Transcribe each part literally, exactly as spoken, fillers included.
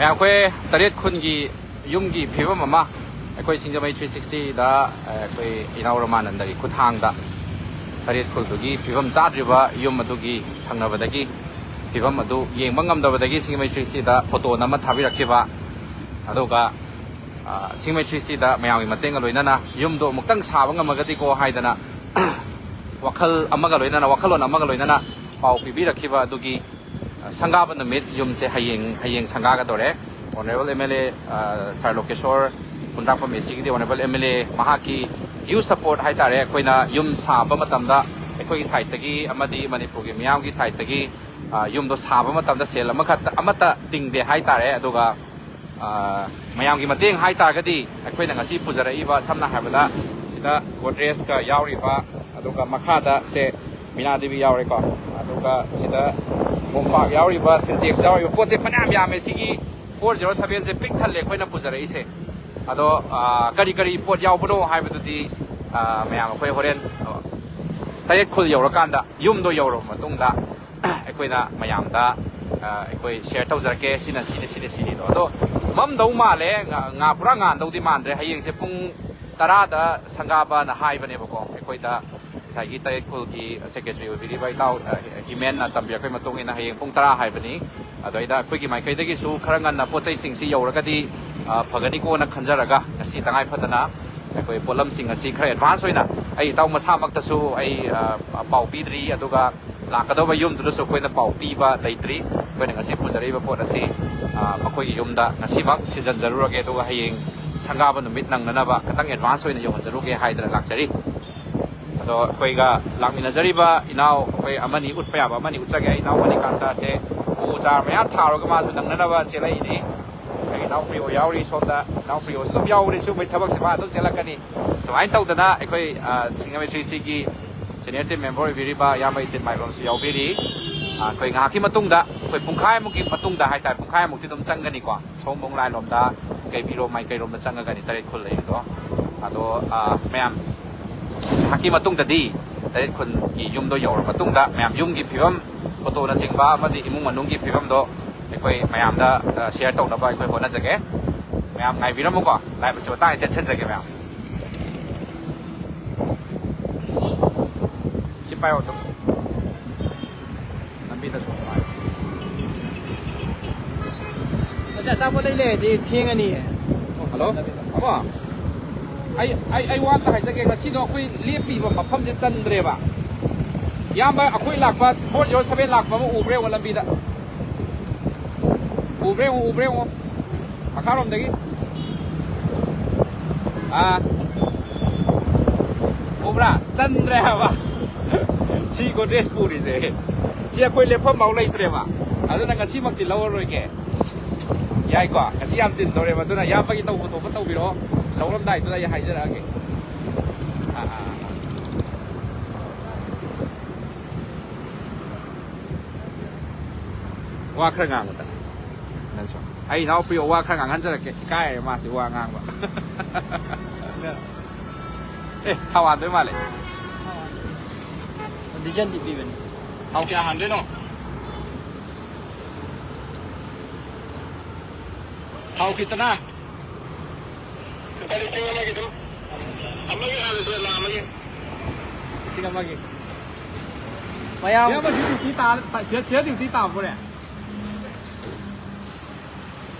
ꯃꯌꯥꯝ, ꯑꯩꯈꯣꯏ ꯇꯔꯦꯠ ꯈꯨꯟꯒꯤ ꯌꯨꯝꯒꯤ ꯐꯤꯕꯝ ꯑꯃ ꯑꯩꯈꯣꯏ ꯁꯤꯡꯖꯃꯩ ꯊ꯭ꯔꯤ ꯁꯤꯛꯁꯇꯤꯗ, ꯑꯩꯈꯣꯏ ꯏꯅꯥꯎ ꯔꯃꯥꯅꯟꯗꯒꯤ ꯈꯨꯠꯊꯥꯡꯗ ꯇꯔꯦꯠ ꯈꯨꯜꯗꯨꯒꯤ ꯐꯤꯕꯝ ꯆꯥꯗ꯭ꯔꯤꯕ ꯌꯨꯝ ꯑꯗꯨꯒꯤ ꯊꯪꯅꯕꯗꯒꯤ ꯐꯤꯕꯝ ꯑꯗꯨ ꯌꯦꯡꯕ ꯉꯝꯗꯕꯗꯒꯤ ꯁꯤꯡꯖꯃꯩ ꯊ꯭ꯔꯤ ꯁꯤꯛꯁꯇꯤꯗ ꯐꯣꯇꯣ ꯅꯝꯃ ꯊꯥꯕꯤꯔꯛꯈꯤꯕ꯫ ꯑꯗꯨꯒ, ꯑ, ꯁꯤꯡꯖꯃꯩ ꯊ꯭ꯔꯤ ꯁꯤꯛꯁꯇꯤꯗ ꯃꯌꯥꯝꯒꯤ ꯃꯇꯦꯡꯒ ꯂꯣꯏꯅꯅ ꯌꯨꯝꯗꯣ ꯑꯃꯨꯛꯇꯪ ꯁꯥꯕ ꯉꯝꯃꯒꯗꯤꯀꯣ ꯍꯥꯏꯗꯅ ꯋꯥꯈꯜ ꯑꯃꯒ ꯂꯣꯏꯅꯅ, ꯋꯥꯈꯜꯂꯣꯟ ꯑꯃꯒ ꯂꯣꯏꯅꯅ ꯄꯥꯎ ꯄꯤꯕꯤꯔꯛꯈꯤꯕ ꯑꯗꯨꯒꯤ, ꯑ, ꯁꯪꯒꯥꯕ ꯅꯨꯃꯤꯠ ꯌꯨꯝꯁꯦ ꯍꯌꯦꯡ, ꯍꯌꯦꯡ ꯁꯪꯒꯥꯒꯗꯧꯔꯦ꯫ Honourable M L A, ꯑ, Sir ꯂꯣꯀꯦꯁꯣꯔ Khundrakpam A Cꯒꯤꯗꯤ Honourable M L A ꯃꯍꯥꯛꯀꯤ huge support ꯍꯥꯏꯇꯥꯔꯦ꯫ ꯑꯩꯈꯣꯏꯅ ꯌꯨꯝ ꯁꯥꯕ ꯃꯇꯝꯗ ꯑꯩꯈꯣꯏꯒꯤ sideꯇꯒꯤ ꯑꯃꯗꯤ ꯃꯅꯤꯄꯨꯔꯒꯤ ꯃꯤꯌꯥꯝꯒꯤ sideꯇꯒꯤ, ꯑ, ꯌꯨꯝꯗꯣ ꯁꯥꯕ ꯃꯇꯝꯗ ꯁꯦꯜ ꯑꯃꯈꯛꯇ, ꯑꯃꯠꯇ ꯇꯤꯡꯗꯦ ꯍꯥꯏꯇꯥꯔꯦ꯫ ꯑꯗꯨꯒ, ꯑ, ꯃꯌꯥꯝꯒꯤ ꯃꯇꯦꯡ ꯍꯥꯏꯇꯥꯔꯒꯗꯤ ꯑꯩꯈꯣꯏꯅ ꯉꯁꯤ ꯄꯨꯖꯔꯛꯏꯕ, ꯁꯝꯅ ꯍꯥꯏꯔꯕꯗ, ꯁꯤꯗ Godrejꯀ ꯌꯥꯎꯔꯤꯕ, ꯑꯗꯨꯒ ꯃꯈꯥꯗ ꯁꯦ ꯃꯤꯅꯥ ꯗꯦꯕꯤ ꯌꯥꯎꯔꯦꯀꯣ, ꯑꯗꯨꯒ ꯁꯤꯗ ꯃꯣꯝꯄꯥꯛ ꯌꯥꯎꯔꯤꯕ, Sintex ꯌꯥꯎꯔꯤꯕ, ꯄꯣꯠꯁꯦ ꯐꯅꯌꯥꯝ ꯌꯥꯝꯃꯦ꯫ ꯁꯤꯒꯤ four zero sevenꯁꯦ ꯄꯤꯛ ꯊꯜꯂꯦ ꯑꯩꯈꯣꯏꯅ ꯄꯨꯖꯔꯛꯏꯁꯦ꯫ ꯑꯗꯣ, ꯑ, ꯀꯔꯤ ꯀꯔꯤ ꯄꯣꯠ ꯌꯥꯎꯕꯅꯣ ꯍꯥꯏꯕꯗꯨꯗꯤ, ꯑ, ꯃꯌꯥꯝ ꯑꯩꯈꯣꯏ ꯍꯣꯔꯦꯟ, ꯑ, ꯇꯔꯦꯠ ꯈꯨꯜ ꯌꯧꯔꯀꯥꯟꯗ, ꯌꯨꯝꯗꯣ ꯌꯧꯔꯕ ꯃꯇꯨꯡꯗ, ꯑꯩꯈꯣꯏꯅ ꯃꯌꯥꯝꯗ, ꯑ, ꯑꯩꯈꯣꯏ share ꯇꯧꯖꯔꯛꯀꯦ꯫ ꯁꯤꯅ ꯁꯤꯅꯤ, ꯁꯤꯅ ꯁꯤꯅꯤꯗꯣ꯫ ꯑꯗꯣ ꯃꯝꯗꯧ ꯃꯥꯜꯂꯦ, ꯉꯥ-, ꯉꯥ-, ꯄꯨꯔꯥ ꯉꯥꯟꯗꯧꯗꯤ ꯃꯥꯟꯗ꯭ꯔꯦ꯫ ꯍꯌꯦꯡꯁꯦ ꯄꯨꯡ ꯇꯔꯥꯗ ꯁꯪꯒꯥꯕꯅ ꯍꯥꯏꯕꯅꯦꯕꯀꯣ꯫ ꯑꯩꯈꯣꯏꯗ ꯉꯁꯥꯏꯒꯤ ꯇꯔꯦꯠ ꯈꯨꯜꯒꯤ secretary ꯑꯣꯏꯕꯤꯔꯤꯕ ꯏꯇꯥꯎ, ꯑ, ꯏꯃꯦꯟꯅ ꯇꯝꯕꯤꯔꯛꯄꯒꯤ ꯃꯇꯨꯡ ꯏꯟꯅ ꯍꯌꯦꯡ ꯄꯨꯡ ꯇꯔꯥ ꯍꯥꯏꯕꯅꯤ꯫ ꯑꯗꯨꯗꯩꯗ ꯑꯩꯈꯣꯏꯒꯤ ꯃꯥꯏꯀꯩꯗꯒꯤꯁꯨ ꯈꯔ ꯉꯟꯅ ꯄꯣꯠ ꯆꯩꯁꯤꯡꯁꯤ ꯌꯧꯔꯒꯗꯤ, ꯑ, ꯐꯒꯅꯤꯀꯣꯅ ꯈꯟꯖꯔꯒ ꯉꯁꯤ ꯇꯉꯥꯏ ꯐꯗꯅ ꯑꯩꯈꯣꯏ ꯄꯣꯠꯂꯝꯁꯤꯡ ꯑꯁꯤ ꯈꯔ advance ꯑꯣꯏꯅ, ꯑꯩ ꯏꯇꯥꯎ ꯃꯁꯥꯃꯛꯇꯁꯨ ꯑꯩ, ꯑ, ꯄꯥꯎ ꯄꯤꯗ꯭ꯔꯤ, ꯑꯗꯨꯒ ꯂꯥꯛꯀꯗꯧꯕ ꯌꯨꯝꯗꯨꯗꯁꯨ ꯑꯩꯈꯣꯏꯅ ꯄꯥꯎ ꯄꯤꯕ ꯂꯩꯇ꯭ꯔꯤ꯫ ꯑꯩꯈꯣꯏꯅ ꯉꯁꯤ ꯄꯨꯖꯔꯛꯏꯕ ꯄꯣꯠ ꯑꯁꯤ, ꯑ, ꯃꯈꯣꯏꯒꯤ ꯌꯨꯝꯗ ꯉꯁꯤꯃꯛ ꯊꯤꯟꯖꯤꯟꯖꯔꯨꯔꯒꯦ, ꯑꯗꯨꯒ ꯍꯌꯦꯡ ꯁꯪꯒꯥꯕ ꯅꯨꯃꯤꯠ ꯅꯪꯅꯅꯕ ꯈꯤꯇꯪ advance ꯑꯣꯏꯅ ꯌꯧꯍꯟꯖꯔꯨꯒꯦ ꯍꯥꯏꯗꯅ ꯂꯥꯛꯆꯔꯤ꯫ ꯑꯗꯣ ꯑꯩꯈꯣꯏꯒ ꯂꯥꯛꯃꯤꯟꯅꯖꯔꯤꯕ ꯏꯅꯥꯎ, ꯑꯩꯈꯣꯏ ꯑꯃꯅꯤ ꯎꯠꯄ ꯌꯥꯕ ꯑꯃꯅꯤ ꯎꯠꯆꯒꯦ꯫ ꯑꯩ ꯏꯅꯥꯎ ꯃꯅꯤꯀꯥꯟꯇꯁꯦ ꯎ ꯆꯥꯔ ꯃꯌꯥꯝ ꯊꯥꯔꯒ ꯃꯥꯁꯨ ꯅꯪꯅꯅꯕ ꯆꯦꯜꯂꯛꯏꯅꯤ꯫ ꯑꯩꯒꯤ ꯏꯅꯥꯎ ꯄ꯭ꯔꯤꯌꯣ ꯌꯥꯎꯔꯤ ꯁꯣꯝꯗ, ꯏꯅꯥꯎ ꯄ꯭ꯔꯤꯌꯣꯁꯨ ꯑꯗꯨꯝ ꯌꯥꯎꯔꯤ ꯁꯤꯒꯨꯝꯕꯒꯤ ꯊꯕꯛꯁꯦ, ꯃꯥ ꯑꯗꯨꯝ ꯆꯦꯜꯂꯛꯀꯅꯤ꯫ ꯁꯨꯃꯥꯏꯅ ꯇꯧꯗꯅ ꯑꯩꯈꯣꯏ, ꯑ, ꯁꯤꯡꯖꯃꯩ ꯊ꯭ꯔꯤ ꯁꯤꯛꯁꯇꯤꯒꯤ senior team member ꯑꯣꯏꯕꯤꯔꯤꯕ ꯏꯌꯥꯝꯕ ꯏꯇꯤꯟ ꯃꯥꯏꯕꯝꯁꯨ ꯌꯥꯎꯕꯤꯔꯤ꯫ ꯑ, ꯑꯩꯈꯣꯏ ꯉꯥꯏꯍꯥꯛꯀꯤ ꯃꯇꯨꯡꯗ, ꯑꯩꯈꯣꯏ ꯄꯨꯡꯈꯥꯏꯃꯨꯛꯀꯤ ꯃꯇꯨꯡꯗ ꯍꯥꯏꯇꯥꯔꯦ, ꯄꯨꯡꯈꯥꯏꯃꯨꯛꯇꯤ ꯑꯗꯨꯝ ꯆꯪꯒꯅꯤꯀꯣ꯫ ꯁꯣꯝꯕꯨꯡ ꯂꯥꯏꯂꯣꯝꯗ, ꯀꯩꯕꯤꯔꯣꯝ ꯃꯥꯏꯀꯩꯔꯣꯝꯗ ꯆꯪꯉꯒꯅꯤ ꯇꯔꯦꯠ ꯈꯨꯜ ꯂꯩꯔꯤꯗꯣ꯫ ꯑꯗꯣ, ꯑ, ꯃꯌꯥꯝ ꯉꯥꯏꯍꯥꯛꯀꯤ ꯃꯇꯨꯡꯗꯗꯤ ꯇꯔꯦꯠ ꯈꯨꯜꯒꯤ ꯌꯨꯝꯗꯣ ꯌꯧꯔ ꯃꯇꯨꯡꯗ ꯃꯌꯥꯝ ꯌꯨꯝꯒꯤ ꯐꯤꯕꯝ, ꯐꯣꯇꯣꯅꯆꯤꯡꯕ ꯑꯃꯗꯤ ꯏꯃꯨꯡ ꯃꯅꯨꯡꯒꯤ ꯐꯤꯕꯝꯗꯣ ꯑꯩꯈꯣꯏ ꯃꯌꯥꯝꯗ ꯁꯤꯌꯔ ꯇꯧꯅꯕ ꯑꯩꯈꯣꯏ ꯍꯣꯠꯅꯖꯒꯦ꯫ ꯃꯌꯥꯝ ꯉꯥꯏꯕꯤꯔꯝꯃꯨꯀꯣ, ꯂꯥꯏꯚ ꯑꯁꯤ ꯃꯇꯥꯡ ꯇꯦꯟꯁꯤꯟꯖꯒꯦ ꯃꯌꯥꯝ꯫ ꯁꯤ ꯄꯥꯏꯌꯣ ꯑꯗꯨꯝ꯫ ꯂꯝꯕꯤꯗ ꯁꯣꯛ ꯄꯥꯏꯌꯣ꯫ ꯑꯁ, ꯑꯆꯥꯄꯣꯠ ꯂꯩ ꯂꯩꯔꯗꯤ ꯊꯦꯡꯉꯅꯤꯌꯦ꯫ ꯍꯜꯂꯣ? ꯑꯃ, ꯑꯩ, ꯑꯩ, ꯑꯩ ꯋꯥ ꯑꯝꯇ ꯍꯥꯏꯖꯒꯦ꯫ ꯉꯁꯤꯗꯣ ꯑꯩꯈꯣꯏ ꯂꯦꯞꯄꯤꯕ ꯃꯐꯝꯁꯦ ꯆꯟꯗ꯭ꯔꯦꯕ꯫ ꯏꯌꯥꯝꯕ, ꯑꯩꯈꯣꯏ ꯂꯥꯛꯄ four zero seven ꯂꯥꯛꯄ ꯑꯃ ꯎꯕ꯭ꯔꯥ ꯌꯦꯡꯉꯣ ꯂꯝꯕꯤꯗ꯫ ꯎꯕ꯭ꯔꯥ ꯌꯦꯡꯉꯣ, ꯎꯕ꯭ꯔꯥ ꯌꯦꯡꯉꯣ꯫ ꯃꯈꯥꯔꯣꯝꯗꯒꯤ꯫ ꯑꯥ꯫ ꯎꯕ꯭ꯔꯥ? ꯆꯟꯗ꯭ꯔꯦ ꯍꯥꯏꯕ꯫ ꯁꯤ ꯒꯣꯗ꯭ꯔꯦꯖ ꯄꯨꯔꯤꯁꯦ꯫ ꯁꯤ ꯑꯩꯈꯣꯏ ꯂꯦꯞꯐꯝꯐꯥꯎ ꯂꯩꯇ꯭ꯔꯦꯕ꯫ ꯑꯗꯨꯅ ꯉꯁꯤꯃꯛꯇꯤ ꯂꯧꯔꯔꯣꯏꯒꯦ꯫ ꯌꯥꯏꯀꯣ? ꯉꯁꯤ ꯌꯥꯝ ꯆꯤꯟꯗꯧꯔꯦꯕ꯫ ꯑꯗꯨꯅ ꯏꯌꯥꯝꯕꯒꯤ ꯇꯧꯕ ꯊꯣꯛꯄ ꯇꯧꯕꯤꯔꯣ꯫ ꯂꯧꯔꯝꯗꯥꯏꯗꯨꯗ ꯑꯩ ꯍꯥꯏꯖꯔꯛꯑꯒꯦ꯫ ꯑꯥ, ꯑꯥ, ꯑꯥ꯫ ꯋꯥ ꯈꯔ ꯉꯥꯡꯉꯨꯗ ꯅꯪꯁꯨ꯫ ꯑꯩ ꯏꯅꯥꯎꯄꯤ ꯋꯥ ꯈꯔ ꯉꯥꯡꯍꯟꯖꯔꯛꯀꯦ꯫ ꯏꯀꯥꯏꯔꯦ ꯃꯥꯁꯤ ꯋꯥ ꯉꯥꯡꯕ꯫ ꯑꯦ, ꯊꯥꯎ ꯍꯥꯟꯗꯣꯏ ꯃꯥꯜꯂꯦ꯫ ꯗꯤꯖꯟꯗꯤ ꯄꯤꯕꯅꯤ꯫ ꯊꯥꯎ ꯀꯌꯥ ꯍꯥꯟꯗꯣꯏꯅꯣ? ꯊꯥꯎ ꯈꯤꯇꯅ꯫ ꯂꯨꯄꯥ ꯂꯤꯁꯤꯡ ꯑꯃꯒꯤ ꯑꯗꯨꯝ꯫ ꯑꯃꯒꯤ ꯍꯥꯜꯂꯁꯦ, ꯂꯥꯛ ꯑꯃꯒꯤ꯫ ꯂꯤꯁꯤꯡ ꯑꯃꯒꯤ꯫ ꯃꯌꯥꯝ ꯏꯌꯥꯝꯕ, ꯁꯤ ꯗ꯭ꯌꯨꯇꯤ ꯇꯥ-, ꯇꯥ-, ꯁꯤꯗ, ꯁꯤꯗ ꯗ꯭ꯌꯨꯇꯤ ꯇꯥꯕ꯭ꯔꯣꯅꯦ?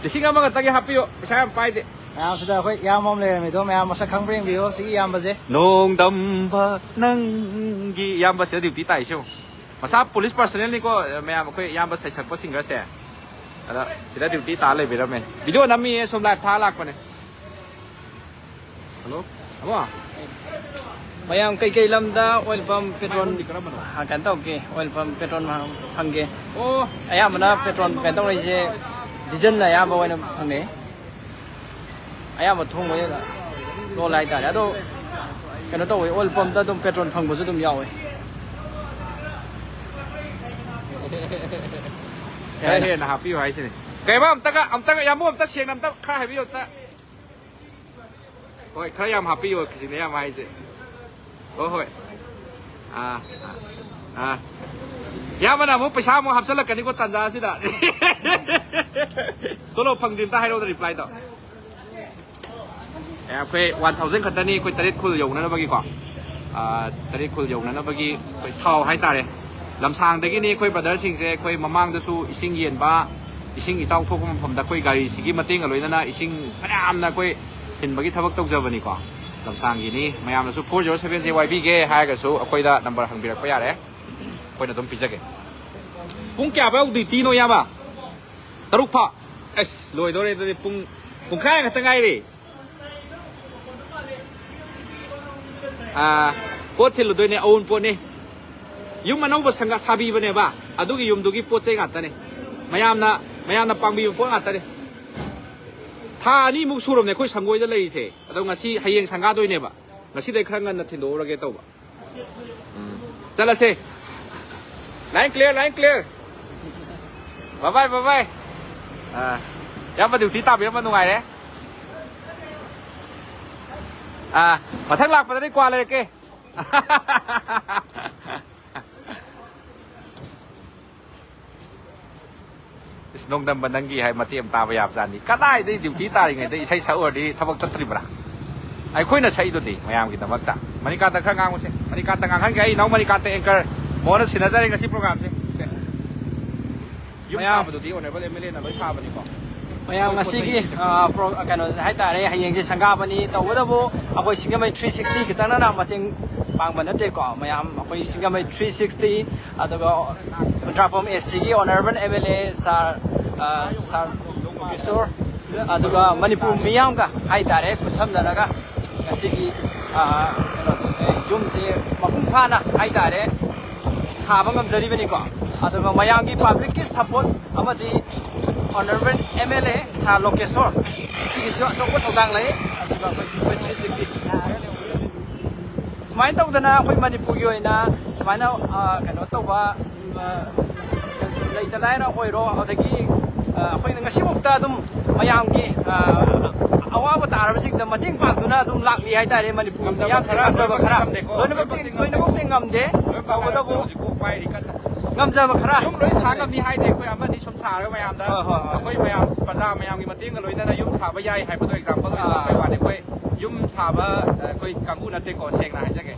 ꯂꯤꯁꯤꯡ ꯑꯃꯈꯛꯇꯒꯤ ꯍꯥꯞꯄꯤꯌꯣ, ꯄꯩꯁꯥ ꯌꯥꯝ ꯄꯥꯏꯗꯦ꯫ ꯃꯌꯥꯝꯁꯤꯗ ꯑꯩꯈꯣꯏ ꯏꯌꯥꯝꯕ ꯑꯃ ꯂꯩꯔꯝꯃꯤꯗꯣ, ꯃꯌꯥꯝ ꯃꯁꯛ ꯈꯪꯕ꯭ꯔꯥ ꯌꯦꯡꯕꯤꯌꯣ, ꯁꯤꯒꯤ ꯏꯌꯥꯝꯕꯁꯦ꯫ ꯅꯣꯡꯗꯝꯕ ꯅꯪꯒꯤ ꯏꯌꯥꯝꯕꯁꯤꯗ ꯗ꯭ꯌꯨꯇꯤ ꯇꯥꯏꯁꯦ ꯌꯦꯡꯉꯣ꯫ ꯃꯁꯥ ꯄꯨꯂꯤꯁ ꯄꯥꯔꯁꯅꯦꯜꯅꯤꯀꯣ, ꯃꯌꯥꯝ ꯑꯩꯈꯣꯏ ꯏꯌꯥꯝꯕ ꯁꯩꯁꯛꯄ ꯁꯤꯡꯒꯔꯁꯦ꯫ ꯑꯗ ꯁꯤꯗ ꯗ꯭ꯌꯨꯇꯤ ꯇꯥ ꯂꯩꯕꯤꯔꯝꯃꯦ꯫ ꯚꯤꯗꯤꯑꯣ ꯅꯝꯃꯤꯌꯦ, ꯁꯣꯝ ꯂꯥꯏꯚ ꯊꯥ ꯂꯥꯛꯄꯅꯦ꯫ ꯍꯜꯂꯣ? ꯑꯃꯣ? ꯃꯌꯥꯝ ꯀꯩꯀꯩ ꯂꯝꯗ ꯑꯣꯏꯜ ꯄꯝ, ꯄꯦꯇ꯭ꯔꯣꯜ, ꯃꯥꯏꯐꯝꯗꯤ ꯀꯔꯝꯕꯅꯣ? ꯑ, ꯀꯩꯅꯣ ꯇꯧꯒꯦ, ꯑꯣꯏꯜ ꯄꯝ, ꯄꯦꯇ꯭ꯔꯣꯜ ꯐꯪꯒꯦ? ꯑꯣ꯫ ꯑꯌꯥꯝꯕꯅ ꯄꯦꯇ꯭ꯔꯣꯜ ꯀꯩꯅꯣ ꯇꯧꯔꯤꯁꯦ, ꯗꯤꯖꯜꯅ ꯑꯌꯥꯝꯕ ꯑꯣꯏꯅ ꯐꯪꯅꯩ꯫ ꯑꯌꯥꯝꯕ ꯊꯣꯡꯕ ꯂꯣꯜꯂꯦ ꯍꯥꯏꯇꯥꯔꯦ꯫ ꯑꯗꯣ ꯀꯩꯅꯣ ꯇꯧꯋꯦ, ꯑꯣꯏꯜ ꯄꯝꯗ ꯑꯗꯨꯝ ꯄꯦꯇ꯭ꯔꯣꯜ ꯐꯪꯕꯁꯨ ꯑꯗꯨꯝ ꯌꯥꯎꯋꯦ꯫ ꯈꯔ ꯍꯦꯟꯅ ꯍꯥꯞꯄꯤꯌꯨ ꯍꯥꯏꯁꯤꯅꯤ꯫ ꯀꯩꯕ, ꯑꯝꯇꯒ, ꯑꯝꯇꯒ, ꯌꯥꯝꯕꯨꯡ, ꯑꯝꯇ ꯁꯦꯡꯅ ꯑꯝꯇ ꯈꯔ ꯍꯥꯏꯕꯤꯌꯨ ꯑꯝꯇ꯫ ꯍꯣꯏ, ꯈꯔ ꯌꯥꯝ ꯍꯥꯞꯄꯤꯌꯣ, ꯁꯤꯅꯦ ꯌꯥꯝ ꯍꯥꯏꯁꯦ꯫ ꯍꯣꯏ, ꯍꯣꯏ꯫ ꯑꯥ, ꯑꯥ, ꯑꯥ꯫ ꯏꯌꯥꯝꯕꯅ ꯑꯃꯨꯛ ꯄꯩꯁꯥ ꯑꯃꯨꯛ ꯍꯥꯞꯆꯤꯜꯂꯛꯀꯅꯤꯀꯣ ꯇꯥꯟꯖꯥ ꯑꯁꯤꯗ꯫ ꯇꯣꯂꯣꯞ ꯐꯪꯗ꯭ꯔꯤ ꯑꯝꯇ ꯍꯥꯏꯔꯛꯑꯣꯗ reply ꯗꯣ꯫ ꯑꯦ, ꯑꯩꯈꯣꯏ one thousand ꯈꯛꯇꯅꯤ, ꯑꯩꯈꯣꯏ ꯇꯔꯦꯠ ꯈꯨꯜ ꯌꯧꯅꯅꯕꯒꯤꯀꯣ꯫ ꯑꯥ, ꯇꯔꯦꯠ ꯈꯨꯜ ꯌꯧꯅꯅꯕꯒꯤ ꯑꯩꯈꯣꯏ ꯊꯥꯎ ꯍꯥꯏꯇꯥꯔꯦ꯫ ꯂꯝꯁꯥꯡꯗꯒꯤꯅꯤ ꯑꯩꯈꯣꯏ brother ꯁꯤꯡꯁꯦ, ꯑꯩꯈꯣꯏ ꯃꯃꯥꯡꯗꯁꯨ ꯏꯁꯤꯡ ꯌꯦꯟꯕ, ꯏꯁꯤꯡ ꯏꯆꯥꯎ ꯊꯣꯛꯄ ꯃꯐꯝꯗ ꯑꯩꯈꯣꯏ ꯒꯥꯔꯤꯁꯤꯒꯤ ꯃꯇꯦꯡꯒ ꯂꯣꯏꯅꯅ ꯏꯁꯤꯡ ꯐꯅꯌꯥꯝꯅ ꯑꯩꯈꯣꯏ ꯊꯤꯟꯕꯒꯤ ꯊꯕꯛ ꯇꯧꯖꯕꯅꯤꯀꯣ꯫ ꯂꯝꯁꯥꯡꯒꯤꯅꯤ꯫ ꯃꯌꯥꯝꯅꯁꯨ four zero seven ꯁꯦ ꯋꯥꯏꯕꯤꯒꯦ ꯍꯥꯏꯔꯒꯁꯨ ꯑꯩꯈꯣꯏꯗ number ꯍꯪꯕꯤꯔꯛꯄ ꯌꯥꯔꯦ, ꯑꯩꯈꯣꯏꯅ ꯑꯗꯨꯝ ꯄꯤꯖꯒꯦ꯫ ꯄꯨꯡ ꯀꯌꯥ ꯐꯥꯎ duty ꯅꯣ, ꯏꯌꯥꯝꯕ? ꯇꯔꯨꯛ ꯐꯥꯎ꯫ ꯑꯁ, ꯂꯣꯏꯗꯧꯔꯦ ꯑꯗꯨꯗꯤ, ꯄꯨꯡ ꯄꯨꯡꯈꯥꯏ ꯈꯛꯇ ꯉꯥꯏꯔꯦ꯫ ꯑꯥ, ꯄꯣꯠ ꯊꯤꯜꯂꯨꯗꯣꯏꯅꯦ, ꯑꯋꯨꯟꯄꯣꯠꯅꯤ꯫ ꯌꯨꯝ ꯑꯅꯧꯕ ꯁꯪꯒꯥ ꯁꯥꯕꯤꯕꯅꯦꯕ, ꯑꯗꯨꯒꯤ ꯌꯨꯝꯗꯨꯒꯤ ꯄꯣꯠ ꯆꯩ ꯉꯥꯛꯇꯅꯦ꯫ ꯃꯌꯥꯝꯅ, ꯃꯌꯥꯝꯅ ꯄꯥꯡꯕꯤꯕ ꯄꯣꯠ ꯉꯥꯛꯇꯅꯦ꯫ ꯊꯥ ꯑꯅꯤꯃꯨꯛ ꯁꯨꯔꯕꯅꯦ ꯑꯩꯈꯣꯏ ꯁꯪꯒꯣꯏꯗ ꯂꯩꯔꯤꯁꯦ꯫ ꯑꯗꯣ ꯉꯁꯤ, ꯍꯌꯦꯡ ꯁꯪꯒꯥꯗꯣꯏꯅꯦꯕ꯫ ꯉꯁꯤꯗꯩ ꯈꯔ ꯉꯟꯅ ꯊꯤꯟꯗꯣꯛꯎꯔꯒꯦ ꯇꯧꯕ꯫ ꯎꯝ꯫ ꯆꯠꯂꯁꯦ꯫ Line clear, line clear. Bye bye, bye bye. ꯑꯥ, ꯏꯌꯥꯝꯕ duty ꯇꯥꯕꯤꯔꯝꯕ ꯅꯨꯡꯉꯥꯏꯔꯦ꯫ ꯑꯥ, ꯃꯊꯪ ꯂꯥꯛꯄꯗꯗꯤ ꯀ꯭ꯋꯥ ꯂꯩꯔꯛꯀꯦ꯫ ꯏꯁ, ꯅꯣꯡꯗꯝꯕ, ꯅꯪꯒꯤ ꯍꯥꯏ ꯃꯇꯦꯛ ꯑꯃ ꯇꯥꯕ ꯌꯥꯕꯖꯥꯠꯅꯤ꯫ ꯀꯗꯥꯏꯗꯩ duty ꯇꯥꯔꯤꯉꯩꯗ ꯏꯁꯩ ꯁꯛꯎꯔꯗꯤ ꯊꯕꯛ ꯆꯠꯇ꯭ꯔꯤꯕ꯭ꯔꯥ? ꯑꯩꯈꯣꯏꯅ ꯁꯛꯏꯗꯨꯗꯤ ꯃꯌꯥꯝꯒꯤꯗꯃꯛꯇ꯫ ꯃꯅꯤꯀꯥꯟꯇ ꯈꯔ ꯉꯥꯡꯉꯨꯁꯦ꯫ ꯃꯅꯤꯀꯥꯟꯇ ꯉꯥꯡꯍꯟꯒꯦ꯫ ꯑꯩ ꯏꯅꯥꯎ ꯃꯅꯤꯀꯥꯟꯇ anchor ꯃꯣꯍꯣꯟꯅ ꯁꯤꯟꯅꯖꯔꯦ ꯉꯁꯤ program ꯁꯦ꯫ ꯁꯦ꯫ ꯌꯨꯝ ꯃꯌꯥꯝ ꯁꯥꯕꯗꯨꯗꯤ honourable MLA ꯅ ꯂꯣꯏ ꯁꯥꯕꯅꯤꯀꯣ꯫ ꯃꯌꯥꯝ ꯑꯩꯈꯣꯏ ꯉꯁꯤꯒꯤ, ꯄꯣꯠ ꯆꯩ ꯑ, ꯄ꯭ꯔꯣ-, ꯀꯩꯅꯣ ꯍꯥꯏꯇꯥꯔꯦ, ꯍꯌꯦꯡꯁꯦ ꯁꯪꯒꯥꯕꯅꯤ꯫ ꯇꯧꯕꯇꯕꯨ ꯑꯩꯈꯣꯏ ꯁꯤꯡꯖꯃꯩ three sixty ꯈꯤꯇꯪꯅ ꯃꯇꯦꯡ ꯄꯥꯡꯕ ꯅꯠꯇꯦꯀꯣ꯫ ꯃꯌꯥꯝ ꯑꯩꯈꯣꯏ ꯁꯤꯡꯖꯃꯩ three sixty, ꯑꯗꯨꯒ ꯈꯨꯟꯗ꯭ꯔꯥꯛꯄꯝ AC ꯒꯤ honourable MLA sir, ꯑ, sir ꯀꯤꯁꯣꯔ, ꯑꯗꯨꯒ ꯃꯅꯤꯄꯨꯔ ꯃꯤꯌꯥꯝꯒ ꯍꯥꯏꯇꯥꯔꯦ, ꯈꯨꯠꯁꯝꯅꯔꯒ ꯉꯁꯤꯒꯤ, ꯑ, ꯀꯩꯅꯣꯁꯦ, ꯌꯨꯝꯁꯦ ꯃꯄꯨꯡ ꯐꯥꯅ ꯍꯥꯏꯇꯥꯔꯦ, ꯁꯥꯕ ꯉꯝꯖꯔꯤꯕꯅꯤꯀꯣ꯫ ꯑꯗꯨꯒ ꯃꯌꯥꯝꯒꯤ public ꯀꯤ support ꯑꯃꯗꯤ honourable MLA sir ꯂꯣꯀꯦꯁꯣꯔ, ꯁꯤꯒꯤꯁꯨ ꯑꯆꯧꯕ ꯊꯧꯗꯥꯡ ꯂꯩ꯫ ꯑꯗꯨꯒ ꯑꯩꯈꯣꯏ ꯁꯤꯡꯖꯃꯩ three sixty ꯁꯨꯃꯥꯏꯅ ꯇꯧꯗꯅ ꯑꯩꯈꯣꯏ ꯃꯅꯤꯄꯨꯔꯒꯤ ꯑꯣꯏꯅ ꯁꯨꯃꯥꯏꯅ, ꯑ, ꯀꯩꯅꯣ ꯇꯧꯕ, ꯑ, ꯂꯩꯇ ꯂꯥꯏꯔ ꯑꯣꯏꯔꯣ, ꯑꯗꯒꯤ, ꯑ, ꯑꯩꯈꯣꯏꯅ ꯉꯁꯤꯐꯥꯎꯗ ꯑꯗꯨꯝ ꯃꯌꯥꯝꯒꯤ, ꯑ, ꯑꯋꯥꯕ ꯇꯥꯔꯕꯁꯤꯡꯗ ꯃꯇꯦꯡ ꯄꯥꯡꯗꯨꯅ ꯑꯗꯨꯝ ꯂꯥꯛꯂꯤ ꯍꯥꯏꯇꯥꯔꯦ꯫ ꯃꯅꯤꯄꯨꯔꯒꯤ ꯉꯝꯖꯕ ꯃꯤꯌꯥꯝꯁꯤꯡ ꯈꯔ, ꯉꯝꯖꯕ ꯂꯣꯏꯅꯃꯛꯇꯤ ꯈꯔ, ꯉꯝꯗꯦꯀꯣ꯫ ꯂꯣꯏꯅꯃꯛꯇꯤ, ꯂꯣꯏꯅꯃꯛꯇꯤ ꯉꯝꯗꯦ꯫ ꯂꯣꯏ ꯄꯥꯡꯉꯛꯑꯦ꯫ ꯇꯧꯕꯇꯕꯨ ꯍꯧꯖꯤꯛ ꯀꯣꯛ ꯄꯥꯏꯔꯤ ꯀꯟꯅ꯫ ꯉꯝꯖꯕ ꯈꯔ꯫ ꯌꯨꯝ ꯂꯣꯏ ꯁꯥ ꯉꯝꯅꯤ ꯍꯥꯏꯗꯦ ꯑꯩꯈꯣꯏ, ꯑꯃꯅꯤ ꯁꯨꯝ ꯁꯥꯔꯒ ꯃꯌꯥꯝꯗ ꯍꯣꯏ, ꯍꯣꯏ, ꯍꯣꯏ꯫ ꯑꯩꯈꯣꯏ ꯃꯌꯥꯝ ꯄ꯭ꯔꯖꯥ ꯃꯌꯥꯝꯒꯤ ꯃꯇꯦꯡꯒ ꯂꯣꯏꯅꯅ ꯌꯨꯝ ꯁꯥꯕ ꯌꯥꯏ ꯍꯥꯏꯕꯗꯣ ꯑꯦꯛꯖꯥꯝꯄꯜ ꯑꯣꯏꯅ ꯑꯥ꯫ ꯇꯧꯕꯩ ꯋꯥꯅꯤ꯫ ꯑꯩꯈꯣꯏ ꯌꯨꯝ ꯁꯥꯕ ꯑ, ꯑꯩꯈꯣꯏ ꯀꯥꯡꯕꯨ ꯅꯠꯇꯦꯀꯣ, ꯁꯦꯡꯅ ꯍꯥꯏꯖꯒꯦ,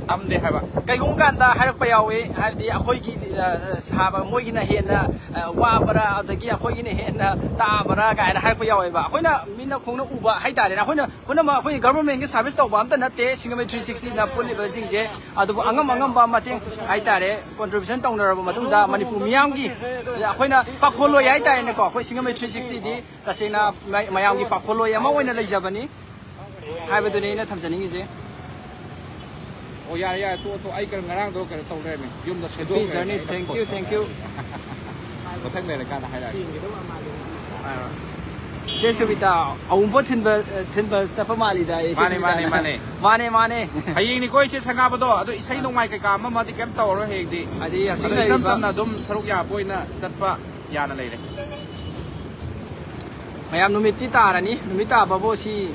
ꯉꯝꯗꯦ ꯍꯥꯏꯕ꯫ ꯀꯩꯒꯨꯝꯕ ꯀꯥꯟꯗ ꯍꯥꯏꯔꯛꯄ ꯌꯥꯎꯏ, ꯍꯥꯏꯕꯗꯤ ꯑꯩꯈꯣꯏꯒꯤ ꯑ, ꯁꯥꯕ ꯃꯣꯏꯒꯤꯅ ꯍꯦꯟꯅ ꯑ, ꯋꯥꯕ꯭ꯔꯥ, ꯑꯗꯒꯤ ꯑꯩꯈꯣꯏꯒꯤꯅ ꯍꯦꯟꯅ ꯇꯥꯕ꯭ꯔꯥ ꯀꯥꯏꯅ ꯍꯥꯏꯔꯛꯄ ꯌꯥꯎꯋꯦꯕ꯫ ꯑꯩꯈꯣꯏꯅ ꯃꯤꯠꯅ ꯈꯣꯡꯅ ꯎꯕ ꯍꯥꯏꯇꯥꯔꯦꯅꯦ, ꯑꯩꯈꯣꯏꯅ ꯄꯨꯝꯅꯃꯛ ꯑꯩꯈꯣꯏ ꯒꯚꯔꯟꯃꯦꯟꯒꯤ ꯁꯥꯔꯚꯤꯁ ꯇꯧꯕ ꯑꯝꯇ ꯅꯠꯇꯦ, ꯁꯤꯡꯖꯃꯩ ꯊ꯭ꯔꯤ ꯁꯤꯛꯁꯇꯤꯅ ꯄꯨꯜꯂꯤꯕꯁꯤꯡꯁꯦ꯫ ꯑꯗꯨꯕꯨ ꯑꯉꯝ ꯑꯉꯝꯕ ꯃꯇꯦꯡ ꯍꯥꯏꯇꯥꯔꯦ, ꯀꯣꯟꯇ꯭ꯔꯤꯕ꯭ꯌꯨꯁꯟ ꯇꯧꯅꯔꯕ ꯃꯇꯨꯡꯗ ꯃꯅꯤꯄꯨꯔ ꯃꯤꯌꯥꯝꯒꯤ ꯑꯩꯈꯣꯏꯅ ꯄꯥꯈꯣꯜꯂꯣꯏ ꯍꯥꯏꯇꯥꯔꯦꯅꯦꯀꯣ, ꯑꯩꯈꯣꯏ ꯁꯤꯡꯖꯃꯩ ꯊ꯭ꯔꯤ ꯁꯤꯛꯁꯇꯤꯗꯤ ꯇꯁꯦꯡꯅ ꯃ- ꯃꯌꯥꯝꯒꯤ ꯄꯥꯈꯣꯜꯂꯣꯏ ꯑꯃ ꯑꯣꯏꯅ ꯂꯩꯖꯕꯅꯤ ꯍꯥꯏꯕꯗꯨꯅꯤ ꯑꯩꯅ ꯊꯝꯖꯅꯤꯡꯉꯤꯁꯦ꯫ ꯑꯣ, ꯌꯥꯔꯦ, ꯌꯥꯔꯦ, ꯇꯣꯛꯑꯣ, ꯇꯣꯛꯑꯣ꯫ ꯑꯩ ꯀꯩꯅꯣ, ꯉꯔꯥꯡꯗꯣ ꯀꯩꯅꯣ ꯇꯧ ꯂꯩꯔꯝꯃꯦ, ꯌꯨꯝꯗ Happy journey, ꯁꯦꯝꯗꯣꯛꯈ꯭ꯔꯦ꯫ thank you, thank you. ꯃꯊꯪ ꯂꯩꯔꯀꯥꯟꯗ ꯍꯥꯏꯔꯛꯑꯒꯦ꯫ ꯏꯆꯦ ꯁꯨꯕꯤꯇꯥ, ꯑꯎꯟꯄꯣꯠ ꯊꯤꯟꯕ ꯊꯤꯟꯕ ꯆꯠꯄ ꯃꯥꯜꯂꯤꯗ, ꯏꯆꯦ ꯃꯥꯅꯦ, ꯁꯨꯕꯤꯇꯥꯅ꯫ ꯃꯥꯅꯦ, ꯃꯥꯅꯦ꯫ ꯃꯥꯅꯦ, ꯃꯥꯅꯦ꯫ ꯍꯌꯦꯡꯅꯤꯀꯣ ꯏꯆꯦ ꯁꯪꯒꯥꯕꯗꯣ, ꯑꯗꯣ ꯏꯁꯩ ꯅꯣꯡꯃꯥꯏ ꯀꯩꯀꯥ ꯑꯃ ꯑꯃꯗꯤ ꯀꯩꯝ ꯇꯧꯔꯔꯣꯏ ꯍꯌꯦꯡꯗꯤ꯫ ꯍꯥꯏꯗꯤ ꯍꯧꯖꯤꯛ ꯑꯗꯣ ꯏꯆꯝ ꯂꯩꯔꯤꯕ ꯆꯝꯅ ꯑꯗꯨꯝ ꯁꯔꯨꯛ ꯌꯥꯕ ꯑꯣꯏꯅ ꯆꯠꯄ ꯌꯥꯅ ꯂꯩꯔꯦ꯫ ꯃꯌꯥꯝ, ꯅꯨꯃꯤꯠꯇꯤ ꯇꯥꯔꯅꯤ꯫ ꯅꯨꯃꯤꯠ ꯇꯥꯕꯕꯨ ꯁꯤ,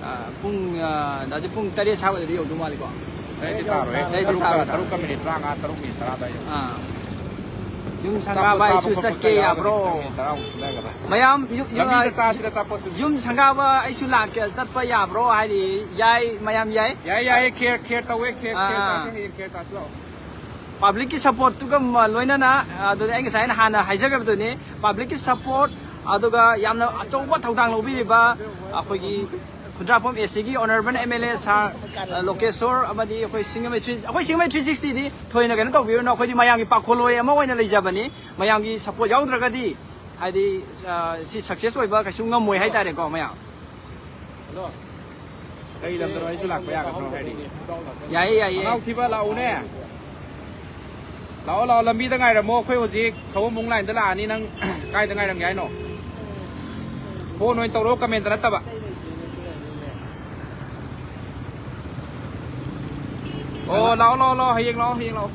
ꯑ, ꯄꯨꯡ, ꯑ, ꯍꯧꯖꯤꯛ ꯄꯨꯡ ꯇꯔꯦꯠ ꯁ꯭ꯋꯥꯏꯗꯗꯤ ꯌꯧꯗꯧ ꯃꯥꯜꯂꯤꯀꯣ꯫ ꯑꯗꯩꯗꯤ ꯇꯥꯔꯣꯏ꯫ ꯑꯗꯩꯗꯤ ꯇꯔꯨꯛꯀ ꯇꯥꯔꯣꯏ꯫ ꯇꯔꯨꯛꯀ ꯃꯤꯅꯤꯠ ꯇꯔꯥꯃꯉꯥ, ꯇꯔꯨꯛ ꯃꯤꯅꯤꯠ ꯇꯔꯥ ꯑꯗꯥꯏ ꯌꯧ꯫ ꯑꯥ꯫ ꯌꯨꯝ ꯑꯆꯥꯄꯣꯠ ꯁꯪꯒꯥꯕ ꯆꯥꯕ ꯑꯩꯁꯨ ꯈꯣꯠꯄ ꯆꯠꯀꯦ ꯀꯩ ꯌꯥꯎꯔꯒꯗꯤ ꯌꯥꯕ꯭ꯔꯣ? ꯄꯨꯡ ꯃꯤꯅꯤꯠ ꯇꯔꯥꯃꯨꯛ ꯊꯦꯡꯅꯒꯗ꯭ꯔꯥ? ꯃꯌꯥꯝ, ꯌꯨ- ꯌꯨ- ꯂꯝꯕꯤꯗ ꯆꯥꯁꯤꯗ ꯑꯆꯥꯄꯣꯠꯇꯨꯗꯤ꯫ ꯌꯨꯝ ꯁꯪꯒꯥꯕ ꯑꯩꯁꯨ ꯂꯥꯛꯀꯦ, ꯆꯠꯄ ꯌꯥꯕ꯭ꯔꯣ ꯍꯥꯏꯗꯤ? ꯌꯥꯏ, ꯃꯌꯥꯝ ꯌꯥꯏ꯫ ꯌꯥꯏ, ꯌꯥꯏꯌꯦ, ꯈꯦꯔ, ꯈꯦꯔ ꯇꯧꯋꯦ, ꯈꯦꯔ, ꯈꯦꯔ ꯑꯥ, ꯆꯥꯁꯦ, ꯑꯥ꯫ ꯍꯌꯦꯡ ꯈꯦꯔ ꯆꯥꯁꯤ ꯂꯥꯛꯑꯣ꯫ ꯄꯕ꯭ꯂꯤꯛꯀꯤ ꯁꯞꯄꯣꯔꯠꯇꯨꯒ ꯃ- ꯂꯣꯏꯅꯅ, ꯑꯗꯨꯗꯤ ꯑꯩ ꯉꯁꯥꯏ ꯑꯩꯅ ꯍꯥꯟꯅ ꯍꯥꯏꯖꯈ꯭ꯔꯕꯗꯨꯅꯤ, ꯄꯕ꯭ꯂꯤꯛꯀꯤ ꯁꯞꯄꯣꯔꯠ, ꯑꯗꯨꯒ ꯌꯥꯝꯅ ꯑꯆꯧꯕ ꯊꯧꯗꯥꯡ ꯂꯧꯕꯤꯔꯤꯕ ꯑꯩꯈꯣꯏꯒꯤ ꯈꯨꯟꯗ꯭ꯔꯥꯛꯄꯝ ꯑꯦ ꯁꯤꯒꯤ ꯑꯣꯅꯔꯦꯕꯜ ꯑꯦꯝ ꯑꯦꯜ ꯑꯦ ꯁꯥꯔ, ꯑ, ꯂꯣꯀꯦꯁꯣꯔ ꯑꯃꯗꯤ ꯑꯩꯈꯣꯏ ꯁꯤꯡꯖꯃꯩ ꯊ꯭ꯔꯤ, ꯑꯩꯈꯣꯏ ꯁꯤꯡꯖꯃꯩ ꯊ꯭ꯔꯤ ꯁꯤꯛꯁꯇꯤꯗꯤ ꯊꯣꯏꯅ ꯀꯩꯅꯣ ꯇꯧꯕꯤꯔꯨꯅꯨ, ꯑꯩꯈꯣꯏꯗꯤ ꯃꯌꯥꯝꯒꯤ ꯄꯥꯈꯣꯜꯂꯣꯏ ꯑꯃ ꯑꯣꯏꯅ ꯂꯩꯖꯕꯅꯤ꯫ ꯃꯌꯥꯝꯒꯤ ꯁꯞꯄꯣꯔꯠ ꯌꯥꯎꯗ꯭ꯔꯒꯗꯤ ꯍꯥꯏꯗꯤ, ꯑ, ꯁꯤ ꯁꯛꯁꯦꯁ ꯑꯣꯏꯕ ꯀꯩꯁꯨ ꯉꯝꯃꯣꯏ ꯍꯥꯏꯇꯥꯔꯦꯀꯣ ꯃꯌꯥꯝ꯫ ꯑꯗꯣ ꯀꯩ ꯂꯝꯗꯅꯣ ꯑꯩꯁꯨ ꯂꯥꯛꯄ ꯌꯥꯒꯗ꯭ꯔꯣ ꯍꯥꯏꯗꯤ? ꯌꯥꯏꯌꯦ, ꯌꯥꯏꯌꯦ꯫ ꯑꯉꯥꯎ ꯊꯤꯕ ꯂꯥꯛꯎꯅꯦ꯫ ꯂꯥꯛꯑꯣ, ꯂꯥꯛꯑꯣ, ꯂꯝꯕꯤꯗ ꯉꯥꯏꯔꯝꯃꯣ꯫ ꯑꯩꯈꯣꯏ ꯍꯧꯖꯤꯛ ꯁꯑꯣꯝꯕꯨꯡ ꯂꯥꯏꯟꯗ ꯂꯥꯛꯑꯅꯤ꯫ ꯅꯪ ꯀꯥꯏꯗ ꯉꯥꯏꯔꯝꯒꯦ ꯍꯥꯏꯅꯣ? ꯐꯣꯟ ꯑꯣꯏꯅ ꯇꯧꯔꯛꯑꯣ, ꯀꯃꯦꯟꯗ ꯅꯠꯇꯕ꯫ ꯑꯣ, ꯂꯥꯛꯑꯣ, ꯂꯥꯛꯑꯣ, ꯂꯥꯛꯑꯣ, ꯍꯌꯦꯡ ꯂꯥꯛꯑꯣ, ꯍꯌꯦꯡ ꯂꯥꯛꯑꯣ꯫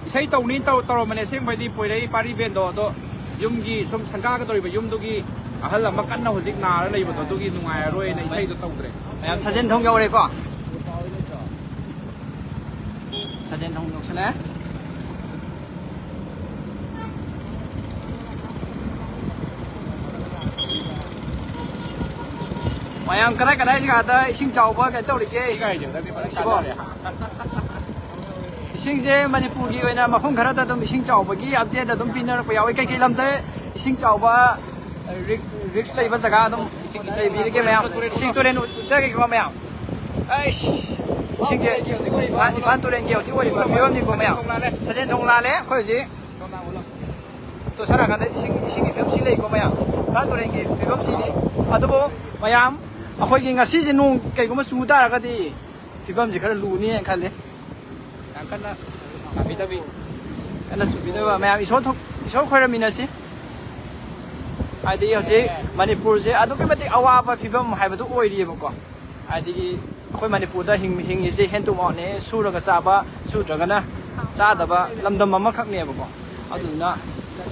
ꯏꯁꯩ ꯇꯧꯅꯤ ꯇꯧ-, ꯇꯧꯔꯝꯕꯅꯦ ꯑꯁꯦꯡꯕꯩꯗꯤ ꯄꯣꯏꯔꯩ ꯄꯥꯔꯤ ꯕꯦꯟꯗꯣ, ꯑꯗꯣ ꯌꯨꯝꯒꯤ ꯁꯨꯝ ꯁꯪꯒꯥꯒꯗꯧꯔꯤꯕ ꯌꯨꯝꯗꯨꯒꯤ ꯑꯍꯜ ꯑꯃ ꯀꯟꯅ ꯍꯧꯖꯤꯛ ꯅꯥꯔ ꯂꯩꯕꯗꯣ, ꯑꯗꯨꯒꯤ ꯅꯨꯡꯉꯥꯏꯔꯔꯣꯏꯅ ꯏꯁꯩꯗꯣ ꯇꯧꯗ꯭ꯔꯦ꯫ ꯃꯌꯥꯝ ꯁꯥꯖꯦꯟ ꯊꯣꯡ ꯌꯧꯔꯦꯀꯣ꯫ ꯁꯥꯖꯦꯟ ꯊꯣꯡ ꯌꯧꯁꯜꯂꯦ꯫ ꯃꯌꯥꯝ ꯀꯗꯥꯏ ꯀꯗꯥꯏ ꯖꯒꯥꯗ ꯏꯁꯤꯡ ꯆꯥꯎꯕ ꯀꯩꯅꯣ ꯇꯧꯔꯤꯒꯦ? ꯏꯀꯥꯏꯖꯕꯗꯗꯤ ꯐꯖꯅ ꯁꯤꯕꯣ? ꯀꯥꯟꯅꯔꯦ, ꯍꯥ? ꯏꯁꯤꯡꯁꯦ ꯃꯅꯤꯄꯨꯔꯒꯤ ꯑꯣꯏꯅ ꯃꯐꯝ ꯈꯔꯗ ꯑꯗꯨꯝ ꯏꯁꯤꯡ ꯆꯥꯎꯕꯒꯤ ꯑꯞꯗꯦꯠ ꯑꯗꯨꯝ ꯄꯤꯅꯔꯛꯄ ꯌꯥꯎꯋꯤ꯫ ꯀꯩꯀꯩ ꯂꯝꯗ ꯏꯁꯤꯡ ꯆꯥꯎꯕ, ꯔꯤꯛ-, ꯔꯤꯛꯁ ꯂꯩꯕ ꯖꯒꯥ ꯑꯗꯨꯝ ꯏꯁꯤꯡ ꯆꯥꯏꯕꯤꯔꯒꯦ ꯃꯌꯥꯝ꯫ ꯏꯁꯤꯡ ꯇꯨꯔꯦꯟ ꯎꯠꯆꯒꯦꯀꯣ ꯃꯌꯥꯝ꯫ ꯑꯩꯁ, ꯏꯁꯤꯡꯁꯦ ꯏꯝꯐꯥꯜ, ꯏꯝꯐꯥꯜ ꯇꯨꯔꯦꯟꯒꯤ ꯍꯧꯖꯤꯛ ꯑꯣꯏꯔꯤꯕ ꯐꯤꯕꯝꯅꯤꯀꯣ ꯃꯌꯥꯝ꯫ ꯁꯖꯦꯟ ꯊꯣꯡ ꯂꯥꯜꯂꯦ ꯑꯩꯈꯣꯏ ꯍꯧꯖꯤꯛ꯫ ꯇꯣ ꯁꯔꯥ ꯀꯥꯟꯗ ꯏꯁꯤꯡ, ꯏꯁꯤꯡꯒꯤ ꯐꯤꯕꯝꯁꯤ ꯂꯩꯀꯣ ꯃꯌꯥꯝ꯫ ꯏꯝꯐꯥꯜ ꯇꯨꯔꯦꯟꯒꯤ ꯐꯤꯕꯝꯁꯤꯅꯤ꯫ ꯑꯗꯨꯕꯨ ꯃꯌꯥꯝ, ꯑꯩꯈꯣꯏꯒꯤ ꯉꯁꯤꯁꯦ ꯅꯣꯡ ꯀꯩꯒꯨꯝꯕ ꯆꯨ ꯇꯥꯔꯒꯗꯤ ꯐꯤꯕꯝꯁꯤ ꯈꯔ ꯂꯨꯅꯤꯅ ꯈꯜꯂꯤ꯫ ꯌꯥꯝ ꯀꯟꯅ ꯇꯥꯕꯤꯗꯕꯤ꯫ ꯀꯟꯅ ꯆꯨꯕꯤꯗꯕ ꯃꯌꯥꯝ ꯏꯁꯣꯔ ꯊꯣꯛ-, ꯏꯁꯣꯔ ꯈꯣꯏꯔꯝꯃꯤꯟꯅꯁꯤ꯫ ꯍꯥꯏꯗꯤ ꯍꯧꯖꯤꯛ ꯃꯅꯤꯄꯨꯔꯁꯦ ꯑꯗꯨꯛꯀꯤ ꯃꯇꯤꯛ ꯑꯋꯥꯕ ꯐꯤꯕꯝ ꯍꯥꯏꯕꯗꯨ ꯑꯣꯏꯔꯤꯑꯕꯀꯣ꯫ ꯍꯥꯏꯗꯤ ꯑꯩꯈꯣꯏ ꯃꯅꯤꯄꯨꯔꯗ ꯍꯤꯡ-, ꯍꯤꯡꯉꯤꯁꯦ hand to mouthꯅꯦ, ꯁꯨꯔꯒ ꯆꯥꯕ, ꯁꯨꯗ꯭ꯔꯒꯅ ꯆꯥꯗꯕ ꯂꯝꯗꯝ ꯑꯃꯈꯛꯅꯦꯕꯀꯣ꯫ ꯑꯗꯨꯗꯨꯅ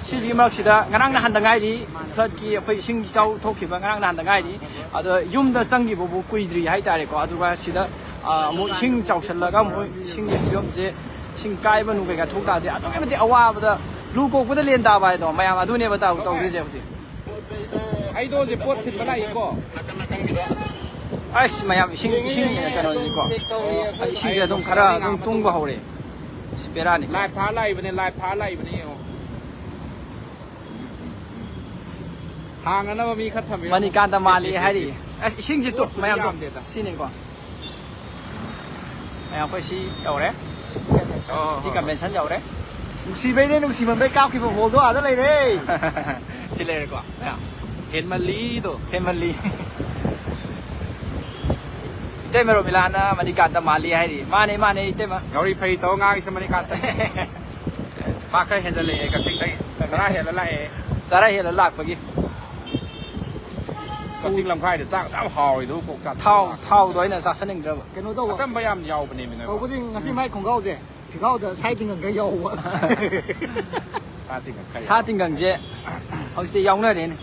ꯁꯤꯁꯤꯒꯤ ꯃꯔꯛꯁꯤꯗ ꯉꯔꯥꯡ ꯅꯍꯥꯟꯗ ꯉꯥꯏꯔꯤ, floodꯀꯤ ꯑꯩꯈꯣꯏ ꯏꯁꯤꯡ ꯏꯆꯥꯎ ꯊꯣꯛꯈꯤꯕ ꯉꯔꯥꯡ ꯅꯍꯥꯟꯗ ꯉꯥꯏꯔꯤ꯫ ꯑꯗꯣ ꯌꯨꯝꯗ ꯆꯪꯈꯤꯕꯕꯨ ꯀꯨꯏꯗ꯭ꯔꯤ ꯍꯥꯏꯇꯥꯔꯦꯀꯣ꯫ ꯑꯗꯨꯒ ꯁꯤꯗ, ꯑ, ꯑꯃꯨꯛ ꯏꯁꯤꯡ ꯆꯥꯎꯁꯜꯂꯒ ꯑꯃꯨꯛ ꯏꯁꯤꯡꯒꯤ ꯐꯤꯕꯝꯁꯦ, ꯏꯁꯤꯡ ꯀꯥꯏꯕ ꯅꯨꯡ ꯀꯩꯀꯥ ꯊꯣꯛ ꯇꯥꯔꯗꯤ ꯑꯗꯨꯛꯀꯤ ꯃꯇꯤꯛ ꯑꯋꯥꯕꯗ, ꯂꯨ ꯀꯣꯛꯄꯗ ꯂꯦꯟ ꯇꯥꯕ ꯍꯥꯏꯗꯣ ꯃꯌꯥꯝ ꯑꯗꯨꯅꯦꯕ ꯇꯧ-, ꯇꯧꯗꯣꯏꯁꯦ ꯍꯧꯖꯤꯛ꯫ ꯑꯩꯗꯣ ꯍꯧꯖꯤꯛ ꯄꯣꯠ ꯊꯤꯟꯕ ꯂꯥꯛꯏꯀꯣ꯫ ꯑꯁ, ꯃꯌꯥꯝ ꯏꯁꯤꯡ, ꯏꯁꯤꯡ ꯀꯩꯅꯣꯅꯤꯀꯣ꯫ ꯏꯁꯤꯡꯁꯦ ꯑꯗꯨꯝ ꯈꯔ ꯑꯗꯨꯝ ꯇꯨꯡꯕ ꯍꯧꯔꯦ꯫ ꯑꯁ, ꯕꯦꯔꯥꯅꯤ꯫ Live ꯊꯥ ꯂꯥꯛꯏꯕꯅꯦ, live ꯊꯥ ꯂꯥꯛꯏꯕꯅꯦ, ꯌꯦꯡꯉꯣ꯫ ꯍꯥꯡꯅꯅꯕ ꯃꯤ ꯈꯔ ꯊꯝꯕꯤꯔꯝꯃꯣ꯫ ꯃꯅꯤꯀꯥꯟꯇ ꯃꯥꯜꯂꯤ ꯍꯥꯏꯔꯤ꯫ ꯑꯁ, ꯏꯁꯤꯡꯁꯦ ꯇꯨ, ꯄꯣꯠꯄꯨꯗꯤ ꯃꯌꯥꯝꯗꯣ꯫ ꯌꯥꯝꯗꯦꯗ꯫ ꯁꯤꯅꯤꯀꯣ꯫ ꯃꯌꯥꯝ ꯑꯩꯈꯣꯏ ꯁꯤ ꯌꯧꯔꯦ꯫ ꯑꯣ, ꯍꯣꯏ, ꯍꯣꯏ꯫ City Convention ꯌꯧꯔꯦ꯫ ꯅꯨꯡꯁꯤꯕꯩꯅꯦ, ꯅꯨꯡꯁꯤꯃꯟꯕꯩ ꯀꯥꯞꯈꯤꯕ ballꯗꯣ ꯑꯥꯗ ꯂꯩꯔꯦ꯫ ꯁꯤ ꯂꯩꯔꯦꯀꯣ, ꯃꯌꯥꯝ꯫ ꯍꯦꯟꯃꯜꯂꯤꯗꯣ꯫ ꯍꯦꯟꯃꯜꯂꯤ꯫ ꯏꯇꯩꯃ ꯔꯣꯃꯤꯂꯥꯅ ꯃꯅꯤꯀꯥꯟꯇ ꯃꯥꯜꯂꯤ ꯍꯥꯏꯔꯤ꯫ ꯃꯥꯅꯦ, ꯃꯥꯅꯦ, ꯏꯇꯩꯃ꯫ ꯌꯥꯎꯔꯤ ꯐꯩ ꯇꯧ ꯉꯥꯡꯉꯤꯁꯦ ꯃꯅꯤꯀꯥꯟꯇ꯫ ꯃꯥ ꯈꯔ ꯍꯦꯟꯖꯜꯂꯛꯑꯦ ꯀꯛꯆꯤꯡꯗꯩ꯫ ꯇꯔꯥ ꯍꯦꯜꯂ ꯂꯥꯛꯑꯦ꯫ ꯇꯔꯥ ꯍꯦꯜꯂ ꯂꯥꯛꯄꯒꯤ꯫ ꯀꯛꯆꯤꯡ ꯂꯝꯈꯥꯏꯗ ꯆꯥꯛ ꯌꯥꯝ ꯍꯥꯎꯔꯤꯗꯨꯕꯨ ꯀꯣꯛ ꯆꯥꯛ ꯊꯥꯎ, ꯆꯥꯛ ꯊꯥꯎꯗꯣ ꯑꯩꯅ ꯆꯥꯁꯟꯅꯤꯡꯗ꯭ꯔꯕ꯫ ꯀꯩꯅꯣ ꯇꯧꯕ꯫ ꯑꯆꯝꯕ ꯌꯥꯝ ꯌꯥꯎꯕꯅꯦꯃꯤ ꯅꯣꯏ꯫ ꯇꯧꯕꯗꯤ ꯉꯁꯤ ꯃꯥꯏ ꯈꯣꯡꯒ꯭ꯔꯥꯎꯁꯦ, ꯐꯤꯈꯥꯎꯗ ꯁꯥ ꯇꯤꯡꯒꯪ ꯈꯔ ꯌꯥꯎꯕ꯫ ꯁꯥ ꯇꯤꯡꯒꯪ ꯈꯔ ꯁꯥ ꯌꯥꯎꯕ꯫ ꯇꯤꯡꯒꯪꯁꯦ ꯍꯧꯖꯤꯛꯇꯤ ꯌꯥꯎꯅꯔꯦꯅꯦ꯫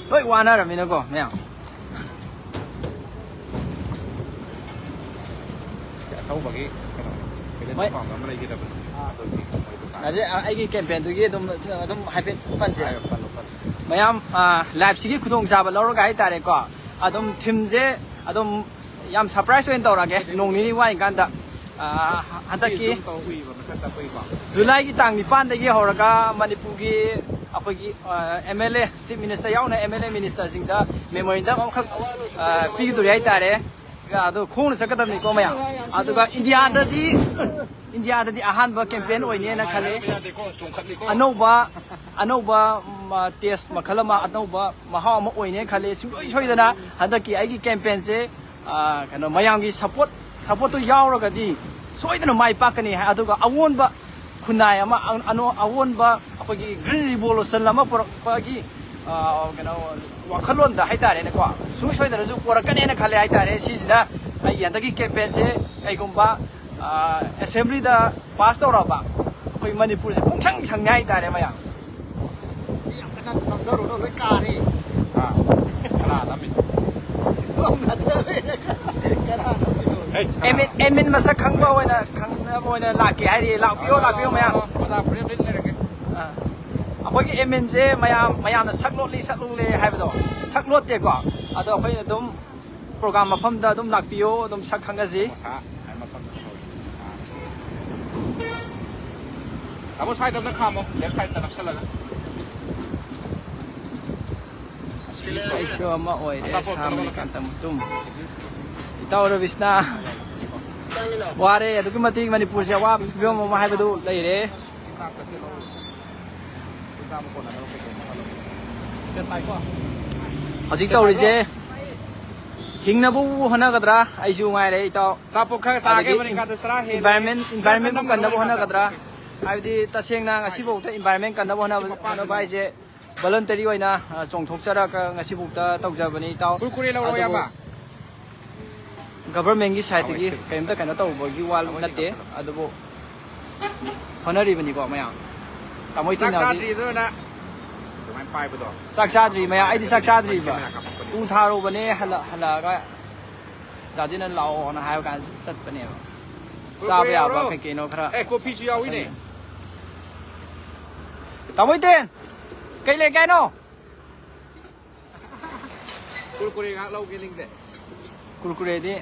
ꯂꯣꯏ ꯋꯥꯅꯔꯝꯃꯤꯅꯀꯣ ꯃꯌꯥꯝ꯫ ꯑꯊꯧꯕꯒꯤ ꯀꯩꯅꯣ, village ꯃꯣꯏ account ꯑꯃ ꯂꯩꯈꯤꯗꯕꯅꯤ꯫ ꯑꯗꯨꯒꯤ ꯃꯣꯏ ꯗꯨꯀꯥꯟ꯫ ꯑꯗꯩ ꯑꯩꯒꯤ campaignꯗꯨꯒꯤ ꯑꯗꯨꯝ, ꯑꯗꯨꯝ ꯍꯥꯏꯐꯦꯠ ꯄꯟꯁꯤꯔꯥ? ꯍꯥꯏꯌꯣ, ꯄꯜꯂꯣ, ꯄꯜꯂꯣ꯫ ꯃꯌꯥꯝ, ꯑ, liveꯁꯤꯒꯤ ꯈꯨꯗꯣꯡꯆꯥꯕ ꯂꯧꯔꯒ ꯍꯥꯏꯇꯥꯔꯦꯀꯣ, ꯑꯗꯨꯝ ꯊꯤꯝꯁꯦ ꯑꯗꯨꯝ ꯌꯥꯝ ꯁꯔꯄ꯭ꯔꯥꯏꯁ ꯑꯣꯏꯅ ꯇꯧꯔꯛꯑꯒꯦ, ꯅꯣꯡ ꯅꯤꯅꯤ ꯋꯥꯠꯂꯤꯀꯥꯟꯗ꯫ ꯑꯥ, ꯍꯟꯗꯛꯀꯤ ꯖꯨꯂꯥꯏꯒꯤ ꯇꯥꯡ ꯅꯤꯄꯥꯟꯗꯒꯤ ꯍꯧꯔꯒ ꯃꯅꯤꯄꯨꯔꯒꯤ ꯑꯩꯈꯣꯏꯒꯤ M L A, chief minister ꯌꯥꯎꯅ ꯑꯦꯝ ꯑꯦꯜ ꯑꯦ ꯃꯤꯅꯤꯁꯇꯔꯁꯤꯡꯗ ꯃꯦꯃꯣꯔꯦꯟꯗꯝ ꯑꯃꯈꯛ, ꯑꯥ, ꯄꯤꯒꯗꯣꯔꯤ ꯍꯥꯏꯇꯥꯔꯦ꯫ ꯑꯗꯣ ꯈꯣꯡꯅ ꯆꯠꯀꯗꯕꯅꯤꯀꯣ ꯃꯌꯥꯝ꯫ ꯑꯗꯨꯒ ꯏꯟꯗꯤꯌꯥꯗꯗꯤ, ꯏꯟꯗꯤꯌꯥꯗꯗꯤ ꯑꯍꯥꯟꯕ ꯀꯦꯝꯄꯦꯟ ꯑꯣꯏꯅꯦꯅ ꯈꯜꯂꯦ꯫ ꯑꯅꯧꯕ, ꯑꯅꯧꯕ, ꯎꯝ, ꯇꯦꯁ ꯃꯈꯜ ꯑꯃ, ꯑꯅꯧꯕ ꯃꯍꯥꯎ ꯑꯃ ꯑꯣꯏꯅꯦꯅ ꯈꯜꯂꯦ꯫ ꯁꯨꯡꯁꯣꯏ ꯁꯣꯏꯗꯅ ꯍꯟꯗꯛꯀꯤ ꯑꯩꯒꯤ ꯀꯦꯝꯄꯦꯟꯁꯦ, ꯑ, ꯀꯩꯅꯣ, ꯃꯌꯥꯝꯒꯤ ꯁꯄꯣꯔꯠ, ꯁꯄꯣꯔꯠꯇꯨ ꯌꯥꯎꯔꯒꯗꯤ ꯁꯣꯏꯗꯅ ꯃꯥꯏ ꯄꯥꯛꯀꯅꯤ ꯍꯥꯏ꯫ ꯑꯗꯨꯒ ꯑꯑꯣꯟꯕ ꯈꯨꯟꯅꯥꯏ ꯑꯃ, ꯑ-, ꯑꯅꯣ-, ꯑꯑꯣꯟꯕ ꯑꯩꯈꯣꯏꯒꯤ ꯒ꯭ꯔꯤꯟ ꯔꯤꯚꯣꯂꯨꯁꯟ ꯑꯃ ꯄꯨꯔꯛꯄꯒꯤ, ꯑ, ꯀꯩꯅꯣ, ꯋꯥꯈꯜꯂꯣꯟꯗ ꯍꯥꯏꯇꯥꯔꯦꯅꯦꯀꯣ, ꯁꯨꯡꯁꯣꯏ ꯁꯣꯏꯗꯅꯁꯨ ꯄꯨꯔꯛꯀꯅꯦꯅ ꯈꯜꯂꯦ ꯍꯥꯏꯇꯥꯔꯦ꯫ ꯁꯤꯁꯤꯅ ꯑꯩꯒꯤ ꯍꯟꯗꯛꯀꯤ ꯀꯦꯝꯄꯦꯟꯁꯦ ꯀꯩꯒꯨꯝꯕ, ꯑ, ꯑꯦꯁꯦꯝꯕ꯭ꯂꯤꯗ ꯄꯥꯁ ꯇꯧꯔꯕ, ꯑꯩꯈꯣꯏ ꯃꯅꯤꯄꯨꯔꯁꯦ ꯄꯨꯡꯁꯪ ꯁꯪꯅꯤ ꯍꯥꯏꯇꯥꯔꯦ ꯃꯌꯥꯝ꯫ ꯁꯤ ꯌꯥꯝ ꯀꯟꯅ ꯅꯝꯊꯔꯨꯅꯨ, ꯂꯣꯏ ꯀꯥꯔꯦ꯫ ꯑꯥ, ꯀꯅꯥ ꯅꯝꯃꯤꯅꯣ? ꯅꯝꯊꯔꯦ꯫ ꯀꯅꯥ ꯅꯝꯃꯤꯅꯣ? ꯑꯦꯁ, ꯀꯅꯥ? ꯑꯦꯃꯤꯟ, ꯑꯦꯃꯤꯟ ꯃꯁꯛ ꯈꯪꯕ ꯑꯣꯏꯅ, ꯈꯪꯅꯕ ꯑꯣꯏꯅ ꯂꯥꯛꯀꯦ ꯍꯥꯏꯔꯤ꯫ ꯂꯥꯛꯄꯤꯌꯣ, ꯂꯥꯛꯄꯤꯌꯣ ꯃꯌꯥꯝ꯫ ꯑꯣꯖꯥ ꯐꯨꯔꯤꯠ ꯂꯤꯠ ꯂꯩꯔꯒꯦ꯫ ꯑꯥ꯫ ꯑꯩꯈꯣꯏꯒꯤ ꯑꯦꯃꯤꯟꯁꯦ ꯃꯌꯥꯝ, ꯃꯌꯥꯝꯅ ꯁꯛ ꯂꯣꯠꯂꯤ, ꯁꯛ ꯂꯣꯠꯂꯤ ꯍꯥꯏꯕꯗꯣ, ꯁꯛ ꯂꯣꯠꯇꯦꯀꯣ꯫ ꯑꯗꯣ ꯑꯩꯈꯣꯏ ꯑꯗꯨꯝ ꯄ꯭ꯔꯣꯒ꯭ꯔꯥꯝ ꯃꯐꯝꯗ ꯑꯗꯨꯝ ꯂꯥꯛꯄꯤꯌꯣ, ꯑꯗꯨꯝ ꯁꯛ ꯈꯪꯅꯁꯤ꯫ ꯃꯁꯥ ꯍꯥꯏ ꯃꯐꯝꯗ ꯇꯧꯔꯤ꯫ ꯇꯥꯃꯣ, ꯁ꯭ꯋꯥꯏꯗ ꯑꯝꯇ ꯈꯥꯝꯃꯣ, ꯂꯦꯐ ꯁꯥꯏꯗꯇ ꯅꯞꯁꯜꯂꯒ꯫ ꯑꯁꯤꯒꯤ ꯑꯩꯁꯨ ꯑꯃ ꯑꯣꯏꯔꯦ, ꯑꯆꯥꯄꯣꯠ ꯁꯥ ꯈꯔ ꯃꯅꯤ ꯀꯟꯇ ꯃꯇꯨꯝ꯫ ꯏꯇꯥꯎ ꯔꯕꯤꯁꯅꯥ, ꯋꯥꯔꯦ ꯑꯗꯨꯛꯀꯤ ꯃꯇꯤꯛ, ꯃꯅꯤꯄꯨꯔꯁꯦ ꯑꯋꯥꯕ ꯐꯤꯕꯝ ꯑꯃ ꯍꯥꯏꯕꯗꯨ ꯂꯩꯔꯦ꯫ ꯍꯧꯖꯤꯛ ꯇꯧꯔꯤꯁꯦ, ꯍꯤꯡꯅꯕꯕꯨ ꯍꯣꯠꯅꯒꯗ꯭ꯔꯥ? ꯑꯩꯁꯨ ꯉꯥꯏꯔꯦ, ꯏꯇꯥꯎ꯫ ꯑꯆꯥꯄꯣꯠ ꯈꯔ ꯆꯥꯒꯦ, ꯑꯗꯒꯤ ꯃꯅꯤꯀꯥꯗ ꯆꯔꯥ ꯍꯦꯜꯂꯦ꯫ ꯏꯟꯚꯥꯏꯔꯟꯃꯦꯟ, ꯏꯟꯚꯥꯏꯔꯟꯃꯦꯟꯕꯨ ꯀꯟꯅꯕ ꯍꯣꯠꯅꯒꯗ꯭ꯔꯥ? ꯍꯥꯏꯕꯗꯤ, ꯇꯁꯦꯡꯅ ꯉꯁꯤꯐꯥꯎꯗ ꯏꯟꯚꯥꯏꯔꯟꯃꯦꯟ ꯀꯟꯅꯕ ꯍꯣꯠꯅꯕ, ꯍꯣꯠꯅꯕ ꯍꯥꯏꯁꯦ, ꯚꯣꯂꯟꯇꯔꯤ ꯑꯣꯏꯅ, ꯑ, ꯆꯣꯡꯊꯣꯛꯆꯔꯒ ꯉꯁꯤꯐꯥꯎꯗ ꯇꯧꯖꯕꯅꯤ, ꯏꯇꯥꯎ꯫ ꯀꯨꯔꯀꯨꯔꯦ ꯂꯧꯔꯣ, ꯑꯗꯨꯕꯨ ꯏꯌꯥꯝꯕ꯫ ꯒꯚꯔꯟꯃꯦꯟꯒꯤ ꯁꯥꯏꯠꯇꯒꯤ ꯀꯩꯝꯇ ꯀꯩꯅꯣ ꯇꯧꯕꯒꯤ ꯋꯥ ꯅꯠꯇꯦ, ꯑꯗꯨꯕꯨ ꯍꯣꯠꯅꯔꯤꯕꯅꯤꯀꯣ ꯃꯌꯥꯝ꯫ ꯇꯥꯃꯣ ꯆꯥꯛ ꯏꯇꯤꯅ ꯍꯧꯖꯤꯛ ꯆꯥꯗ꯭ꯔꯤꯗꯨꯅ ꯑꯗꯨꯃꯥꯏꯅ ꯄꯥꯏꯕꯗꯣ꯫ ꯆꯥꯛ ꯆꯥꯗ꯭ꯔꯤ ꯃꯌꯥꯝ, ꯑꯩꯗꯤ ꯆꯥꯛ ꯆꯥꯗ꯭ꯔꯤꯕ꯫ ꯃꯌꯥꯝ ꯀꯥꯞꯄꯛꯄꯅꯦ꯫ ꯎ ꯊꯥꯔꯨꯕꯅꯦ, ꯍꯜꯂ-, ꯍꯜꯂꯛꯑꯒ ꯗꯥꯗꯤꯅ ꯂꯥꯛꯑꯣꯅ ꯍꯥꯏꯕ ꯀꯥꯟꯗ ꯆꯠꯄꯅꯦꯕ꯫ ꯆꯥꯕ ꯀꯨꯔꯀꯨꯔꯦ ꯌꯥꯕ ꯌꯥꯎꯔꯣ? ꯀꯩ ꯀꯩꯅꯣ ꯈꯔ ꯑꯦ, ꯀꯣꯐꯤꯁꯨ ꯌꯥꯎꯏꯅꯦ꯫ ꯆꯥꯁꯟꯕꯅꯦ꯫ ꯇꯥꯃꯣ ꯏꯇꯦꯟ, ꯀꯩ ꯂꯩꯔꯒꯦ ꯍꯥꯏꯅꯣ? ꯀꯨꯔꯀꯨꯔꯦ ꯉꯥꯏꯍꯥꯛ ꯂꯧꯒꯦ ꯅꯤꯡꯗꯦ꯫ ꯀꯨꯔꯀꯨꯔꯦꯗꯤ꯫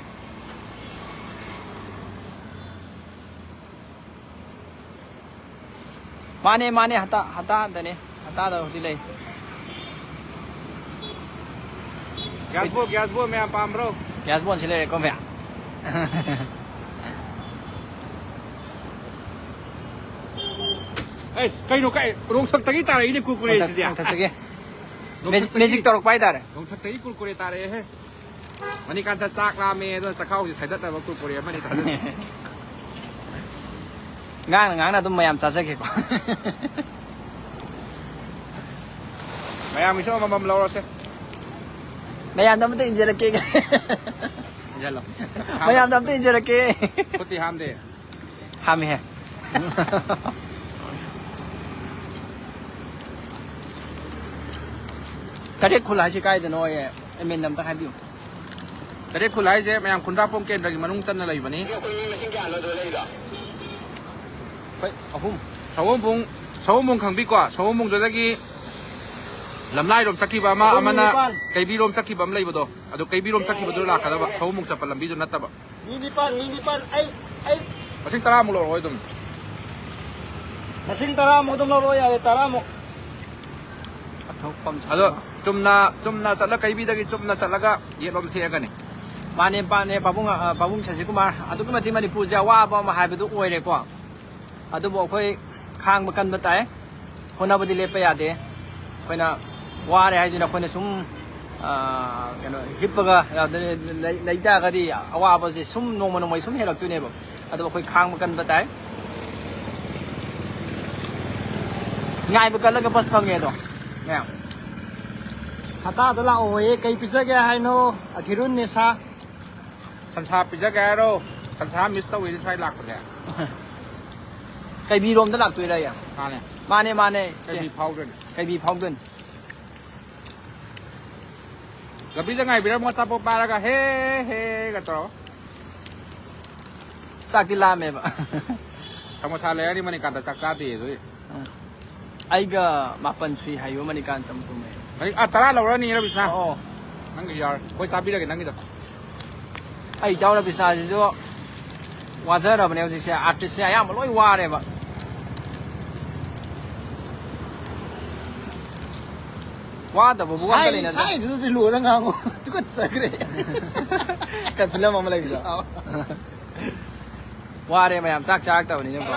ꯃꯥꯅꯦ, ꯃꯥꯅꯦ, ꯍꯇꯥ, ꯍꯇꯥꯗꯅꯦ꯫ ꯍꯇꯥꯗ ꯍꯧꯖꯤꯛ ꯂꯩ꯫ ꯒ꯭ꯌꯥꯁ ꯕꯣ, ꯒ꯭ꯌꯥꯁ ꯕꯣ ꯃꯌꯥꯝ ꯄꯥꯝꯕ꯭ꯔꯣ? ꯒ꯭ꯌꯥꯁ ꯕꯣꯟꯁꯤ ꯂꯩꯔꯦꯀꯣ ꯃꯌꯥꯝ꯫ ꯑꯩꯁ, ꯀꯩꯅꯣ, ꯀꯩ, ꯅꯣꯡꯊꯛꯇꯒꯤ ꯇꯥꯔꯛꯏꯅꯦ ꯀꯨꯔꯀꯨꯔꯦꯁꯤꯗꯤ꯫ ꯅꯣꯡꯊꯛ-, ꯅꯣꯡꯊꯛꯇꯒꯤ꯫ ꯅꯣꯡꯊꯛꯇꯒꯤ꯫ ꯃꯦꯖꯤꯛ, ꯃꯦꯖꯤꯛ ꯇꯧꯔꯛꯄ ꯍꯥꯏꯇꯥꯔꯦ꯫ ꯅꯣꯡꯊꯛꯇꯒꯤ ꯀꯨꯔꯀꯨꯔꯦ ꯇꯥꯔꯛꯑꯦꯍꯦ꯫ ꯃꯅꯤꯀꯥꯟꯇ ꯆꯥꯛ ꯂꯥꯝꯃꯦ, ꯑꯗꯨꯅ ꯆꯥꯛꯈꯥꯎꯁꯦ ꯁꯥꯏꯗꯠꯅꯕ ꯀꯨꯔꯀꯨꯔꯦ ꯑꯃꯅꯤ ꯊꯥꯖꯤꯟꯁꯦ꯫ ꯉꯥꯡꯅ ꯉꯥꯡꯅ ꯑꯗꯨꯝ ꯃꯌꯥꯝ ꯆꯥꯖꯒꯦꯀꯣ꯫ ꯃꯌꯥꯝꯒꯤꯁꯨ ꯑꯃꯃꯝ ꯂꯧꯔꯁꯦ꯫ ꯃꯌꯥꯝꯗ ꯑꯃꯇ ꯏꯟꯖꯔꯛꯀꯦ꯫ ꯏꯟꯖꯜꯂꯣ꯫ ꯃꯌꯥꯝꯗ ꯑꯝꯇ ꯏꯟꯖꯔꯛꯀꯦ꯫ ꯈꯨꯠꯇꯤ ꯍꯥꯝꯗꯦ꯫ ꯍꯥꯝꯃꯤꯍꯦ꯫ ꯇꯔꯦꯠ ꯈꯨꯜ ꯍꯥꯏꯁꯤ ꯀꯥꯏꯗꯅꯣ? ꯑꯦ, ꯑꯦꯝ ꯑꯦꯟ ꯑꯝꯇ ꯍꯥꯏꯕꯤꯌꯨ꯫ ꯇꯔꯦꯠ ꯈꯨꯜ ꯍꯥꯏꯁꯦ ꯃꯌꯥꯝ ꯈꯨꯟꯗ꯭ꯔꯥꯛꯄꯝ ꯀꯦꯟꯗ꯭ꯔꯒꯤ ꯃꯅꯨꯡ ꯆꯟꯅ ꯂꯩꯕꯅꯤ꯫ ꯑꯩꯈꯣꯏ ꯑꯍꯨꯝ꯫ ꯁꯑꯣꯝꯕꯨꯡ ꯈꯪꯕꯤꯀꯣ? ꯁꯑꯣꯝꯕꯨꯡꯗꯨꯗꯒꯤ ꯂꯝꯂꯥꯏꯔꯣꯝ ꯆꯠꯈꯤꯕ ꯑꯃ, ꯑꯍꯨꯝ ꯑꯃꯅ ꯅꯤꯄꯥꯟ꯫ ꯀꯩꯕꯤꯔꯣꯝ ꯆꯠꯈꯤꯕ ꯑꯃ ꯂꯩꯕꯗꯣ, ꯑꯗꯨ ꯀꯩꯕꯤꯔꯣꯝ ꯆꯠꯈꯤꯕꯗꯨ ꯂꯥꯛꯀꯗꯕ, ꯁꯑꯣꯝꯕꯨꯡ ꯆꯠꯄ ꯂꯝꯕꯤꯗꯨ ꯅꯠꯇꯕ꯫ ꯃꯤ ꯅꯤꯄꯥꯟ, ꯃꯤ ꯅꯤꯄꯥꯟ, ꯑꯩ, ꯑꯩ꯫ ꯃꯁꯤꯡ ꯇꯔꯥꯃꯨꯛ ꯂꯧꯔꯛꯑꯣ ꯑꯗꯨꯝ꯫ ꯃꯁꯤꯡ ꯇꯔꯥꯃꯨꯛ ꯑꯗꯨꯝ ꯂꯧꯔꯛꯑꯣ, ꯌꯥꯔꯦ, ꯇꯔꯥꯃꯨꯛ꯫ ꯑꯗꯣ ꯆꯨꯝꯅ, ꯆꯨꯝꯅ ꯆꯠꯂ, ꯀꯩꯕꯤꯗꯒꯤ ꯆꯨꯝꯅ ꯆꯠꯂꯒ ꯌꯦꯠꯂꯣꯝ ꯊꯦꯛꯑꯒꯅꯤ꯫ ꯃꯥꯅꯦ, ꯃꯥꯅꯦ, ꯄꯥꯕꯨꯡ, ꯑ, ꯄꯥꯕꯨꯡ ꯁꯖꯤꯀꯨꯃꯥꯔ, ꯑꯗꯨꯛꯀꯤ ꯃꯇꯤꯛ ꯃꯅꯤꯄꯨꯔꯁꯦ ꯑꯋꯥꯕ ꯑꯃ ꯍꯥꯏꯕꯗꯨ ꯑꯣꯏꯔꯦꯀꯣ꯫ ꯑꯗꯨꯕꯨ ꯑꯩꯈꯣꯏ ꯈꯥꯡꯕ ꯀꯟꯕ ꯇꯥꯏ, ꯍꯣꯠꯅꯕꯗꯤ ꯂꯦꯞꯄ ꯌꯥꯗꯦ꯫ ꯑꯩꯈꯣꯏꯅ ꯋꯥꯔꯦ ꯍꯥꯏꯗꯨꯅ ꯑꯩꯈꯣꯏꯅ ꯁꯨꯝ, ꯑ, ꯀꯩꯅꯣ, ꯍꯤꯞꯄꯒ, ꯑ, ꯂꯩ, ꯂꯩ ꯇꯥꯔꯒꯗꯤ ꯑꯋꯥꯕꯁꯦ ꯁꯨꯝ ꯅꯣꯡꯃ ꯅꯣꯡꯃꯒꯤ ꯁꯨꯝ ꯍꯦꯜꯂꯛꯇꯣꯏꯅꯦꯕ꯫ ꯑꯗꯨꯕꯨ ꯑꯩꯈꯣꯏ ꯈꯥꯡꯕ ꯀꯟꯕ ꯇꯥꯏ꯫ ꯉꯥꯏꯕ ꯀꯜꯂꯒ ꯕꯁ ꯐꯪꯉꯦ ꯑꯗꯣ, ꯃꯌꯥꯝ꯫ ꯍꯇꯥꯗ ꯂꯥꯛꯑꯣꯌꯦ, ꯀꯩ ꯄꯤꯖꯒꯦ ꯍꯥꯏꯅꯣ? ꯑꯈꯤꯔꯨꯟ ꯅꯦꯁꯥ꯫ ꯁꯟꯁꯥ ꯄꯤꯖꯒꯦ ꯍꯥꯏꯔꯣ? ꯁꯟꯁꯥ ꯃꯤꯁ ꯇꯧꯋꯤꯗꯤ ꯁ꯭ꯋꯥꯏ ꯂꯥꯛꯄꯁꯦ꯫ ꯀꯩꯕꯤꯔꯣꯝꯗ ꯂꯥꯛꯇꯣꯏꯔꯥ ꯑꯩ? ꯃꯥꯅꯦ꯫ ꯃꯥꯅꯦ, ꯃꯥꯅꯦ, ꯁꯦ꯫ ꯀꯩꯕꯤ ꯐꯥꯎꯗꯣꯏꯅꯦ꯫ ꯀꯩꯕꯤ ꯐꯥꯎꯗꯣꯏꯅꯦ꯫ ꯂꯝꯕꯤꯗ ꯉꯥꯏꯕꯤꯔꯝꯃꯣ, ꯑꯆꯥꯄꯣꯠ ꯄꯥꯏꯔꯒ ꯍꯦ ꯍꯦꯒ ꯇꯧꯔꯣ꯫ ꯆꯥꯛꯇꯤ ꯂꯥꯝꯃꯦꯕ꯫ ꯁꯃꯣꯁꯥ ꯂꯩꯔꯅꯤ, ꯃꯅꯤꯀꯥꯟꯇ ꯆꯥꯛ ꯆꯥꯗꯦ ꯑꯗꯨꯏ꯫ ꯎꯝ꯫ ꯑꯩꯒ ꯃꯥꯄꯟ ꯁꯨꯏ ꯍꯥꯏꯌꯣ, ꯃꯅꯤꯀꯥꯟꯇ ꯑꯃꯨꯛ ꯇꯨꯝꯃꯦ꯫ ꯑꯩ, ꯑꯥ, ꯇꯔꯥ ꯂꯧꯔꯅꯤ, ꯔꯕꯤꯁꯅꯥ꯫ ꯑꯣ꯫ ꯅꯪꯒꯤ ꯌꯥꯔꯦ, ꯑꯩꯈꯣꯏ ꯆꯥꯕꯤꯔꯒꯦ ꯅꯪꯒꯤꯗꯣ꯫ ꯑꯩ ꯏꯇꯥꯎ ꯔꯕꯤꯁꯅꯥꯁꯤꯁꯨ ꯋꯥꯖꯔꯕꯅꯦ ꯍꯧꯖꯤꯛꯁꯦ, ꯑꯥꯔꯇꯤꯁꯁꯦ ꯑꯌꯥꯝꯕ ꯂꯣꯏ ꯋꯥꯔꯦꯕ꯫ ꯋꯥꯗꯕꯕꯨ ꯑꯝꯇ ꯁꯥꯏ-, ꯂꯩꯅꯗꯦ꯫ ꯁꯥꯏꯗꯨꯗꯗꯤ ꯂꯣꯏꯔ ꯉꯥꯡꯉꯣ꯫ ꯇꯨꯀꯠꯆꯈ꯭ꯔꯦ꯫ ꯀꯩ ꯐꯤꯂꯝ ꯑꯃ ꯂꯩꯕꯗꯣ꯫ ꯑꯥꯎ꯫ ꯋꯥꯔꯦ ꯃꯌꯥꯝ, ꯆꯥꯛ ꯆꯥꯔꯛꯇꯕꯅꯤꯅꯀꯣ꯫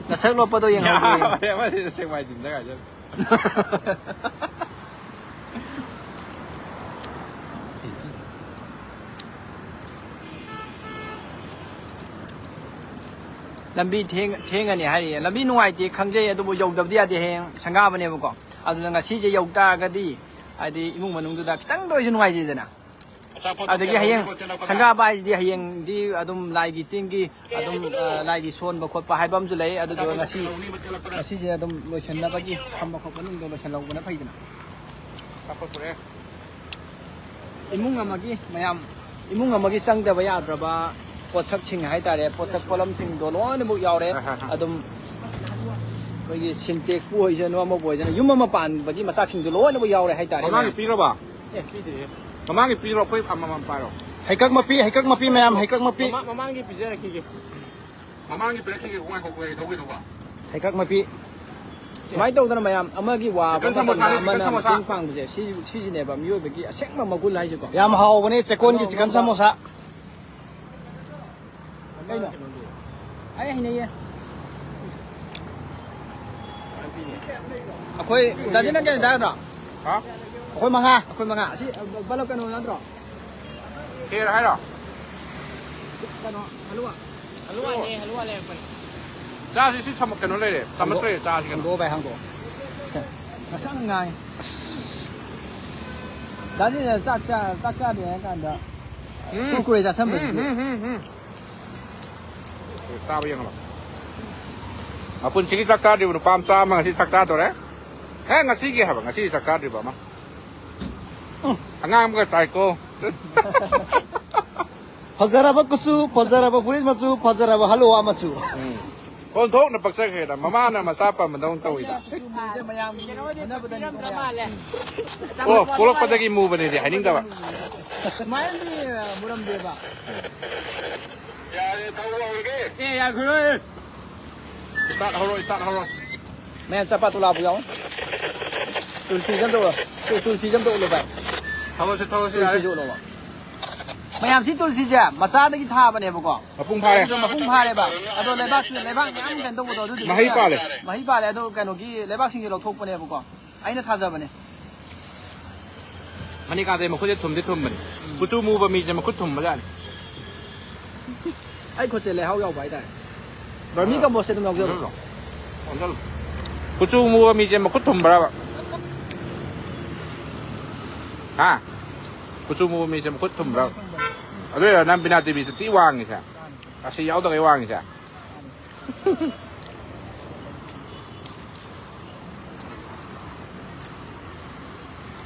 ꯅꯁꯛ ꯂꯣꯠꯄꯗꯣ ꯌꯦꯡꯍꯧꯗꯦ꯫ ꯌꯥꯔꯦ, ꯑꯃꯗꯤ ꯁꯦꯛꯃꯥꯏꯖꯤꯡꯗ ꯀꯥꯏ ꯆꯠꯂꯦ꯫ ꯂꯝꯕꯤ ꯊꯦꯡ-, ꯊꯦꯡꯉꯅꯤ ꯍꯥꯏꯔꯤꯌꯦ꯫ ꯂꯝꯕꯤ ꯅꯨꯡꯉꯥꯏꯇꯦ ꯈꯪꯖꯩ, ꯑꯗꯨꯕꯨ ꯌꯧꯗꯕꯗꯤ ꯌꯥꯗꯦ꯫ ꯍꯌꯦꯡ ꯁꯪꯒꯥꯕꯅꯦꯕꯀꯣ, ꯑꯗꯨꯅ ꯉꯁꯤꯁꯦ ꯌꯧ ꯇꯥꯔꯒꯗꯤ ꯍꯥꯏꯗꯤ ꯏꯃꯨꯡ ꯃꯅꯨꯡꯗꯨꯗ ꯈꯤꯇꯪꯗ ꯑꯣꯏꯁꯨ ꯅꯨꯡꯉꯥꯏꯖꯩꯗꯅ꯫ ꯑꯗꯒꯤ ꯍꯌꯦꯡ ꯁꯪꯒꯥꯕ ꯍꯥꯏꯁꯤꯗꯤ ꯍꯌꯦꯡꯗꯤ ꯑꯗꯨꯝ ꯂꯥꯏꯒꯤ ꯇꯤꯟꯒꯤ ꯑꯗꯨꯝ, ꯑ, ꯂꯥꯏꯒꯤ ꯁꯣꯟꯕ ꯈꯣꯠꯄ ꯍꯥꯏꯕ ꯑꯃꯁꯨ ꯂꯩ꯫ ꯑꯗꯨꯗꯣ ꯉꯁꯤ, ꯉꯁꯤꯁꯦ ꯑꯗꯨꯝ ꯂꯣꯏꯁꯤꯟꯅꯕꯒꯤ ꯐꯝꯕ ꯈꯣꯠꯄ ꯅꯨꯡꯗꯣ ꯂꯣꯏꯁꯤꯜꯍꯧꯕꯅ ꯐꯩꯗꯅ꯫ ꯏꯃꯨꯡ ꯑꯃꯒꯤ ꯃꯌꯥꯝ, ꯏꯃꯨꯡ ꯑꯃꯒꯤ ꯆꯪꯗꯕ ꯌꯥꯗ꯭ꯔꯕ ꯄꯣꯠꯁꯛꯁꯤꯡ ꯍꯥꯏꯇꯥꯔꯦ, ꯄꯣꯠꯁꯛ ꯄꯣꯠꯂꯝꯁꯤꯡꯗꯣ ꯂꯣꯏꯅꯃꯛ ꯌꯥꯎꯔꯦ꯫ ꯑꯗꯨꯝ ꯑꯩꯈꯣꯏꯒꯤ ꯁꯤꯟꯇꯦꯛꯁꯄꯨ ꯑꯣꯏꯁꯅꯨ, ꯑꯃꯕꯨ ꯑꯣꯏꯁꯅꯨ, ꯌꯨꯝ ꯑꯃ ꯄꯥꯟꯕꯒꯤ ꯃꯆꯥꯛꯁꯤꯡꯗꯣ ꯂꯣꯏꯅꯃꯛ ꯌꯥꯎꯔꯦ ꯍꯥꯏꯇꯥꯔꯦ꯫ ꯃꯃꯥꯡꯒꯤ ꯄꯤꯔꯕ? ꯑꯦ, ꯄꯤꯗ꯭ꯔꯤꯌꯦ꯫ ꯃꯃꯥꯡꯒꯤ ꯄꯤꯔꯣ, ꯑꯩꯈꯣꯏ ꯑꯃꯃꯝ ꯄꯥꯏꯔꯣ꯫ ꯍꯩꯀꯛ ꯃꯄꯤ, ꯍꯩꯀꯛ ꯃꯄꯤ ꯃꯌꯥꯝ, ꯍꯩꯀꯛ ꯃꯄꯤ꯫ ꯃꯃꯥ-, ꯃꯃꯥꯡꯒꯤ ꯄꯤꯖꯔꯛꯈꯤꯒꯦ꯫ ꯃꯃꯥꯡꯒꯤ ꯄꯤꯔꯛꯈꯤꯒꯦ, ꯉꯥꯏꯈꯣ, ꯉꯥꯏꯈꯣ, ꯂꯧꯒꯦ ꯇꯧꯕ꯫ ꯍꯩꯀꯛ ꯃꯄꯤ꯫ ꯁꯨꯃꯥꯏꯅ ꯇꯧꯗꯅ ꯃꯌꯥꯝ ꯑꯃꯒꯤ ꯋꯥꯕ ꯆꯤꯛꯀꯟ ꯁꯃꯣꯁꯥꯅꯤ, ꯃꯇꯝꯗ ꯆꯤꯛꯀꯟ ꯑꯃꯅ ꯁꯃꯣꯁꯥ꯫ ꯃꯇꯦꯡ ꯄꯥꯡꯕꯁꯦ, ꯁꯤ-, ꯁꯤꯁꯤꯅꯦꯕ ꯃꯤꯑꯣꯏꯕꯒꯤ ꯑꯁꯦꯡꯕ ꯃꯒꯨꯟ ꯍꯥꯏꯁꯦꯀꯣ꯫ ꯌꯥꯝ ꯍꯥꯎꯕꯅꯦ ꯆꯦꯀꯣꯟꯒꯤ ꯑꯅꯧ ꯆꯤꯛꯀꯟ ꯑꯅꯧꯕ ꯁꯃꯣꯁꯥ꯫ ꯀꯩꯅꯣ? ꯑꯩ ꯍꯩꯅꯩꯌꯦ꯫ ꯑꯩꯈꯣꯏ ꯗꯥꯗꯤꯅ ꯀꯩꯅꯣ ꯆꯥꯒꯗ꯭ꯔꯣ? ꯍꯥ? ꯑꯩꯈꯣꯏ ꯃꯉꯥ꯫ ꯑꯩꯈꯣꯏ ꯃꯉꯥ꯫ ꯑꯁꯤ ꯕꯂꯞ ꯀꯩꯅꯣ ꯅꯠꯇ꯭ꯔꯣ? ꯈꯦꯔ ꯍꯥꯏꯔꯣ? ꯀꯩꯅꯣ, ꯍꯂꯨꯋꯥ꯫ ꯍꯂꯨꯋꯥꯅꯦ, ꯍꯂꯨꯋꯥ ꯂꯩꯔꯛꯄꯅꯦ꯫ ꯆꯥꯁꯤ, ꯁꯤ ꯁꯃ-, ꯀꯩꯅꯣ ꯂꯩꯔꯦ, ꯆꯥꯃꯁ ꯍꯥꯡꯗꯣꯛ-, ꯂꯩꯔꯦ, ꯆꯥꯁꯤ ꯀꯩꯅꯣ꯫ ꯍꯥꯡꯗꯣꯛꯑꯣ ꯚꯥꯏ, ꯍꯥꯡꯗꯣꯛꯑꯣ꯫ ꯁꯦ, ꯉꯁꯪ ꯉꯥꯡꯉꯦ꯫ ꯑꯁ꯫ ꯗꯥꯗꯤ ꯆꯥꯛ ꯆꯥ-, ꯆꯥꯛ ꯆꯥꯗꯦ ꯍꯥꯏ ꯀꯥꯟꯗ ꯎꯝ꯫ ꯀꯨꯔꯀꯨꯔꯦ ꯆꯥꯁꯟꯕꯁꯤꯗꯤ꯫ ꯎꯝ, ꯎꯝ, ꯎꯝ, ꯎꯝ꯫ ꯆꯥꯕ ꯌꯦꯡꯍꯜꯂꯣ꯫ ꯃꯄꯨꯟꯁꯤꯒꯤ ꯆꯥꯛ ꯆꯥꯗ꯭ꯔꯤꯕ ꯅꯨꯄꯥ ꯃꯆꯥ ꯑꯃ ꯉꯁꯤ ꯆꯥꯛ ꯆꯥꯗꯣꯔꯦ꯫ ꯑꯦ, ꯉꯁꯤꯒꯤ ꯍꯥꯏꯕ, ꯉꯁꯤ ꯆꯥꯛ ꯆꯥꯗ꯭ꯔꯤꯕ ꯑꯃ꯫ ꯎꯝ, ꯑꯉꯥꯡ ꯑꯃꯒ ꯆꯥꯏꯀꯣ꯫ ꯐꯖꯔꯕ ꯀꯨꯆꯨ, ꯐꯖꯔꯕ ꯐꯨꯔꯤꯠ ꯃꯆꯨ, ꯐꯖꯔꯕ ꯍꯜꯂꯨꯋꯥ ꯃꯆꯨ꯫ ꯎꯝ꯫ ꯑꯣꯟꯊꯣꯛꯅ ꯄꯛꯆꯈ꯭ꯔꯦꯗ, ꯃꯃꯥꯅ ꯃꯆꯥ ꯄꯝꯕꯗꯧꯅ ꯇꯧꯋꯤꯗ꯫ ꯀꯨꯆꯨ ꯃꯨꯕꯁꯦ ꯃꯌꯥꯝꯒꯤ ꯍꯣꯠꯅꯕꯗꯅꯤꯀꯣ, ꯃꯌꯥꯝ꯫ ꯑꯣ, ꯄꯣꯛꯂꯛꯄꯗꯒꯤ ꯃꯨꯕꯅꯦꯗꯤ ꯍꯥꯏꯅꯤꯡꯗꯕ꯫ ꯁꯨꯃꯥꯏꯅꯗꯤ ꯃꯨꯔꯝꯗꯦꯕ꯫ ꯌꯥꯔꯦ, ꯊꯧꯕ ꯍꯧꯔꯒꯦ꯫ ꯑꯦ, ꯌꯥꯈꯤꯔꯣꯏ꯫ ꯏꯁꯇꯥꯔꯠ ꯍꯧꯔꯣ, ꯏꯁꯇꯥꯔꯠ ꯍꯧꯔꯣ꯫ ꯃꯌꯥꯝ ꯆꯠꯄ ꯇꯣꯂꯥꯕꯨ ꯌꯥꯎ꯫ ꯇꯨꯜꯁꯤꯁꯦ ꯑꯝꯇ ꯎꯠꯂꯣ꯫ ꯁꯤ ꯇꯨꯜꯁꯤꯁꯦ ꯑꯝꯇ ꯎꯠꯂꯣꯕ꯫ ꯊꯧꯔꯁꯤ, ꯊꯧꯔꯁꯤ, ꯌꯥꯔꯦ꯫ ꯇꯨꯜꯁꯤꯁꯦ ꯎꯠꯂꯣꯕ꯫ ꯃꯌꯥꯝ, ꯁꯤ ꯇꯨꯜꯁꯤꯁꯦ ꯃꯆꯥꯗꯒꯤ ꯊꯥꯕꯅꯦꯕꯀꯣ꯫ ꯃꯄꯨꯡ ꯐꯥꯔꯦ꯫ ꯑꯗꯣ ꯃꯄꯨꯡ ꯐꯥꯔꯦꯕ꯫ ꯑꯗꯣ ꯂꯩꯕꯥꯛꯁꯤꯗ, ꯂꯩꯕꯥꯛ ꯃꯌꯥꯝ ꯀꯩꯅꯣ ꯇꯧꯕꯗꯣ, ꯑꯗꯨꯗꯨꯒꯤ ꯃꯍꯩ ꯄꯥꯜꯂꯦ꯫ ꯃꯍꯩ ꯄꯥꯜꯂꯦ꯫ ꯑꯗꯣ ꯀꯩꯅꯣꯒꯤ ꯂꯩꯕꯥꯛꯁꯤꯡꯁꯦ ꯂꯧꯊꯣꯛꯄꯅꯦꯕꯀꯣ꯫ ꯑꯩꯅ ꯊꯥꯖꯕꯅꯦ꯫ ꯃꯅꯤꯀꯥꯟꯇꯒꯤ ꯃꯈꯨꯠꯁꯦ ꯊꯨꯝꯗꯤ ꯊꯨꯝꯕꯅꯤ꯫ ꯎꯝ꯫ ꯀꯨꯆꯨ ꯃꯨꯕ ꯃꯤꯁꯦ ꯃꯈꯨꯠ ꯊꯨꯝꯕꯖꯥꯠꯅꯤ꯫ ꯑꯩ ꯈꯨꯠꯁꯦ ꯂꯩꯍꯥꯎ ꯌꯥꯎꯕ ꯍꯥꯏꯇꯥꯔꯦ꯫ ꯕꯔꯃꯤ ꯑꯥ꯫ ꯀꯝꯄꯣꯁꯁꯦ ꯑꯗꯨꯝ ꯌꯥꯎꯖꯕ꯫ ꯑꯣꯟꯁꯜꯂꯨ꯫ ꯑꯣꯟꯁꯜꯂꯨ꯫ ꯀꯨꯆꯨ ꯃꯨꯕ ꯃꯤꯁꯦ ꯃꯈꯨꯠ ꯊꯨꯝꯕ꯭ꯔꯕ? ꯍꯥ? ꯀꯨꯆꯨ ꯃꯨꯕ ꯃꯤꯁꯦ ꯃꯈꯨꯠ ꯊꯨꯝꯕ꯭ꯔꯕ? ꯑꯗꯨꯏꯔꯣ ꯅꯪ ꯕꯤꯅꯥ ꯇꯤꯚꯤꯁꯦ ꯊꯤ ꯋꯥꯡꯉꯤꯁꯦ? ꯑꯁꯤ ꯌꯥꯎꯗꯈꯩ ꯋꯥꯡꯉꯤꯁꯦ?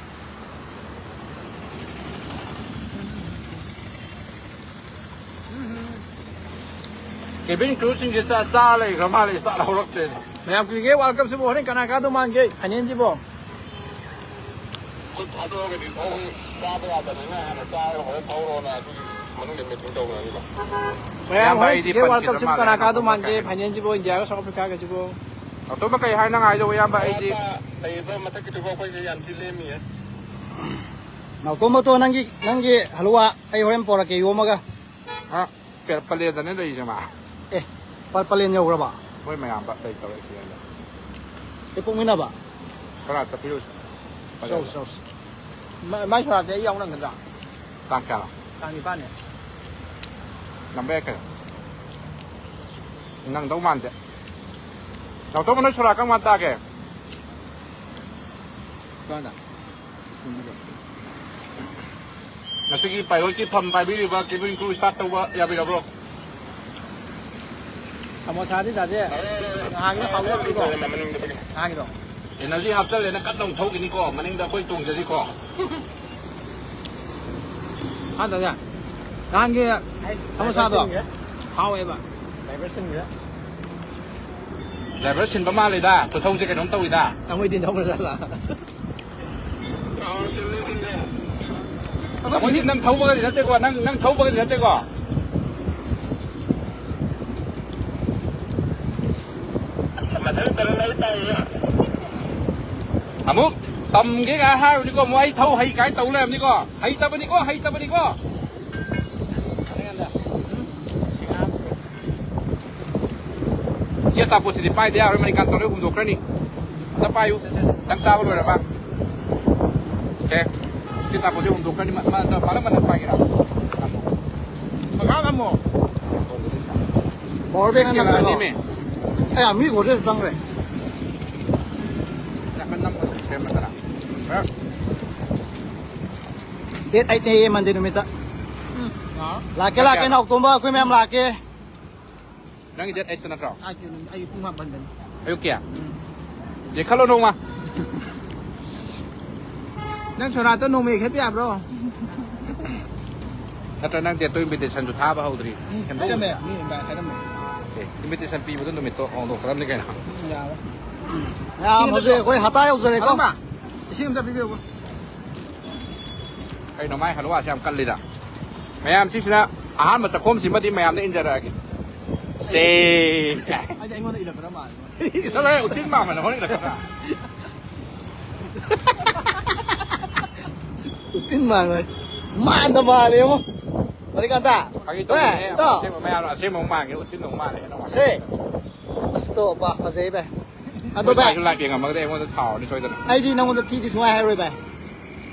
ꯀꯦꯕꯤꯟ ꯀ꯭ꯔꯨꯁꯤꯡꯁꯦ ꯆꯥ-, ꯆꯥ ꯂꯩꯈ꯭ꯔ ꯃꯥꯜꯂꯦ, ꯆꯥ ꯍꯧꯔꯛꯇ꯭ꯔꯦꯅꯦ꯫ ꯃꯌꯥꯝ, ꯀ꯭ꯔꯤꯀꯦꯠ ꯋꯥꯔꯜ ꯀꯞꯁꯤꯕꯨ ꯍꯣꯔꯦꯟ ꯀꯅꯥ ꯀꯥꯗꯧ ꯃꯥꯟꯒꯦ, ꯐꯥꯏꯅꯦꯜꯁꯤꯕꯣ? ꯈꯨꯠ ꯊꯥꯗꯣꯛꯑꯒꯗꯤ ꯊꯧꯕ ꯆꯥꯕ ꯌꯥꯗꯕꯅꯤꯅ ꯍꯥꯟꯅ ꯆꯥꯔꯒ ꯍꯣꯔꯦꯟ ꯊꯧꯔꯣꯅ ꯑꯗꯨꯒꯤ ꯃꯅꯨꯡꯗ ꯃꯤꯇꯤꯡ ꯇꯧꯅꯔꯤꯕ꯫ ꯃꯌꯥꯝ, ꯏꯌꯥꯝꯕ, ꯍꯣꯔꯦꯟ ꯑꯩꯗꯤ ꯀ꯭ꯔꯤꯀꯦꯠ ꯋꯥꯔꯜ ꯄꯟꯈꯤꯗ꯭ꯔ ꯀꯞꯁꯤꯕꯨ ꯃꯥꯜꯂꯦ, ꯀꯅꯥ ꯀꯥꯗꯧ ꯍꯥꯟꯅ ꯃꯥꯟꯒꯦ, ꯀꯥꯈꯠꯂꯦ꯫ ꯐꯥꯏꯅꯦꯜꯁꯤꯕꯨ, ꯏꯟꯗꯤꯌꯥꯒ ꯁꯥꯎꯠ ꯑꯐ꯭ꯔꯤꯀꯥꯒꯁꯤꯕꯨ? ꯑꯇꯣꯝꯕ, ꯀꯩ ꯍꯥꯏꯅ ꯉꯥꯏꯗꯧꯕ, ꯏꯌꯥꯝꯕ? ꯑꯩꯗꯤ ꯑꯌꯥꯝꯕ ꯂꯩꯕ ꯃꯊꯛꯀꯤꯗꯨꯕꯨ ꯑꯩꯈꯣꯏꯁꯦ ꯌꯥꯝ ꯊꯤ ꯂꯦꯝꯃꯤꯌꯦ꯫ ꯅꯥꯎꯇꯣꯝꯕꯇꯣ, ꯅꯪꯒꯤ, ꯅꯪꯒꯤ ꯍꯂꯨꯋꯥ ꯑꯩ ꯍꯣꯔꯦꯟ ꯄꯣꯔꯛꯀꯦ, ꯌꯣꯝꯃꯒ꯫ ꯑ, ꯄꯦ-, ꯄꯂꯦꯟꯗꯅꯦ ꯂꯩꯔꯤꯁꯦ ꯃꯥ꯫ ꯑꯦ, ꯄ-, ꯄꯂꯦꯟ ꯌꯧꯈ꯭ꯔꯕ? ꯑꯩꯈꯣꯏ ꯃꯌꯥꯝꯕ ꯂꯩꯇꯕ ꯑꯦꯛꯁꯤꯗꯦꯟꯗ꯫ ꯍꯦꯛ ꯄꯣꯛꯃꯤꯟꯅꯕ? ꯈꯔ ꯆꯠꯄꯤꯔꯨꯁꯤ꯫ ꯆꯧꯁꯤ, ꯆꯧꯁꯤ꯫ ꯃ-, ꯃꯥꯏ ꯁꯣꯔꯥꯠꯁꯦ ꯑꯩ ꯌꯥꯎ ꯅꯪꯒꯗ꯭ꯔꯥ? ꯇꯥꯡ ꯀꯌꯥꯅꯣ? ꯇꯥꯡ ꯅꯤꯄꯥꯟꯅꯦ꯫ ꯅꯝꯕ ꯌꯥꯏ ꯀꯩꯅꯣ? ꯅꯪꯗꯧ ꯃꯥꯟꯗꯦ꯫ ꯅꯥꯎꯇꯣꯝꯕ, ꯅꯣꯏ ꯁꯣꯔꯥꯠ ꯀꯔꯝ ꯀꯥꯟ ꯇꯥꯒꯦ? ꯀꯥꯏꯗ? ꯉꯁꯤꯒꯤ ꯄꯥꯏꯌꯣꯠꯀꯤ ꯐꯝ ꯄꯥꯏꯕꯤꯔꯤꯕ ꯀꯦꯕꯤꯟ ꯀ꯭ꯔꯨ ꯁ꯭ꯇꯥꯔꯠ ꯇꯧꯕ ꯌꯥꯕꯤꯔꯕ꯭ꯔꯣ? ꯁꯃꯣꯁꯥꯗꯤ ꯇꯥꯖꯦ꯫ ꯅꯍꯥꯟꯒꯤꯗꯣ ꯍꯥꯎꯖꯕꯅꯤꯀꯣ꯫ ꯅꯍꯥꯟꯒꯤꯗꯣ꯫ ꯑꯦꯅꯔꯖꯤ ꯍꯥꯞꯆꯜꯂꯦꯅ ꯀꯟꯅ ꯑꯃꯨꯛ ꯊꯧꯈꯤꯅꯤꯀꯣ, ꯃꯅꯤꯡꯗ ꯑꯩꯈꯣꯏ ꯇꯣꯡꯖꯔꯤꯀꯣ꯫ ꯍꯥ, ꯇꯥꯖꯦ꯫ ꯅꯍꯥꯟꯒꯤ ꯁꯃꯣꯁꯥꯗꯣ ꯍꯥꯎꯋꯦꯕ꯫ ꯚꯥꯏꯕ꯭ꯔꯦꯁꯟꯒꯤꯔ? ꯗ꯭ꯔꯥꯏꯚꯔ ꯁꯤꯟꯕ ꯃꯥꯜꯂꯦꯗ, ꯈꯨꯊꯧꯁꯦ ꯀꯩꯅꯣꯝ ꯇꯧꯋꯤꯗ꯫ ꯑꯩꯈꯣꯏꯗꯤ ꯊꯧꯕ ꯆꯠꯂ꯫ ꯑꯩꯈꯣꯏꯗꯤ ꯅꯪ ꯊꯧꯕꯒꯗꯤ ꯅꯠꯇꯦꯀꯣ, ꯅꯪ, ꯅꯪ ꯊꯧꯕꯒꯗꯤ ꯅꯠꯇꯦꯀꯣ꯫ ꯑꯃꯨꯛ ꯇꯝꯒꯦ ꯀꯥꯏ ꯍꯥꯏꯔꯨꯅꯤꯀꯣ, ꯑꯃꯨꯛ ꯑꯩ ꯊꯧ ꯍꯩ ꯀꯥꯏ ꯇꯧ ꯂꯩꯔꯝꯅꯤꯀꯣ꯫ ꯍꯩꯇꯕꯅꯤꯀꯣ, ꯍꯩꯇꯕꯅꯤꯀꯣ꯫ ꯁꯤ ꯑꯆꯥꯄꯣꯠꯁꯤꯗꯤ ꯄꯥꯏꯗ ꯌꯥꯔꯣꯏ, ꯃꯅꯤꯀꯥꯟ ꯇꯧꯔꯒ ꯍꯨꯝꯗꯣꯛꯈ꯭ꯔꯅꯤ꯫ ꯑꯝꯇ ꯄꯥꯏꯌꯨ꯫ ꯅꯪ ꯆꯥꯕ ꯂꯣꯏꯔꯕ? ꯑꯣꯀꯦ꯫ ꯁꯤ ꯑꯆꯥꯄꯣꯠꯁꯦ ꯍꯨꯝꯗꯣꯛꯈ꯭ꯔꯅꯤ꯫ ꯃ-, ꯃ-, ꯄꯥꯂꯪ ꯃꯊꯛ ꯄꯥꯏꯒꯦꯔꯥ? ꯃꯈꯥ ꯅꯝꯃꯣ꯫ ꯄꯋꯥꯔ ꯕꯦꯡ ꯅꯪ ꯅꯝꯁꯤꯜꯂꯣ꯫ ꯀꯦꯔꯥꯅꯤꯃꯦ꯫ ꯑꯦ, ꯃꯤ ꯍꯣꯇꯦꯜ ꯆꯪꯈ꯭ꯔꯦ꯫ ꯅꯥꯀꯟ ꯅꯝꯃꯣ, ꯁꯦꯝꯃꯗꯔꯥ? ꯍꯥ? ꯗꯦꯠ ꯑꯩꯠꯅꯦꯌꯦ, ꯃꯟꯗꯦ ꯅꯨꯃꯤꯠꯇ꯫ ꯎꯝ, ꯂꯥꯛꯑꯣ꯫ ꯂꯥꯛꯀꯦ, ꯂꯥꯛꯀꯦ, ꯅꯥꯎꯇꯣꯝꯕ, ꯑꯩꯈꯣꯏ ꯃꯌꯥꯝ ꯂꯥꯛꯀꯦ꯫ ꯅꯪꯒꯤ ꯗꯦꯠ ꯑꯩꯠꯇ ꯅꯠꯇ꯭ꯔꯣ? ꯑꯩ ꯄꯨꯡ ꯃꯥꯄꯟꯗꯅꯤ꯫ ꯑꯌꯨꯛꯀꯤ? ꯎꯝ꯫ ꯌꯦꯛꯈꯠꯂꯣ ꯅꯣꯡꯃ꯫ ꯅꯪ ꯁꯣꯔꯥꯠꯇ ꯅꯣꯡꯃ ꯌꯦꯛꯈꯠꯄ ꯌꯥꯕ꯭ꯔꯣ? ꯅꯠꯇ꯭ꯔ ꯅꯪ ꯗꯦꯠꯇꯣ ꯏꯟꯚꯤꯇꯦꯁꯟꯁꯨ ꯊꯥꯕ ꯍꯧꯗ꯭ꯔꯤ꯫ ꯎꯝ, ꯁꯦꯝꯗꯣꯛꯎꯁꯤ꯫ ꯍꯥꯏꯔꯝꯃꯦ꯫ ꯃꯤ ꯏꯟꯚꯥꯏꯠ ꯍꯥꯏꯔꯝꯃꯦ꯫ ꯑꯦ, ꯏꯟꯚꯤꯇꯦꯁꯟ ꯄꯤꯕꯗꯣ ꯅꯨꯃꯤꯠꯇꯣ ꯍꯣꯡꯗꯣꯛꯈ꯭ꯔꯕꯅꯤ ꯀꯩꯅꯣ꯫ ꯎꯝ, ꯌꯥꯔꯦ꯫ ꯃꯌꯥꯝ ꯍꯧꯖꯤꯛ ꯑꯩꯈꯣꯏ ꯍꯇꯥ ꯌꯧꯖꯔꯦꯀꯣ꯫ ꯄꯥꯂꯪꯕ, ꯏꯁꯤꯡ ꯑꯝꯇ ꯄꯤꯕꯤꯌꯨ꯫ ꯀꯩꯅꯣ ꯃꯥꯏ ꯍꯂꯨꯋꯥꯁꯦ ꯌꯥꯝ ꯀꯜꯂꯤꯗ꯫ ꯃꯌꯥꯝ ꯁꯤꯁꯤꯅ ꯑꯍꯥꯟꯕ ꯆꯥꯛꯈꯣꯝꯁꯤꯃꯗꯤ ꯃꯌꯥꯝꯗ ꯏꯟꯖꯔꯛꯑꯒꯦ꯫ ꯁꯦ꯫ ꯑꯩꯗꯤ ꯑꯩꯉꯣꯟꯗ ꯏꯜꯂꯛꯀꯗꯕ ꯃꯥꯜꯂꯦ꯫ ꯆꯠꯂꯣꯍꯦ, ꯎꯇꯤꯟ ꯃꯥꯟꯕ ꯅꯪꯉꯣꯟꯗ ꯏꯜꯂꯛꯀꯗ꯭ꯔꯥ? ꯎꯇꯤꯟ ꯃꯥꯟꯕ꯫ ꯃꯥꯟꯗ ꯃꯥꯜꯂꯦ, ꯌꯦꯡꯉꯣ꯫ ꯃꯔꯤꯀꯥꯟꯇ꯫ ꯐꯥꯒꯤ ꯇꯧꯕꯅꯦ, ꯑꯦ, ꯏꯇꯥꯎ꯫ ꯑꯁꯦꯡꯕ ꯃꯌꯥꯝ ꯑꯁꯦꯡꯕ ꯑꯃꯨꯛ ꯃꯥꯟꯒꯦ, ꯎꯇꯤꯟ ꯑꯃꯨꯛ ꯃꯥꯜꯂꯦ꯫ ꯁꯦ꯫ ꯑꯁ, ꯇꯣ, ꯄꯥ, ꯐꯖꯩ, ꯚꯥꯏ꯫ ꯑꯗꯣ, ꯃꯣꯏ ꯚꯥꯏ, ꯁ꯭ꯋꯥꯏꯁꯨ ꯂꯥꯏ ꯄꯦꯡꯉꯝꯃꯒꯗꯤ ꯑꯩꯉꯣꯟꯗ ꯁꯥꯎꯔꯅꯤ ꯁꯣꯏꯗꯅ꯫ ꯑꯩꯗꯤ ꯅꯪꯉꯣꯟꯗ ꯊꯤꯗꯤ ꯁꯨꯡꯍꯥꯏ ꯍꯥꯏꯔꯣꯏ, ꯚꯥꯏ꯫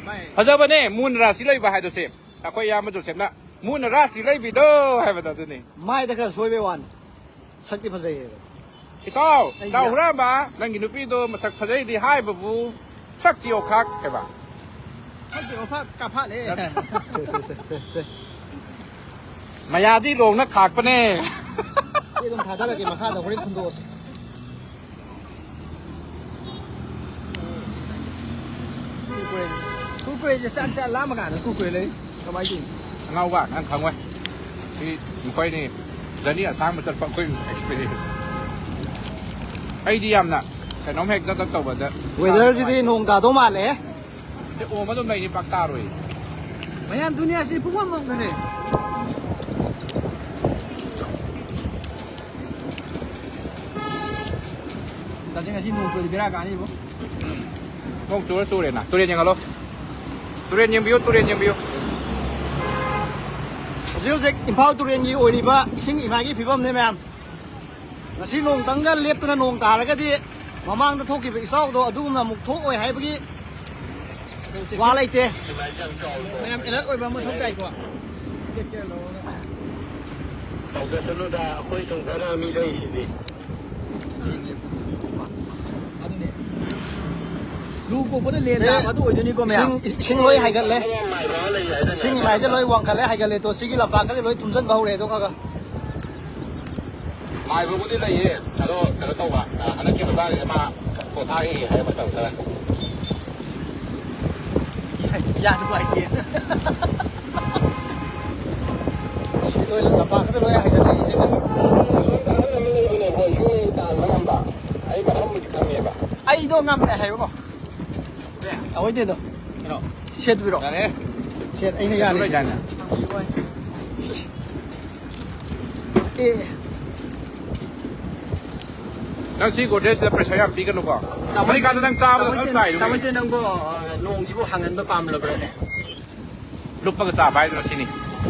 ꯚꯥꯏ꯫ ꯐꯖꯕꯅꯦ, ꯃꯨꯟ ꯔꯥꯁꯤ ꯂꯩꯕ ꯍꯥꯏꯗꯣ ꯁꯦ꯫ ꯑꯩꯈꯣꯏ ꯏꯌꯥꯝꯕ ꯖꯣꯁꯦꯞꯅ ꯃꯨꯟ ꯔꯥꯁꯤ ꯂꯩꯕꯤꯗꯣ ꯍꯥꯏꯕꯗꯣ ꯑꯗꯨꯅꯤ꯫ ꯃꯥꯏꯗ ꯈꯔ ꯁꯣꯏꯕꯩ ꯋꯥꯅꯤ꯫ ꯁꯛꯇꯤ ꯐꯖꯩꯌꯦꯕ꯫ ꯏꯇꯥꯎ, ꯑꯩ ꯏꯇꯥꯎ ꯌꯥ- ꯍꯨꯔꯥꯟꯕ, ꯅꯪꯒꯤ ꯅꯨꯄꯤꯗꯣ ꯃꯁꯛ ꯐꯖꯩꯗꯤ ꯍꯥꯏꯕꯕꯨ ꯁꯛꯇꯤ ꯑꯣꯈꯥꯛ ꯍꯥꯏꯕ꯫ ꯁꯛꯇꯤ ꯑꯣꯈꯥꯛ ꯀꯥꯐꯥꯠꯂꯦ꯫ ꯁꯦ, ꯁꯦ, ꯁꯦ, ꯁꯦ, ꯁꯦ꯫ ꯃꯌꯥꯗꯤ ꯂꯣꯡꯅ ꯈꯥꯛꯄꯅꯦ꯫ ꯁꯤ ꯑꯗꯨꯝ ꯊꯥꯗꯔꯒꯦ, ꯃꯈꯥꯗ ꯍꯣꯔꯦꯟ ꯈꯨꯟꯗꯣꯛꯑꯁꯤ꯫ ꯀꯨꯔꯀꯨꯔꯦ꯫ ꯀꯨꯔꯀꯨꯔꯦꯁꯦ ꯆꯥꯛ ꯆꯥ ꯂꯥꯝꯃ ꯀꯥꯟꯗ ꯀꯨꯔꯀꯨꯔꯦ ꯂꯩ꯫ ꯀꯃꯥꯏ ꯇꯧꯔꯤꯅꯣ? ꯑꯉꯥꯎꯕ, ꯅꯪ ꯈꯪꯉꯣꯏ꯫ ꯁꯤ ꯃꯈꯣꯏꯅꯤ journey ꯑꯁꯥꯡꯕ ꯆꯠꯄ ꯑꯩꯈꯣꯏ experience꯫ ꯑꯩꯗꯤ ꯌꯥꯝꯅ ꯀꯩꯅꯣꯝ ꯍꯦꯛ ꯇꯛ ꯇꯛ ꯇꯧꯕꯗ ꯏꯁꯥ ꯋꯦꯗꯔꯁꯤꯗꯤ ꯅꯨꯡꯉꯥꯏ꯫ ꯅꯣꯡ ꯇꯥꯗꯧ ꯃꯥꯜꯂꯦ꯫ ꯑꯣꯝ ꯑꯗꯨꯝ ꯂꯩꯅꯤ, ꯄꯥꯛ ꯇꯥꯔꯣꯏ꯫ ꯃꯌꯥꯝ ꯗꯨꯅꯤꯌꯥꯁꯤ ꯄꯨꯡꯃꯝ ꯃꯝꯈ꯭ꯔꯦ꯫ ꯇꯥꯁꯦ, ꯉꯁꯤ ꯅꯣꯡ ꯆꯨꯔꯗꯤ ꯕꯦꯔꯥ ꯀꯥꯅꯤꯕꯣ꯫ ꯅꯣꯡ ꯆꯨꯔ ꯆꯨꯔꯦꯅ꯫ ꯇꯨꯔꯦꯟ ꯌꯦꯡꯍꯜꯂꯣ꯫ ꯇꯨꯔꯦꯟ ꯌꯦꯡꯕꯤꯌꯨ, ꯇꯨꯔꯦꯟ ꯌꯦꯡꯕꯤꯌꯨ꯫ ꯍꯧꯖꯤꯛ ꯍꯧꯖꯤꯛ ꯏꯝꯐꯥꯜ ꯇꯨꯔꯦꯟꯒꯤ ꯑꯣꯏꯔꯤꯕ ꯏꯁꯤꯡ ꯏꯃꯥꯏꯒꯤ ꯐꯤꯕꯝꯅꯦ ꯃꯌꯥꯝ꯫ ꯉꯁꯤ ꯅꯣꯡꯇꯪꯒ ꯂꯦꯞꯇꯅ ꯅꯣꯡ ꯇꯥꯔꯒꯗꯤ ꯃꯃꯥꯡꯗ ꯊꯣꯛꯈꯤꯕ ꯏꯆꯥꯎꯗꯣ ꯑꯗꯨꯒꯨꯝꯅ ꯑꯃꯨꯛ ꯊꯣꯛꯑꯣꯏ ꯍꯥꯏꯕꯒꯤ ꯋꯥ ꯂꯩꯇꯦ꯫ ꯃꯌꯥꯝ alert ꯑꯣꯏꯕ ꯑꯃ ꯃꯊꯧ ꯇꯥꯏꯀꯣ꯫ ꯇꯧꯖꯁꯅꯨꯗ, ꯑꯩꯈꯣꯏ ꯊꯣꯡ ꯈꯔ ꯃꯤ ꯂꯩꯔꯤꯁꯤꯗꯤ꯫ ꯑꯗꯨꯅꯦ꯫ ꯂꯨ ꯀꯣꯛꯄꯗ ꯂꯦꯟ ꯁꯦ, ꯇꯥꯕ ꯑꯗꯨ ꯑꯣꯏꯗꯣꯏꯅꯤꯀꯣ ꯃꯌꯥꯝ꯫ ꯏꯁꯤꯡ, ꯏꯁꯤꯡ ꯂꯣꯏ ꯍꯥꯏꯒꯠꯂꯦ꯫ ꯏꯁꯤꯡ ꯏꯃꯥꯏꯁꯦ ꯂꯣꯏ ꯋꯥꯡꯈꯠꯂꯦ, ꯍꯥꯏꯒꯠꯂꯦ꯫ ꯇꯣ, ꯁꯤꯒꯤ ꯂꯝꯄꯥꯛꯀꯁꯦ ꯂꯣꯏ ꯊꯨꯝꯖꯤꯟꯕ ꯍꯧꯔꯦ ꯑꯗꯣ ꯈꯔ ꯈꯔ꯫ ꯃꯥꯏꯕꯕꯨꯗꯤ ꯂꯩꯌꯦ, ꯑꯗꯣ ꯀꯩꯅꯣ ꯇꯧꯕ, ꯑ, ꯍꯟꯗꯛꯀꯤ ꯃꯇꯥꯡꯁꯤꯗ ꯃꯥ ꯄꯣꯊꯥꯈꯤꯒꯦ ꯍꯥꯏꯕ ꯃꯇꯝ ꯈꯔ꯫ ꯌꯥ ꯅꯨꯡꯉꯥꯏꯇꯦ꯫ ꯁꯤ ꯂꯣꯏ ꯂꯝꯄꯥꯛꯁꯤꯗ ꯂꯣꯏ ꯍꯥꯏꯖꯤꯜꯂꯦ ꯏꯁꯤꯡꯅ꯫ ꯑꯩ ꯃꯐꯝꯕꯨꯗꯤ ꯈꯪꯉꯦꯕ꯫ ꯑꯩꯗꯣ ꯉꯝꯃꯦ ꯍꯥꯏꯕꯀꯣ꯫ ꯑꯩꯈꯣꯏꯗꯤꯗꯣ ꯀꯩꯅꯣ ꯁꯦꯠꯄꯤꯔꯣ? ꯌꯥꯔꯦ꯫ ꯁꯦꯠ, ꯑꯩꯅ ꯌꯥꯔꯦ꯫ ꯂꯣꯏ ꯌꯥꯅꯤ꯫ ꯑꯦ꯫ ꯅꯪ ꯁꯤ ꯒꯣꯗ꯭ꯔꯦꯖꯁꯤꯗ pressure ꯌꯥꯝ ꯄꯤꯒꯅꯨꯀꯣ꯫ ꯇꯥꯃꯣ, ꯑꯃꯦꯔꯤꯀꯥꯗ ꯅꯪ ꯆꯥꯕꯗꯣ ꯇꯥꯃꯣ ꯐꯖꯅ ꯆꯥꯏꯗꯨꯕꯨ꯫ ꯇꯥꯃꯣ ꯅꯪꯕꯨ, ꯑ, ꯅꯣꯡꯁꯤꯕꯨ ꯍꯥꯡꯍꯟꯕ ꯄꯥꯝꯂꯕ꯭ꯔꯅꯦ? ꯂꯨꯞꯄꯒ ꯆꯥꯕ ꯍꯥꯏꯗꯨꯅ ꯁꯤꯅꯤ꯫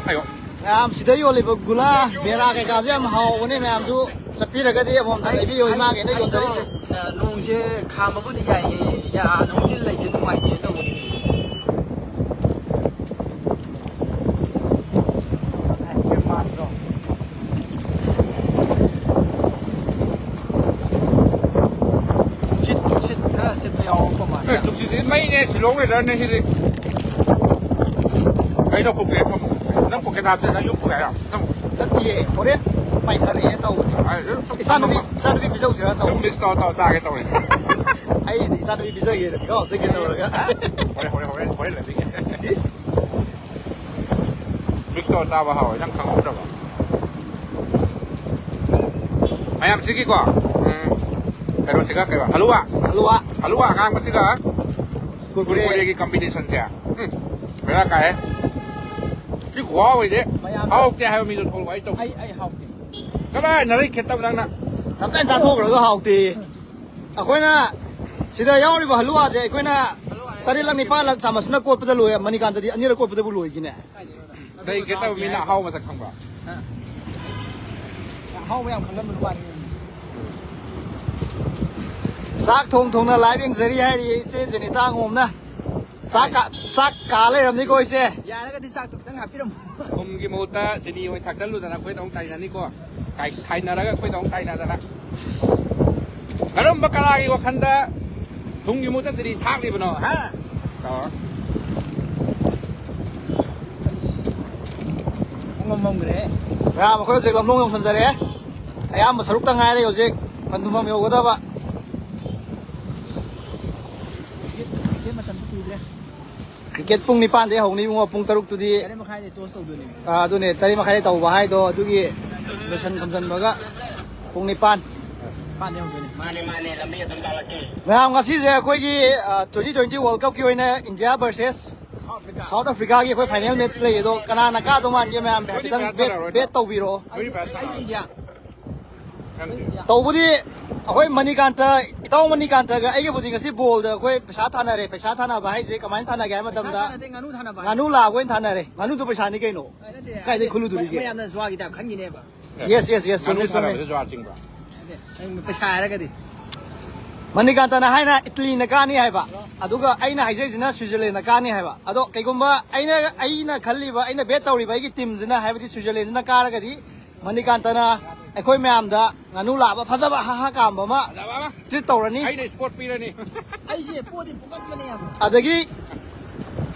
ꯑꯌꯣ꯫ ꯃꯌꯥꯝ ꯁꯤꯗ ꯌꯣꯜꯂꯤꯕ ꯒꯨꯂꯥ, ꯕꯦꯔꯥ ꯀꯩꯀꯥꯁꯦ ꯌꯥꯝ ꯍꯥꯎꯕꯅꯦ, ꯃꯌꯥꯝꯁꯨ ꯆꯠꯄꯤꯔꯒꯗꯤ ꯑꯃꯃꯝꯇ ꯂꯩꯕꯤꯌꯣ, ꯏꯃꯥꯒꯤꯅ ꯌꯣꯟꯖꯔꯤꯁꯦ꯫ ꯑ, ꯅꯣꯡꯁꯦ ꯈꯥꯝꯕꯕꯨꯗꯤ ꯌꯥꯏꯌꯦ, ꯌꯥ, ꯅꯣꯡꯁꯦ ꯂꯩꯁꯦ ꯅꯨꯡꯉꯥꯏꯇꯦ ꯇꯧꯕꯅꯦ꯫ ꯅꯨꯡꯁꯤꯠ, ꯅꯨꯡꯁꯤꯠ ꯈꯔ ꯁꯤꯠꯄ ꯌꯥꯎꯔꯛꯄ ꯃꯥꯜꯂꯦ꯫ ꯑꯦ, ꯅꯨꯡꯁꯤꯠꯁꯤꯗꯤ ꯃꯩꯅꯦ, ꯁꯤꯂꯣꯡ weatherꯅꯦ ꯁꯤꯗꯤ꯫ ꯀꯩꯅꯣ ꯄꯨꯒꯦ? ꯅꯪ pocket ꯍꯥꯞꯇꯦ, ꯅꯪ ꯌꯨꯝ ꯄꯨꯒꯦ ꯍꯥꯏꯔꯣ? ꯅꯪ ꯅꯠꯇꯤꯌꯦ, ꯍꯣꯔꯦꯟ ꯄꯥꯏꯊꯔꯛꯑꯦ ꯇꯧꯕꯅꯦ꯫ ꯑ, ꯁꯨꯝ, ꯏꯆꯥꯅꯨꯄꯤ, ꯁꯨꯝ, ꯏꯆꯥꯅꯨꯄꯤ ꯄꯤꯖꯧꯁꯤꯔ ꯁꯨꯝ ꯇꯧꯕꯅꯦ꯫ Mix ꯇꯧꯔ ꯇꯧꯔ ꯆꯥꯒꯦ ꯇꯧꯔꯤꯅꯦ꯫ ꯑꯩꯗꯤ ꯏꯆꯥꯅꯨꯄꯤ ꯄꯤꯖꯒꯦꯅ ꯄꯤꯈꯥꯎ ꯍꯥꯞꯆꯒꯦ ꯇꯧꯔꯒ꯫ ꯍꯣꯔꯦꯟ, ꯍꯣꯔꯦꯟ, ꯍꯣꯔꯦꯟ, ꯍꯣꯔꯦꯟ ꯂꯩꯕꯤꯒꯦ꯫ ꯏꯁ꯫ Mix ꯇꯧꯔ ꯆꯥꯕ ꯍꯥꯎꯋꯦ, ꯅꯪ ꯈꯪꯍꯧꯗ꯭ꯔꯕ? ꯃꯌꯥꯝꯁꯤꯒꯤꯀꯣ, ꯎꯝ, ꯀꯩꯅꯣꯁꯤꯒ ꯀꯩꯕ? ꯍꯂꯨꯋꯥ꯫ ꯍꯂꯨꯋꯥ꯫ ꯍꯂꯨꯋꯥ ꯑꯉꯥꯡꯕꯁꯤꯒ ꯀꯨꯔꯀꯨꯔꯦ꯫ ꯀꯨꯔꯀꯨꯔꯦꯒꯤ ꯀꯝꯕꯤꯅꯦꯁꯟꯁꯦ꯫ ꯎꯝ꯫ ꯕꯦꯔꯥ ꯀꯥꯏꯍꯦ꯫ ꯁꯤ ꯈꯨꯍꯥꯎ ꯑꯣꯏꯗꯤ ꯃꯌꯥꯝꯅ ꯍꯥꯎꯇꯦ ꯍꯥꯏꯕ ꯃꯤꯗꯣ ꯊꯣꯛꯂꯛꯑꯣ꯫ ꯑꯩ ꯇꯧ-, ꯑꯩ, ꯑꯩ ꯍꯥꯎꯇꯦ꯫ ꯀꯗꯥꯏ ꯅꯔꯩ ꯈꯦꯠꯇꯕ ꯅꯪꯅ? ꯇꯞꯇꯥꯏ ꯆꯥꯊꯣꯛꯈ꯭ꯔꯒ ꯍꯥꯎꯇꯦ꯫ ꯑꯩꯈꯣꯏꯅ ꯁꯤꯗ ꯌꯥꯎꯔꯤꯕ ꯍꯂꯨꯋꯥꯁꯦ ꯑꯩꯈꯣꯏꯅ ꯇꯔꯦꯠꯂꯛ ꯅꯤꯄꯥꯜꯂꯛ ꯆꯥꯃꯁꯅ ꯀꯣꯠꯄꯗ ꯂꯣꯏ, ꯃꯅꯤꯀꯥꯟꯇꯗꯤ ꯑꯅꯤꯔꯛ ꯀꯣꯠꯄꯗꯕꯨ ꯂꯣꯏꯈꯤꯅꯦ꯫ ꯀꯩ ꯈꯦꯠꯇꯕ ꯃꯤꯅ ꯑꯍꯥꯎ ꯃꯁꯛ ꯈꯪꯕ꯭ꯔꯥ? ꯍꯥ? ꯑꯍꯥꯎꯕ ꯌꯥꯝ ꯈꯪꯒꯟꯕ ꯅꯨꯄꯥꯅꯤ꯫ ꯆꯥꯛ ꯊꯣꯡ ꯊꯣꯡꯅ ꯂꯥꯏꯚ ꯌꯦꯡꯖꯔꯤ ꯍꯥꯏꯔꯤ ꯏꯆꯦ ꯖꯦꯅꯤꯇꯥ ꯑꯉꯣꯝꯅ꯫ ꯆꯥꯛ ꯀꯥ-, ꯆꯥꯛ ꯀꯥ ꯂꯩꯔꯝꯅꯤꯀꯣ ꯏꯆꯦ꯫ ꯌꯥꯔꯒꯗꯤ ꯆꯥꯛꯇꯣ ꯈꯤꯇꯪ ꯍꯥꯞꯄꯤꯔꯝꯃꯣ꯫ ꯊꯨꯝꯒꯤ ꯃꯍꯨꯠꯇ ꯆꯤꯅꯤ ꯑꯣꯏꯅ ꯊꯥꯛꯆꯜꯂꯨꯗꯅ ꯑꯩꯈꯣꯏꯗ ꯑꯃꯨꯛ ꯇꯥꯏꯅꯅꯤꯀꯣ꯫ ꯀꯥꯏ-, ꯈꯥꯏꯅꯔꯒ ꯑꯩꯈꯣꯏꯗ ꯑꯃꯨꯛ ꯇꯥꯏꯅꯗꯅ꯫ ꯀꯔꯝꯕ ꯀꯂꯥꯒꯤ ꯋꯥꯈꯜꯗ ꯊꯨꯝꯒꯤ ꯃꯍꯨꯠꯇ ꯆꯤꯅꯤ ꯊꯥꯛꯂꯤꯕꯅꯣ, ꯍꯥ? ꯇꯧꯔꯣ꯫ ꯄꯨꯡꯃꯝ ꯃꯝꯈ꯭ꯔꯦ꯫ ꯃꯌꯥꯝ ꯑꯩꯈꯣꯏ ꯍꯧꯖꯤꯛ ꯂꯝꯂꯣꯡ ꯌꯧꯁꯟꯖꯔꯛꯑꯦ꯫ ꯑꯌꯥꯝꯕ ꯁꯔꯨꯛꯇ ꯉꯥꯏꯔꯦ ꯍꯧꯖꯤꯛ ꯄꯟꯊꯨꯡꯐꯝ ꯌꯧꯒꯗꯕ꯫ ꯇꯤꯀꯦꯠ, ꯇꯤꯀꯦꯠ ꯃꯇꯝꯁꯨ ꯀꯨꯏꯗ꯭ꯔꯦ꯫ ꯇꯤꯀꯦꯠ ꯄꯨꯡ ꯅꯤꯄꯥꯟꯗꯒꯤ ꯍꯧꯅꯤ ꯏꯕꯨꯡꯉꯣ, ꯄꯨꯡ ꯇꯔꯨꯛꯇꯨꯗꯤ꯫ ꯇꯔꯦꯠ ꯃꯈꯥꯏꯗꯩ ꯇꯣꯁ ꯇꯧꯗꯣꯏꯅꯦ꯫ ꯑꯥ, ꯑꯗꯨꯅꯦ, ꯇꯔꯦꯠ ꯃꯈꯥꯏꯗ ꯇꯧꯕ ꯍꯥꯏꯗꯣ ꯑꯗꯨꯒꯤ ꯂꯣꯏꯁꯟ ꯈꯣꯝꯖꯟꯕꯒ ꯄꯨꯡ ꯅꯤꯄꯥꯟ꯫ ꯅꯤꯄꯥꯟꯗꯩ ꯍꯧꯗꯣꯏꯅꯦ꯫ ꯃꯥꯅꯦ, ꯃꯥꯅꯦ, ꯂꯝꯕꯤ ꯑꯗꯨꯝ ꯇꯥꯛꯂꯛꯀꯦ꯫ ꯃꯌꯥꯝ, ꯉꯁꯤꯁꯦ ꯑꯩꯈꯣꯏꯒꯤ, ꯑ, twenty twenty World Cupꯀꯤ ꯑꯣꯏꯅ India versus South Africaꯒꯤ ꯑꯩꯈꯣꯏ final match ꯂꯩ꯫ ꯑꯗꯣ ꯀꯅꯥꯅ ꯀꯥꯗꯧ ꯃꯥꯟꯒꯦ ꯃꯌꯥꯝ ꯍꯥꯏꯐꯦꯠꯇꯪ bet, bet ꯇꯧꯕꯤꯔꯛꯑꯣ꯫ ꯑꯩ, ꯑꯩ India꯫ ꯇꯧꯕꯗꯤ ꯑꯩꯈꯣꯏ ꯃꯅꯤꯀꯥꯟꯇ, ꯏꯇꯥꯎ ꯃꯅꯤꯀꯥꯟꯇꯒ ꯑꯩꯒꯕꯨꯗꯤ ꯉꯁꯤ ꯕꯣꯜꯗ ꯑꯩꯈꯣꯏ ꯄꯩꯁꯥ ꯊꯥꯅꯔꯦ꯫ ꯄꯩꯁꯥ ꯊꯥꯅꯕ ꯍꯥꯏꯁꯦ ꯀꯃꯥꯏꯅ ꯊꯥꯅꯒꯦ ꯍꯥꯏ ꯃꯇꯝꯗ ꯄꯩꯁꯥ ꯊꯥꯅꯗꯦ, ꯉꯥꯅꯨ ꯊꯥꯅꯕ ꯍꯥꯏ꯫ ꯉꯥꯅꯨ ꯂꯥꯕ ꯑꯣꯏꯅ ꯊꯥꯅꯔꯦ꯫ ꯉꯥꯅꯨꯗꯣ ꯄꯩꯁꯥꯅꯤ ꯀꯩꯅꯣ꯫ ꯑ, ꯅꯠꯇꯦ, ꯀꯥꯏꯗꯩ ꯈꯨꯜꯂꯨꯗꯣꯔꯤꯒꯦ? ꯃꯌꯥꯝꯅ ꯖꯨꯋꯥꯒꯤ type ꯈꯟꯈꯤꯅꯦꯕ꯫ Yes, yes, yes, ꯉꯥꯅꯨ ꯆꯨꯝꯃꯤ, ꯆꯨꯝꯃꯤ꯫ ꯊꯥꯅꯕꯁꯦ ꯖꯨꯋꯥ ꯆꯤꯡꯕ꯭ꯔꯥ? ꯅꯠꯇꯦ, ꯅꯪ ꯄꯩꯁꯥ ꯍꯥꯏꯔꯒꯗꯤ꯫ ꯃꯅꯤꯀꯥꯟꯇꯅ ꯍꯥꯏꯅ ꯏꯇꯂꯤꯅ ꯀꯥꯅꯤ ꯍꯥꯏꯕ, ꯑꯗꯨꯒ ꯑꯩꯅ ꯍꯥꯏꯖꯩꯁꯤꯅ ꯁ꯭ꯋꯤꯖꯔꯂꯦꯟꯗ ꯀꯥꯅꯤ ꯍꯥꯏꯕ꯫ ꯑꯗꯣ ꯀꯩꯒꯨꯝꯕ ꯑꯩꯅ, ꯑꯩꯅ ꯈꯜꯂꯤꯕ, ꯑꯩꯅ bet ꯇꯧꯔꯤꯕ ꯑꯩꯒꯤ teamꯁꯤꯅ, ꯍꯥꯏꯕꯗꯤ ꯁ꯭ꯋꯤꯖꯔꯂꯦꯟꯁꯤꯅ ꯀꯥꯔꯒꯗꯤ ꯃꯅꯤꯀꯥꯟꯇꯅ ꯑꯩꯈꯣꯏ ꯃꯌꯥꯝꯗ ꯉꯥꯅꯨ ꯂꯥꯕ ꯐꯖꯕ ꯍꯥ ꯍꯥ ꯀꯥꯝꯕ ꯑꯃ ꯐꯖꯕ ꯑꯃ꯫ Treat ꯇꯧꯔꯅꯤ꯫ ꯑꯩꯅ spot ꯄꯤꯔꯅꯤ꯫ ꯑꯩꯁꯦ ꯄꯣꯠꯇꯤ ꯄꯨꯀꯠꯄꯅꯦ ꯌꯥꯝ꯫ ꯑꯗꯒꯤ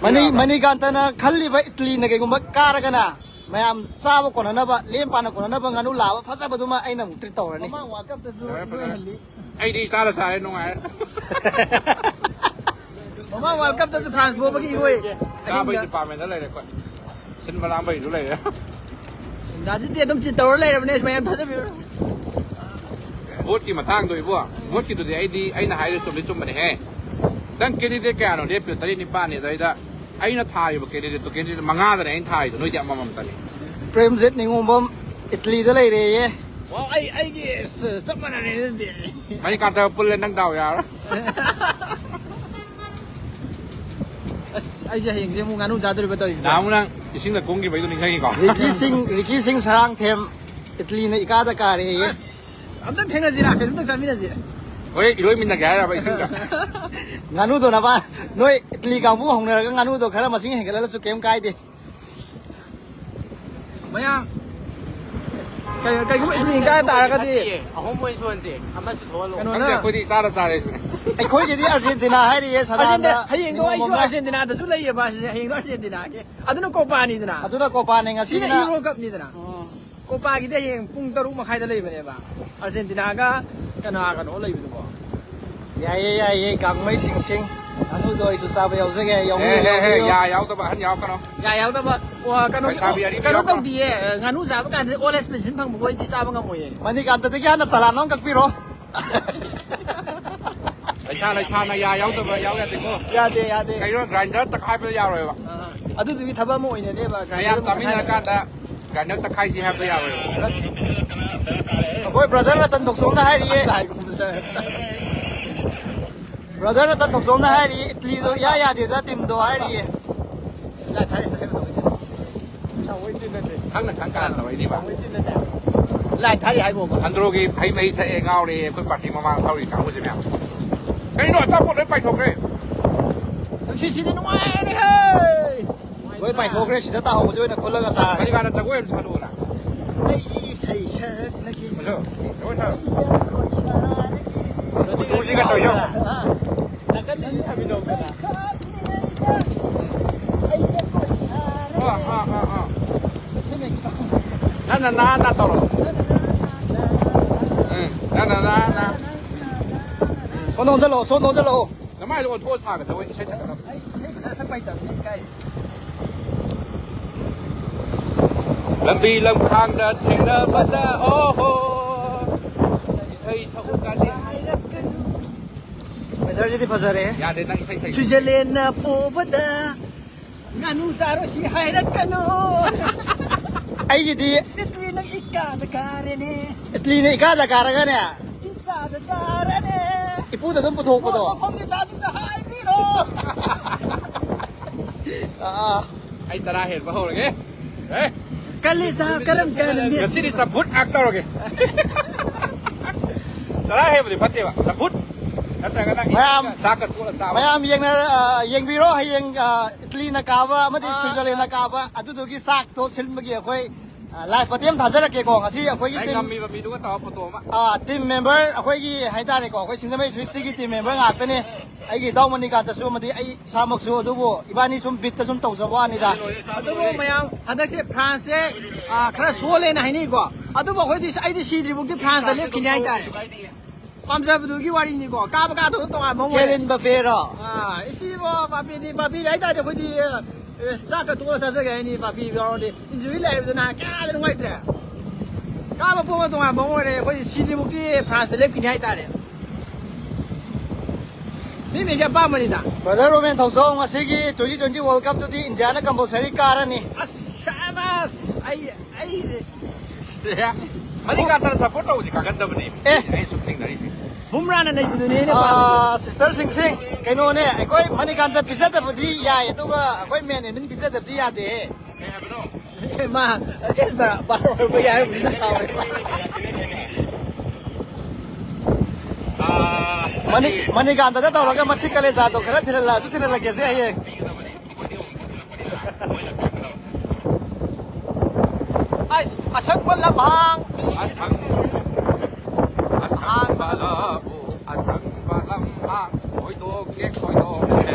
ꯃꯅꯤ-, ꯄꯤꯔꯛꯑꯕ? ꯃꯅꯤꯀꯥꯟꯇꯅ ꯈꯜꯂꯤꯕ ꯏꯇꯂꯤꯅ ꯀꯩꯒꯨꯝꯕ ꯀꯥꯔꯒꯅ ꯃꯌꯥꯝ ꯆꯥꯕ ꯀꯣꯟꯅꯅꯕ, ꯂꯦꯝ ꯄꯥꯅ ꯀꯣꯟꯅꯅꯕ ꯉꯥꯅꯨ ꯂꯥꯕ ꯐꯖꯕꯗꯨꯃ ꯑꯩꯅ ꯑꯃꯨꯛ treat ꯇꯧꯔꯅꯤ꯫ ꯃꯃꯥꯡ World Cupꯇꯁꯨ ꯐꯔꯦ, ꯐꯔꯦ꯫ ꯏꯔꯣꯏꯍꯜꯂꯤ꯫ ꯑꯩꯗꯤ ꯏꯆꯥꯗ ꯆꯥꯔꯦ, ꯅꯨꯡꯉꯥꯏꯔꯦ꯫ ꯃꯃꯥꯡ World Cupꯇꯁꯨ France ꯄꯣꯕꯒꯤ ꯏꯔꯣꯏ꯫ ꯆꯥꯕꯩ ꯑꯍꯤꯡꯗ꯫ Departmentꯇ ꯂꯩꯔꯦ ꯑꯩꯈꯣꯏ꯫ ꯁꯤꯟꯕ ꯂꯥꯡꯕꯩꯁꯨ ꯂꯩꯔꯦ꯫ ꯗꯥꯖꯤꯠꯇꯤ ꯑꯗꯨꯝ treat ꯇꯧꯔ ꯂꯩꯔꯕꯅꯦ, ꯃꯌꯥꯝ ꯊꯥꯖꯕꯤꯔꯣ꯫ ꯚꯣꯠꯀꯤ ꯃꯇꯥꯡꯗꯣ ꯏꯕꯣ, ꯚꯣꯠꯀꯤꯗꯨꯗꯤ ꯑꯩꯗꯤ, ꯑꯩꯅ ꯍꯥꯏꯔꯤꯗꯣ ꯆꯨꯝꯗꯤ ꯆꯨꯝꯕꯅꯦꯍꯦ. ꯅꯪ ꯀꯦꯟꯗꯤꯗꯦꯠ ꯀꯌꯥꯅꯣ ꯂꯦꯞꯄꯤꯗꯣ? ꯇꯔꯦꯠ ꯅꯤꯄꯥꯜꯅꯤ ꯑꯗꯨꯗꯩꯗ. ꯑꯩꯅ ꯊꯥꯔꯤꯕ ꯀꯦꯟꯗꯤꯗꯦꯠꯇꯣ, ꯀꯦꯟꯗꯤꯗꯦꯠ ꯃꯉꯥꯗꯅꯦ ꯑꯩꯅ ꯊꯥꯔꯤꯗꯣ, ꯅꯣꯏꯗꯤ ꯑꯃꯃꯝꯇꯅꯤ. ꯄ꯭ꯔꯦꯝꯖꯤꯠ ꯅꯤꯉꯣꯝꯕꯝ ꯏꯇꯂꯤꯗ ꯂꯩꯔꯦꯌꯦ. ꯋꯥ, ꯑꯩ, ꯑꯩꯒꯤ, ꯑꯁ, ꯆꯞ ꯃꯥꯟꯅꯔꯦ ꯑꯗꯨꯗꯤ. ꯃꯅꯤꯀꯥꯟꯇꯒ ꯄꯨꯜꯂꯦ, ꯅꯪ ꯗꯥꯎ ꯌꯥꯔꯣꯏ. ꯑꯁ, ꯑꯩꯁꯦ ꯍꯌꯦꯡꯁꯦ ꯑꯃꯨꯛ ꯉꯥꯅꯨ ꯆꯥꯗꯣꯔꯤꯕ ꯇꯧꯔꯤꯁꯤꯕꯣ? ꯅꯍꯥꯟꯃꯨꯛ ꯅꯪ ꯏꯁꯤꯡꯗ ꯀꯨꯝꯈꯤꯕꯩꯗꯣ ꯅꯤꯡꯁꯤꯡꯉꯤꯀꯣ? ꯔꯤꯀꯤ ꯁꯤꯡ, ꯔꯤꯀꯤ ꯁꯤꯡ ꯁꯔꯥꯡꯊꯦꯝ ꯏꯇꯂꯤꯅ ꯏꯀꯥꯗ ꯀꯥꯔꯦꯌꯦ. ꯑꯁ, ꯑꯝꯇꯪ ꯊꯦꯡꯅꯁꯤꯔꯥ? ꯀꯩꯅꯣꯝꯇꯪ ꯆꯥꯃꯤꯟꯅꯁꯤ. ꯍꯣꯏ, ꯏꯔꯣꯏꯃꯤꯟꯅꯒꯦ ꯍꯥꯏꯔꯕ ꯏꯁꯤꯡꯗ? ꯉꯥꯅꯨꯗꯣ ꯅꯕ, ꯅꯣꯏ ꯏꯇꯂꯤ ꯀꯥꯡꯕꯨ ꯍꯧꯅꯔꯒ ꯉꯥꯅꯨꯗꯣ ꯈꯔ ꯃꯁꯤꯡ ꯍꯦꯟꯒꯠꯍꯜꯂꯁꯨ ꯀꯩꯝ ꯀꯥꯏꯗꯦ. ꯃꯌꯥꯝ, ꯀꯩ-, ꯀꯩꯒꯨꯝꯕ ꯏꯇꯂꯤ ꯀꯥ ꯇꯥꯔꯒꯗꯤ ꯅꯠꯇꯤꯌꯦ, ꯑꯍꯨꯝ ꯑꯣꯏꯅ ꯁꯨꯍꯟꯁꯦ, ꯑꯃꯁꯨ ꯊꯣꯛꯍꯜꯂꯣ꯫ ꯀꯩꯅꯣꯅ ꯈꯪꯗꯦ, ꯑꯩꯈꯣꯏꯗꯤ ꯆꯥꯔ ꯆꯥꯔꯦ ꯁꯤꯅꯦ. ꯑꯩꯈꯣꯏꯒꯤꯗꯤ ꯑꯥꯔꯖꯦꯟꯇꯤꯅꯥ ꯍꯥꯏꯔꯤꯌꯦ, ꯑꯥꯔꯖꯦꯟꯇꯤꯅꯥ, ꯁꯗꯥꯅꯟꯗ ꯍꯌꯦꯡꯗꯣ ꯑꯩꯁꯨ ꯅꯤꯉꯣꯝꯕꯝꯅ. ꯑꯥꯔꯖꯦꯟꯇꯤꯅꯥꯗꯁꯨ ꯂꯩꯌꯦꯕ, ꯁꯤꯁꯦ ꯍꯌꯦꯡꯗꯣ ꯑꯥꯔꯖꯦꯟꯇꯤꯅꯥꯒꯤ꯫ ꯑꯗꯨꯅ ꯀꯣꯄꯥꯅꯤꯗꯅ꯫ ꯑꯗꯨꯅ ꯀꯣꯄꯥꯅꯦ, ꯁꯤꯅ ꯉꯁꯤꯅ ꯌꯨꯔꯣ ꯀꯞꯅꯤꯗꯅ꯫ ꯎꯝ. ꯀꯣꯄꯥꯒꯤꯗꯤ ꯍꯌꯦꯡ ꯄꯨꯡ ꯇꯔꯨꯛ ꯃꯈꯥꯏꯗ ꯂꯩꯕꯅꯦꯕ꯫ ꯑꯥꯔꯖꯦꯟꯇꯤꯅꯥꯒ ꯀꯅꯥꯒꯅꯣ ꯂꯩꯕꯗꯨꯕꯣ? ꯌꯥꯏꯌꯦ, ꯌꯥꯏꯌꯦ, ꯀꯥꯡꯃꯩ ꯁꯤꯡ ꯁꯤꯡ꯫ ꯉꯥꯅꯨꯗꯣ ꯑꯩꯁꯨ ꯆꯥꯕ ꯌꯥꯎꯖꯒꯦ, ꯌꯥꯎꯕꯤꯌꯨ, ꯑꯦ, ꯑꯦ, ꯑꯦ, ꯌꯥꯎꯕꯤꯌꯨ꯫ ꯌꯥ ꯌꯥꯎꯗꯕ ꯑꯍꯟ ꯌꯥꯎꯔꯛꯀꯅꯣ. ꯌꯥ ꯌꯥꯎꯗꯕ, ꯑꯣ, ꯀꯩꯅꯣ, ꯂꯩꯁꯥꯕꯤ ꯑꯔꯤꯕꯤ ꯀꯩꯅꯣ ꯌꯥꯎꯔꯛꯀꯅꯣ. ꯇꯧꯗꯤꯌꯦ, ꯉꯥꯅꯨ ꯆꯥꯕ ꯀꯥꯟꯗ ꯑꯣꯜ ꯑꯦꯖ ꯄꯦꯟꯁꯤꯟ ꯐꯪꯕꯈꯣꯏꯗꯤ ꯆꯥꯕ ꯉꯝꯃꯣꯏꯌꯦ꯫ ꯃꯅꯤꯀꯥꯟꯇꯗꯒꯤ ꯍꯥꯟꯅ ꯆꯂꯥꯟ ꯑꯃ ꯀꯛꯄꯤꯔꯣ꯫ ꯂꯩꯁꯥ ꯂꯩꯁꯥꯅ ꯌꯥ ꯌꯥꯎꯗꯕ ꯌꯥꯎ ꯌꯥꯗꯦꯀꯣ꯫ ꯌꯥꯗꯦ, ꯌꯥꯗꯦ꯫ ꯀꯩꯅꯣ, ꯒ꯭ꯔꯥꯏꯟꯗꯔ ꯇꯛꯈꯥꯏꯕꯗ ꯌꯥꯔꯣꯏꯕ꯫ ꯑꯥ, ꯑꯗꯨꯗꯨꯒꯤ ꯊꯕꯛ ꯑꯃ ꯑꯣꯏꯅꯅꯦꯕ, ꯃꯌꯥꯝ ꯒ꯭ꯔꯥꯏꯟꯗꯔ ꯇꯛꯈꯥꯏꯕ꯫ ꯆꯥꯃꯤꯟꯅꯔꯀꯥꯟꯗ ꯒ꯭ꯔꯥꯏꯟꯗꯔ ꯇꯛꯈꯥꯏꯁꯤ ꯍꯥꯏꯕꯗ ꯌꯥꯔꯣꯏꯕ꯫ ꯑꯩꯈꯣꯏ ꯕ꯭ꯔꯗꯔ ꯔꯇꯟ ꯊꯣꯛꯆꯣꯝꯅ ꯍꯥꯏꯔꯤꯌꯦ꯫ ꯂꯥꯏꯒꯨꯝꯕꯁꯦ꯫ ꯕ꯭ꯔꯗꯔ ꯔꯇꯟ ꯊꯣꯛꯆꯣꯝꯅ ꯍꯥꯏꯔꯤꯌꯦ, ꯏꯠꯂꯤꯗꯣ ꯏꯌꯥ ꯌꯥꯗꯦꯗ, ꯇꯤꯝꯗꯣ ꯍꯥꯏꯔꯤꯌꯦ꯫ ꯂꯥꯏ ꯊꯥꯏ, ꯊꯥꯏ, ꯊꯥꯏ꯫ ꯈꯪꯅ ꯈꯪ ꯀꯥꯟꯅ ꯇꯧꯔꯛꯏꯅꯦꯕ꯫ ꯂꯥꯏ ꯊꯥꯔꯤ ꯍꯥꯏꯕꯣꯕ꯫ ꯑꯟꯗ꯭ꯔꯣꯒꯤ ꯍꯩ ꯃꯍꯤ ꯊꯛꯑꯦ, ꯉꯥꯎꯔꯦ, ꯑꯩꯈꯣꯏ ꯄꯥꯔꯇꯤ ꯃꯃꯥꯡ ꯊꯧꯔꯤ ꯀꯥꯡꯕꯨꯁꯦ ꯃꯌꯥꯝ꯫ ꯀꯩꯅꯣ, ꯑꯆꯥꯄꯣꯠ ꯂꯣꯏ ꯄꯥꯏꯊꯣꯛꯈ꯭ꯔꯦ꯫ ꯅꯨꯡꯁꯤꯠꯁꯤꯗꯤ ꯅꯨꯡꯉꯥꯏꯔꯦꯍꯦ꯫ ꯂꯣꯏ ꯄꯥꯏꯊꯣꯛꯈ꯭ꯔꯦ, ꯁꯤꯗ ꯇꯥꯍꯧꯕꯁꯦ ꯑꯣꯏꯅ ꯈꯨꯜꯂꯒ ꯆꯥꯔꯦ꯫ ꯃꯅꯤꯀꯥꯟꯗ ꯖꯒꯣꯏ ꯑꯃ ꯁꯥꯗꯣꯛꯑꯣꯅ꯫ ꯑꯩꯒꯤ ꯏꯁꯩ ꯁꯛꯂꯒꯦ꯫ ꯍꯜꯂꯣ, ꯖꯒꯣꯏ ꯁꯥꯔꯣ꯫ ꯀꯨꯇꯨꯁꯤꯒ ꯇꯧꯔꯤꯗꯣ꯫ ꯑꯥ꯫ ꯅꯥꯀꯟꯗꯒꯤ ꯁꯥꯕꯤꯅꯧꯗꯅ꯫ ꯑꯥ, ꯑꯥ, ꯑꯥ, ꯑꯥ꯫ ꯅꯪꯅ ꯅꯥ ꯅꯥ ꯇꯧꯔꯣ꯫ ꯎꯝ, ꯅꯪꯅ ꯅꯥ ꯅꯥ꯫ ꯁꯣꯝꯗ ꯑꯣꯟꯁꯤꯜꯂꯛꯑꯣ, ꯁꯣꯝꯗ ꯑꯣꯟꯁꯤꯜꯂꯛꯑꯣ꯫ ꯅꯃꯥꯏꯗꯣ ꯑꯣꯟꯊꯣꯛꯑ ꯁꯥꯒꯗꯕ ꯏꯁꯩ ꯁꯛꯀꯗꯕ꯫ ꯑꯩ ꯏꯁꯩ ꯐꯖꯅ ꯁꯛꯄ ꯍꯩꯇꯕꯅꯤꯅ ꯏꯀꯥꯏ꯫ ꯂꯝꯕꯤ ꯂꯝꯈꯥꯡꯗ ꯊꯦꯡꯅꯕꯗ, ꯑꯣꯍꯣ꯫ ꯋꯦꯗꯔꯁꯤꯗꯤ ꯐꯖꯔꯦ꯫ ꯌꯥꯗꯦ, ꯅꯪ ꯏꯁꯩ ꯁꯛꯏ꯫ ꯁ꯭ꯋꯤꯖꯔꯂꯦꯟꯅ ꯄꯣꯕꯗ ꯉꯥꯅꯨ ꯆꯥꯔꯣꯏꯁꯤ ꯍꯥꯏꯔꯛꯀꯅꯨ꯫ ꯑꯩꯒꯤꯗꯤ ꯏꯇ꯭ꯔꯤꯅ ꯏꯀꯥꯗ ꯀꯥꯔꯦꯅꯦ꯫ ꯏꯇ꯭ꯂꯤꯅ ꯏꯀꯥꯗ ꯀꯥꯔꯒꯅꯦ꯫ ꯏꯆꯥꯗ ꯆꯥꯔꯦꯅꯦ꯫ ꯏꯄꯨꯗ ꯑꯗꯨꯝ ꯄꯨꯊꯣꯛꯄꯗꯣ꯫ ꯃꯐꯝꯗꯤ ꯇꯥꯁꯤꯗ ꯍꯥꯏꯕꯤꯔꯣ꯫ ꯑꯥ꯫ ꯑꯩ ꯆꯔꯥ ꯍꯦꯟꯕ ꯍꯧꯔꯒꯦ꯫ ꯑꯦ? ꯀꯂꯦꯖꯥ ꯀꯔꯝ ꯀꯥꯟꯗ ꯃꯦꯠꯁꯤ? ꯉꯁꯤꯗꯤ ꯆꯝꯐꯨꯠ ꯉꯥꯛ ꯇꯧꯔꯒꯦ꯫ ꯆꯔꯥ ꯍꯦꯟꯕꯗꯤ ꯐꯠꯇꯦꯕ꯫ ꯆꯝꯐꯨꯠ ꯅꯠꯇ꯭ꯔꯒꯅ ꯃꯌꯥꯝ, ꯆꯥꯛꯀ ꯇꯣꯠꯂ ꯆꯥꯕ꯫ ꯃꯌꯥꯝ ꯌꯦꯡꯅꯔ-, ꯑ, ꯌꯦꯡꯕꯤꯔꯣ꯫ ꯍꯌꯦꯡ, ꯑ, ꯏꯇꯂꯤꯅ ꯀꯥꯕ ꯑꯃꯗꯤ ꯑꯥ꯫ ꯁ꯭ꯋꯤꯖꯔꯂꯦꯟꯅ ꯀꯥꯕ ꯑꯗꯨꯗꯨꯒꯤ ꯆꯥꯛꯇꯣ ꯁꯤꯟꯕꯒꯤ ꯑꯩꯈꯣꯏ, ꯑ, ꯂꯥꯏꯚ ꯃꯇꯦꯛ ꯑꯃ ꯊꯥꯖꯔꯛꯀꯦꯀꯣ꯫ ꯉꯁꯤ ꯑꯩꯈꯣꯏꯒꯤ ꯑꯩ ꯇꯤꯝ, ꯉꯝꯃꯤꯕ ꯃꯤꯗꯨꯒ ꯇꯧꯔ ꯐꯣꯇꯣ ꯑꯃ꯫ ꯑ, ꯇꯤꯝ ꯃꯦꯝꯕꯔ ꯑꯩꯈꯣꯏꯒꯤ ꯍꯥꯏꯇꯥꯔꯦꯀꯣ, ꯑꯩꯈꯣꯏ ꯁꯤꯡꯖꯃꯩ ꯊ꯭ꯔꯤ ꯁꯤꯛꯁꯇꯤꯒꯤ ꯇꯤꯝ ꯃꯦꯝꯕꯔ ꯉꯥꯛꯇꯅꯦ꯫ ꯑꯩꯒꯤ ꯏꯇꯥꯎ ꯃꯅꯤꯀꯥꯟꯇꯁꯨ ꯑꯃꯗꯤ ꯑꯩ ꯏꯁꯥꯃꯛꯁꯨ, ꯑꯗꯨꯕꯨ ꯏꯕꯥꯅꯤ ꯁꯨꯝ ꯕꯤꯠꯇ ꯁꯨꯝ ꯇꯧꯖꯕ ꯋꯥꯅꯤꯗ꯫ ꯑꯗꯨꯕꯨ ꯃꯌꯥꯝ ꯍꯟꯗꯛꯁꯦ ꯐ꯭ꯔꯥꯟꯁꯁꯦ, ꯑ, ꯈꯔ ꯁꯣꯜꯂꯦꯅ ꯍꯥꯏꯅꯩꯀꯣ꯫ ꯑꯗꯨꯕꯨ ꯑꯩꯈꯣꯏꯗꯤ, ꯑꯩꯗꯤ ꯁꯤꯗ꯭ꯔꯤꯐꯥꯎꯗꯤ ꯐ꯭ꯔꯥꯟꯁꯇ ꯂꯦꯞꯈꯤꯅꯤ ꯍꯥꯏꯇꯥꯔꯦ꯫ ꯄꯥꯝꯖꯕꯗꯨꯒꯤ ꯋꯥꯔꯤꯅꯤꯀꯣ, ꯀꯥꯕ ꯀꯥꯗꯕ ꯇꯣꯉꯥꯟꯕ ꯑꯃ ꯑꯣꯏꯔꯦ꯫ ꯀꯦꯂꯤꯟ ꯕꯥꯄꯦꯔꯣ? ꯑꯥ, ꯏꯁꯤꯕꯣ, ꯕꯥꯄꯦꯗꯤ, ꯕꯥꯄꯦꯗꯤ ꯍꯥꯏꯇꯥꯔꯗꯤ ꯑꯩꯈꯣꯏꯗꯤ, ꯑꯦ, ꯆꯥꯛꯀ ꯇꯣꯛꯑ ꯆꯥꯖꯒꯦ ꯍꯥꯏꯅꯤ, ꯕꯥꯄꯦ ꯌꯥꯎꯔꯗꯤ꯫ ꯏꯟꯖꯨꯔꯤ ꯂꯩꯕꯗꯨꯅ ꯀꯌꯥꯗ ꯅꯨꯡꯉꯥꯏꯇ꯭ꯔꯦ꯫ ꯀꯥꯕ ꯄꯣꯕ ꯇꯣꯉꯥꯟꯕ ꯑꯃ ꯑꯣꯏꯔꯦ, ꯑꯩꯈꯣꯏꯗꯤ ꯁꯤꯗ꯭ꯔꯤꯐꯥꯎꯗꯤ ꯐ꯭ꯔꯥꯟꯁꯇ ꯂꯦꯞꯈꯤꯅꯤ ꯍꯥꯏꯇꯥꯔꯦ꯫ ꯃꯤ ꯃꯤꯒꯤ ꯑꯄꯥꯝꯕꯅꯤꯗ꯫ ꯕ꯭ꯔꯗꯔ ꯔꯣꯃꯦꯟ ꯊꯧꯖꯧ, ꯉꯁꯤꯒꯤ twenty twenty World Cup ꯇꯨꯗꯤ ꯏꯟꯗꯤꯌꯥꯅ compulsory ꯀꯥꯔꯅꯤ꯫ ꯑꯁ, ꯁꯥꯕꯥꯁ! ꯑꯩ, ꯑꯩ ꯃꯅꯤꯀꯥꯟꯇꯅ support ꯇꯧꯕꯁꯤ ꯀꯥꯒꯟꯗꯕꯅꯦ꯫ ꯑꯦ꯫ ꯑꯩ ꯁꯨꯝ ꯆꯤꯡꯅꯔꯤꯁꯦ꯫ ꯕꯨꯝꯔꯥꯅ ꯅꯩꯕꯗꯨꯅꯦ ꯑꯩꯅ ꯄꯥꯝꯃꯤꯁꯦ꯫ ꯑꯥ, ꯁꯤꯁꯇꯔ ꯁꯤꯡꯁꯤꯡ, ꯀꯩꯅꯣꯅꯦ, ꯑꯩꯈꯣꯏ ꯃꯅꯤꯀꯥꯟꯇ ꯄꯤꯖꯗꯕꯗꯤ ꯌꯥꯏ, ꯑꯗꯨꯒ ꯑꯩꯈꯣꯏ ꯃꯦꯟ ꯑꯦꯗꯃꯤꯟ ꯄꯤꯖꯗꯕꯗꯤ ꯌꯥꯗꯦ꯫ ꯀꯩ ꯍꯥꯏꯕꯅꯣ? ꯃꯥ ꯑꯦꯁ ꯕꯥꯔ, ꯕꯥꯔ ꯑꯣꯏꯕ ꯌꯥꯏ, ꯑꯗꯨꯝ ꯁꯥꯎꯋꯦ꯫ ꯑꯥ, ꯃꯅꯤ-, ꯃꯅꯤꯀꯥꯟꯇꯗ ꯇꯧꯔꯒ ꯃꯊꯤ ꯀꯂꯦꯖꯥꯗꯣ ꯈꯔ ꯊꯤꯜꯍꯜꯂꯛꯑꯁꯨ ꯊꯤꯜꯍꯜꯂꯛꯀꯦꯁꯦ ꯍꯌꯦꯡ꯫ ꯑꯁ, ꯑꯁꯪꯕ ꯂꯝꯍꯥꯡ꯫ ꯑꯁꯪ-, ꯑꯁꯪꯕ ꯂꯕꯨꯛ, ꯑꯁꯪꯕ ꯂꯝꯍꯥꯡ, ꯀꯣꯏꯗꯣꯛꯀꯦ, ꯀꯣꯏꯗꯣꯛꯀꯦ꯫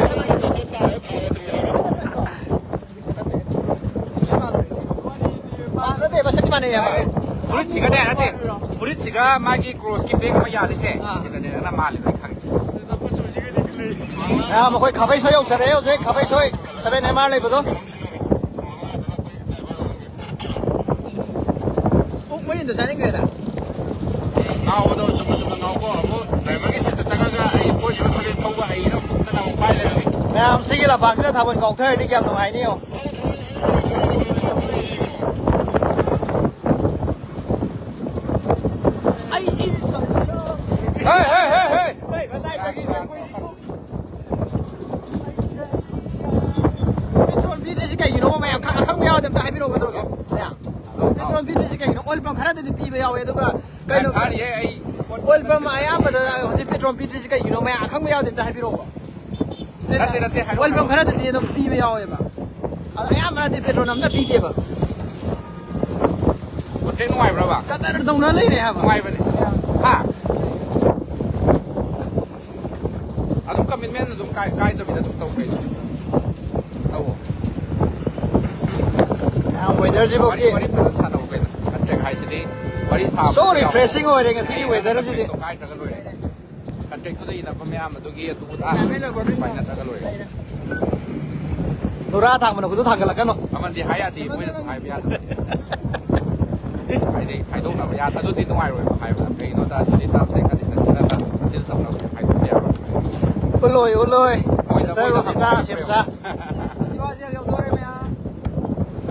ꯅꯠꯇꯦ, ꯃꯁꯛꯇꯤ ꯃꯥꯟꯅꯩ ꯍꯥꯏꯕ꯫ ꯐꯨꯔꯤꯠꯁꯤꯒꯅꯦ, ꯅꯠꯇꯦ, ꯐꯨꯔꯤꯠꯁꯤꯒ ꯃꯥꯒꯤ ꯀ꯭ꯔꯣꯁꯀꯤ ꯕꯦꯒ ꯑꯃ ꯌꯥꯜꯂꯤꯁꯦ, ꯑꯥ꯫ ꯁꯤꯗꯅꯦ ꯅꯪꯅ ꯃꯥꯜꯂꯤꯗꯣ ꯑꯩ ꯈꯪꯉꯦ꯫ ꯃꯌꯥꯝ, ꯑꯩꯈꯣꯏ ꯈꯥꯕꯩ ꯁꯣꯏ ꯌꯧꯁꯜꯂꯛꯑꯦ ꯍꯧꯖꯤꯛ, ꯈꯥꯕꯩ ꯁꯣꯏ seven M R ꯂꯩꯕꯗꯣ꯫ ꯑꯣꯛ ꯃꯔꯤꯟꯗꯣ ꯆꯥꯅꯤꯡꯈ꯭ꯔꯦꯗ꯫ ꯉꯥꯎꯕꯗꯣ ꯆꯨꯝꯅ ꯆꯨꯝꯅ ꯉꯥꯎꯀꯣ꯫ ꯑꯃꯨꯛ driverꯒꯤ seatꯇ ꯆꯪꯉꯒ ꯑꯩ ꯄꯣꯠ ꯌꯣꯟ ꯁꯥꯕꯩ ꯊꯧꯕ ꯍꯩꯌꯦꯅ ꯈꯨꯝꯗꯅ ꯑꯃꯨꯛ ꯄꯥꯏ ꯂꯩꯔꯒꯦ꯫ ꯃꯌꯥꯝ ꯁꯤꯒꯤ ꯂꯝꯄꯥꯛꯁꯤꯗ ꯊꯥꯕꯜ ꯀꯥꯎꯊꯔꯗꯤ ꯀꯌꯥꯝ ꯅꯨꯡꯉꯥꯏꯅꯤ ꯌꯦꯡꯉꯣ꯫ ꯑꯩ ꯏꯁ- ꯍꯦ, ꯍꯦ, ꯍꯦ, ꯍꯦ! ꯍꯣꯏ, ꯃꯇꯥꯏ ꯐꯥꯒꯤ ꯇꯧꯕꯅꯤ꯫ Petrol ꯄꯤꯗ꯭ꯔꯤꯁꯤ ꯀꯩꯒꯤꯅꯣ? ꯃꯌꯥꯝ ꯈꯪ-, ꯑꯈꯪꯕ ꯌꯥꯎꯔꯗꯤ ꯑꯝꯇ ꯍꯥꯏꯕꯤꯔꯛꯑꯣ, ꯀꯩꯗꯧꯔꯒꯦ? ꯃꯌꯥꯝ꯫ Petrol ꯄꯤꯗ꯭ꯔꯤꯁꯤ ꯀꯩꯒꯤꯅꯣ? Oil pump ꯈꯔꯗꯗꯤ ꯄꯤꯕ ꯌꯥꯎꯋꯦ, ꯑꯗꯨꯒ ꯀꯩꯅꯣ, ꯊꯥꯔꯤꯌꯦ ꯑꯩ꯫ Oil pump ꯑꯌꯥꯝꯕꯗ ꯍꯧꯖꯤꯛ petrol ꯄꯤꯗ꯭ꯔꯤꯁꯤ ꯀꯩꯒꯤꯅꯣ? ꯃꯌꯥꯝ ꯑꯈꯪꯕ ꯌꯥꯎꯔꯗꯤ ꯑꯝꯇ ꯍꯥꯏꯕꯤꯔꯛꯑꯣ꯫ ꯅꯠꯇꯦ, ꯅꯠꯇꯦ, ꯍꯥꯏꯔꯛꯑꯣ, oil pump ꯍꯥꯏꯔꯛꯑꯣ꯫ ꯈꯔꯗꯗꯤ ꯑꯗꯨꯝ ꯄꯤꯕ ꯌꯥꯎꯋꯦꯕ꯫ ꯑꯗꯣ ꯑꯌꯥꯝꯕꯅꯗꯤ petrol ꯑꯝꯇ ꯄꯤꯗꯦꯕ꯫ Contact ꯅꯨꯡꯉꯥꯏꯕ꯭ꯔꯕ? ꯀꯗꯔ ꯇꯧꯅ ꯂꯩꯔꯦ ꯍꯥꯏꯕ꯫ ꯅꯨꯡꯉꯥꯏꯕꯅꯦ꯫ ꯍꯥ? ꯑꯗꯨꯝ commitment ꯑꯗꯨꯝ ꯀꯥꯏ-, ꯀꯥꯏꯗꯕꯤꯗ ꯑꯗꯨꯝ ꯇꯧ ꯀꯩꯅꯣ꯫ ꯇꯧꯋꯣ꯫ ꯃꯌꯥꯝ weather ꯁꯤꯐꯧꯗꯤ꯫ ꯋꯥꯔꯤ, ꯋꯥꯔꯤ ꯐꯖꯅ ꯁꯥꯟꯅꯧ ꯀꯩꯅꯣ꯫ Contact ꯍꯥꯏꯁꯤꯗꯤ ꯋꯥꯔꯤ ꯁꯥꯕ So ꯌꯥꯎ-, refreshing ꯑꯣꯏꯔꯦ ꯉꯁꯤꯒꯤ weather ꯁꯤꯗꯤ꯫ ꯀꯥꯏꯗ꯭ꯔꯒ ꯂꯣꯏꯔꯦ꯫ Contact ꯇꯨꯗ ꯏꯟꯅꯕ ꯃꯌꯥꯝ ꯑꯗꯨꯒꯤ ꯑꯗꯨ ꯑꯗꯥ ꯄꯥꯏꯅꯗ꯭ꯔꯒ ꯂꯣꯏꯔꯦ꯫ ꯅꯨꯔꯥ ꯊꯥꯡꯕꯅ ꯈꯨꯠꯇ ꯊꯥꯡꯒꯠꯂꯛꯀꯅꯨ꯫ ꯃꯃꯜꯗꯤ ꯍꯥꯏ ꯌꯥꯗꯦ, ꯃꯣꯏꯅ ꯁꯨꯝ ꯍꯥꯏꯕ ꯌꯥꯗꯕ꯫ ꯍꯥꯏꯗꯤ ꯍꯥꯏꯗꯣꯛꯅꯕ ꯌꯥ-, ꯑꯗꯨꯗꯤ ꯅꯨꯡꯉꯥꯏꯔꯣꯏꯕ ꯍꯥꯏꯕ꯫ ꯀꯩꯒꯤꯅꯣꯗ ꯑꯗꯨꯗꯤ terms and condition ꯈꯔ deal ꯇꯧꯅꯕ ꯍꯥꯏꯗꯣꯛꯄ ꯌꯥꯔꯣꯏ꯫ ꯎꯠꯂꯣꯏ, ꯎꯠꯂꯣꯏ꯫ ꯃꯣꯏꯗ, Sister ꯃꯣꯏꯗ ꯔꯣꯖꯤꯇꯥ ꯍꯪꯉꯛꯄ ꯁꯦꯝꯁꯥ꯫ ꯌꯥꯔꯣꯏ꯫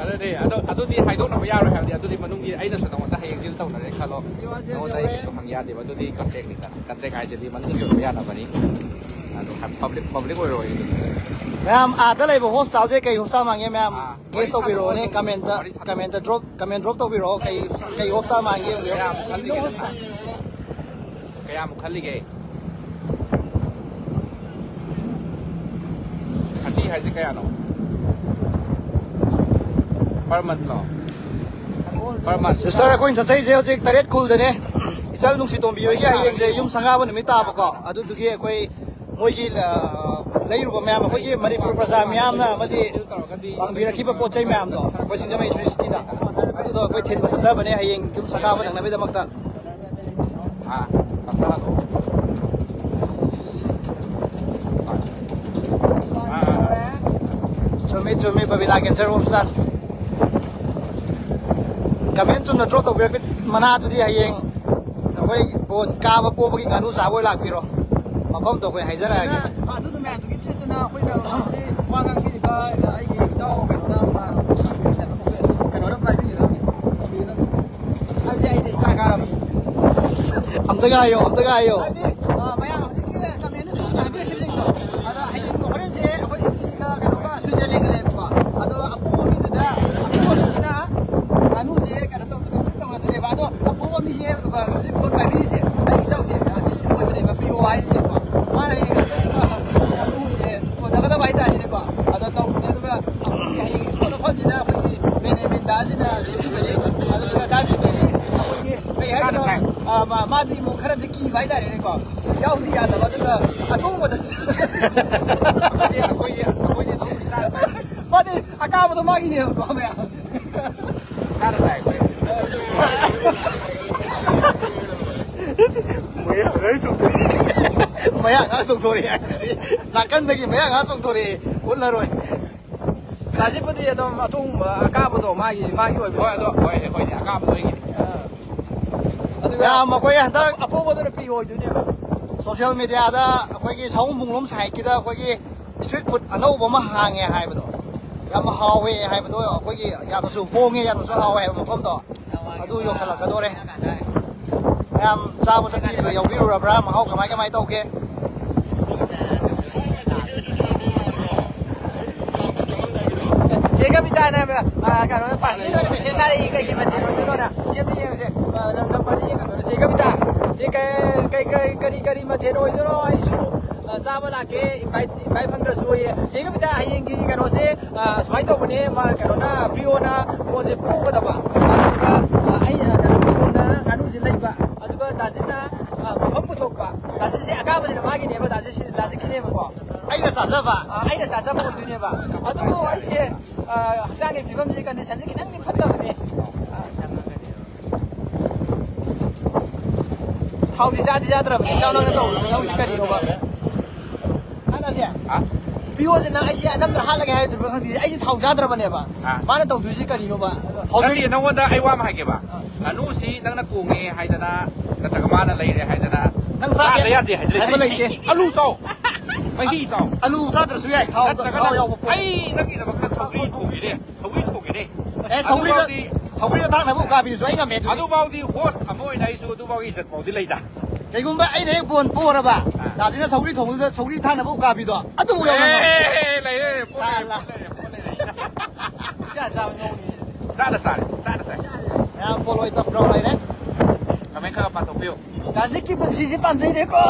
ꯑꯗꯨꯗꯤ, ꯑꯗꯣ, ꯑꯗꯨꯗꯤ ꯍꯥꯏꯗꯣꯛꯅꯕ ꯌꯥꯔꯣꯏ ꯍꯥꯏꯕꯗꯤ ꯑꯗꯨꯗꯤ ꯃꯅꯨꯡꯒꯤ ꯑꯩꯅꯁꯨ ꯅꯉꯣꯟꯗ ꯍꯌꯦꯡ deal ꯇꯧꯅꯔꯦ ꯈꯜꯂꯣ꯫ ꯅꯉꯣꯟꯗ ꯑꯩ ꯀꯩꯁꯨ ꯍꯪ ꯌꯥꯗꯦꯕ꯫ ꯑꯗꯨꯗꯤ contract ꯅꯤꯗꯅ꯫ Contract ꯍꯥꯏꯁꯤꯗꯤ ꯃꯅꯨꯡꯒꯤ ꯑꯣꯏꯕ ꯌꯥꯅꯕꯅꯤ꯫ ꯑꯗꯣ public, public ꯑꯣꯏꯔꯣꯏ ꯑꯗꯨꯗꯤ꯫ ꯃꯌꯥꯝ ꯑꯥꯗ ꯂꯩꯕ hospitalꯁꯦ ꯀꯩ hospital ꯃꯥꯟꯒꯦ ꯃꯌꯥꯝ ꯑꯥ, guess ꯋꯥꯔꯤ ꯇꯧꯕꯤꯔꯛꯑꯣꯅꯦ ꯁꯥꯟꯅꯕ, comment, ꯋꯥꯔꯤ ꯁꯥꯟꯅꯕ꯫ Comment drop, comment drop ꯇꯧꯕꯤꯔꯛꯑꯣ꯫ ꯀꯩ, ꯀꯩ hospital ꯃꯥꯟꯒꯦ ꯌꯦꯡꯕꯤꯔꯣ꯫ ꯀꯌꯥꯃꯨꯛ ꯈꯜꯂꯤꯒꯦ ꯅꯪꯅ? ꯀꯌꯥꯃꯨꯛ ꯈꯜꯂꯤꯒꯦ? Thirty ꯍꯥꯏꯁꯦ ꯀꯌꯥꯅꯣ? Per month ꯂꯣ? Per month꯫ Sister, ꯑꯩꯈꯣꯏꯅ ꯆꯠꯆꯩꯁꯦ ꯍꯧꯖꯤꯛ ꯇꯔꯦꯠ ꯈꯨꯜꯗꯅꯦ꯫ ꯏꯆꯜ ꯅꯨꯡꯁꯤ ꯇꯣꯝꯕꯤ ꯍꯣꯏꯒꯤ ꯍꯌꯦꯡꯁꯦ ꯌꯨꯝ ꯁꯪꯒꯥꯕ ꯅꯨꯃꯤꯠ ꯇꯥꯕꯀꯣ꯫ ꯑꯗꯨꯗꯨꯒꯤ ꯑꯩꯈꯣꯏ ꯃꯣꯏꯒꯤ, ꯑ, ꯂꯩꯔꯨꯕ ꯃꯌꯥꯝ, ꯑꯩꯈꯣꯏꯒꯤ ꯃꯅꯤꯄꯨꯔ ꯄ꯭ꯔꯖꯥ ꯃꯤꯌꯥꯝꯅ ꯑꯃꯗꯤ ꯄꯥꯡꯕꯤꯔꯛꯈꯤꯕ ꯄꯣꯠ ꯆꯩ ꯃꯌꯥꯝꯗꯣ ꯑꯩꯈꯣꯏ ꯁꯤꯡꯖꯃꯩ Universityꯗ, ꯑꯗꯨꯗꯣ ꯑꯩꯈꯣꯏ ꯊꯤꯟꯕ ꯆꯠꯆꯕꯅꯦ ꯍꯌꯦꯡ ꯌꯨꯝ ꯁꯪꯒꯥꯕ ꯅꯪꯅꯕꯒꯤꯗꯃꯛꯇ꯫ ꯑꯥ, ꯀꯛꯊꯠꯂꯣ꯫ ꯑꯥ꯫ ꯆꯨꯝꯃꯤ, ꯆꯨꯝꯃꯤ, ꯕꯕꯤꯂꯥ cancer hospital꯫ Comment ꯆꯨꯝꯅ drop ꯇꯧꯕꯤꯔꯛꯄ ꯃꯅꯥꯗꯨꯗꯤ ꯍꯌꯦꯡ ꯑꯩꯈꯣꯏ ꯕꯣꯟ ꯀꯥꯕ ꯄꯣꯕꯒꯤ ꯉꯥꯅꯨ ꯆꯥꯕ ꯑꯣꯏ ꯂꯥꯛꯄꯤꯔꯣ꯫ ꯃꯐꯝꯗꯣ ꯑꯩꯈꯣꯏ ꯍꯥꯏꯖꯔꯛꯑꯒꯦ꯫ ꯑꯗꯨꯗꯣ ꯃꯌꯥꯝꯗꯨꯒꯤ ꯊ꯭ꯔꯦꯠꯇꯨꯅ ꯑꯩꯈꯣꯏꯅ ꯍꯧꯖꯤꯛ ꯋꯥ ꯉꯥꯡꯕꯤꯔꯤꯕ ꯑꯩꯒꯤ ꯏꯇꯥꯎ ꯀꯩꯅꯣꯅ ꯃꯥ ꯀꯩꯅꯣꯅ ꯄꯥꯏꯕꯤꯒꯗꯕꯅꯤ꯫ ꯍꯥꯏꯕꯗꯤ ꯑꯩꯅ ꯏꯀꯥ ꯀꯥꯔꯕꯅꯤ꯫ ꯑꯝꯇꯒ ꯍꯥꯏꯌꯣ, ꯑꯝꯇꯒ ꯍꯥꯏꯌꯣ꯫ ꯍꯥꯏꯗꯤ, ꯑ, ꯃꯌꯥꯝ ꯍꯧꯖꯤꯛꯀꯤ ꯀꯃꯦꯟꯗ ꯁꯨꯝ ꯍꯥꯏꯕꯤꯔꯛꯈꯤꯕꯁꯤꯡꯗꯣ, ꯑꯗꯣ ꯍꯌꯦꯡ ꯍꯣꯔꯦꯟꯁꯦ ꯑꯩꯈꯣꯏ ꯏꯇꯂꯤꯒ ꯀꯩꯅꯣꯒ ꯁ꯭ꯋꯤꯖꯔꯂꯦꯟꯒ ꯂꯩꯌꯦꯕꯀꯣ꯫ ꯑꯗꯣ ꯑꯄꯣꯕ ꯃꯤꯗꯨꯗ, ꯑꯄꯣꯕꯗꯨꯅ ꯉꯥꯅꯨꯁꯦ ꯀꯩꯅꯣ ꯇꯧꯗꯅ ꯇꯧꯅꯗꯣꯏꯅꯦꯕ꯫ ꯑꯗꯣ ꯑꯄꯣꯕ ꯃꯤꯁꯦ ꯍꯧꯖꯤꯛ ꯕꯣꯜ ꯄꯥꯏꯕꯤꯔꯤꯁꯦ ꯑꯩ ꯏꯇꯥꯎꯁꯦ ꯑꯁꯤ ꯑꯣꯏꯕꯅꯦꯕ, ꯄꯤꯌꯣ ꯍꯥꯏꯔꯤꯁꯦꯀꯣ꯫ ꯃꯥꯅ ꯍꯌꯦꯡ ꯉꯥꯅꯨꯁꯦ ꯀꯣꯟꯅꯒꯗꯕ ꯍꯥꯏꯇꯥꯔꯦꯅꯦꯀꯣ꯫ ꯑꯗꯣ ꯇꯧꯕꯅꯦ꯫ ꯑꯗꯨꯒ ꯍꯌꯦꯡ ꯏꯁꯄꯣꯔꯠ ꯃꯐꯝꯁꯤꯗ ꯑꯩꯈꯣꯏꯒꯤ ꯃꯦꯅꯦꯖꯃꯦꯟ ꯗꯥꯁꯤꯅ ꯁꯦꯝꯕꯤꯕꯅꯦ꯫ ꯑꯗꯨꯒ ꯗꯥꯁꯤ ꯁꯤꯗꯤ ꯑꯩꯈꯣꯏꯒꯤ ꯀꯩ ꯍꯥꯏꯗꯣꯏꯅꯣ? ꯑ, ꯃꯥ-, ꯃꯥꯗꯤ ꯑꯃꯨꯛ ꯈꯔꯗꯤ ꯀꯤꯕ ꯍꯥꯏꯇꯥꯔꯦꯅꯦꯀꯣ꯫ ꯌꯥꯎꯗꯤ ꯌꯥꯗꯕ, ꯑꯗꯨꯒ ꯑꯊꯣꯡꯕꯗ ꯃꯥꯗꯤ ꯑꯩꯈꯣꯏꯒꯤ, ꯑꯩꯈꯣꯏꯗꯤ ꯑꯗꯨꯝ ꯆꯥꯔꯦ꯫ ꯃꯥꯗꯤ ꯑꯀꯥꯕꯗꯣ ꯃꯥꯒꯤꯅꯦꯕꯀꯣ, ꯃꯌꯥꯝ꯫ ꯆꯥꯔ ꯆꯥꯏ ꯑꯩꯈꯣꯏ꯫ ꯃꯌꯥ ꯉꯥ ꯆꯣꯡꯊꯣꯔꯛꯑꯦ꯫ ꯃꯌꯥ ꯉꯥ ꯆꯣꯡꯊꯣꯔꯛꯑꯦ ꯍꯥꯏꯁꯤꯗꯤ꯫ ꯅꯥꯀꯟꯗꯒꯤ ꯃꯌꯥ ꯉꯥ ꯆꯣꯡꯊꯣꯔꯛꯑꯦ꯫ ꯎꯠꯂꯔꯣꯏ꯫ ꯀꯥꯖꯤꯛꯄꯨꯗꯤ ꯑꯗꯨꯝ ꯑꯊꯣꯡꯕ ꯑꯀꯥꯕꯗꯣ ꯃꯥꯒꯤ, ꯃꯥꯒꯤ ꯑꯣꯏꯕ꯫ ꯍꯣꯏ, ꯑꯗꯣ ꯍꯣꯏ, ꯑꯩꯈꯣꯏꯗꯤ ꯑꯀꯥꯕꯗꯣ ꯑꯩꯒꯤꯅꯤ꯫ ꯑꯗꯨꯒ ꯌꯥꯝ ꯑꯩꯈꯣꯏ ꯍꯟꯗꯛ ꯑꯄꯣꯕꯗꯨꯅ ꯄ꯭ꯔꯤ ꯑꯣꯏꯗꯣꯏꯅꯦꯕ꯫ ꯁꯣꯁꯤꯌꯦꯜ ꯃꯦꯗꯤꯌꯥꯗ ꯑꯩꯈꯣꯏꯒꯤ ꯁꯑꯣꯝꯕꯨꯡꯂꯣꯝ ꯁꯥꯏꯠꯀꯤꯗ ꯑꯩꯈꯣꯏꯒꯤ ꯏꯁꯇ꯭ꯔꯤꯠ ꯐꯨꯗ ꯑꯅꯧꯕ ꯑꯃ ꯍꯥꯡꯉꯦ ꯍꯥꯏꯕꯗꯣ, ꯌꯥꯝ ꯍꯥꯎꯋꯦ ꯍꯥꯏꯕꯗꯣ, ꯑꯩꯈꯣꯏꯒꯤ ꯌꯥꯝꯅꯁꯨ ꯍꯣꯡꯉꯦ, ꯌꯥꯝꯅꯁꯨ ꯍꯥꯎꯋꯦ ꯍꯥꯏꯕ ꯃꯐꯝꯗꯣ, ꯑꯗꯨ ꯌꯧꯁꯜꯂꯛꯀꯗꯧꯔꯦ꯫ ꯃꯌꯥꯝ ꯆꯥꯕ ꯆꯠꯄꯤꯕ ꯌꯥꯎꯕꯤꯔꯨꯔꯕ꯭ꯔꯥ? ꯃꯍꯥꯎ ꯀꯃꯥꯏ ꯀꯃꯥꯏ ꯇꯧꯒꯦ? ꯆꯦ ꯀꯕꯤꯇꯥꯅ, ꯑ, ꯀꯩꯅꯣ, ꯄꯥꯔꯁꯅꯦꯜ ꯑꯣꯏꯅ ꯃꯦꯁꯦꯖ ꯊꯥꯔꯛꯏ, ꯀꯩ ꯀꯩ ꯃꯊꯦꯜ ꯑꯣꯏꯗꯣꯏꯅꯣꯅ꯫ ꯁꯤ ꯑꯝꯇ ꯌꯦꯡꯉꯨꯁꯦ꯫ ꯑ, ꯅꯝ-, ꯅꯝꯕꯔꯗꯤ ꯌꯦꯡꯉꯛꯀꯅꯨ꯫ ꯆꯦ ꯀꯕꯤꯇꯥ, ꯆꯦ, ꯀꯩ, ꯀꯩ, ꯀꯔꯤ, ꯀꯔꯤ ꯃꯊꯦꯜ ꯑꯣꯏꯗꯣꯏꯅꯣ? ꯑꯩꯁꯨ, ꯑ, ꯆꯥꯕ ꯂꯥꯛꯀꯦ꯫ ꯏꯟꯚꯥꯏꯠ, ꯏꯟꯚꯥꯏꯠ ꯐꯪꯗ꯭ꯔꯁꯨ ꯑꯌꯦ꯫ ꯆꯦ ꯀꯕꯤꯇꯥ, ꯍꯌꯦꯡꯒꯤ ꯀꯩꯅꯣꯁꯦ, ꯑ, ꯁꯨꯃꯥꯏꯅ ꯇꯧꯕꯅꯦ꯫ ꯃꯥ, ꯀꯩꯅꯣꯅ, ꯄ꯭ꯔꯤꯌꯣꯅ ꯕꯣꯟꯁꯦ ꯄꯣꯛꯒꯗꯕ꯫ ꯑꯗꯨꯒ, ꯑ, ꯑꯩ, ꯑ, ꯀꯩꯅꯣ, ꯄ꯭ꯔꯤꯌꯣꯅ ꯉꯥꯅꯨꯁꯦ ꯂꯩꯕ꯫ ꯑꯗꯨꯒ ꯗꯥꯖꯤꯠꯅ, ꯑ, ꯃꯐꯝ ꯄꯨꯊꯣꯛꯄ꯫ ꯗꯥꯖꯤꯠꯁꯦ ꯑꯀꯥꯕꯁꯤꯅ ꯃꯥꯒꯤꯅꯦꯕ, ꯗꯥꯖꯤꯠꯁꯤ, ꯗꯥꯖꯤꯠꯀꯤꯅꯦꯕꯀꯣ꯫ ꯑꯩꯅ ꯆꯥꯖꯕ꯫ ꯑ, ꯑꯩꯅ ꯆꯥꯖꯕ ꯑꯣꯏꯗꯣꯏꯅꯦꯕ꯫ ꯑꯗꯨꯕꯨ ꯑꯩꯁꯦ, ꯑ, ꯍꯛꯆꯥꯡꯒꯤ ꯐꯤꯕꯝꯁꯦ, ꯀꯟꯗꯤꯁꯟꯁꯦ ꯈꯤꯇꯪꯗꯤ ꯐꯠꯇꯕꯅꯦ꯫ ꯊꯥꯎꯁꯤ ꯆꯥꯗꯤ ꯆꯥꯗ꯭ꯔꯕꯅꯦ꯫ ꯏꯇꯥꯎ, ꯅꯪꯅ ꯇꯧꯔꯤꯕ ꯊꯕꯛꯁꯤ ꯀꯔꯤꯅꯣꯕ? ꯍꯥꯟꯅꯁꯦ, ꯍꯥ? ꯄꯤꯌꯣꯁꯦ ꯅꯪ ꯑꯩꯁꯦ ꯑꯅꯝꯕꯅ ꯍꯥꯠꯂꯒꯦ ꯍꯥꯏꯗ꯭ꯔꯤꯕ ꯈꯪꯗꯦ꯫ ꯑꯩꯁꯦ ꯊꯥꯎ ꯆꯥꯗ꯭ꯔꯕꯅꯦꯕ꯫ ꯑꯥ꯫ ꯃꯥꯅ ꯇꯧꯗꯣꯏꯁꯤ ꯀꯔꯤꯅꯣꯕ? ꯍꯧꯖꯤꯛ ꯅꯠꯇꯦ, ꯅꯪꯉꯣꯟꯗ ꯑꯩ ꯋꯥ ꯑꯃ ꯍꯥꯏꯒꯦꯕ꯫ ꯑꯥ꯫ ꯉꯥꯅꯨꯁꯤ ꯅꯪꯅ ꯀꯣꯡꯉꯦ ꯍꯥꯏꯗꯅ ꯅꯠꯇ꯭ꯔꯒ ꯃꯥꯅ ꯂꯩꯔꯦ ꯍꯥꯏꯗꯅ ꯅꯪ ꯆꯥꯗꯦ ꯆꯥꯗ ꯌꯥꯗꯦ ꯍꯥꯏꯗꯤ ꯍꯥꯏꯕ ꯂꯩꯇꯦ꯫ ꯂꯩꯇꯦ꯫ ꯑꯂꯨ ꯆꯥꯎ, ꯃꯍꯤ ꯆꯥꯎ꯫ ꯑꯂꯨ ꯆꯥꯗ꯭ꯔꯁꯨ ꯌꯥꯏ, ꯊꯥꯎ ꯅꯠꯇ꯭ꯔꯒꯅ ꯊꯥꯎ ꯌꯥꯎꯕ ꯄꯣꯠ꯫ ꯑꯩ ꯅꯪꯒꯤꯗꯃꯛꯇ ꯁꯧꯒ꯭ꯔꯤ ꯊꯣꯡꯉꯤꯅꯦ, ꯁꯧꯒ꯭ꯔꯤ ꯊꯣꯡꯉꯤꯅꯦ꯫ ꯑꯦ, ꯁꯧꯒ꯭ꯔꯤꯗ, ꯑꯗꯨꯐꯥꯎꯗꯤ ꯁꯧꯒ꯭ꯔꯤꯗ ꯊꯥꯛꯅꯕ ꯎꯀꯥꯕꯤꯁꯨ ꯑꯩ ꯉꯝꯃꯦ ꯑꯗꯨꯗꯤ꯫ ꯑꯗꯨꯐꯥꯎꯗꯤ host ꯑꯃ ꯑꯣꯏꯅ ꯑꯩꯁꯨ ꯑꯗꯨꯐꯥꯎꯒꯤ ꯏꯖꯠ ꯐꯥꯎꯗꯤ ꯂꯩꯗ꯫ ꯀꯩꯒꯨꯝꯕ ꯑꯩꯅ ꯍꯦꯛ ꯕꯣꯟ ꯄꯣꯔꯕ, ꯑꯥ꯫ ꯗꯥꯁꯤꯅ ꯁꯧꯒ꯭ꯔꯤ ꯊꯣꯡꯕꯗꯨꯗ ꯁꯧꯒ꯭ꯔꯤ ꯊꯥꯛꯅꯕ ꯎꯀꯥꯕꯤꯗꯣ ꯑꯗꯨꯕꯨ ꯌꯥꯎꯔꯝꯃꯣ꯫ ꯑꯦ, ꯂꯩꯔꯦ, ꯄꯣꯠ ꯂꯩꯔꯦ, ꯁꯥꯂꯥ꯫ ꯄꯣꯠ ꯂꯩꯔꯦ, ꯄꯣꯠ ꯂꯩꯔꯦ꯫ ꯏꯆꯥ ꯆꯥꯕ ꯅꯣꯡꯅꯤ꯫ ꯆꯥꯗ ꯆꯥꯔꯦ, ꯆꯥꯗ ꯆꯥꯔꯦ꯫ ꯃꯌꯥꯝ ꯄꯣꯂꯣꯏ tough ground ꯂꯩꯔꯦ꯫ ꯀꯃꯦꯟ ꯈꯔ ꯄꯥꯊꯣꯛꯄꯤꯌꯨ꯫ ꯗꯥꯖꯤꯠꯀꯤ ꯄꯨꯟꯁꯤꯁꯦ ꯄꯥꯝꯖꯩꯗꯀꯣ꯫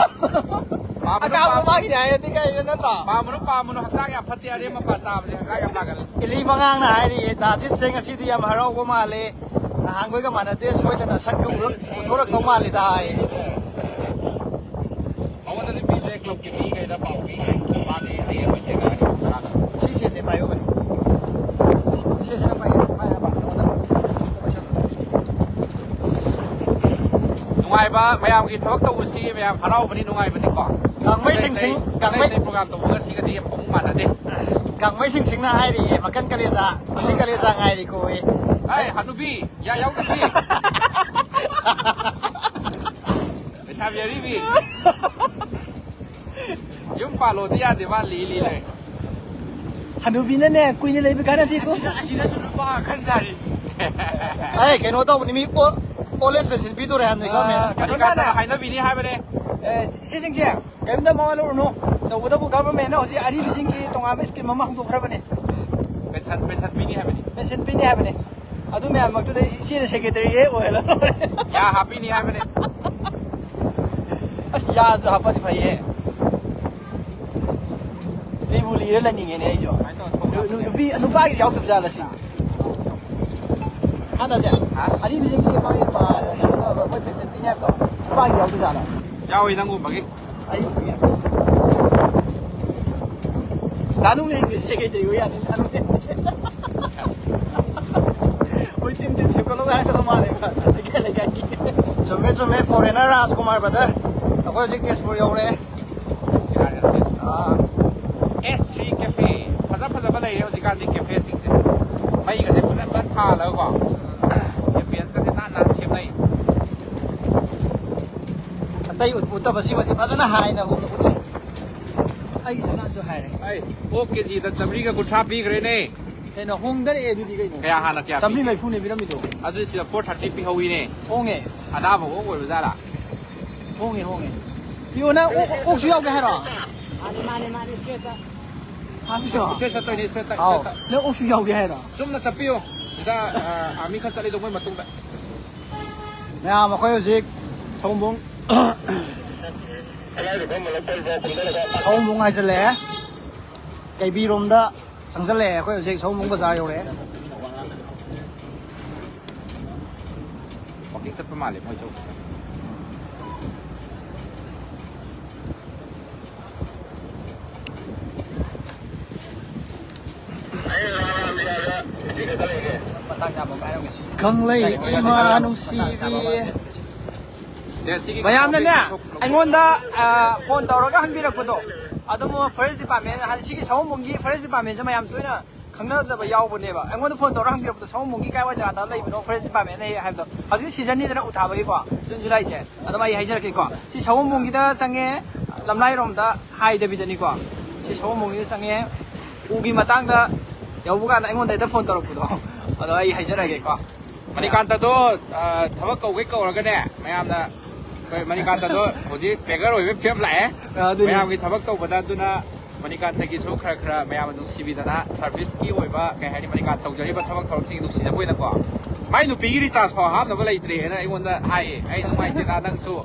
ꯄꯥꯝꯃꯅꯨ, ꯑꯀꯥꯕ ꯄꯥꯝꯃꯅꯨ꯫ ꯃꯥꯒꯤꯅꯦ ꯍꯥꯏꯔꯗꯤ ꯀꯩꯅꯣ ꯅꯠꯇ꯭ꯔꯣ? ꯄꯥꯝꯃꯅꯨ, ꯄꯥꯝꯃꯅꯨ, ꯍꯛꯆꯥꯡ ꯌꯥꯝ ꯐꯠꯇꯦ, ꯑꯔꯦꯝꯕ ꯄꯥ ꯆꯥꯕꯁꯦ ꯍꯛꯆꯥꯡ ꯌꯥꯝ ꯅꯥꯒꯜꯂꯤ꯫ ꯏꯂꯤ ꯃꯉꯥꯡꯅ ꯍꯥꯏꯔꯤꯌꯦ, "ꯗꯥꯖꯤꯠꯁꯦ ꯉꯁꯤꯗꯤ ꯌꯥꯝ ꯍꯔꯥꯎꯕ ꯃꯥꯜꯂꯦ, ꯅꯍꯥꯟꯈꯣꯏꯒ ꯃꯥꯟꯅꯗꯦ, ꯁꯣꯏꯗꯅ ꯁꯛꯀ ꯎꯔꯛ-, ꯎꯊꯣꯔꯛꯇꯧ ꯃꯥꯜꯂꯤꯗ" ꯍꯥꯏ꯫ ꯃꯉꯣꯟꯗꯗꯤ ꯄꯤꯗ꯭ꯔꯦ, clubꯀꯤ ꯃꯤꯈꯩꯗ ꯄꯥꯎ ꯄꯤ ꯍꯥꯏ꯫ ꯃꯥꯗꯤ ꯑꯍꯦꯟꯕ ꯊꯦꯡꯅꯔꯅꯤ ꯄꯨꯡ ꯇꯔꯥꯗ꯫ ꯁꯤ ꯁꯦꯠꯁꯦ ꯄꯥꯏꯌꯣ ꯚꯥꯏ꯫ ꯁꯤ ꯁꯦꯠꯁꯤꯅ ꯄꯥꯏꯒꯦ, ꯄꯥꯏꯒꯦ, ꯄꯥꯏꯒꯦ, ꯅꯉꯣꯟꯗ ꯄꯩꯁꯥ꯫ ꯅꯨꯡꯉꯥꯏꯕ ꯃꯌꯥꯝꯒꯤ ꯊꯕꯛ ꯇꯧꯕꯁꯤ ꯃꯌꯥꯝ ꯍꯔꯥꯎꯕꯅꯤ, ꯅꯨꯡꯉꯥꯏꯕꯅꯤ ꯀꯣ꯫ ꯒꯥꯡꯃꯩ ꯑꯇꯩ ꯁꯤꯡꯁꯤꯡ, ꯑꯇꯩ, ꯑꯇꯩ ꯒꯥꯡꯃꯩ ꯑꯇꯩ program ꯇꯧꯕꯒ ꯁꯤꯒꯗꯤ ꯑꯃꯨꯛ ꯃꯥꯟꯅꯗꯦ꯫ ꯒꯥꯡꯃꯩ ꯁꯤꯡꯁꯤꯡꯅ ꯍꯥꯏꯔꯤꯌꯦ, "ꯃꯀꯟ ꯀꯂꯦꯖꯥ, ꯃꯁꯤ ꯀꯂꯦꯖꯥ ꯉꯥꯏꯔꯤꯀꯣ" ꯍꯦ꯫ ꯑꯩ ꯍꯅꯨꯕꯤ, ꯌꯥ ꯌꯥꯎꯗꯕꯤ꯫ ꯂꯩꯁꯥꯕꯤ ꯑꯔꯤꯕꯤ꯫ ꯌꯨꯝ ꯄꯥꯜꯂꯣꯗꯤ ꯌꯥꯗꯦ, ꯃꯥ ꯂꯤ ꯂꯤ ꯂꯩ꯫ ꯍꯅꯨꯕꯤꯅꯅꯦ, ꯀꯨꯏꯅ ꯂꯩꯕ ꯀꯥꯟꯅꯗꯦꯀꯣ꯫ ꯑꯁꯤꯅꯁꯨ ꯅꯨꯄꯥ ꯑꯈꯟ ꯁꯥꯔꯤ꯫ ꯑꯩ ꯀꯩꯅꯣ ꯇꯧꯕꯅꯤ, ꯃꯤ ꯑꯣ-, old age pension ꯄꯤꯗꯣꯔꯦ ꯍꯥꯏꯕꯅꯤ, ꯑꯥ, governmentꯅ꯫ ꯀꯩꯅꯣ ꯍꯥꯏꯅꯕꯤꯅꯤ ꯍꯥꯏꯕꯅꯦ꯫ ꯑꯦ, ꯏꯆꯦꯁꯤꯡꯁꯦ, ꯀꯔꯤꯝꯇ ꯃꯋꯥ ꯂꯧꯔꯨꯅꯨ꯫ ꯇꯧꯕꯇꯕꯨ governmentꯅ ꯍꯧꯖꯤꯛ ꯑꯔꯤꯕꯁꯤꯡꯒꯤ ꯇꯣꯉꯥꯟꯕ scheme ꯑꯃ ꯍꯧꯗꯣꯛꯈ꯭ꯔꯕꯅꯦ꯫ Pension, pension ꯄꯤꯅꯤ ꯍꯥꯏꯕꯅꯤ꯫ Pension ꯄꯤꯅꯤ ꯍꯥꯏꯕꯅꯦ꯫ ꯑꯗꯨ ꯃꯌꯥꯝꯃꯛꯇꯨꯗ ꯏꯆꯦꯅ secretary ꯍꯦꯛ ꯑꯣꯏꯍꯜꯂ ꯂꯣꯏꯔꯦ꯫ ꯌꯥ ꯍꯥꯞꯄꯤꯅꯤ ꯍꯥꯏꯕꯅꯦ꯫ ꯑꯁ, ꯌꯥꯁꯨ ꯍꯥꯞꯄꯗꯤ ꯐꯩꯌꯦ꯫ ꯂꯤꯕꯨ ꯂꯤꯔ ꯂꯩꯅꯤꯡꯉꯦꯅꯦ ꯑꯩꯁꯨ꯫ ꯀꯃꯥꯏꯅ ꯇꯧꯔ ꯊꯣꯛ ꯅꯨ-, ꯅꯨ-, ꯅꯨꯄꯤ, ꯅꯨꯄꯥꯒꯤ ꯌꯥꯎꯗꯕ ꯖꯥꯠꯂ ꯁꯤ? ꯍꯥꯟꯅꯁꯦ, ꯍꯥ? ꯑꯔꯤꯕꯁꯤꯡꯒꯤ ꯃꯥꯒꯤ, ꯑ, ꯃꯣꯏ pension ꯄꯤꯅꯤ ꯍꯥꯏꯕꯗꯣ, ꯅꯨꯄꯥꯒꯤ ꯌꯥꯎꯗ ꯖꯥꯠꯂ? ꯌꯥꯎꯏ, ꯅꯪꯒꯨꯝꯕꯒꯤ꯫ ꯑꯩ ꯗꯥꯅꯨꯡ ꯍꯦꯟꯒꯦ ꯁꯦꯀꯦꯇꯔꯤ ꯑꯣꯏ ꯌꯥꯅꯤ, ꯗꯥꯅꯨꯡ ꯍꯦꯟꯒꯦ꯫ ꯑꯩꯈꯣꯏ team, team ꯁꯦꯝꯒꯠꯂꯣ ꯍꯥꯏꯔꯛꯀꯗꯧ ꯃꯥꯜꯂꯦꯕ, ꯂꯩꯀꯥꯏ, ꯂꯩꯀꯥꯏꯒꯤ꯫ ꯆꯨꯝꯃꯦ, ꯆꯨꯝꯃꯦ, foreigner ꯔꯥꯖꯀꯨꯃꯥꯔ brother꯫ ꯑꯩꯈꯣꯏ ꯍꯧꯖꯤꯛ ꯇꯦꯖꯄꯨꯔ ꯌꯧꯔꯦ꯫ ꯑꯥ, S three cafe꯫ ꯐꯖ ꯐꯖꯕ ꯂꯩꯔꯦ ꯍꯧꯖꯤꯛꯀꯥꯟꯗꯤ cafeꯁꯤꯡꯁꯦ꯫ ꯃꯩꯒꯁꯦ ꯐꯖ ꯐꯖ ꯊꯥꯜꯂꯒꯀꯣ꯫ Ambienceꯀꯁꯦ ꯅꯥꯟ ꯅꯥꯟ ꯁꯦꯝꯅꯩ꯫ ꯑꯇꯩ ꯎꯠ-, ꯎꯠꯇꯕ ꯁꯤꯃꯗꯤ ꯐꯖꯅ ꯍꯥꯏꯅ ꯎꯠꯂꯦ꯫ ꯑꯩ ꯁꯅꯥꯁꯨ ꯍꯥꯏꯔꯦ꯫ ꯑꯩ ꯑꯣꯛ ꯀꯦꯖꯤꯗ ꯆꯥꯝꯃꯔꯤꯒ ꯀꯨꯟꯊ꯭ꯔꯥ ꯄꯤꯈ꯭ꯔꯦꯅꯦ꯫ ꯀꯩꯅꯣ, ꯍꯣꯡꯗꯔꯛꯑꯦ ꯑꯗꯨꯗꯤ ꯀꯩꯅꯣ? ꯀꯌꯥ ꯍꯥꯟꯅ ꯀꯌꯥ ꯆꯥꯝꯃꯔꯤ ꯄꯤꯒꯦ? ꯃꯔꯤꯐꯨꯅꯦ ꯄꯤꯔꯝꯃꯤꯗꯣ꯫ ꯑꯗꯨꯗꯤ ꯁꯤꯗ ꯐꯣꯔ ꯊꯥꯔꯇꯤ ꯄꯤꯍꯧꯋꯤꯅꯦ꯫ ꯍꯣꯡꯉꯦ꯫ ꯑꯅꯥꯕ ꯑꯣꯛ ꯑꯣꯏꯕ ꯖꯥꯠꯂꯥ? ꯍꯣꯡꯉꯦ, ꯍꯣꯡꯉꯦ꯫ ꯄꯤꯌꯣ, ꯅꯪ ꯑꯣꯛ, ꯑꯣꯛꯁꯨ ꯌꯥꯎꯒꯦ ꯍꯥꯏꯔꯣ? ꯃꯥꯅꯦ, ꯃꯥꯅꯦ, ꯃꯥꯅꯦ, ꯁ꯭ꯇ꯭ꯔꯦꯠꯇ꯫ ꯍꯥꯞꯄꯤꯌꯣ꯫ ꯁ꯭ꯇ꯭ꯔꯦꯠ ꯆꯠꯇꯣꯏꯅꯦ, ꯁ꯭ꯇ꯭ꯔꯦꯠꯇ, ꯑꯥꯎ꯫ ꯁ꯭ꯇ꯭ꯔꯦꯠꯇ꯫ ꯅꯪ ꯑꯣꯛꯁꯨ ꯌꯥꯎꯒꯦ ꯍꯥꯏꯔꯣ? ꯆꯨꯝꯅ ꯆꯠꯄꯤꯌꯣ꯫ ꯁꯤꯗ, ꯑ, ꯑꯥꯔꯃꯤ ꯈꯔ ꯆꯠꯂꯤꯗꯣ ꯃꯣꯏ ꯃꯇꯨꯡꯗ꯫ ꯃꯌꯥꯝ, ꯑꯩꯈꯣꯏ ꯍꯧꯖꯤꯛ ꯁꯑꯣꯝꯕꯨꯡ, ꯁꯑꯣꯝꯕꯨꯡ ꯍꯥꯏꯖꯤꯜꯂꯛꯑꯦ꯫ ꯀꯩꯕꯤꯔꯣꯝꯗ ꯆꯪꯁꯤꯜꯂꯛꯑꯦ꯫ ꯑꯩꯈꯣꯏ ꯍꯧꯖꯤꯛ ꯁꯑꯣꯝꯕꯨꯡ ꯕꯖꯥꯔ ꯌꯧꯔꯛꯑꯦ꯫ ꯋꯥꯀꯤꯡ ꯆꯠꯄ ꯃꯥꯜꯂꯦ ꯃꯣꯏ ꯆꯠꯄꯁꯦ꯫ ꯀꯪꯂꯩ ꯏꯃꯥ ꯅꯨꯡꯁꯤꯕꯤ꯫ ꯃꯌꯥꯝꯅꯅꯦ, ꯑꯩꯉꯣꯟꯗ, ꯑ, ꯐꯣꯟ ꯇꯧꯔꯒ ꯍꯪꯕꯤꯔꯛꯄꯗꯣ, ꯑꯗꯨꯝ ꯐꯣꯔꯦꯁ ꯗꯤꯄꯥꯔꯠꯃꯦꯟ, ꯍꯥꯏꯗꯤ ꯁꯤꯒꯤ ꯁꯑꯣꯝꯕꯨꯡꯒꯤ ꯐꯣꯔꯦꯁ ꯗꯤꯄꯥꯔꯠꯃꯦꯟꯁꯦ ꯃꯌꯥꯝ ꯇꯣꯏꯅ ꯈꯪꯅꯗꯕ ꯌꯥꯎꯕꯅꯦꯕ꯫ ꯑꯩꯉꯣꯟꯗ ꯐꯣꯟ ꯇꯧꯔ ꯍꯪꯕꯤꯔꯛꯄꯗꯣ, "ꯁꯑꯣꯝꯕꯨꯡꯒꯤ ꯀꯥꯏ ꯋꯥꯏ ꯖꯒꯥꯗ ꯂꯩꯕꯅꯣ ꯐꯣꯔꯦꯁ ꯗꯤꯄꯥꯔꯠꯃꯦꯟꯅ ꯍꯦꯛ?" ꯍꯥꯏꯕꯗꯣ꯫ ꯍꯧꯖꯤꯛ ꯁꯤꯖꯟꯅꯤꯗꯅ ꯎ ꯊꯥꯕꯒꯤꯀꯣ, ꯖꯨꯟ ꯖꯨꯂꯥꯏꯁꯦ꯫ ꯑꯗꯨꯝ ꯑꯩ ꯍꯥꯏꯖꯔꯛꯀꯦꯀꯣ꯫ ꯁꯤ ꯁꯑꯣꯝꯕꯨꯡꯒꯤꯗ ꯆꯪꯉꯦ, ꯂꯝꯂꯥꯏꯔꯣꯝꯗ ꯍꯥꯏꯗꯕꯤꯗꯅꯤꯀꯣ꯫ ꯁꯤ ꯁꯑꯣꯝꯕꯨꯡꯒꯤꯗ ꯆꯪꯉꯦ, ꯎꯒꯤ ꯃꯇꯥꯡꯗ ꯌꯧꯕ ꯀꯥꯟꯗ ꯑꯩꯉꯣꯟꯗ ꯍꯦꯛꯇ ꯐꯣꯟ ꯇꯧꯔꯛꯄꯗꯣ꯫ ꯑꯗꯣ ꯑꯩ ꯍꯥꯏꯖꯔꯛꯑꯒꯦꯀꯣ꯫ ꯃꯅꯤꯀꯥꯟꯇꯗꯣ, ꯑ, ꯊꯕꯛ ꯀꯧꯒꯦ ꯀꯧꯔꯒꯅꯦ, ꯃꯌꯥꯝꯅ, ꯑꯩꯈꯣꯏ ꯃꯅꯤꯀꯥꯟꯇꯗꯣ ꯍꯧꯖꯤꯛ ꯄꯦꯒꯔ ꯑꯣꯏꯕ ꯐꯤꯕꯝ ꯂꯥꯛꯑꯦ꯫ ꯑ, ꯑꯗꯨꯅꯤ꯫ ꯃꯌꯥꯝꯒꯤ ꯊꯕꯛ ꯇꯧꯕꯗ꯫ ꯑꯗꯨꯅ ꯃꯅꯤꯀꯥꯟꯇꯒꯤꯁꯨ ꯈꯔ ꯈꯔ ꯃꯌꯥꯝꯅ ꯅꯨꯡꯁꯤꯕꯤꯗꯅ, ꯁꯔꯚꯤꯁꯀꯤ ꯑꯣꯏꯕ, ꯀꯩ ꯍꯥꯏꯅꯤ, ꯃꯅꯤꯀꯥꯟꯇ ꯇꯧꯖꯔꯤꯕ ꯊꯕꯛ ꯊꯧꯔꯝꯁꯤꯡꯒꯤ ꯅꯨꯡꯁꯤꯖꯕ ꯑꯣꯏꯅꯀꯣ, ꯃꯥꯏ ꯅꯨꯄꯤꯒꯤ ꯔꯤꯆꯥꯔꯖ ꯐꯥꯎ ꯍꯥꯞꯅꯕ ꯂꯩꯇ꯭ꯔꯦꯅ ꯑꯩꯉꯣꯟꯗ ꯍꯥꯏꯌꯦ꯫ ꯑꯩ ꯅꯨꯡꯉꯥꯏꯇꯦꯗ꯫ ꯅꯪꯁꯨ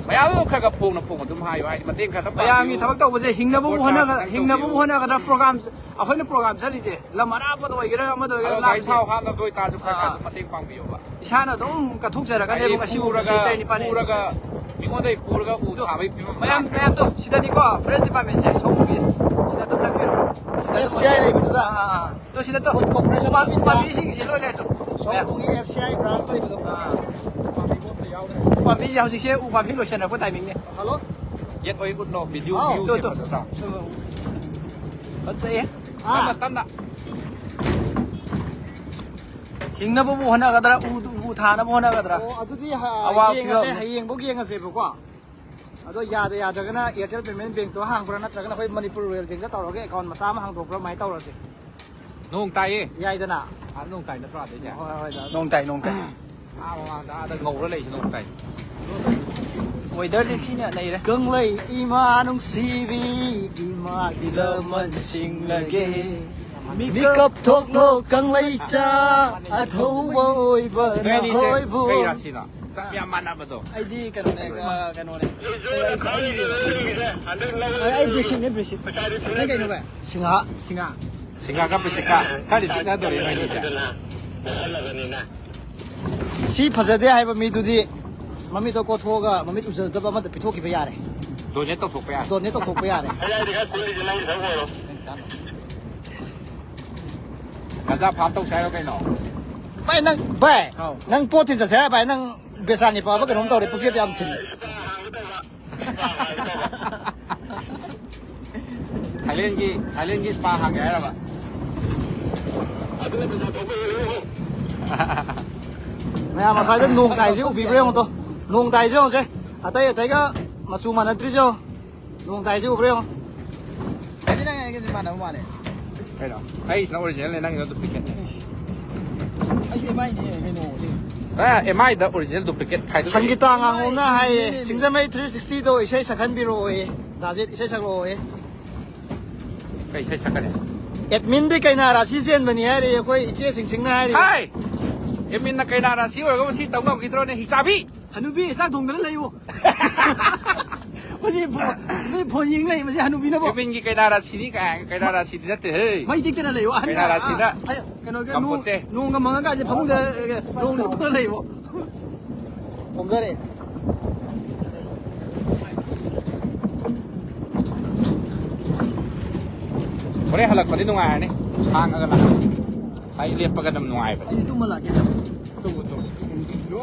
ꯃꯌꯥꯝ ꯑꯗꯨꯝ ꯈꯔ ꯈꯔ ꯐꯣꯡꯅ ꯐꯣꯡ ꯑꯗꯨꯝ ꯍꯥꯏꯌꯨ, ꯍꯥꯏꯗꯤ ꯃꯇꯦꯡ ꯈꯔ ꯃꯌꯥꯝꯒꯤ ꯄꯥꯡꯕꯤꯌꯨ꯫ ꯊꯕꯛ ꯇꯧꯕꯁꯦ ꯍꯤꯡꯅꯕꯕꯨ ꯁꯄꯣꯔꯠ ꯈꯔ ꯍꯣꯠꯅꯒ-, ꯈꯔ ꯍꯤꯡꯅꯕꯕꯨ ꯇꯧꯕꯤꯌꯨ꯫ ꯍꯣꯠꯅꯒꯗ꯭ꯔꯥ? ꯄ꯭ꯔꯣꯒ꯭ꯔꯥꯝ, ꯑꯩꯈꯣꯏꯅ ꯄ꯭ꯔꯣꯒ꯭ꯔꯥꯝ ꯆꯠꯂꯤꯁꯦ ꯂꯝ ꯑꯔꯥꯞꯄꯗ ꯑꯣꯏꯒꯦꯔꯥ, ꯑꯃꯗ ꯑꯣꯏꯒꯦꯔꯥ, ꯑꯗꯣ ꯒꯥꯔꯤ ꯂꯥꯞꯄꯁꯦ꯫ ꯊꯥꯎ ꯍꯥꯞꯅꯕ ꯑꯣꯏꯇꯥꯔꯁꯨ ꯈꯔ ꯈꯔ ꯑꯥ꯫ ꯑꯗꯨꯝ ꯃꯇꯦꯡ ꯄꯥꯡꯕꯤꯌꯣꯕ꯫ ꯏꯁꯥꯅ ꯑꯗꯨꯝ ꯀꯠꯊꯣꯛꯆꯔꯒꯅꯦꯕ ꯍꯥꯏꯗꯤ ꯉꯁꯤ ꯄꯨꯔꯒ, ꯐꯥꯎꯕꯁꯦ ꯇꯔꯦꯠ ꯅꯤꯄꯥꯜꯅꯤ꯫ ꯄꯨꯔꯒ, ꯃꯤꯉꯣꯟꯗꯒꯤ ꯄꯨꯔꯒ ꯎ ꯑꯗꯣ ꯊꯥꯕꯒꯤ ꯐꯤꯕꯝ ꯃꯌꯥꯝ, ꯂꯥꯛꯑꯦ꯫ ꯃꯌꯥꯝꯗꯣ ꯁꯤꯗꯅꯤꯀꯣ, ꯐꯣꯔꯦꯁ꯭ꯠ ꯗꯤꯄꯥꯔꯠꯃꯦꯟꯁꯦ ꯁꯣꯝꯒꯤ ꯁꯤꯗ ꯑꯗꯨꯝ ꯆꯪꯕꯤꯔꯣ꯫ ꯁꯤꯗ ꯑꯗꯨꯝ ꯑꯦꯐ ꯁꯤ ꯑꯥꯏ ꯂꯩꯕꯗꯨꯗ꯫ ꯑꯥ, ꯑꯥ, ꯑꯥ꯫ ꯑꯗꯣ ꯁꯤꯗ ꯇꯧ꯫ Food corporation of India. ꯄꯥꯝꯕꯤꯁꯤꯡꯁꯤ ꯂꯣꯏ ꯂꯩ ꯑꯗꯨꯝ꯫ ꯁꯣꯝꯒꯤ ꯑꯦꯐ ꯁꯤ ꯑꯥꯏ ꯕ꯭ꯔꯥꯟꯁ ꯂꯩꯕꯗꯣ꯫ ꯑꯥ꯫ ꯄꯥꯝꯕꯤꯁꯦ ꯍꯧꯖꯤꯛꯁꯦ ꯎ ꯄꯥꯝꯕꯤ ꯂꯣꯏꯁꯤꯟꯅꯔꯛꯄ ꯇꯥꯏꯃꯤꯡꯅꯦ꯫ ꯍꯜꯂꯣ꯫ ꯌꯦꯠ ꯑꯣꯏ ꯎꯠꯂꯣ, ꯚꯤꯗꯤꯑꯣ ꯑꯥꯎ꯫ ꯚ꯭ꯌꯨ ꯇꯣ, ꯇꯣ꯫ ꯁꯦꯝꯕꯗꯣ ꯅꯠꯇ꯭ꯔꯣ? ꯐꯖꯩꯌꯦ꯫ ꯑꯥ꯫ ꯇꯞꯅ, ꯇꯞꯅ꯫ ꯍꯤꯡꯅꯕꯕꯨ ꯍꯣꯠꯅꯒꯗ꯭ꯔꯥ, ꯎ, ꯎ ꯊꯥꯅꯕ ꯍꯣꯠꯅꯒꯗ꯭ꯔꯥ? ꯑꯣ, ꯑꯗꯨꯗꯤ ꯍ-, ꯑꯋꯥꯕ ꯌꯦꯡꯉꯁꯦ, ꯐꯤꯕꯝꯅꯤ꯫ ꯍꯌꯦꯡꯕꯧ ꯌꯦꯡꯉꯁꯦꯕꯀꯣ꯫ ꯑꯗꯣ ꯌꯥꯗ ꯌꯥꯗ꯭ꯔꯒꯅ Airtel Payment Bankꯇꯣ ꯍꯥꯡꯕ꯭ꯔꯥ, ꯅꯠꯇ꯭ꯔꯒꯅ ꯑꯩꯈꯣꯏ Manipur Rural Bankꯇ ꯇꯧꯔꯒ account ꯃꯆꯥ ꯑꯃ ꯍꯥꯡꯗꯣꯛꯄ꯭ꯔꯥ, ꯑꯗꯨꯃꯥꯏꯅ ꯇꯧꯔꯁꯦ꯫ ꯅꯣꯡ ꯇꯥꯏꯌꯦ꯫ ꯌꯥꯏꯗꯅ? ꯑꯥ, ꯅꯣꯡ ꯇꯥꯏ ꯅꯠꯇ꯭ꯔꯣ ꯑꯗꯩꯁꯦ? ꯍꯣꯏ, ꯍꯣꯏ, ꯍꯣꯏ, ꯗꯥ꯫ ꯅꯣꯡ ꯇꯥꯏ, ꯅꯣꯡ ꯇꯥꯏ꯫ ꯑꯥ, ꯃꯃꯥꯡꯗ ꯑꯥꯗ ꯉꯧꯔ ꯂꯩꯁꯦ ꯅꯣꯡ ꯇꯥꯏ꯫ Weatherꯗꯤ ꯊꯤꯅ ꯅꯩꯔꯦ꯫ ꯀꯪꯂꯩ ꯏꯃꯥ ꯅꯨꯡꯁꯤꯕꯤ, ꯏꯃꯥꯒꯤ ꯂꯃꯟ ꯁꯤꯡꯂꯒꯦ꯫ ꯃꯤꯀꯞ ꯊꯣꯛꯂꯣ ꯀꯪꯂꯩꯆꯥ, ꯑꯊꯧꯕ ꯑꯣꯏꯕ ꯅꯣꯏ ꯑꯅꯤꯁꯦ ꯅꯈꯣꯏꯕꯨ꯫ ꯀꯩ ꯔꯥꯁꯤꯅꯣ? ꯆꯞ ꯌꯥꯝ ꯃꯥꯟꯅꯕꯗꯣ꯫ ꯑꯩꯗꯤ ꯀꯩꯅꯣꯅꯦ, ꯑ, ꯀꯩꯅꯣꯅꯦ꯫ ꯑꯩ, ꯑꯩ ꯕ꯭ꯔꯤꯁꯤꯠꯅꯦ, ꯕ꯭ꯔꯤꯁꯤꯠ꯫ ꯅꯪ ꯀꯩꯅꯣ ꯚꯥꯏ? ꯁꯤꯡꯍꯥ꯫ ꯁꯤꯡꯍꯥ꯫ ꯁꯤꯡꯍꯥ ꯀꯞꯄꯤ ꯁꯤꯡꯍꯥ꯫ ꯈꯔꯗꯤ ꯆꯤꯛꯅꯗꯣꯔꯦ ꯅꯣꯏꯅꯤꯁꯦ꯫ ꯁꯤ ꯐꯖꯗꯦ ꯍꯥꯏꯕ ꯃꯤꯗꯨꯗꯤ ꯃꯃꯤꯠꯇꯣ ꯀꯣꯊꯣꯛꯑꯒ ꯃꯃꯤꯠ ꯎꯖꯗꯕ ꯑꯃꯗ ꯄꯤꯊꯣꯛꯈꯤꯕ ꯌꯥꯔꯦ꯫ Donate ꯇꯧꯊꯣꯛꯄ ꯌꯥꯔꯦ꯫ Donate ꯇꯧꯊꯣꯛꯄ ꯌꯥꯔꯦ꯫ ꯒꯟꯖꯥ farm ꯇꯧꯁꯦ ꯍꯥꯏꯔꯣ ꯀꯩꯅꯣ? ꯚꯥꯏ, ꯅꯪ, ꯚꯥꯏ, ꯍꯥꯎ꯫ ꯅꯪ ꯄꯣꯠ ꯊꯤꯟ ꯆꯠꯁꯦ ꯍꯥꯏ, ꯚꯥꯏ, ꯅꯪ ꯕꯦꯆꯥꯟ ꯅꯤꯄꯥꯕ ꯀꯩꯅꯣꯝ ꯇꯧꯔꯦ, ꯄꯨꯛꯆꯦꯜꯗ ꯌꯥꯝ ꯊꯤꯜꯂꯤ꯫ Thailandꯒꯤ, Thailandꯒꯤ spa ꯍꯥꯡꯒꯦ ꯍꯥꯏꯔꯕ? ꯃꯌꯥꯝ ꯑꯁ꯭ꯋꯥꯏꯗ ꯅꯣꯡ ꯇꯥꯏꯁꯦ ꯎꯕꯤꯕ꯭ꯔꯥ ꯌꯦꯡꯉꯣ ꯇꯣ꯫ ꯅꯣꯡ ꯇꯥꯏꯁꯦ ꯌꯦꯡꯉꯣꯁꯦ꯫ ꯑꯇꯩ ꯑꯇꯩꯒ ꯃꯆꯨ ꯃꯥꯟꯅꯗ꯭ꯔꯤꯁꯦ ꯌꯦꯡꯉꯣ꯫ ꯅꯣꯡ ꯇꯥꯏꯁꯦ ꯎꯕ꯭ꯔꯥ ꯌꯦꯡꯉꯣ꯫ ꯑꯗꯨ ꯅꯪ ꯑꯩꯒꯁꯦ ꯃꯥꯟꯅꯕ ꯃꯥꯜꯂꯦ꯫ ꯀꯩꯅꯣ? ꯑꯩꯁꯤꯅ originalꯅꯦ, ꯅꯪꯒꯤꯅ duplicateꯅꯦ꯫ ꯑꯩꯁꯨ M Iꯅꯦ ꯀꯩꯅꯣ꯫ ꯑ, M Iꯗ original duplicate ꯈꯥꯏꯗꯣꯛꯑꯦ꯫ ꯁꯪꯒꯤꯇꯥ ꯉꯥꯉꯣꯝꯅ ꯍꯥꯏꯌꯦ, ꯁꯤꯡꯖꯃꯩ three sixtyꯗꯣ ꯏꯁꯩ ꯁꯛꯍꯟꯕꯤꯔꯛꯑꯣꯌꯦ꯫ ꯗꯥꯖꯤꯠ ꯏꯁꯩ ꯁꯛꯂꯛꯑꯣꯌꯦ꯫ ꯀꯩ ꯏꯁꯩ ꯁꯛꯀꯅꯤ? Adminꯗꯤ ꯀꯩꯅꯥ ꯔꯥꯁꯤ ꯆꯦꯟꯕꯅꯤ ꯍꯥꯏꯔꯤ, ꯑꯩꯈꯣꯏ ꯏꯆꯦ ꯁꯤꯡꯁꯤꯡꯅ ꯍꯥꯏꯔꯤ꯫ ꯍꯥꯏ! Adminꯅ ꯀꯩꯅꯥ ꯔꯥꯁꯤ ꯑꯣꯏꯔꯒ ꯃꯁꯤ ꯇꯧ ꯉꯝꯈꯤꯗ꯭ꯔꯣꯅꯦ, ꯍꯤꯡꯆꯥꯕꯤ? ꯍꯅꯨꯕꯤ ꯆꯥꯛ ꯊꯣꯡꯗꯅ ꯂꯩꯌꯨ꯫ ꯃꯁꯤ ꯐꯣꯟ, ꯃꯁꯤ ꯐꯣꯟ ꯌꯦꯡ ꯂꯩ, ꯃꯁꯤ ꯍꯅꯨꯕꯤꯅꯕꯣ꯫ Adminꯒꯤ ꯀꯩꯅꯥ ꯔꯥꯁꯤꯅꯤ ꯀꯥꯏ, ꯀꯩꯅꯥ ꯔꯥꯁꯤꯗꯤ ꯅꯠꯇꯦꯍꯦ꯫ ꯃꯩ ꯇꯤꯛꯇꯅ ꯂꯩꯌꯨ꯫ ꯑꯍꯟꯅ, ꯀꯩꯅꯥ ꯔꯥꯁꯤꯗ ꯑ, ꯑ, ꯀꯩꯅꯣꯒꯤ ꯅꯣꯡ, ꯉꯝꯄꯣꯠꯇꯦ꯫ ꯅꯣꯡꯒ ꯃꯪꯉꯀꯥꯟꯁꯦ ꯐꯃꯨꯡꯗ, ꯑ, ꯅꯣꯡ ꯂꯦꯞꯄꯒ ꯂꯩꯌꯨ꯫ ꯐꯣꯡꯗꯔꯛꯑꯦ꯫ ꯍꯣꯔꯦꯟ ꯍꯜꯂꯛꯄꯗꯤ ꯅꯨꯡꯉꯥꯏꯔꯅꯤ꯫ ꯍꯥꯡꯉꯒ ꯂꯥꯛꯑꯅꯤ꯫ ꯉꯁꯥꯏ ꯂꯦꯞꯄꯒ ꯑꯗꯨꯝ ꯅꯨꯡꯉꯥꯏꯕꯅꯤ꯫ ꯑꯩꯗꯤ ꯇꯨꯝꯃ ꯂꯥꯛꯀꯦ꯫ Tamu, Tamu.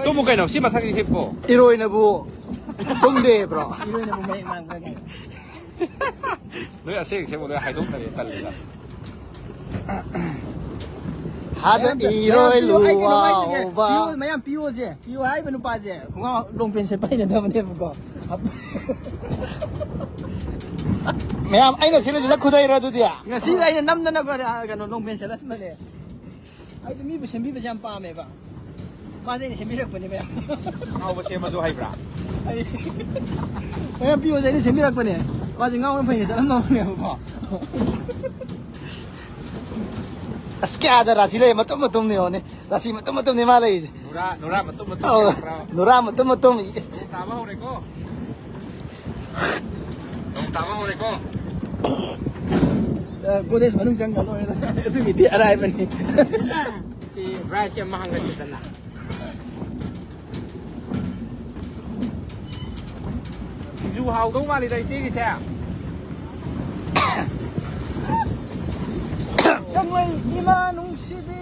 ꯇꯨꯝꯃꯨ ꯀꯩꯅꯣ, ꯁꯤ ꯃꯊꯛꯁꯤ ꯍꯤꯞꯄꯣ꯫ ꯏꯔꯣꯏꯅꯕꯨ ꯇꯨꯝꯗꯦ, bro꯫ ꯏꯔꯣꯏꯅꯕꯨ ꯃꯌꯦꯛ ꯉꯥꯡꯕ꯭ꯔꯒꯦ꯫ ꯅꯣꯏ ꯑꯁꯦꯡ ꯑꯁꯦꯡꯕ ꯂꯣꯏ ꯍꯥꯏꯗꯣꯛꯅꯔꯦ, ꯇꯜꯂꯤꯗ꯫ ꯍꯥꯗ ꯃꯌꯥꯝ, ꯏꯔꯣꯏ ꯃꯌꯥꯝ ꯄꯤꯌꯣ, ꯑꯩ ꯀꯩꯅꯣꯝ ꯍꯥꯏꯖꯒꯦ꯫ ꯂꯨꯋꯥꯎꯕ꯫ ꯄꯤꯌꯣ, ꯃꯌꯥꯝ ꯄꯤꯌꯣꯁꯦ꯫ ꯄꯤꯌꯣ ꯍꯥꯏꯔꯤꯕ ꯅꯨꯄꯥꯁꯦ ꯈꯣꯡꯒ꯭ꯔꯥꯎ ꯂꯣꯡ ꯄꯦꯟ ꯁꯦꯠꯄ ꯍꯩꯅꯗꯕꯅꯦꯕꯀꯣ꯫ ꯃꯌꯥꯝ, ꯑꯩꯅ ꯁꯤꯜꯂꯤꯁꯤꯗ ꯈꯨꯗꯩꯔ ꯑꯗꯨꯗꯤ? ꯉꯁꯤꯗ ꯑꯩꯅ ꯅꯝꯗꯅ ꯀꯩꯅꯣ ꯂꯣꯡ ꯄꯦꯟ ꯁꯦꯠꯍꯟꯕꯅꯦ꯫ ꯑꯩꯗꯤ ꯃꯤꯕꯨ ꯁꯦꯝꯕꯤꯕꯁꯦ ꯌꯥꯝ ꯄꯥꯝꯃꯦꯕ꯫ ꯃꯥꯁꯦ ꯑꯩꯅ ꯁꯦꯝꯕꯤꯔꯛꯄꯅꯦ ꯃꯌꯥꯝ꯫ ꯑꯉꯥꯎꯕ ꯁꯦꯝꯕꯁꯨ ꯍꯩꯕ꯭ꯔꯥ? ꯑꯩ ꯃꯌꯥꯝ ꯄꯤꯌꯣꯁꯦ ꯑꯩꯅ ꯁꯦꯝꯕꯤꯔꯛꯄꯅꯦꯕꯀꯣ꯫ ꯃꯥꯁꯦ ꯉꯥꯎꯅ ꯐꯩꯅ ꯆꯠꯂꯝꯃꯕꯅꯦꯕꯀꯣ꯫ ꯑꯁ, ꯀꯌꯥꯗ ꯔꯥꯁꯤ ꯂꯩ? ꯃꯇꯨꯝ ꯃꯇꯨꯝꯅꯤ ꯌꯦꯡꯉꯣꯅꯦ꯫ ꯔꯥꯁꯤ ꯃꯇꯨꯝ ꯃꯇꯨꯝꯅꯤ ꯃꯥ ꯂꯩꯔꯤꯁꯦ꯫ ꯅꯨꯔꯥ, ꯅꯨꯔꯥ ꯃꯇꯨꯝ ꯃꯇꯨꯝ ꯑꯧ, ꯂꯩꯕ꯭ꯔꯥ? ꯅꯨꯔꯥ ꯃꯇꯨꯝ ꯃꯇꯨꯝ꯫ ꯏꯁ꯫ ꯅꯣꯡ ꯇꯥꯕ ꯍꯧꯔꯦꯀꯣ꯫ ꯅꯣꯡ ꯇꯥꯕ ꯍꯧꯔꯦꯀꯣ꯫ ꯀꯣꯂꯦꯖ ꯃꯅꯨꯡ ꯆꯪꯈ꯭ꯔ ꯂꯣꯏꯔꯦ꯫ ꯑꯗꯨꯒꯤꯗꯤ ꯑꯔꯥꯏꯕꯅꯤ꯫ ꯁꯤ ꯕ꯭ꯔꯥꯏꯁ ꯑꯃ ꯍꯥꯡꯒꯠꯁꯤꯗꯅ꯫ ꯁꯤꯡꯖꯨ ꯍꯥꯎꯗꯧ ꯃꯥꯜꯂꯤꯗ ꯏꯆꯦꯒꯤꯁꯦ꯫ ꯀꯪꯂꯩ ꯏꯃꯥ ꯅꯨꯡꯁꯤꯕꯤ꯫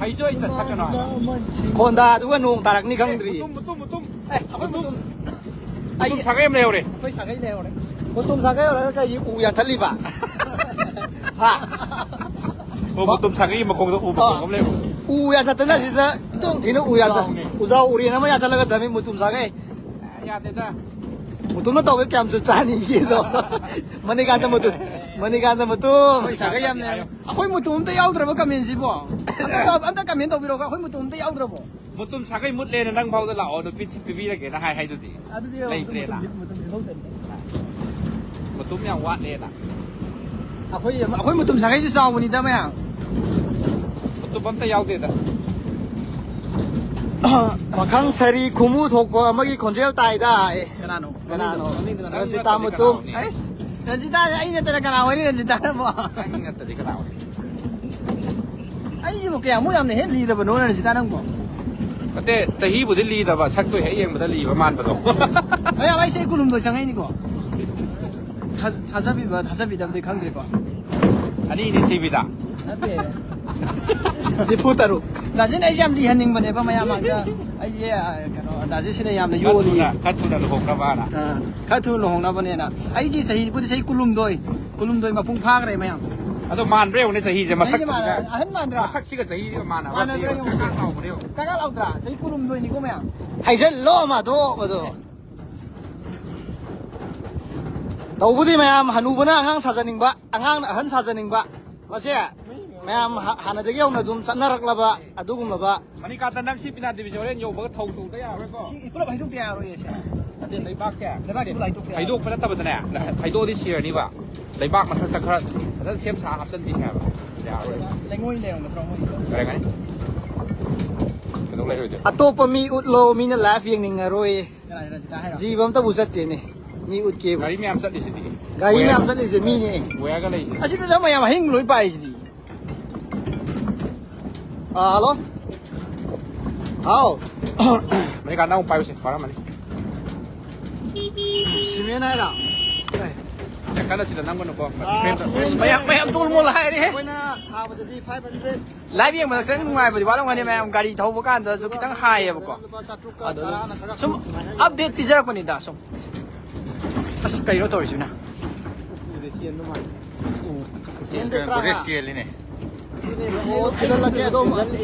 ꯍꯩꯖꯣꯏ ꯇ ꯁꯛꯀꯅꯣ ꯍꯥꯏꯕ꯫ ꯈꯣꯟꯗꯥꯗꯨꯒ ꯅꯣꯡ ꯇꯥꯔꯛꯅꯤ ꯈꯪꯗ꯭ꯔꯤ꯫ ꯃꯇꯨꯝ, ꯃꯇꯨꯝ, ꯃꯇꯨꯝ꯫ ꯑꯦ, ꯑꯩꯈꯣꯏ ꯃꯇꯨꯝ꯫ ꯃꯇꯨꯝ ꯁꯥꯒꯩ ꯑꯃ ꯂꯩꯍꯧꯔꯦ꯫ ꯑꯩꯈꯣꯏ ꯁꯥꯒꯩ ꯂꯩꯍꯧꯔꯦ꯫ ꯃꯇꯨꯝ ꯁꯥꯒꯩ ꯑꯣꯏꯔꯒ ꯀꯩꯒꯤ ꯎ ꯌꯥꯟꯊꯠꯂꯤꯕ? ꯍꯥ? ꯑꯣ, ꯃꯇꯨꯝ ꯁꯥꯒꯩꯒꯤ ꯃꯈꯣꯡꯗ ꯎ ꯃꯈꯣꯡ ꯑꯃ ꯂꯩꯍꯧꯔꯦ꯫ ꯎ ꯌꯥꯟꯊꯠꯇꯅ ꯁꯤꯗ ꯇꯣꯡ ꯊꯤꯅ ꯎ ꯌꯥꯟꯊꯠ-, ꯎꯖꯥꯎꯅꯦ꯫ ꯎꯖꯥꯎ ꯎꯔꯦꯟ ꯑꯃ ꯌꯥꯟꯊꯠꯂꯒ ꯊꯝꯃꯤ ꯃꯇꯨꯝ ꯁꯥꯒꯩ꯫ ꯌꯥꯗꯦꯗ꯫ ꯃꯇꯨꯝꯅ ꯇꯧꯕ ꯀꯌꯥꯝ ꯆꯨꯞ ꯆꯥꯅꯤꯒꯦꯗꯣ꯫ ꯃꯅꯤꯀꯥꯟꯇ ꯃꯇꯨꯝ, ꯃꯅꯤꯀꯥꯟꯇ ꯃꯇꯨꯝ꯫ ꯑꯩꯈꯣꯏ ꯁꯥꯒꯩ ꯌꯥꯝꯅ ꯌꯥꯝ-, ꯑꯩꯈꯣꯏ ꯃꯇꯨꯝ ꯑꯝꯇ ꯌꯥꯎꯗ꯭ꯔꯕ comment ꯁꯤꯕꯣ? ꯑꯝꯇ, ꯑꯝꯇ comment ꯇꯧꯕꯤꯔꯛꯑꯣ, ꯑꯩꯈꯣꯏ ꯃꯇꯨꯝ ꯑꯝꯇ ꯌꯥꯎꯗ꯭ꯔꯕꯣ? ꯃꯇꯨꯝ ꯁꯥꯒꯩ ꯃꯨꯠꯂꯦꯅ ꯅꯪ ꯐꯥꯎꯗ ꯂꯥꯛꯑꯣ, ꯅꯨꯄꯤ ꯊꯤ-, ꯄꯤꯕꯤꯔꯒꯦꯅ ꯍꯥꯏ ꯍꯥꯏꯗꯨꯗꯤ꯫ ꯑꯗꯨꯗꯤ ꯂꯩꯇ꯭ꯔꯦꯅ꯫ ꯃꯇꯨꯝ, ꯃꯇꯨꯝ, ꯃꯇꯨꯝ ꯂꯧꯗꯕꯅꯤ꯫ ꯃꯇꯨꯝ ꯌꯥꯝ ꯋꯥꯠꯂꯦꯅ꯫ ꯑꯩꯈꯣꯏ, ꯑꯩꯈꯣꯏ ꯃꯇꯨꯝ ꯁꯥꯒꯩꯁꯨ ꯆꯥꯎꯕꯅꯤꯗ ꯃꯌꯥꯝ꯫ ꯃꯇꯨꯝ ꯑꯝꯇ ꯌꯥꯎꯗꯦꯗ꯫ ꯄꯥꯈꯪ ꯁꯥꯔꯤ ꯈꯨꯃꯨ ꯊꯣꯛꯄ ꯑꯃꯒꯤ ꯈꯣꯟꯖꯦꯜ ꯇꯥꯏꯗ꯫ ꯀꯅꯥꯅꯣ? ꯀꯅꯥꯅꯣ? ꯃꯃꯤꯡꯗꯣ, ꯃꯃꯤꯡꯗꯣ ꯀꯅꯥꯅꯣ? ꯔꯟꯖꯤꯇꯥ ꯃꯇꯨꯝ꯫ ꯑꯩꯁ, ꯔꯟꯖꯤꯇꯥꯁꯦ ꯑꯩ ꯅꯠꯇꯅ ꯀꯅꯥ ꯑꯣꯏꯅꯤ ꯔꯟꯖꯤꯇꯥꯅꯕꯣ? ꯑꯩ ꯅꯠꯇꯗꯤ ꯀꯅꯥ ꯑꯣꯏꯅꯤ? ꯑꯩꯁꯤꯕꯨ ꯀꯌꯥꯃꯨꯛ ꯌꯥꯝꯅ ꯍꯦꯛ ꯂꯤꯔꯕꯅꯣ ꯔꯟꯖꯤꯇꯥ ꯅꯪꯕꯣ? ꯅꯠꯇꯦ, ꯆꯍꯤꯕꯨꯗꯤ ꯂꯤꯗꯕ, ꯁꯛꯇꯣ ꯍꯦꯛ ꯌꯦꯡꯕꯗ ꯂꯤꯕ ꯃꯥꯟꯕꯗꯣ꯫ ꯃꯌꯥꯝ ꯑꯩꯁꯦ ꯀꯨꯟꯍꯨꯝꯗꯣꯏ ꯆꯪꯉꯛꯏꯅꯤꯀꯣ꯫ ꯊꯥ-, ꯊꯥꯖꯕꯤꯕ, ꯊꯥꯖꯕꯤꯗꯕꯗꯤ ꯈꯪꯗ꯭ꯔꯦꯀꯣ꯫ ꯑꯅꯤꯅꯤ ꯊꯤꯕꯤꯗ꯫ ꯅꯠꯇꯦ꯫ ꯅꯤꯐꯨ ꯇꯔꯨꯛ꯫ ꯗꯥꯖꯤꯟ ꯑꯩꯁꯦ ꯌꯥꯝ ꯂꯤꯍꯟꯅꯤꯡꯕꯅꯦꯕ ꯃꯌꯥꯝ ꯃꯥꯡꯗ꯫ ꯑꯩꯁꯦ, ꯑ, ꯀꯩꯅꯣ, ꯗꯥꯖꯤꯟꯁꯤꯅ ꯌꯥꯝꯅ ꯈꯔ ꯌꯣꯜꯂꯤ꯫ ꯊꯨꯅ, ꯈꯔ ꯊꯨꯅ ꯂꯨꯍꯣꯡꯅꯕꯅ꯫ ꯑ, ꯈꯔ ꯊꯨꯅ ꯂꯨꯍꯣꯡꯅꯕꯅꯦꯅ꯫ ꯑꯩꯒꯤ ꯆꯍꯤꯕꯨꯗꯤ ꯆꯍꯤ ꯀꯨꯟꯍꯨꯝꯗꯣꯏ, ꯀꯨꯟꯍꯨꯝꯗꯣꯏ ꯃꯄꯨꯡ ꯐꯥꯈ꯭ꯔꯦ ꯃꯌꯥꯝ꯫ ꯑꯗꯣ ꯃꯥꯟꯕ꯭ꯔꯥ ꯌꯦꯡꯉꯨꯅꯦ ꯆꯍꯤꯁꯦ, ꯆꯍꯤꯁꯦ ꯃꯁꯛꯇꯨꯒ꯫ ꯃꯥꯟꯅ-, ꯑꯍꯟ ꯃꯥꯟꯗ꯭ꯔꯥ? ꯃꯁꯛꯁꯤꯒ ꯆꯍꯤꯁꯤꯒ ꯃꯥꯟꯅꯕ ꯃꯥꯟꯅꯕ꯭ꯔꯥ ꯌꯦꯡꯉꯨ꯫ ꯌꯦꯡꯉꯨ꯫ ꯀꯥ ꯀꯥ ꯂꯥꯎꯗ꯭ꯔꯥ? ꯆꯍꯤ ꯀꯨꯟꯍꯨꯝꯗꯣꯏꯅꯤꯀꯣ ꯃꯌꯥꯝ꯫ ꯍꯥꯏꯖꯜꯂꯣ ꯃꯥꯗꯣ, ꯃꯗꯣ꯫ ꯇꯧꯕꯗꯤ ꯃꯌꯥꯝ ꯍꯅꯨꯕꯅ ꯑꯉꯥꯡ ꯁꯥꯖꯅꯤꯡꯕ, ꯑꯉꯥꯡꯅ ꯑꯍꯟ ꯁꯥꯖꯅꯤꯡꯕ, ꯃꯁꯦ ꯃꯌꯥꯝ ꯍ-, ꯍꯥꯟꯅꯗꯒꯤ ꯍꯧꯅ ꯑꯗꯨꯝ ꯆꯠꯅꯔꯛꯂꯕ ꯑꯗꯨꯒꯨꯝꯂꯕ꯫ ꯃꯅꯤꯀꯥꯟꯇ, ꯅꯪ ꯁꯤ ꯄꯤꯅꯥ ꯗꯤꯕꯤꯖꯟ ꯍꯣꯔꯦꯟ ꯌꯧꯕꯒ ꯊꯧ ꯇꯧꯗ ꯌꯥꯔꯣꯏꯀꯣ꯫ ꯁꯤ ꯄꯨꯂꯞ ꯍꯩꯗꯣꯛꯇ ꯌꯥꯔꯣꯏꯌꯦ ꯁꯦ꯫ ꯅꯠꯇꯦ, ꯂꯩꯕꯥꯛꯁꯦ꯫ ꯂꯩꯕꯥꯛꯁꯤ ꯄꯨꯂꯞ ꯍꯩꯗꯣꯛꯇ ꯌꯥꯔꯣꯏ꯫ ꯍꯩꯗꯣꯛꯄ ꯅꯠꯇꯕꯗꯅꯦ, ꯍꯩꯗꯣꯛꯑꯗꯤ ꯁꯤꯔꯅꯤꯕ꯫ ꯂꯩꯕꯥꯛ ꯃꯊꯛꯇ ꯈꯔ ꯐꯖꯅ ꯁꯦꯝ ꯁꯥ ꯍꯥꯞꯆꯤꯟꯕꯤꯁꯦ ꯍꯥꯏꯕ꯫ ꯌꯥꯔꯣꯏ꯫ ꯂꯩꯉꯣꯏ ꯂꯩꯔꯝꯒꯗ꯭ꯔꯣ ꯃꯣꯏ? ꯂꯩꯔꯝꯒꯅꯤ꯫ ꯀꯩꯗꯧ ꯂꯩꯔꯣꯏꯗꯣꯏꯅꯣ? ꯑꯇꯣꯞꯄ ꯃꯤ ꯎꯠꯂꯣ, ꯃꯤꯅ ꯂꯥꯏꯐ ꯌꯦꯡꯅꯤꯡꯉꯔꯣꯏꯌꯦ꯫ ꯀꯅꯥ, ꯔꯟꯖꯤꯇꯥ ꯍꯥꯏꯔꯣ? ꯖꯤꯕ ꯑꯝꯇꯕꯨ ꯆꯠꯇꯦꯅꯦ꯫ ꯃꯤ ꯎꯠꯀꯦꯕꯨ꯫ ꯒꯥꯔꯤ ꯃꯌꯥꯝ ꯆꯠꯂꯤꯁꯤꯗꯤ꯫ ꯒꯥꯔꯤ ꯃꯌꯥꯝ ꯆꯠꯂꯤꯁꯦ ꯃꯤꯅꯦ꯫ ꯋꯦꯌꯔꯒ ꯂꯩꯁꯤꯗꯤ꯫ ꯑꯁꯤꯗꯁꯨ ꯃꯌꯥꯝ ꯑꯍꯤꯡ ꯂꯣꯏ ꯄꯥꯏꯁꯤꯗꯤ꯫ ꯑꯥ, ꯍꯜꯂꯣ꯫ ꯍꯥꯎ꯫ ꯃꯅꯤꯀꯥꯟꯇ ꯑꯃꯨꯛ ꯄꯥꯏꯌꯨꯁꯦ, ꯄꯥꯔꯝꯃꯅꯤ꯫ ꯁꯤꯃꯦꯟ ꯍꯥꯏꯔꯣ? ꯌꯥꯝ ꯀꯟꯅ ꯁꯤꯗ ꯅꯝꯒꯅꯨꯀꯣ꯫ ꯑꯥ, ꯃꯦꯝꯇ꯫ ꯁꯤꯃꯦꯟ ꯃꯌꯥꯝ, ꯃꯌꯥꯝ ꯇꯣꯜ ꯃꯣꯜ ꯍꯥꯏꯔꯦ꯫ ꯑꯩꯈꯣꯏꯅ ꯊꯥꯕꯗꯗꯤ five hundred꯫ ꯂꯥꯏꯚ ꯌꯦꯡꯕꯗ ꯈꯤꯇꯪ ꯅꯨꯡꯉꯥꯏꯕꯗꯤ ꯋꯥꯠꯂꯝꯒꯅꯤ ꯃꯌꯥꯝ, ꯒꯥꯔꯤ ꯊꯧꯕ ꯀꯥꯟꯗꯁꯨ ꯈꯤꯇꯪ ꯍꯥꯏꯌꯦꯕꯀꯣ꯫ ꯂꯨꯄꯥ ꯆꯥꯇ꯭ꯔꯨꯛꯀ ꯑꯗꯣ ꯇꯔꯥꯅ ꯈꯔ ꯁꯨꯝ ꯁꯨꯃꯥꯏꯅ ꯑꯞꯗꯦꯠ ꯄꯤꯖꯔꯛꯄꯅꯤꯗ ꯁꯨꯝ꯫ ꯑꯁ, ꯀꯩꯅꯣ ꯇꯧꯔꯤꯁꯤꯅ? ꯎꯄꯨꯗ ꯆꯦꯟꯕ ꯃꯥꯜꯂꯦ꯫ ꯎ, ꯆꯦꯟꯕ ꯇꯔꯥ꯫ ꯆꯦꯜꯂꯤꯅꯦ꯫ ꯑꯣ, ꯊꯤꯜꯍꯜꯂꯛꯀꯦ꯫ ꯑꯗꯣ,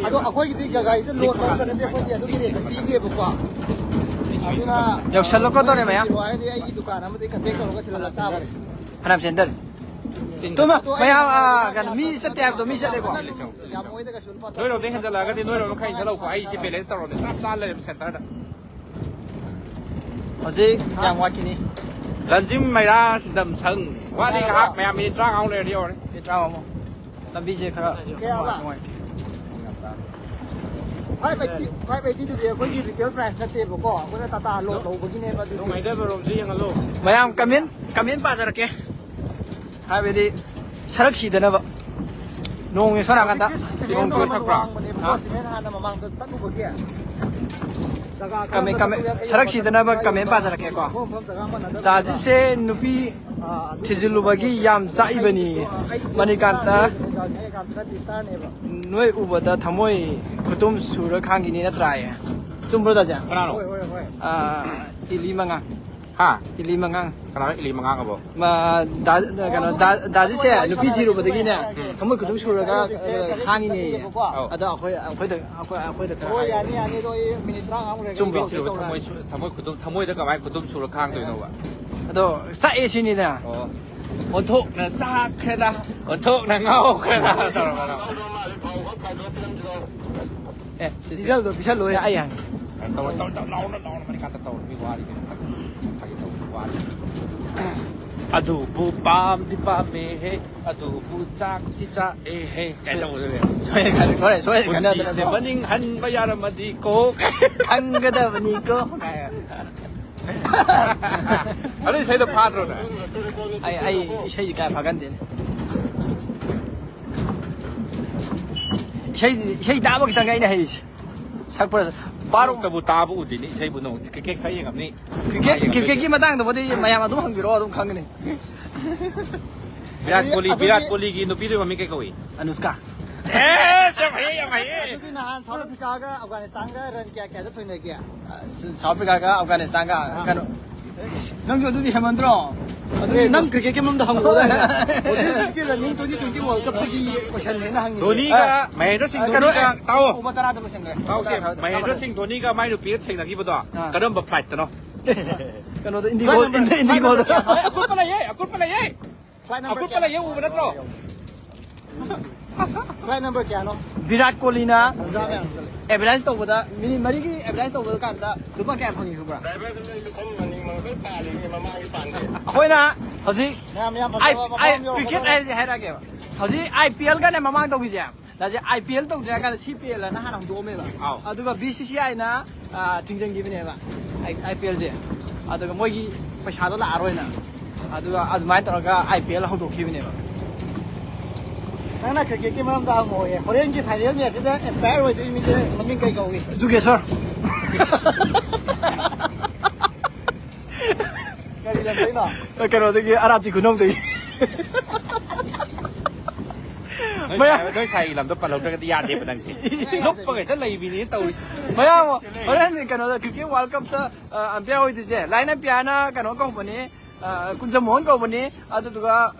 ꯑꯗꯣ ꯑꯩꯈꯣꯏꯒꯤꯗꯤ ꯒꯥꯔꯤꯗ ꯂꯣꯗ ꯂꯧꯔꯛꯄ ꯅꯠꯇꯦ, ꯑꯩꯈꯣꯏꯗꯤ ꯑꯗꯨꯒꯤ ꯔꯦꯠꯇ ꯄꯤꯗꯦꯕꯀꯣ꯫ ꯑꯗꯨꯅ ꯌꯧꯁꯜꯂꯛꯀꯗꯧꯔꯦ ꯃꯌꯥꯝ꯫ ꯍꯥꯏꯗꯤ ꯑꯩꯒꯤ ꯗꯨꯀꯥꯟ ꯑꯃꯗꯒꯤ ꯀꯟꯇꯦꯛ ꯇꯧꯔꯒ ꯊꯤꯜꯍꯜꯂꯛ ꯇꯥꯕꯅꯤ꯫ ꯐꯅꯌꯥꯝ ꯆꯦꯟꯗꯔꯦ꯫ ꯇꯨꯝꯃ, ꯑꯗꯣ ꯑꯩ ꯃꯌꯥꯝ, ꯑꯥ, ꯀꯩꯅꯣ, ꯃꯤ ꯆꯠꯇꯦ ꯍꯥꯏꯕꯗꯣ ꯃꯤ ꯆꯠꯂꯦꯀꯣ? ꯌꯥꯝ ꯃꯣꯏꯗ ꯀꯩꯁꯨ ꯂꯨꯄꯥ ꯅꯣꯏꯔꯣꯝꯗ ꯍꯦꯟꯖꯜꯂꯛꯑꯒꯗꯤ ꯅꯣꯏꯔꯣꯝꯗ ꯈꯔ ꯍꯦꯟꯖꯜꯂꯛꯎꯀꯣ꯫ ꯑꯩ ꯁꯤ ꯕꯦꯂꯦꯟꯁ ꯇꯧꯔꯕꯅꯦ, ꯆꯞ ꯆꯥꯅ ꯂꯩꯔꯦ ꯁꯦꯟꯇꯔꯗ꯫ ꯍꯧꯖꯤꯛ ꯌꯥꯝ ꯋꯥꯠꯈꯤꯅꯤ꯫ ꯂꯟꯖꯤꯝ ꯃꯩꯔꯥ ꯁꯤꯟꯗꯝ ꯁꯪ꯫ ꯋꯥꯠꯂꯤ ꯉꯥꯏꯍꯥꯛ, ꯃꯌꯥꯝ ꯃꯤꯅꯤꯠ ꯇꯔꯥꯃꯉꯥ ꯂꯩꯔꯗꯤ ꯌꯧꯔꯅꯤ꯫ ꯃꯤꯅꯤꯠ ꯇꯔꯥꯃꯉꯥꯃꯨꯛ꯫ ꯂꯝꯕꯤꯁꯦ ꯈꯔ ꯀꯌꯥꯕ? ꯅꯨꯡꯉꯥꯏ꯫ Five eighty, five eighty ꯗꯨꯗꯤ ꯑꯩꯈꯣꯏꯒꯤ retail price ꯅꯠꯇꯦꯕꯀꯣ, ꯑꯩꯈꯣꯏꯅ ꯇꯥꯇꯥ ꯂꯣꯟ ꯂꯧꯕꯒꯤꯅꯦꯕ ꯑꯗꯨꯗꯤ꯫ ꯅꯨꯡꯉꯥꯏꯇꯕ ꯔꯣꯝꯁꯦ ꯌꯦꯡꯍꯜꯂꯣ꯫ ꯃꯌꯥꯝ comment, comment ꯄꯥꯖꯔꯛꯀꯦ꯫ ꯍꯥꯏꯕꯗꯤ ꯁꯔꯛ ꯁꯤꯗꯅꯕ꯫ ꯅꯣꯡꯁꯦ ꯁꯣꯝ ꯅꯥꯀꯟꯗ꯫ ꯍꯧꯖꯤꯛꯇꯤ ꯁꯤꯃꯦꯟ ꯅꯣꯡ ꯃꯃꯜ ꯆꯨꯔꯛꯄ꯭ꯔꯥ? ꯋꯥꯡꯕꯅꯦꯕꯀꯣ, ꯍꯥ? ꯁꯤꯃꯦꯟ ꯍꯥꯟꯅ ꯃꯃꯥꯡꯗ ꯇꯛꯂꯨꯕꯒꯤ ꯖꯒꯥ ꯈꯔ ꯀꯃꯦꯟ-, ꯀꯃꯦꯟ-, ꯆꯠꯊꯣꯛꯄ ꯌꯥꯗꯦ, ꯁꯔꯛ ꯁꯤꯗꯅꯕ ꯃꯐꯝ ꯀꯃꯦꯟ ꯄꯥꯖꯔꯛꯀꯦꯀꯣ꯫ ꯃꯐꯝ ꯖꯒꯥ ꯃꯥꯟꯅꯗꯕꯅꯤꯅ꯫ ꯗꯥꯖꯤꯠꯁꯦ ꯅꯨꯄꯤ ꯑꯥ, ꯑꯗꯨ ꯊꯤꯖꯤꯜꯂꯨꯕꯒꯤ ꯌꯥꯝ ꯆꯥꯛꯏꯕꯅꯤ꯫ ꯑꯩ ꯃꯅꯤꯀꯥꯟꯇ꯫ ꯅꯨꯡꯗꯥꯡ ꯑꯩ ꯀꯥꯟꯇꯅ ꯗꯤꯁꯇꯥꯔꯅꯦꯕ꯫ ꯅꯣꯏ ꯎꯕꯗ ꯊꯃꯣꯏ ꯈꯨꯇꯨꯝ ꯁꯨꯔ ꯈꯥꯡꯈꯤꯅꯤ ꯅꯠꯇ꯭ꯔꯥꯌꯦ? ꯆꯨꯝꯕ꯭ꯔꯣ, ꯗꯥꯖꯦ? ꯀꯅꯥꯅꯣ? ꯍꯣꯏ, ꯍꯣꯏ, ꯍꯣꯏ꯫ ꯑꯥ, ꯏꯂꯤ ꯃꯉꯥ꯫ ꯍꯥ? ꯏꯂꯤ ꯃꯉꯥ꯫ ꯀꯅꯥꯅꯣ ꯏꯂꯤ ꯃꯉꯥ ꯑꯕꯣ? ꯃꯥ, ꯗꯥ-, ꯀꯩꯅꯣ, ꯗꯥ-, ꯗꯥꯖꯤꯁꯦ ꯅꯨꯄꯤ ꯊꯤꯔꯨꯕꯗꯒꯤꯅꯦ, ꯎꯝ꯫ ꯊꯃꯣꯏ ꯈꯨꯇꯨꯝ ꯁꯨꯔꯒ, ꯑ, ꯈꯥꯡꯉꯤꯅꯦꯌꯦ꯫ ꯑꯧ꯫ ꯑꯗꯣ ꯑꯩꯈꯣꯏ, ꯑꯩꯈꯣꯏꯗ, ꯑꯩꯈꯣꯏ, ꯑꯩꯈꯣꯏꯗ ꯈꯔ ꯍꯣꯏ, ꯍꯥꯏꯌꯨ꯫ ꯌꯥꯅꯤ, ꯌꯥꯅꯤ, ꯑꯗꯣ ꯑꯩ ꯃꯤꯅꯤꯠ ꯇꯔꯥꯃꯉꯥꯃꯨꯛ ꯂꯩꯔꯒ ꯆꯨꯝꯕ꯭ꯔꯣ? ꯀꯩꯅꯣ ꯇꯧꯔꯛꯑꯒꯦ꯫ ꯊꯃꯣꯏ ꯁꯨ-, ꯊꯃꯣꯏ ꯈꯨꯇꯨꯝ, ꯊꯃꯣꯏꯗ ꯀꯃꯥꯏꯅ ꯈꯨꯇꯨꯝ ꯁꯨꯔ ꯈꯥꯡꯗꯣꯏꯅꯣꯕ? ꯑꯗꯣ ꯆꯥꯛꯑꯦ ꯁꯤꯅꯤꯗꯅ꯫ ꯑꯣ, ꯑꯣꯟꯊꯣꯛꯅ ꯆꯥꯛꯈ꯭ꯔꯦꯗ, ꯑꯣꯟꯊꯣꯛꯅ ꯉꯥꯎꯈ꯭ꯔꯦꯗ ꯇꯧꯔꯒ꯫ ꯑꯦ, ꯁꯤ ꯗꯤꯖꯜꯗꯣ ꯄꯤꯁꯜꯂꯣ꯫ ꯑꯩ ꯍꯪꯉꯦ꯫ ꯇꯧꯔꯣ, ꯇꯧꯔꯣ, ꯇꯧꯔꯣ, ꯂꯥꯎꯅ, ꯂꯥꯎꯅ, ꯃꯅꯤꯡ ꯀꯥꯇ ꯇꯧꯔꯣ, ꯃꯤ ꯋꯥꯔꯤ ꯀꯩꯅꯣ꯫ ꯐꯥꯒꯤ ꯇꯧꯕ ꯋꯥꯔꯤ꯫ ꯑꯗꯨꯕꯨ ꯄꯥꯝꯗꯤ ꯄꯥꯝꯃꯦꯍꯦ, ꯑꯗꯨꯕꯨ ꯆꯥꯛꯇꯤ ꯆꯥꯛꯑꯦꯍꯦ꯫ ꯀꯥꯏ ꯇꯧꯕꯗꯨꯅꯦ꯫ ꯁꯣꯏꯔꯦ, ꯈꯜꯂꯦ, ꯍꯣꯔꯦꯟ ꯁꯣꯏꯔꯦ, ꯈꯟꯅꯗꯅ ꯄꯨꯟꯁꯤꯁꯦ ꯀꯣ꯫ ꯃꯅꯤꯡ ꯍꯟꯕ ꯌꯥꯔꯝꯃꯗꯤꯀꯣ꯫ ꯈꯪꯒꯗꯕꯅꯤꯀꯣ꯫ ꯑꯗꯨ ꯏꯁꯩꯗꯣ ꯐꯥꯗ꯭ꯔꯣ ꯅꯪ? ꯑꯩ, ꯑꯩ ꯏꯁꯩꯗꯤ ꯀꯌꯥ ꯐꯥꯒꯟꯗꯦꯅꯦ꯫ ꯏꯁꯩ, ꯏꯁꯩ ꯇꯥꯕ ꯈꯤꯇꯪꯒ ꯑꯩꯅ ꯍꯩꯔꯤꯁꯦ꯫ ꯁꯛꯄ, ꯕꯥꯔꯣ꯫ ꯅꯣꯡꯇꯕꯨ ꯇꯥꯕ ꯎꯗꯦꯅꯦ ꯏꯁꯩꯕꯨ꯫ ꯅꯣꯡ ꯀ꯭ꯔꯤꯀꯦꯠ ꯈꯔ ꯌꯦꯡꯉꯝꯅꯤ꯫ ꯀ꯭ꯔꯤꯀꯦꯠ, ꯀ꯭ꯔꯤꯀꯦꯠꯀꯤ ꯃꯇꯥꯡꯗꯕꯨꯗꯤ ꯃꯌꯥꯝ ꯑꯗꯨꯝ ꯍꯪꯕꯤꯔꯛꯑꯣ, ꯑꯗꯨꯝ ꯈꯪꯒꯅꯤ꯫ ꯚꯤꯔꯥꯠ ꯀꯣꯂꯤ, ꯑꯗꯨꯗꯤ ꯚꯤꯔꯥꯠ ꯀꯣꯂꯤꯒꯤ ꯅꯨꯄꯤꯗꯨ ꯃꯃꯤꯡ ꯀꯩ ꯀꯧꯏ? ꯑꯅꯨꯁꯀꯥ꯫ ꯑꯦꯁ, ꯌꯥꯝ ꯍꯩꯌꯦ, ꯌꯥꯝ ꯍꯩꯌꯦ꯫ ꯑꯗꯨꯗꯤ ꯅꯍꯥꯟ ꯁꯥꯎꯠ ꯑꯐ꯭ꯔꯤꯀꯥꯒ ꯑꯐꯒꯥꯅꯤꯁꯇꯥꯟꯒ ꯔꯟ ꯀꯌꯥ ꯀꯌꯥꯗ ꯊꯣꯏꯅꯒꯦ? ꯁꯥꯎꯠ ꯑꯐ꯭ꯔꯤꯀꯥꯒ ꯑꯐꯒꯥꯅꯤꯁꯇꯥꯟꯒ ꯑꯥ꯫ ꯀꯩꯅꯣ, ꯅꯪꯁꯨ ꯑꯗꯨꯗꯤ ꯍꯦꯟꯃꯟꯗ꯭ꯔꯣ? ꯑꯗꯨꯗꯤ ꯑꯦ, ꯅꯪ ꯀ꯭ꯔꯤꯀꯦꯠꯀꯤ ꯃꯔꯝꯗ ꯍꯪꯉꯛꯑꯣꯗꯥꯏꯅꯦ? ꯍꯧꯖꯤꯛ ꯍꯧꯖꯤꯛꯀꯤ running twenty twenty World Cup ꯁꯤꯒꯤ question ꯅꯦ ꯑꯩꯅ ꯍꯪꯉꯤꯁꯦ꯫ ꯙꯣꯅꯤꯒ ꯑ, ꯃꯍꯦꯟꯗ꯭ꯔ ꯁꯤꯡ ꯑ, ꯀꯩꯅꯣ, ꯙꯣꯅꯤꯒ, ꯇꯥꯎꯑꯣ꯫ ꯑꯣꯚꯔ ꯇꯔꯥꯗ ꯂꯣꯏꯁꯟꯈ꯭ꯔꯦ꯫ ꯇꯥꯎꯁꯦ, ꯑꯣꯚꯔ ꯇꯔꯥ ꯃꯍꯦꯟꯗ꯭ꯔ ꯁꯤꯡ ꯙꯣꯅꯤꯒ ꯃꯥꯏ ꯅꯨꯄꯤꯒ ꯊꯦꯡꯅꯈꯤꯕꯗꯣ ꯑꯥ꯫ ꯀꯔꯝꯕ flight ꯇꯅꯣ? ꯀꯩꯅꯣꯗ, ꯏꯟꯗꯤꯒꯣ, ꯐ꯭ꯂꯥꯏꯠ ꯅꯝꯕꯔ, ꯏꯟꯗꯤ-, ꯐ꯭ꯂꯥꯏꯠ ꯏꯟꯗꯤꯒꯣꯗ꯫ ꯅꯝꯕꯔ ꯀꯌꯥꯅꯣ? ꯑꯦ, ꯑꯀꯨꯠꯄ ꯂꯩꯌꯦ, ꯑꯀꯨꯠꯄ ꯂꯩꯌꯦ꯫ ꯐ꯭ꯂꯥꯏꯠ ꯅꯝꯕꯔ ꯑꯀꯨꯠꯄ ꯀꯌꯥ? ꯂꯩꯌꯦ, ꯎꯕ ꯅꯠꯇ꯭ꯔꯣ? ꯐ꯭ꯂꯥꯏꯠ ꯅꯝꯕꯔ ꯀꯌꯥꯅꯣ? ꯚꯤꯔꯥꯠ ꯀꯣꯂꯤꯅ ꯇꯟꯖꯥ ꯃꯌꯥꯝꯁꯤꯗ꯫ ꯑꯦꯚꯔꯗꯥꯏꯁ ꯇꯧꯕꯗ, ꯃꯤꯅꯤꯠ ꯃꯔꯤꯒꯤ ꯑꯦꯚꯔꯗꯥꯏꯁ ꯇꯧꯕꯗ ꯀꯥꯟꯗ ꯂꯨꯄꯥ ꯀꯌꯥ ꯐꯪꯉꯤ ꯈꯪꯕ꯭ꯔꯥ? ꯑꯩꯈꯣꯏꯅ ꯍꯧꯖꯤꯛ ꯃꯌꯥꯝ, ꯌꯥꯝ ꯑꯥꯏ-, ꯐꯖꯕ ꯃꯐꯝ ꯑꯥꯏ-, ꯌꯧꯔꯛꯄꯗ꯫ ꯀ꯭ꯔꯤꯀꯦꯠ ꯍꯥꯏꯁꯦ ꯍꯥꯏꯔꯛꯑꯒꯦꯕ꯫ ꯍꯧꯖꯤꯛ ꯑꯥꯏ ꯄꯤ ꯑꯦꯜꯒꯅꯦ ꯃꯃꯥꯡ ꯇꯧꯈꯤꯁꯦ꯫ ꯅꯁꯦ ꯑꯥꯏ ꯄꯤ ꯑꯦꯜ ꯇꯧꯗ꯭ꯔꯤꯉꯩ ꯀꯥꯟꯗ ꯁꯤ ꯄꯤ ꯑꯦꯜ ꯑꯅ ꯍꯥꯟꯅ ꯍꯧꯗꯣꯛꯑꯝꯃꯦꯕ꯫ ꯑꯥꯎ꯫ ꯑꯗꯨꯒ ꯕꯤ ꯁꯤ ꯁꯤ ꯑꯥꯏꯅ, ꯑ, ꯊꯤꯡꯖꯤꯟꯈꯤꯕꯅꯦꯕ ꯑꯥꯏ-, ꯑꯥꯏ ꯄꯤ ꯑꯦꯜꯁꯦ꯫ ꯑꯗꯨꯒ ꯃꯣꯏꯒꯤ ꯄꯩꯁꯥꯗꯣ ꯂꯥꯛꯑꯔꯣꯏꯅ꯫ ꯑꯗꯨꯒ ꯑꯗꯨꯃꯥꯏꯅ ꯇꯧꯔꯒ ꯑꯥꯏ ꯄꯤ ꯑꯦꯜ ꯍꯧꯗꯣꯛꯈꯤꯕꯅꯦꯕ꯫ ꯅꯪꯅ ꯀ꯭ꯔꯤꯀꯦꯠꯀꯤ ꯃꯔꯝꯗ ꯍꯪꯉꯛꯑꯣꯌꯦ꯫ ꯍꯣꯔꯦꯟꯒꯤ ꯐꯥꯏꯅꯦꯜ ꯃꯦꯠꯁꯁꯤꯗ ꯑꯦꯝꯄꯥꯌꯔ ꯑꯣꯏꯗꯣꯏ ꯃꯤꯁꯦ ꯃꯃꯤꯡ ꯀꯩ ꯀꯧꯏ? ꯖꯨꯒꯦꯁꯣꯔ꯫ ꯀꯔꯤ ꯂꯝꯗꯩꯅꯣ? ꯀꯩꯅꯣꯗꯒꯤ, ꯑꯔꯥꯞꯇꯤ ꯈꯨꯅꯧꯗꯒꯤ꯫ ꯅꯣꯏ ꯃꯌꯥꯝ ꯁꯥꯏ-, ꯅꯣꯏ ꯁꯥꯏꯒꯤ ꯂꯝꯗꯣ ꯄꯜꯍꯧꯗ꯭ꯔꯒꯗꯤ ꯌꯥꯗꯦꯕ ꯅꯪꯁꯦ꯫ ꯂꯨꯞꯄꯒ ꯍꯦꯛꯇ ꯂꯩꯕꯤꯅꯦ ꯇꯧꯔꯤꯁꯦ꯫ ꯃꯌꯥꯝ ꯍꯣꯔꯦꯟ ꯀꯩꯅꯣꯗ cricket World Cupꯇ, ꯑ, umpire ꯑꯣꯏꯗꯣꯏꯁꯦ꯫ Line umpire ꯀꯩꯅꯣ ꯀꯧꯕꯅꯤ, ꯑ, ꯀꯨꯟꯖꯃꯣꯍꯟ ꯀꯧꯕꯅꯤ꯫ ꯑꯗꯨꯗꯨꯒ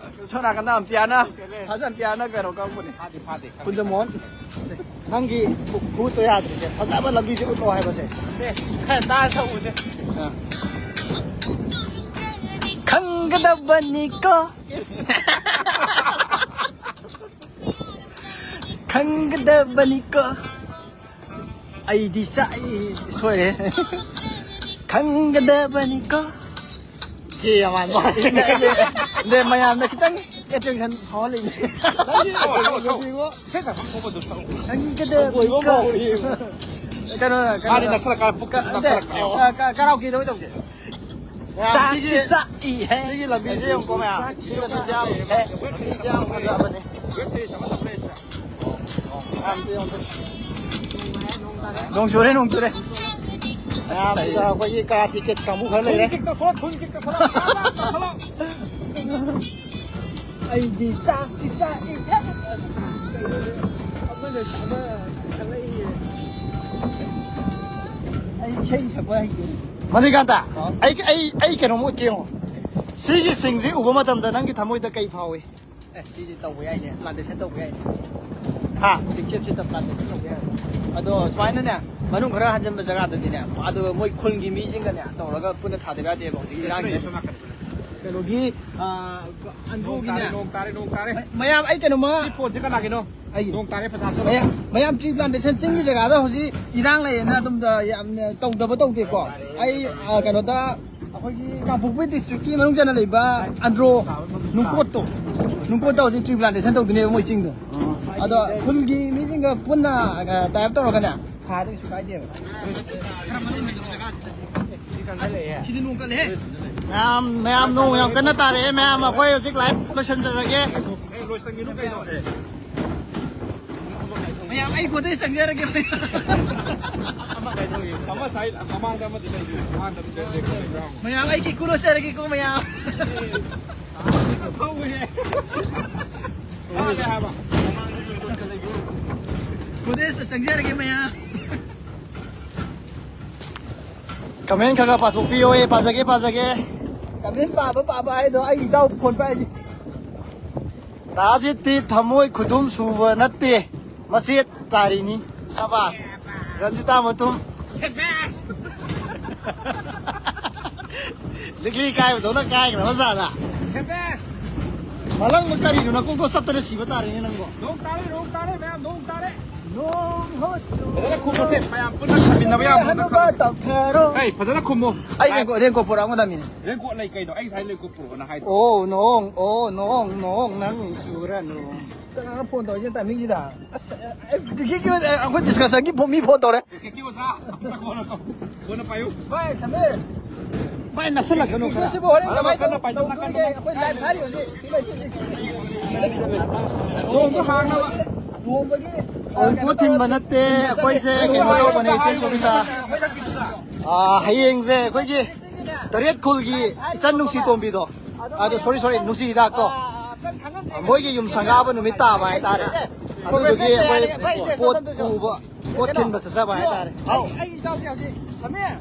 ꯁꯣꯝ ꯅꯥꯀꯟꯗ umpire, first umpireꯅ ꯀꯩꯅꯣ ꯀꯧꯕꯅꯤ꯫ ꯐꯥꯗꯦ, ꯐꯥꯗꯦ꯫ ꯀꯨꯟꯖꯃꯣꯍꯟ꯫ ꯁꯦ, ꯅꯪꯒꯤ ꯈꯨ-, ꯈꯨꯠꯇꯣ ꯌꯥꯗ꯭ꯔꯤꯁꯦ꯫ ꯐꯖꯕ ꯂꯝꯕꯤꯁꯦ ꯎꯠꯂꯣ ꯍꯥꯏꯕꯁꯦ꯫ ꯁꯦ, ꯈꯔ ꯇꯥꯔ ꯁꯛꯎꯁꯦ꯫ ꯑꯥ꯫ ꯈꯪꯒꯗꯕꯅꯤꯀꯣ꯫ ꯈꯪꯒꯗꯕꯅꯤꯀꯣ꯫ ꯑꯩꯗꯤ ꯆꯥꯛꯏ꯫ ꯁꯣꯏꯔꯦ꯫ ꯈꯪꯒꯗꯕꯅꯤꯀꯣ꯫ ꯀꯦ ꯌꯥꯝ ꯃꯥꯟꯕ꯫ ꯅꯦ, ꯃꯌꯥꯝꯅ ꯈꯤꯇꯪ attraction ꯐꯥꯎꯍꯜꯂꯤꯅꯦ꯫ ꯅꯪꯒꯤ ꯏꯁꯩ ꯁꯛꯐꯝ ꯊꯣꯛꯄ ꯑꯗꯨꯝ ꯁꯛꯎ꯫ ꯈꯪꯒꯗꯕꯅꯤꯀꯣ꯫ ꯀꯩꯅꯣ, ꯀꯩꯅꯣ, ꯃꯥꯗꯤ ꯅꯛꯁꯜꯂꯛꯀꯥꯟꯗ ꯄꯨꯛꯇꯁꯨ ꯅꯠꯇꯦ, ꯅꯛꯁꯜꯂꯛꯀꯅꯦꯕ꯫ ꯑ, ꯀ-, karaoke ꯗ ꯑꯣꯏꯅ ꯇꯧꯁꯦ꯫ ꯆꯥꯛꯇꯤ ꯁꯤꯒꯤ, ꯆꯥꯛꯏꯍꯦ꯫ ꯁꯤꯒꯤ ꯂꯝꯕꯤꯁꯦ ꯌꯦꯡꯉꯨꯀꯣ ꯃꯌꯥꯝ꯫ ꯁꯤꯒꯤ ꯂꯝꯕꯤꯁꯦ ꯌꯥꯝ, ꯂꯝꯕꯤꯁꯦ ꯌꯥꯝ ꯐꯖꯕꯅꯦ꯫ ꯌꯥꯝ ꯐꯖꯩ, ꯌꯥꯝ ꯐꯖꯩ꯫ ꯅꯣꯡ ꯆꯨꯔꯦ, ꯅꯣꯡ ꯆꯨꯔꯦ꯫ ꯃꯌꯥꯝ ꯑꯁ, ꯁꯤꯗ ꯑꯩꯈꯣꯏꯒꯤ ꯀꯥ ꯇꯤꯀꯦꯠ ꯀꯥꯡꯕꯨ ꯈꯔ ꯂꯩꯔꯦ꯫ ꯑꯩꯗꯤ ꯆꯥꯛꯇꯤ ꯆꯥꯛꯏ꯫ ꯑꯃꯅ ꯑꯃ ꯈꯜꯂꯛꯏ꯫ ꯑꯩ ꯏꯁꯩ ꯁꯛꯄ ꯍꯩꯇꯦ꯫ ꯃꯅꯤꯀꯥꯟꯇ, ꯍꯥꯎ꯫ ꯑꯩ, ꯑꯩ, ꯑꯩ ꯀꯩꯅꯣꯝ ꯎꯠꯀꯦ ꯌꯦꯡꯉꯣ꯫ ꯁꯤꯒꯤ ꯆꯤꯡꯁꯤ ꯎꯕ ꯃꯇꯝꯗ ꯅꯪꯒꯤ ꯊꯃꯣꯏꯗ ꯀꯩ ꯐꯥꯎꯏ? ꯑꯦ, ꯁꯤꯗꯤ ꯇꯧꯕ ꯌꯥꯏꯅꯦ, plantation ꯇꯧꯕ ꯌꯥꯏꯅꯦ꯫ ꯍꯥ? ꯆꯤꯡꯆꯦꯞꯁꯤꯗ plantation ꯇꯧꯕ ꯌꯥꯏ꯫ ꯑꯗꯣ ꯁꯨꯃꯥꯏꯅꯅꯦ, ꯃꯅꯨꯡ ꯈꯔ ꯍꯟꯖꯤꯟꯕ ꯖꯒꯥꯗꯗꯤꯅꯦ, ꯑꯗꯣ ꯃꯣꯏ ꯈꯨꯜꯒꯤ ꯃꯤꯁꯤꯡꯒꯅꯦ ꯇꯧꯔꯒ ꯄꯨꯟꯅ ꯊꯥꯗꯕ ꯌꯥꯗꯦꯕ ꯍꯧꯖꯤꯛ ꯏꯔꯥꯡꯁꯦ꯫ ꯀꯩꯅꯣꯒꯤ, ꯑ, ꯅꯣꯡ ꯑꯟꯗ꯭ꯔꯣꯒꯤꯅꯦ꯫ ꯇꯥꯔꯦ, ꯅꯣꯡ ꯇꯥꯔꯦ, ꯅꯣꯡ ꯇꯥꯔꯦ꯫ ꯃꯌꯥꯝ, ꯑꯩ ꯀꯩꯅꯣꯃ ꯁꯤ ꯐꯣꯟꯁꯦ ꯀꯅꯥꯒꯤꯅꯣ? ꯑꯩꯒꯤ꯫ ꯅꯣꯡ ꯇꯥꯔꯦ, ꯐꯖꯥ ꯆꯠꯂꯣ꯫ ꯃꯌꯥꯝ, ꯃꯌꯥꯝ tree plantation ꯆꯤꯡꯒꯤ ꯖꯒꯥꯗ ꯍꯧꯖꯤꯛ ꯏꯔꯥꯡ ꯂꯩꯌꯦꯅ ꯑꯗꯨꯝꯗ ꯌꯥꯝꯅ ꯇꯧꯗꯕ ꯇꯧꯗꯦꯀꯣ꯫ ꯑꯩ, ꯑ, ꯀꯩꯅꯣꯗ ꯑꯩꯈꯣꯏꯒꯤ ꯀꯥꯡꯄꯣꯛꯄꯤ district ꯀꯤ ꯃꯅꯨꯡ ꯆꯟꯅ ꯂꯩꯕ ꯑꯟꯗ꯭ꯔꯣ ꯅꯨꯡꯀꯣꯠꯇꯣ, ꯅꯨꯡꯀꯣꯠꯇ ꯍꯧꯖꯤꯛ tree plantation ꯇꯧꯗꯣꯏꯅꯦꯕ ꯃꯣꯏ ꯆꯤꯡꯗꯣ꯫ ꯑꯗꯣ ꯈꯨꯜꯒꯤ ꯃꯤꯁꯤꯡꯒ ꯄꯨꯟꯅ, ꯑ, tie up ꯇꯧꯔꯒꯅꯦ ꯊꯥꯗ ꯀꯩꯁꯨ ꯀꯥꯏꯗꯦꯕ꯫ ꯁꯤꯗꯤ ꯅꯣꯡ ꯀꯜꯂꯦꯍꯦ꯫ ꯃꯌꯥꯝ, ꯃꯌꯥꯝ ꯅꯣꯡ ꯌꯥꯝ ꯀꯟꯅ ꯇꯥꯔꯛꯑꯦ꯫ ꯃꯌꯥꯝ ꯑꯩꯈꯣꯏ ꯍꯧꯖꯤꯛ live ꯂꯣꯏꯁꯤꯟꯖꯔꯒꯦ꯫ ꯃꯌꯥꯝ ꯑꯩ ꯈꯨꯗꯩ ꯆꯪꯖꯔꯒꯦ꯫ ꯑꯃ ꯁꯥꯏ ꯃꯃꯥꯡꯗ ꯑꯃꯗꯤ ꯂꯩꯔꯤ꯫ ꯃꯃꯥꯡꯗ ꯑꯃꯗꯤ ꯂꯩꯔꯤ꯫ ꯃꯌꯥꯝ ꯑꯩꯒꯤ ꯀꯨꯂꯣ ꯆꯔꯒꯦꯀꯣ ꯃꯌꯥꯝ꯫ ꯊꯧꯋꯦ꯫ ꯃꯥꯡꯉꯦ ꯍꯥꯏꯕ꯫ ꯈꯨꯗꯩ ꯆꯪꯖꯔꯒꯦ ꯃꯌꯥꯝ꯫ Comment ꯈꯔ ꯈꯔ ꯄꯥꯊꯣꯛꯄꯤꯌꯣ꯫ ꯑꯦ, ꯄꯥꯖꯒꯦ, ꯄꯥꯖꯒꯦ꯫ Comment ꯄꯥꯕ ꯄꯥꯕ ꯍꯥꯏꯗꯣ ꯑꯩ ꯏꯇꯥꯎ ꯐꯣꯟ ꯄꯥꯏꯔꯤ꯫ ꯇꯥꯖꯤꯠꯇꯤ ꯊꯃꯣꯏ ꯈꯨꯗꯨꯝ ꯁꯨꯕ ꯅꯠꯇꯦ, ꯃꯆꯦꯠ ꯇꯥꯔꯤꯅꯤ꯫ ꯁꯕꯥꯁ꯫ ꯔꯟꯖꯤꯇꯥ ꯃꯇꯨꯝ꯫ ꯁꯕꯥꯁ꯫ ꯂꯤꯛꯂꯤ ꯀꯥꯏꯕꯗꯧꯅ ꯀꯥꯏꯈ꯭ꯔꯕ ꯖꯥꯠꯂ? ꯃꯂꯪꯕ ꯀꯔꯤꯅꯣ? ꯅꯀꯣꯛꯇꯣ ꯆꯞꯇꯅ ꯁꯤꯕ ꯇꯥꯔꯦꯅꯦ ꯅꯪꯕꯣ꯫ ꯅꯣꯡ ꯇꯥꯔꯦ, ꯅꯣꯡ ꯇꯥꯔꯦ, ꯃꯌꯥꯝ ꯅꯣꯡ ꯇꯥꯔꯦ꯫ ꯅꯣꯡ ꯍꯣ ꯐꯖꯅ ꯈꯨꯝꯃꯨꯁꯦ, ꯃꯌꯥꯝ ꯄꯨꯟꯅ ꯊꯝꯃꯤꯟꯅꯕ ꯌꯥꯝ ꯍꯅꯨꯕ ꯇꯧꯊꯔꯣ꯫ ꯑꯩ ꯐꯖꯅ ꯈꯨꯝꯃꯨ꯫ ꯑꯩ ꯔꯦꯟꯀꯣꯠ, ꯔꯦꯟꯀꯣꯠ ꯄꯨꯔꯛꯑꯝꯒꯗꯕꯅꯤꯅꯦ꯫ ꯔꯦꯟꯀꯣꯠ ꯂꯩ ꯀꯩꯅꯣ? ꯑꯩ ꯉꯁꯥꯏ ꯔꯦꯟꯀꯣꯠ ꯄꯨꯔꯛꯑꯣꯅ ꯍꯥꯏꯗ꯭ꯔꯣ? ꯑꯣ ꯅꯣꯡ, ꯑꯣ ꯅꯣꯡ, ꯅꯣꯡ ꯅꯪ ꯆꯨꯔꯅꯨ꯫ ꯀꯅꯥꯅꯣ ꯐꯣꯟ ꯇꯧꯔꯤꯁꯦ ꯇꯥꯏꯃꯤꯡꯁꯤꯗ? ꯑꯁ, ꯑꯦ, ꯀ꯭ꯔꯤꯀꯦꯠꯀꯤ ꯑꯣꯏ-, ꯑꯦ, ꯑꯩꯈꯣꯏ ꯗꯤꯁꯀꯁꯟꯒꯤ ꯐꯣ-, ꯃꯤ ꯐꯣꯟ ꯇꯧꯔꯦ꯫ ꯀ꯭ꯔꯤꯀꯦꯠꯀꯤ ꯑꯣꯖꯥ, ꯑꯝꯇ ꯀꯣꯟꯅ ꯇꯧ-, ꯀꯣꯟꯅ ꯄꯥꯏꯌꯨ꯫ ꯚꯥꯏ ꯁꯃꯤꯔ꯫ ꯚꯥꯏ, ꯅꯛꯁꯜꯂꯛꯀꯅꯨ ꯈꯔ꯫ ꯀ꯭ꯔꯤꯀꯦꯠꯁꯤꯕꯨ ꯍꯣꯔꯦꯟ ꯀꯃꯥꯏꯅ ꯇꯧ-, ꯇꯧꯗꯣꯔꯤꯒꯦ? ꯑꯩꯈꯣꯏ ꯂꯥꯏꯚ ꯊꯥꯔꯤ ꯍꯧꯖꯤꯛ꯫ ꯁꯤ ꯂꯩ, ꯁꯤ ꯂꯩ, ꯁꯤ ꯂꯩ꯫ ꯅꯣꯡꯗꯣ ꯍꯥꯡꯅꯕ꯫ ꯂꯨꯍꯣꯡꯕꯒꯤ, ꯑꯣ, ꯄꯣꯠ ꯊꯤꯟꯕ ꯅꯠꯇꯦ, ꯑꯩꯈꯣꯏꯁꯦ ꯀꯩꯅꯣ ꯇꯧꯕꯅꯦ, ꯏꯆꯦ ꯁꯣꯕꯤꯇꯥ꯫ ꯑꯥ, ꯍꯌꯦꯡꯁꯦ ꯑꯩꯈꯣꯏꯒꯤ ꯇꯔꯦꯠ ꯈꯨꯜꯒꯤ ꯏꯆꯟ ꯅꯨꯡꯁꯤ ꯇꯣꯝꯕꯤꯗꯣ, ꯑꯗꯣ, ꯁꯣꯔꯤ, ꯁꯣꯔꯤ, ꯅꯨꯡꯁꯤ ꯍꯤꯗꯥꯛꯇꯣ, ꯃꯣꯏꯒꯤ ꯌꯨꯝ ꯁꯪꯒꯥꯕ ꯅꯨꯃꯤꯠ ꯇꯥꯕ ꯍꯥꯏꯇꯥꯔꯦ꯫ ꯑꯗꯨꯗꯨꯒꯤ ꯑꯩꯈꯣꯏ ꯄꯣꯠ ꯄꯨꯕ, ꯄꯣꯠ ꯊꯤꯟꯕ ꯆꯠꯆꯕ ꯍꯥꯏꯇꯥꯔꯦ꯫ ꯑꯩ, ꯑꯩ ꯏꯇꯥꯎꯁꯦ ꯍꯧꯖꯤꯛ, ꯁꯃꯤꯔ,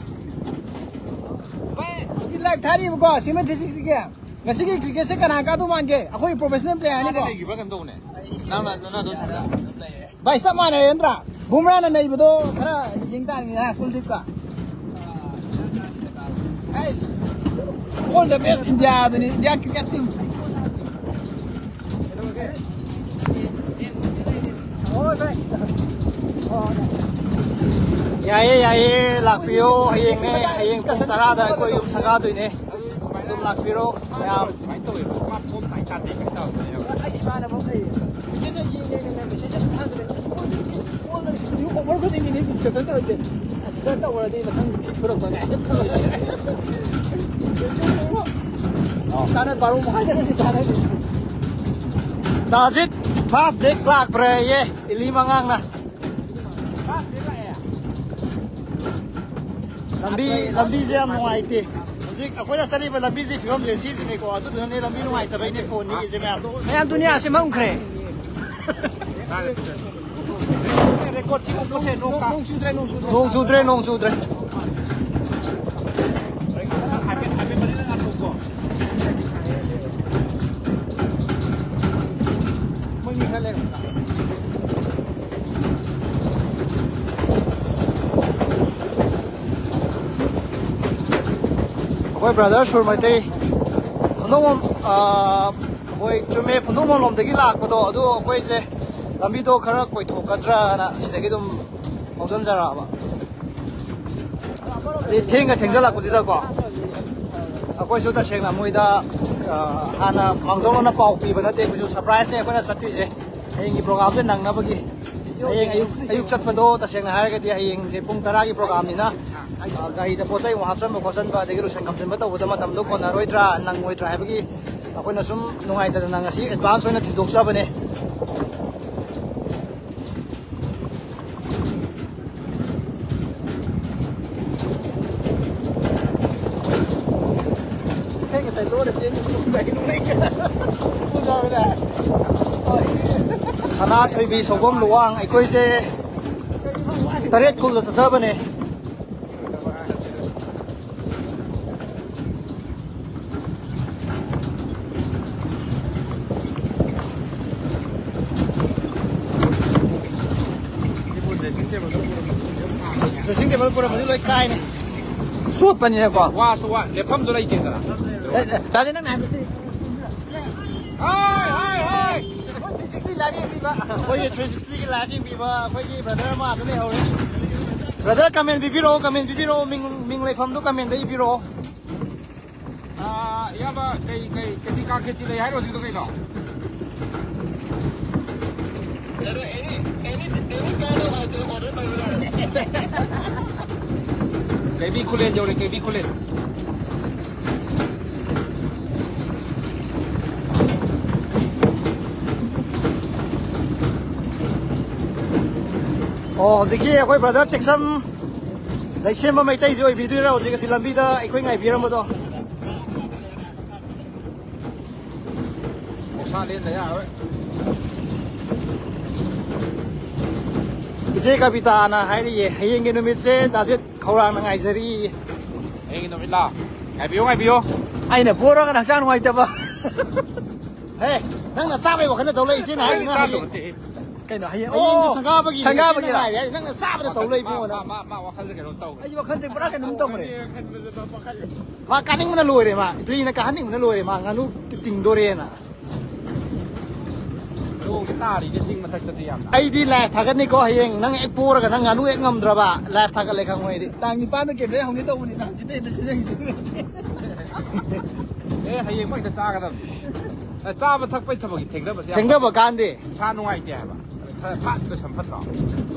ꯚꯥꯏ, ꯍꯧꯖꯤꯛ ꯂꯥꯏꯚ ꯊꯥꯔꯤꯕꯀꯣ, ꯁꯤꯃꯦꯟ ꯊ꯭ꯔꯤ ꯁꯤꯛꯁꯇꯤꯒꯤ꯫ ꯉꯁꯤꯒꯤ ꯀ꯭ꯔꯤꯀꯦꯠꯁꯦ ꯀꯅꯥ ꯀꯥꯗꯧ ꯃꯥꯟꯒꯦ? ꯑꯩꯈꯣꯏ ꯄ꯭ꯔꯣꯐꯦꯁꯅꯦꯜ ꯄ꯭ꯂꯦꯌꯔꯅꯤꯀꯣ꯫ ꯂꯩꯈꯤꯕ꯭ꯔꯥ ꯀꯩꯅꯣꯝ ꯇꯧꯕꯅꯦ꯫ ꯅꯪꯅ, ꯅꯪꯅ ꯑꯗꯨꯝ ꯁꯥꯟꯅ꯫ ꯚꯥꯏ, ꯆꯞ ꯃꯥꯟꯅꯔꯦ ꯅꯠꯇ꯭ꯔꯥ? ꯕꯨꯝꯔꯥꯅ ꯅꯩꯕꯗꯣ ꯈꯔ ꯌꯦꯡ ꯇꯥꯔꯦꯅꯦ, ꯍꯥ, ꯀꯨꯜꯗꯤꯞꯀ꯫ ꯑꯩꯁ, all the best ꯏꯟꯗꯤꯌꯥꯗꯨꯅꯤ, ꯏꯟꯗꯤꯌꯥ ꯀ꯭ꯔꯤꯀꯦꯠ ꯇꯤꯝ꯫ ꯌꯥꯏꯌꯦ, ꯌꯥꯏꯌꯦ, ꯂꯥꯛꯄꯤꯌꯣ꯫ ꯍꯌꯦꯡꯅꯦ, ꯍꯌꯦꯡ ꯄꯨꯡ ꯇꯔꯥꯗ ꯑꯩꯈꯣꯏ ꯌꯨꯝ ꯁꯪꯒꯥꯗꯣꯏꯅꯦ꯫ ꯑꯗꯨꯝ ꯂꯥꯛꯄꯤꯔꯣ ꯃꯌꯥꯝ꯫ ꯁꯨꯃꯥꯏꯅ ꯇꯧꯋꯦꯕ, ꯁ꯭ꯃꯥꯔꯠ ꯐꯣꯟ ꯍꯥꯏꯇꯥꯔꯗꯤ ꯁꯤ ꯇꯧꯔꯛꯄꯅꯦꯕ꯫ ꯑꯩ ꯏꯃꯥꯟꯅꯕ ꯑꯃ ꯂꯩꯌꯦ꯫ ꯃꯦꯁꯦꯖ ꯌꯦꯡ ꯌꯦꯡꯅ ꯃꯦꯁꯦꯖ ꯑꯗꯨꯝ ꯊꯥꯗꯣꯔꯦ꯫ ꯀꯣꯜ, ꯀꯣꯜ, ꯅ꯭ꯌꯨ ꯑꯣꯐꯔ ꯈꯨꯗꯤꯡꯒꯤꯅꯦ ꯗꯤꯁꯀꯁꯟ ꯇꯧꯔꯤꯁꯦ꯫ ꯑꯁꯤꯗ ꯇꯧꯔꯗꯤ ꯃꯊꯪ ꯁꯤ ꯐꯨꯔꯛꯄ ꯀꯥꯏꯅ ꯇꯧꯔꯦ꯫ ꯇꯥꯅ ꯕꯥꯔꯣ ꯃꯈꯥꯏꯗꯒ ꯁꯤ ꯇꯥꯅꯔꯤ꯫ ꯗꯥꯖꯤꯠ ꯐ꯭ꯂꯥꯁ ꯕꯦꯛ ꯂꯥꯛꯄ꯭ꯔꯥꯌꯦ, ꯏꯂꯤ ꯃꯉꯥꯡꯅ꯫ ꯂꯝꯕꯤ, ꯂꯝꯕꯤꯁꯦ ꯌꯥꯝ ꯅꯨꯡꯉꯥꯏꯇꯦ꯫ ꯍꯧꯖꯤꯛ ꯑꯩꯈꯣꯏꯅ ꯆꯠꯂꯤꯕ ꯂꯝꯕꯤꯁꯤ ꯐꯤꯕꯝꯁꯦ ꯁꯤꯁꯤꯅꯤꯀꯣ, ꯑꯗꯨꯗꯨꯅꯅꯦ ꯂꯝꯕꯤ ꯅꯨꯡꯉꯥꯏꯇꯕꯩꯅꯦ ꯐꯣꯟ ꯅꯤꯛꯏꯁꯦ ꯃꯌꯥꯝ꯫ ꯃꯌꯥꯝ ꯗꯨꯅꯤꯌꯥꯁꯦ ꯃꯝꯈ꯭ꯔꯦ꯫ ꯔꯦꯀꯣꯔꯗ ꯁꯤ ꯎꯠꯄꯁꯦ ꯅꯣꯡ ꯇꯥ-, ꯅꯣꯡ ꯆꯨꯗ꯭ꯔꯦ, ꯅꯣꯡ ꯆꯨꯗ꯭ꯔꯦ꯫ ꯅꯣꯡ ꯆꯨꯗ꯭ꯔꯦ, ꯅꯣꯡ ꯆꯨꯗ꯭ꯔꯦ꯫ ꯍꯥꯏꯐꯦꯠ, ꯍꯥꯏꯐꯦꯠ ꯃꯅꯤꯡꯗ ꯉꯥꯛꯊꯣꯛꯀꯣ꯫ ꯃꯣꯏ ꯃꯤ ꯈꯔ ꯂꯩꯔꯝꯒꯗ꯭ꯔꯥ? ꯍꯣꯏ, ꯕ꯭ꯔꯗꯔ ꯁꯨꯔ ꯃꯩꯇꯩ, ꯐꯨꯟꯗꯣꯡꯕꯝ, ꯑꯥ, ꯍꯣꯏ, ꯆꯨꯝꯃꯦ, ꯐꯨꯟꯗꯣꯡꯕꯝ ꯂꯣꯝꯗꯒꯤ ꯂꯥꯛꯄꯗꯣ, ꯑꯗꯨ ꯑꯩꯈꯣꯏꯁꯦ ꯂꯝꯕꯤꯗꯣ ꯈꯔ ꯀꯣꯏꯊꯣꯛꯀꯗ꯭ꯔꯅ ꯁꯤꯗꯒꯤ ꯑꯗꯨꯝ ꯐꯥꯎꯖꯟꯖꯔꯛꯑꯕ꯫ ꯑꯗꯩ ꯊꯦꯡꯒ ꯊꯦꯡꯖꯜꯂꯛꯄꯁꯤꯗꯀꯣ, ꯑꯩꯈꯣꯏꯁꯨ ꯇꯁꯦꯡꯅ ꯃꯣꯏꯗ, ꯑꯥ, ꯍꯥꯟꯅ ꯃꯥꯡꯖꯧꯅꯅ ꯄꯥꯎ ꯄꯤꯕ ꯅꯠꯇꯦ, ꯑꯩꯈꯣꯏꯁꯨ ꯁꯔꯄ꯭ꯔꯥꯏꯖꯅꯦ ꯑꯩꯈꯣꯏꯅ ꯆꯠꯇꯣꯏꯁꯦ꯫ ꯍꯌꯦꯡꯒꯤ ꯄ꯭ꯔꯣꯒ꯭ꯔꯥꯝꯁꯦ ꯅꯪꯅꯕꯒꯤ꯫ ꯍꯌꯦꯡ ꯑꯌꯨꯛ, ꯑꯌꯨꯛ ꯆꯠꯄꯗꯣ ꯇꯁꯦꯡꯅ ꯍꯥꯏꯔꯒꯗꯤ ꯍꯌꯦꯡꯁꯦ ꯄꯨꯡ ꯇꯔꯥꯒꯤ ꯄ꯭ꯔꯣꯒ꯭ꯔꯥꯝꯅꯤꯅ, ꯑ, ꯒꯥꯔꯤꯗ ꯄꯣꯠ ꯆꯩ ꯑꯃꯨꯛ ꯍꯥꯞꯆꯟꯕ ꯈꯣꯠꯆꯟꯕ ꯑꯗꯒꯤ ꯂꯣꯏꯁꯟ ꯈꯣꯝꯖꯟꯕ ꯇꯧꯕꯗ ꯃꯇꯝꯗꯣ ꯀꯣꯟꯅꯔꯣꯏꯗ꯭ꯔꯥ, ꯅꯪꯉꯣꯏꯗ꯭ꯔꯥ ꯍꯥꯏꯕꯒꯤ ꯑꯩꯈꯣꯏꯅ ꯁꯨꯝ ꯅꯨꯡꯉꯥꯏꯇꯗꯅ ꯉꯁꯤ ꯑꯦꯗꯚꯥꯟꯁ ꯑꯣꯏꯅ ꯊꯤꯟꯗꯣꯛꯆꯕꯅꯦ꯫ ꯏꯁꯩ ꯉꯁꯥꯏ ꯂꯣꯟꯅ ꯆꯦꯟꯈꯤꯕꯗꯣ ꯀꯩꯅꯣ? ꯄꯨꯖꯥꯕꯗ꯫ ꯍꯣꯏ꯫ ꯁꯅꯥꯊꯣꯏꯕꯤ ꯁꯧꯕꯝ ꯂꯨꯋꯥꯡ, ꯑꯩꯈꯣꯏꯁꯦ ꯇꯔꯦꯠ ꯀꯨꯜꯗ ꯆꯠꯆꯕꯅꯦ꯫ ꯑꯁ, dressing table ꯄꯨꯔꯝꯕꯗꯤ ꯂꯣꯏ ꯀꯥꯏꯅꯦ꯫ ꯆꯣꯠꯄꯅꯤꯅꯀꯣ꯫ ꯋꯥꯁꯨ ꯋꯥ, ꯂꯦꯞꯐꯝꯗꯣ ꯂꯩꯇꯦꯗꯅ꯫ ꯑꯦ, ꯑꯦ, ꯇꯥꯗꯦ, ꯅꯪꯅ ꯍꯥꯏꯕꯁꯤ꯫ ꯍꯥꯏ, ꯍꯥꯏ, ꯍꯥꯏ꯫ ꯑꯩꯈꯣꯏ three sixty live ꯌꯦꯡꯕꯤꯕ꯫ ꯑꯩꯈꯣꯏꯒꯤ three sixty ꯒꯤ live ꯌꯦꯡꯕꯤꯕ ꯑꯩꯈꯣꯏꯒꯤ ꯕ꯭ꯔꯗꯔ ꯑꯃ ꯑꯗꯨ ꯂꯩꯍꯧꯔꯦ꯫ ꯕ꯭ꯔꯗꯔ, comment ꯄꯤꯕꯤꯔꯛꯑꯣ, comment ꯄꯤꯕꯤꯔꯛꯑꯣ, ꯃꯤꯡ, ꯃꯤꯡ ꯂꯩꯐꯝꯗꯣ comment ꯗ ꯏꯕꯤꯔꯛꯑꯣ꯫ ꯑꯥ, ꯏꯌꯥꯝꯕ, ꯀꯩ, ꯀꯩ, ꯈꯦꯆꯤ, ꯀꯥꯡ ꯈꯦꯆꯤ ꯂꯩ ꯍꯥꯏꯔꯣ ꯍꯧꯖꯤꯛꯇꯣ ꯀꯩꯅꯣ? ꯀꯦꯕꯤ ꯈꯨꯂꯦꯟ ꯌꯧꯔꯦ, ꯀꯦꯕꯤ ꯈꯨꯂꯦꯟ꯫ ꯑꯣ, ꯍꯧꯖꯤꯛꯀꯤ ꯑꯩꯈꯣꯏ ꯕ꯭ꯔꯗꯔ ꯇꯦꯛꯁꯝ ꯂꯩꯁꯦꯝꯕ ꯃꯩꯇꯩꯁꯦ ꯑꯣꯏꯕꯤꯗꯣꯏꯔꯥ ꯍꯧꯖꯤꯛ ꯑꯁꯤ ꯂꯝꯕꯤꯗ ꯑꯩꯈꯣꯏ ꯉꯥꯏꯕꯤꯔꯝꯕꯗꯣ? ꯃꯁꯥ ꯂꯦꯟꯗ ꯌꯥꯔꯣꯏ꯫ ꯏꯆꯦ ꯀꯕꯤꯇꯥꯅ ꯍꯥꯏꯔꯤꯌꯦ, ꯍꯌꯦꯡꯒꯤ ꯅꯨꯃꯤꯠꯁꯦ ꯗꯥꯖꯤꯠ ꯈꯧꯔꯥꯡꯅ ꯉꯥꯏꯖꯔꯤ꯫ ꯍꯌꯦꯡꯒꯤ ꯅꯨꯃꯤꯠꯂꯥ? ꯉꯥꯏꯕꯤꯌꯨ, ꯉꯥꯏꯕꯤꯌꯨ꯫ ꯑꯩꯅ ꯄꯣꯔꯒꯅ ꯍꯛꯆꯥꯡ ꯅꯨꯡꯉꯥꯏꯇꯕ꯫ ꯍꯦ, ꯅꯪꯅ ꯆꯥꯕꯩ ꯋꯥꯈꯜꯗ ꯇꯧ ꯂꯩ, ꯏꯆꯦꯅ ꯍꯥꯏꯁꯤꯅ ꯑꯩ ꯍꯌꯦꯡ꯫ ꯆꯥꯗꯕ ꯅꯠꯇꯦ꯫ ꯀꯩꯅꯣ ꯍꯌꯦꯡ? ꯍꯌꯦꯡꯗꯤ ꯑꯣ, ꯁꯪꯒꯥꯕꯒꯤꯅꯦ, ꯁꯪꯒꯥꯕꯒꯤꯔꯣ? ꯁꯤꯅ ꯉꯥꯏꯔꯦ꯫ ꯅꯪꯅ ꯆꯥꯕꯗ ꯇꯧ ꯂꯩ ꯏꯕꯨꯡꯉꯣ ꯅꯪ꯫ ꯃꯥ, ꯃꯥ, ꯃꯥ ꯋꯥꯈꯜꯁꯦ ꯀꯩꯅꯣꯝ ꯇꯧꯔꯦ꯫ ꯑꯩ ꯋꯥꯈꯜꯁꯦ ꯄꯨꯔꯥ ꯀꯩꯅꯣꯝ ꯇꯧꯔꯦ꯫ ꯃꯥ ꯀꯥꯅꯤꯡꯕꯅ ꯂꯣꯏꯔꯦ꯫ ꯃꯥ ꯏꯇꯂꯤꯅ ꯀꯥꯍꯟꯅꯤꯡꯕꯅ ꯂꯣꯏꯔꯦ꯫ ꯃꯥ ꯉꯥꯅꯨ ꯇꯤꯡꯗꯣꯔꯦꯅ꯫ ꯅꯣꯡꯁꯦ ꯇꯥꯔꯤꯅꯦ ꯆꯤꯡ ꯃꯊꯛꯇꯗꯤ ꯌꯥꯝꯅ꯫ ꯑꯩꯗꯤ ꯂꯥꯏꯐ ꯊꯥꯒꯠꯅꯤꯀꯣ꯫ ꯍꯌꯦꯡ ꯅꯪ ꯍꯦꯛ ꯄꯣꯔꯒ ꯅꯪ ꯉꯥꯅꯨ ꯍꯦꯛ ꯉꯝꯗ꯭ꯔꯕ, ꯂꯥꯏꯐ ꯊꯥꯒꯠꯂꯦ ꯈꯪꯉꯣ ꯑꯩꯗꯤ꯫ ꯇꯥꯡ ꯅꯤꯄꯥꯟꯗ ꯀꯦꯝꯄꯦꯟ ꯍꯧꯅꯤ ꯇꯧꯕꯅꯤ, ꯅꯪ ꯍꯧꯖꯤꯛꯇꯩ ꯍꯦꯛꯇ ꯁꯤꯟꯅꯈꯤꯗꯣꯏꯅꯦ꯫ ꯑꯦ, ꯍꯌꯦꯡ ꯍꯦꯛꯇ ꯆꯥꯒꯗꯕꯅꯤ꯫ ꯑꯦ, ꯆꯥꯕ ꯊꯛꯄꯩ ꯊꯕꯛꯀꯤ ꯊꯦꯡꯊꯕꯁꯦ ꯌꯥꯝ ꯊꯦꯡꯊꯕ ꯀꯥꯟꯗꯦ꯫ ꯏꯁꯥ ꯅꯨꯡꯉꯥꯏꯇꯦ ꯍꯥꯏꯕ꯫ ꯈꯔ ꯐꯠ ꯂꯣꯏꯁꯟ ꯐꯠꯇ꯭ꯔꯣ?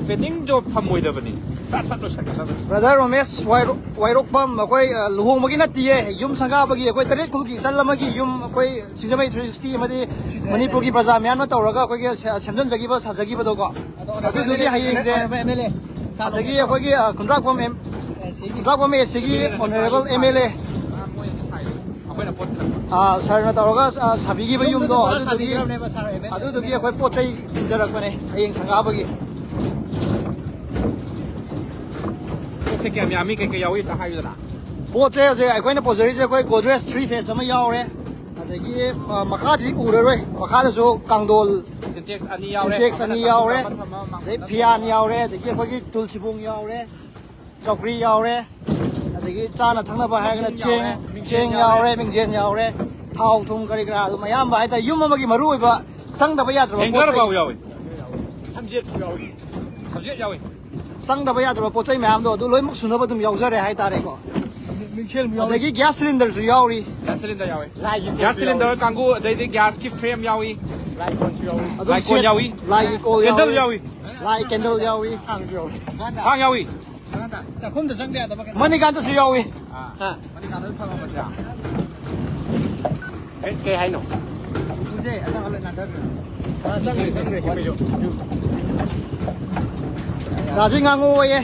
ꯄꯦꯟꯗꯤꯡ ꯖꯣꯕ ꯊꯝꯃꯣꯏꯗꯕꯅꯤ꯫ ꯁꯠ ꯁꯠ ꯂꯣꯏꯁꯟꯒꯗꯕꯅꯤ꯫ ꯕ꯭ꯔꯗꯔ ꯔꯣꯃꯦꯁ ꯋꯥꯏꯔꯣ-, ꯋꯥꯏꯔꯣꯛꯄꯝ, ꯑꯩꯈꯣꯏ, ꯑ, ꯂꯨꯍꯣꯡꯕꯒꯤ ꯅꯠꯇꯤꯌꯦ, ꯌꯨꯝ ꯁꯪꯒꯥꯕꯒꯤ꯫ ꯑꯩꯈꯣꯏ ꯇꯔꯦꯠ ꯈꯨꯜꯒꯤ ꯏꯆꯜ ꯑꯃꯒꯤ ꯌꯨꯝ, ꯑꯩꯈꯣꯏ ꯁꯤꯡꯖꯃꯩ ꯊ꯭ꯔꯤ ꯁꯤꯛꯁꯇꯤ ꯑꯃꯗꯤ ꯃꯅꯤꯄꯨꯔꯒꯤ ꯄ꯭ꯔꯖꯥ ꯃꯌꯥꯝꯅ ꯇꯧꯔꯒ ꯑꯩꯈꯣꯏꯒꯤ ꯁꯦ-, ꯁꯦꯝꯖꯤꯟꯖꯈꯤꯕ, ꯁꯥꯖꯈꯤꯕꯗꯣꯀꯣ꯫ ꯑꯗꯨꯗꯨꯒꯤ ꯍꯌꯦꯡꯁꯦ, ꯑꯗꯒꯤ ꯑꯩꯈꯣꯏꯒꯤ, ꯑ, ꯈꯨꯟꯗ꯭ꯔꯥꯛꯄꯝ ꯑꯦꯝ-, ꯈꯨꯟꯗ꯭ꯔꯥꯛꯄꯝ ꯑꯦ ꯁꯤꯒꯤ ꯑꯣꯅꯔꯦꯕꯜ ꯑꯦꯝ ꯑꯦꯜ ꯑꯦ, ꯑꯩꯈꯣꯏꯅ ꯄꯣꯠ ꯊꯤꯜꯂꯛꯄ꯫ ꯑ, ꯁꯥꯔꯅ ꯇꯧꯔꯒ, ꯑ, ꯁꯥꯕꯤꯈꯤꯕ ꯌꯨꯝꯗꯣ, ꯌꯨꯝꯗꯨꯗꯤ ꯄꯨꯔꯥ ꯑꯗꯨꯗꯨꯒꯤ, ꯁꯥꯕꯤꯈ꯭ꯔꯕꯅꯦꯕ, ꯁꯥꯔ ꯑꯦꯝ ꯑꯦꯜ ꯑꯦ꯫ ꯑꯗꯨꯗꯨꯒꯤ ꯑꯩꯈꯣꯏ ꯄꯣꯠ ꯆꯩ ꯊꯤꯟꯖꯔꯛꯄꯅꯦ ꯍꯌꯦꯡ ꯁꯪꯒꯥꯕꯒꯤ꯫ ꯄꯣꯠꯁꯦ ꯀꯌꯥꯝ ꯌꯥꯝꯃꯤ, ꯀꯩꯀꯩ ꯌꯥꯎꯏ ꯑꯝꯇ ꯍꯥꯏꯌꯨꯗꯅ꯫ ꯄꯣꯠꯁꯦ ꯍꯧꯖꯤꯛ ꯑꯩꯈꯣꯏꯅ ꯄꯨꯖꯔꯤꯁꯦ ꯑꯩꯈꯣꯏ ꯒꯣꯗ꯭ꯔꯦꯖ ꯊ꯭ꯔꯤ ꯐꯦꯁ ꯑꯃ ꯌꯥꯎꯔꯦ, ꯑꯗꯒꯤ, ꯑ, ꯃꯈꯥꯗꯤ ꯎꯔꯔꯣꯏ, ꯃꯈꯥꯗꯁꯨ ꯀꯥꯡꯗꯣꯜ, ꯁꯤꯟꯇꯦꯛꯁ ꯑꯅꯤ ꯌꯥꯎꯔꯦ, ꯁꯤꯟꯇꯦꯛꯁ ꯑꯅꯤ ꯌꯥꯎꯔꯦ, ꯑꯗꯩ ꯐꯤꯌꯥꯟ ꯌꯥꯎꯔꯦ, ꯑꯗꯒꯤ ꯑꯩꯈꯣꯏꯒꯤ ꯇꯨꯜ ꯁꯤꯕꯣꯡ ꯌꯥꯎꯔꯦ, ꯆꯧꯀ꯭ꯔꯤ ꯌꯥꯎꯔꯦ, ꯑꯗꯒꯤ ꯆꯥꯅ ꯊꯛꯅꯕ ꯍꯥꯏꯔꯒꯅ ꯆꯦꯡ, ꯆꯦꯡ ꯌꯥꯎꯔꯦ, ꯃꯤꯡꯖꯦꯟ ꯌꯥꯎꯔꯦ, ꯊꯥꯎ ꯊꯨꯝ ꯀꯔꯤ ꯀꯔꯥ ꯑꯗꯨꯝ ꯑꯌꯥꯝꯕ ꯍꯥꯏꯇꯥꯔꯦ꯫ ꯌꯨꯝ ꯑꯃꯒꯤ ꯃꯔꯨ ꯑꯣꯏꯕ ꯆꯪꯗꯕ ꯌꯥꯗ꯭ꯔꯕ ꯄꯣꯠ ꯍꯦꯡꯒꯔ ꯆꯩ꯫ ꯐꯥꯎ ꯌꯥꯎꯏ꯫ ꯁꯝꯖꯦꯠ ꯌꯥꯎꯏ꯫ ꯁꯝꯖꯦꯠ ꯌꯥꯎꯏ꯫ ꯆꯪꯗꯕ ꯌꯥꯗ꯭ꯔꯕ ꯄꯣꯠ ꯆꯩ ꯃꯌꯥꯝꯗꯣ ꯑꯗꯨ ꯂꯣꯏꯅꯃꯛ ꯁꯨꯅꯕ ꯑꯗꯨꯝ ꯌꯥꯎꯖꯔꯦ ꯍꯥꯏꯇꯥꯔꯦꯀꯣ꯫ ꯃꯤꯡꯁꯦꯜ ꯌꯥꯎꯏ꯫ ꯑꯗꯒꯤ ꯒ꯭ꯌꯥꯁ ꯁꯤꯂꯤꯟꯗꯔꯁꯨ ꯌꯥꯎꯔꯤ꯫ ꯒ꯭ꯌꯥꯁ ꯁꯤꯂꯤꯟꯗꯔ ꯌꯥꯎꯏ꯫ ꯂꯥꯏꯒꯤ ꯒ꯭ꯌꯥꯁ ꯀꯣꯟꯁꯨ ꯁꯤꯂꯤꯟꯗꯔ ꯌꯥꯎꯏ꯫ ꯀꯥꯡꯒꯨ, ꯑꯗꯩꯗꯤ ꯒ꯭ꯌꯥꯁꯀꯤ ꯐ꯭ꯔꯦꯝ ꯌꯥꯎꯏ꯫ ꯂꯥꯏ ꯀꯣꯟꯁꯨ ꯌꯥꯎꯏ꯫ ꯑꯗꯨꯝ ꯂꯥꯏ ꯀꯣꯟ ꯁꯦꯠ-, ꯌꯥꯎꯏ꯫ ꯂꯥꯏꯒꯤ ꯀꯣꯜ ꯀꯦꯟꯗꯜ ꯌꯥꯎꯏ꯫ ꯌꯥꯎꯏ꯫ ꯂꯥꯏ ꯀꯦꯟꯗꯜ ꯌꯥꯎꯏ꯫ ꯊꯥꯡꯁꯨ ꯌꯥꯎꯏ꯫ ꯊꯥꯡ ꯌꯥꯎꯏ꯫ ꯆꯥꯛꯈꯨꯝꯗ ꯆꯪꯗ ꯌꯥꯗꯕ ꯀꯩꯅꯣ꯫ ꯃꯅꯤꯀꯥꯟꯇꯁꯨ ꯌꯥꯎꯏ꯫ ꯑꯥ꯫ ꯍꯥ? ꯃꯅꯤꯀꯥꯟꯇ ꯊꯝꯃꯝꯕꯁꯦ꯫ ꯀꯩ, ꯀꯩ ꯍꯥꯏꯅꯣ? ꯎꯗꯦ, ꯑꯗꯣ ꯍꯜꯂ ꯅꯥꯟꯊꯈ꯭ꯔꯦ꯫ ꯑꯥ, ꯆꯪꯈ꯭ꯔꯦ, ꯆꯪꯈ꯭ꯔꯦ, ꯁꯤꯃꯁꯨ꯫ ꯗꯥꯁꯤ ꯉꯥꯡꯉꯛꯑꯣꯌꯦ꯫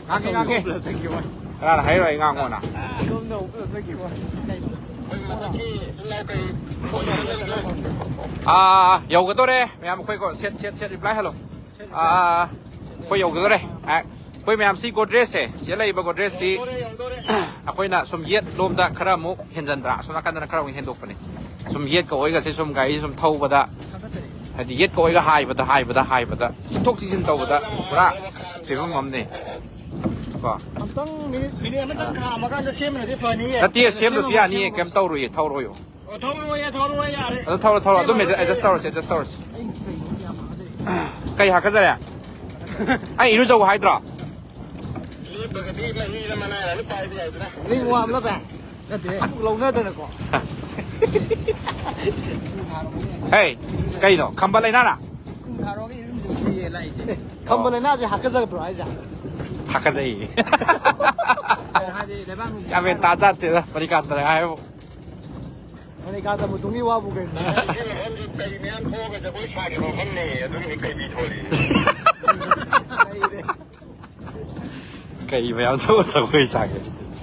ꯉꯥꯡꯒꯦ, ꯉꯥꯡꯒꯦ꯫ ꯑꯁꯣꯝꯗ ꯄꯨꯂꯞ ꯆꯠꯈꯤꯕ ꯋꯥꯅꯤ꯫ ꯀꯅꯥꯅ ꯍꯥꯏꯔꯣ ꯑꯩ ꯉꯥꯡꯉꯣꯅ? ꯑꯁꯣꯝꯗ ꯑꯃꯨꯛ ꯄꯨꯂꯞ ꯆꯠꯈꯤꯕ ꯋꯥꯅꯤ꯫ ꯑꯥ, ꯌꯧꯒꯗꯣꯔꯦ꯫ ꯃꯌꯥꯝ ꯑꯩꯈꯣꯏꯀꯣ, ꯁꯦꯠ, ꯁꯦꯠ, ꯁꯦꯠ, ꯔꯤꯄ꯭ꯂꯥꯏ ꯍꯜꯂꯣ꯫ ꯑꯥ, ꯑꯩꯈꯣꯏ ꯌꯧꯒꯗꯣꯔꯦ꯫ ꯑꯥ, ꯑꯩꯈꯣꯏ ꯃꯌꯥꯝꯁꯤ ꯒꯣꯗ꯭ꯔꯦꯖꯁꯦ, ꯁꯤꯗ ꯂꯩꯔꯤꯕ ꯒꯣꯗ꯭ꯔꯦꯖꯁꯤ ꯑꯩꯈꯣꯏꯅ ꯁꯨꯝ ꯌꯦꯠ ꯂꯣꯝꯗ ꯈꯔ ꯑꯃꯨꯛ ꯍꯦꯟꯖꯟꯗ꯭ꯔꯥ? ꯑꯁꯣꯝ ꯅꯥꯀꯟꯗꯅ ꯈꯔ ꯑꯃꯨꯛ ꯍꯦꯟꯗꯣꯛꯄꯅꯦ꯫ ꯁꯨꯝ ꯌꯦꯠꯀ ꯑꯣꯏꯒꯁꯦ ꯁꯨꯝ ꯒꯥꯔꯤ ꯁꯨꯝ ꯊꯧꯕꯗ ꯍꯥꯏꯗꯤ ꯌꯦꯠꯀ ꯑꯣꯏꯒ ꯍꯥꯏꯕꯗ, ꯍꯥꯏꯕꯗ, ꯍꯥꯏꯕꯗ, ꯆꯤꯡꯊꯣꯛ ꯆꯤꯡꯁꯤꯟ ꯇꯧꯕꯗ ꯄꯨꯔꯥ ꯐꯤꯕꯝ ꯑꯃꯅꯤ꯫ ꯀꯣ꯫ ꯑꯝꯇꯪ ꯃꯤꯅꯤꯠ, ꯃꯤꯅꯤꯠ ꯑꯃꯇꯪ ꯈꯥꯝꯃꯀꯥꯟꯗ ꯁꯦꯝꯕꯅꯗꯤ ꯐꯅꯤꯌꯦ꯫ ꯅꯠꯇꯦ, ꯁꯦꯝꯗ꯭ꯔꯁꯨ ꯌꯥꯅꯤꯌꯦ, ꯀꯩꯝ ꯇꯧꯔꯣꯏꯌꯦ, ꯊꯧꯔꯣꯏꯌꯣ꯫ ꯑꯣ, ꯊꯧꯔꯣꯏꯌꯦ, ꯊꯧꯔꯣꯏꯌꯦ, ꯌꯥꯔꯦ꯫ ꯑꯗꯨ ꯊꯧꯔꯣ, ꯊꯧꯔꯣ, ꯑꯗꯨꯝ ꯁꯦꯝꯃꯔꯣꯏꯁꯦ, ꯑꯦꯗꯖꯁ ꯇꯧꯔꯁꯦ, ꯑꯦꯗꯖꯁ ꯇꯧꯔꯁꯦ꯫ ꯑꯩ ꯀꯩꯅꯣ ꯌꯥꯝ ꯍꯥꯀꯠꯆꯔꯦ꯫ ꯀꯩ ꯍꯥꯀꯠꯆꯔꯦ? ꯑꯩ ꯏꯔꯨꯖꯧ ꯍꯥꯏꯗ꯭ꯔꯣ? ꯂꯦꯞꯄꯒꯗꯤ ꯃꯍꯤꯗ ꯃꯅꯥꯏ ꯑꯗꯨꯝ ꯄꯥꯏꯕ ꯌꯥꯏꯗꯅ꯫ ꯔꯤꯡ ꯋꯥꯝꯂꯕ? ꯅꯠꯇꯦ, ꯑꯃꯨꯛ ꯂꯧꯅꯗꯅꯀꯣ꯫ ꯍꯦ, ꯀꯩꯅꯣ? ꯈꯝꯕ ꯂꯩꯅꯥꯔ? ꯄꯨꯡ ꯊꯥꯔꯣꯒ ꯏꯔꯨꯖꯧꯁꯤꯌꯦ ꯂꯥꯛꯏꯁꯦ꯫ ꯈꯝꯕ ꯂꯩꯅꯥꯁꯦ ꯍꯥꯀꯠꯆꯕ꯭ꯔꯣ ꯍꯥꯏꯁꯦ? ꯍꯥꯀꯠꯆꯩꯌꯦ꯫ ꯍꯥꯏꯗꯤ ꯂꯩꯕꯥꯛ ꯅꯨꯡ ꯌꯥꯝ ꯃꯦꯟ ꯇꯥꯖꯥꯠꯇꯦꯗ, ꯃꯅꯤꯀꯥꯟꯇꯅ ꯍꯥꯏꯕꯨ꯫ ꯃꯅꯤꯀꯥꯟꯇ ꯃꯨꯇꯨꯝꯒꯤ ꯋꯥꯕꯨ ꯀꯩꯅꯣ? ꯁꯤ ꯃꯐꯝꯁꯤ ꯀꯩ ꯃꯌꯥꯝ ꯊꯣꯛꯑꯒ ꯖꯒꯣꯏ ꯁꯥꯈꯤꯕ ꯃꯐꯝꯅꯦ, ꯑꯗꯨꯒꯤꯅꯤ ꯀꯩꯕꯤ ꯊꯣꯜꯂꯤꯁꯦ꯫ ꯂꯩꯔꯦ꯫ ꯀꯩ ꯃꯌꯥꯝ ꯊꯣꯛꯑ ꯖꯒꯣꯏ ꯁꯥꯒꯦ?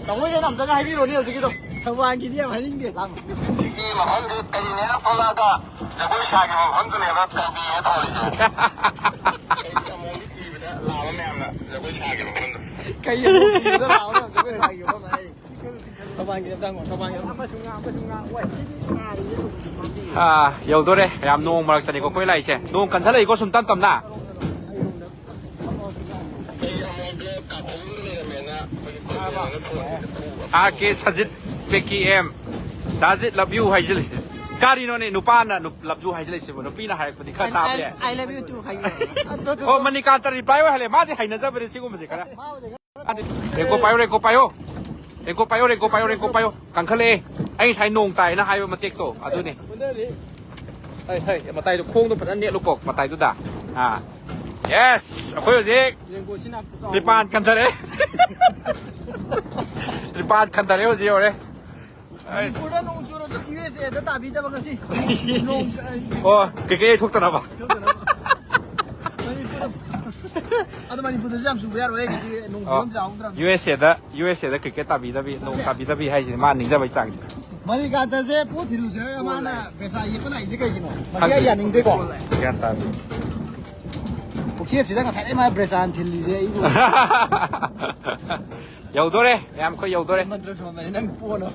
ꯇꯥꯃꯣ, ꯍꯦꯟꯅ ꯑꯝꯇꯒ ꯍꯥꯏꯕꯤꯔꯣꯅꯦ ꯍꯧꯖꯤꯛꯀꯤꯗꯣ꯫ ꯊꯧꯕꯥꯜꯒꯤꯗꯤ ꯌꯥꯝ ꯍꯥꯏꯅꯤꯡꯗꯦ꯫ ꯂꯥꯡ꯫ ꯁꯤꯒꯤ ꯃꯐꯝꯁꯤ ꯀꯩ ꯃꯌꯥꯝ ꯊꯣꯛꯂꯛꯑꯒ ꯖꯒꯣꯏ ꯁꯥꯈꯤꯕ ꯃꯐꯝꯗꯨꯅꯦꯕ ꯀꯩꯕꯤ ꯊꯣꯜꯂꯤꯁꯦ꯫ ꯀꯩ ꯑꯃꯣꯝꯒꯤ ꯊꯤꯕꯗ ꯂꯥꯛꯑꯕ ꯃꯌꯥꯝꯅ ꯖꯒꯣꯏ ꯁꯥꯈꯤꯕ ꯃꯐꯝꯗꯣ꯫ ꯀꯩ ꯑꯃꯣꯝꯒꯤ ꯊꯤꯕꯗ ꯂꯥꯛꯑꯕ ꯃꯌꯥꯝ ꯖꯒꯣꯏ ꯁꯥꯈꯤꯕ ꯃꯐꯝ ꯍꯥꯏꯔꯤ꯫ ꯊꯧꯕꯥꯜꯒꯤ ꯑꯝꯇ ꯍꯪꯉꯣ, ꯊꯧꯕꯥꯜꯒꯤ ꯑꯝꯇ꯫ ꯑꯥ, ꯌꯧꯗꯣꯔꯦ꯫ ꯌꯥꯝ ꯅꯣꯡ ꯃꯔꯛꯇꯅꯤꯀꯣ ꯑꯩꯈꯣꯏ ꯂꯥꯛꯏꯁꯦ꯫ ꯅꯣꯡ ꯀꯟꯈꯠꯂꯛꯏꯀꯣ ꯁꯨꯝ ꯇꯞ ꯇꯞꯅ꯫ ꯑꯥꯔ ꯀꯦ ꯁꯖꯤꯠ ꯄꯦꯀꯤ ꯑꯦꯝ꯫ ꯗꯥꯖꯤꯠ ꯂꯚ ꯌꯨ ꯍꯥꯏꯖꯤꯜꯂꯤ꯫ ꯀꯔꯤꯅꯣꯅꯦ ꯅꯨꯄꯥꯅ ꯅꯨꯞ-, ꯂꯚ ꯌꯨ ꯍꯥꯏꯖꯤꯜꯂꯤꯁꯤꯕꯨ? ꯅꯨꯄꯤꯅ ꯍꯥꯏꯔꯛꯄꯗꯤ ꯈꯔ ꯇꯥꯕ ꯌꯥꯏ꯫ I love you too ꯍꯥꯏꯌꯣ꯫ ꯑꯣ, ꯃꯅꯤꯀꯥꯟꯇ ꯔꯤꯄ꯭ꯂꯥꯏ ꯑꯣꯏꯍꯜꯂꯦ꯫ ꯃꯥꯗꯤ ꯍꯩꯅꯖꯕꯅꯦ ꯁꯤꯒꯨꯝꯕꯁꯦ ꯈꯔ꯫ ꯃꯥꯗꯤ, ꯔꯦꯡꯀꯣ ꯄꯥꯏꯌꯣ, ꯔꯦꯡꯀꯣ ꯄꯥꯏꯌꯣ꯫ ꯔꯦꯡꯀꯣ ꯄꯥꯏꯌꯣ, ꯔꯦꯡꯀꯣ ꯄꯥꯏꯌꯣ, ꯔꯦꯡꯀꯣ ꯄꯥꯏꯌꯣ꯫ ꯀꯟꯈꯠꯂꯛꯑꯦ꯫ ꯑꯩ ꯉꯁꯥꯏ ꯅꯣꯡ ꯇꯥꯏꯅ ꯍꯥꯏꯕ ꯃꯇꯦꯛꯇꯣ ꯑꯗꯨꯅꯦ꯫ ꯍꯩ, ꯍꯩ, ꯃꯇꯥꯏꯗꯣ ꯈꯣꯡꯗꯣ ꯐꯖꯅ ꯅꯦꯠꯂꯨꯀꯣ, ꯃꯇꯥꯏꯗꯨꯗ꯫ ꯑꯥ꯫ Yes! ꯑꯩꯈꯣꯏ ꯍꯧꯖꯤꯛ ꯇ꯭ꯔꯤꯄꯥꯟ ꯀꯟꯊꯔꯦ꯫ ꯇ꯭ꯔꯤꯄꯥꯟ ꯀꯟꯊꯔꯦ ꯍꯧꯖꯤꯛ ꯌꯧꯔꯦ꯫ ꯑꯁ꯫ ꯃꯅꯤꯄꯨꯔꯗ ꯅꯣꯡ ꯆꯨꯔꯁꯨ ꯌꯨ ꯑꯦꯁ ꯑꯦꯗ ꯇꯥꯕꯤꯗꯕ ꯉꯁꯤ꯫ ꯅꯣꯡ, ꯑ, ꯑꯣ, ꯀ꯭ꯔꯤꯀꯦꯠ ꯊꯣꯛꯇꯅꯕ꯫ ꯃꯅꯤꯄꯨꯔꯗ, ꯑꯗꯣ ꯃꯅꯤꯄꯨꯔꯗꯁꯨ ꯌꯥꯝ ꯆꯨꯕ ꯌꯥꯔꯣꯏ ꯉꯁꯤ ꯅꯣꯡ ꯑꯣ, ꯐꯤꯕꯝꯁꯦ ꯌꯥꯍꯧꯗ꯭ꯔꯕꯅꯤ꯫ ꯌꯨ ꯑꯦꯁ ꯑꯦꯗ, ꯌꯨ ꯑꯦꯁ ꯑꯦꯗ ꯀ꯭ꯔꯤꯀꯦꯠ ꯇꯥꯕꯤꯗꯕꯤ, ꯅꯣꯡ ꯇꯥꯕꯤꯗꯕꯤ ꯍꯥꯏꯁꯤꯅꯤ ꯃꯥ ꯅꯤꯡꯖꯕꯩ ꯆꯥꯡꯁꯦ꯫ ꯃꯅꯤꯀꯥꯟꯇꯁꯦ ꯄꯣꯠ ꯊꯤꯜꯂꯨꯁꯦ ꯍꯥꯏꯔꯒ ꯃꯥꯅ ꯕ꯭ꯔꯦꯁꯥ ꯌꯦꯛꯄ ꯂꯥꯛꯏꯁꯦ ꯀꯩꯒꯤꯅꯣ? ꯃꯁꯤ ꯑꯩ ꯈꯪꯗꯦ꯫ ꯌꯥꯅꯤꯡꯗꯦꯀꯣ꯫ ꯒ꯭ꯌꯥꯟ ꯇꯥꯗꯦ꯫ ꯄꯨꯈ꯭ꯔꯤꯁꯤꯗ ꯉꯁꯥꯏꯗꯩ ꯃꯥ ꯕ꯭ꯔꯦꯁꯥꯟ ꯊꯤꯜꯂꯤꯁꯦ ꯑꯩꯕꯨ꯫ ꯌꯧꯗꯣꯔꯦ, ꯃꯌꯥꯝ ꯑꯩꯈꯣꯏ ꯌꯧꯗꯣꯔꯦ꯫ ꯃꯟꯇ꯭ꯔ ꯁꯣꯟꯕꯅꯤ ꯅꯪ ꯄꯣꯅꯕ꯫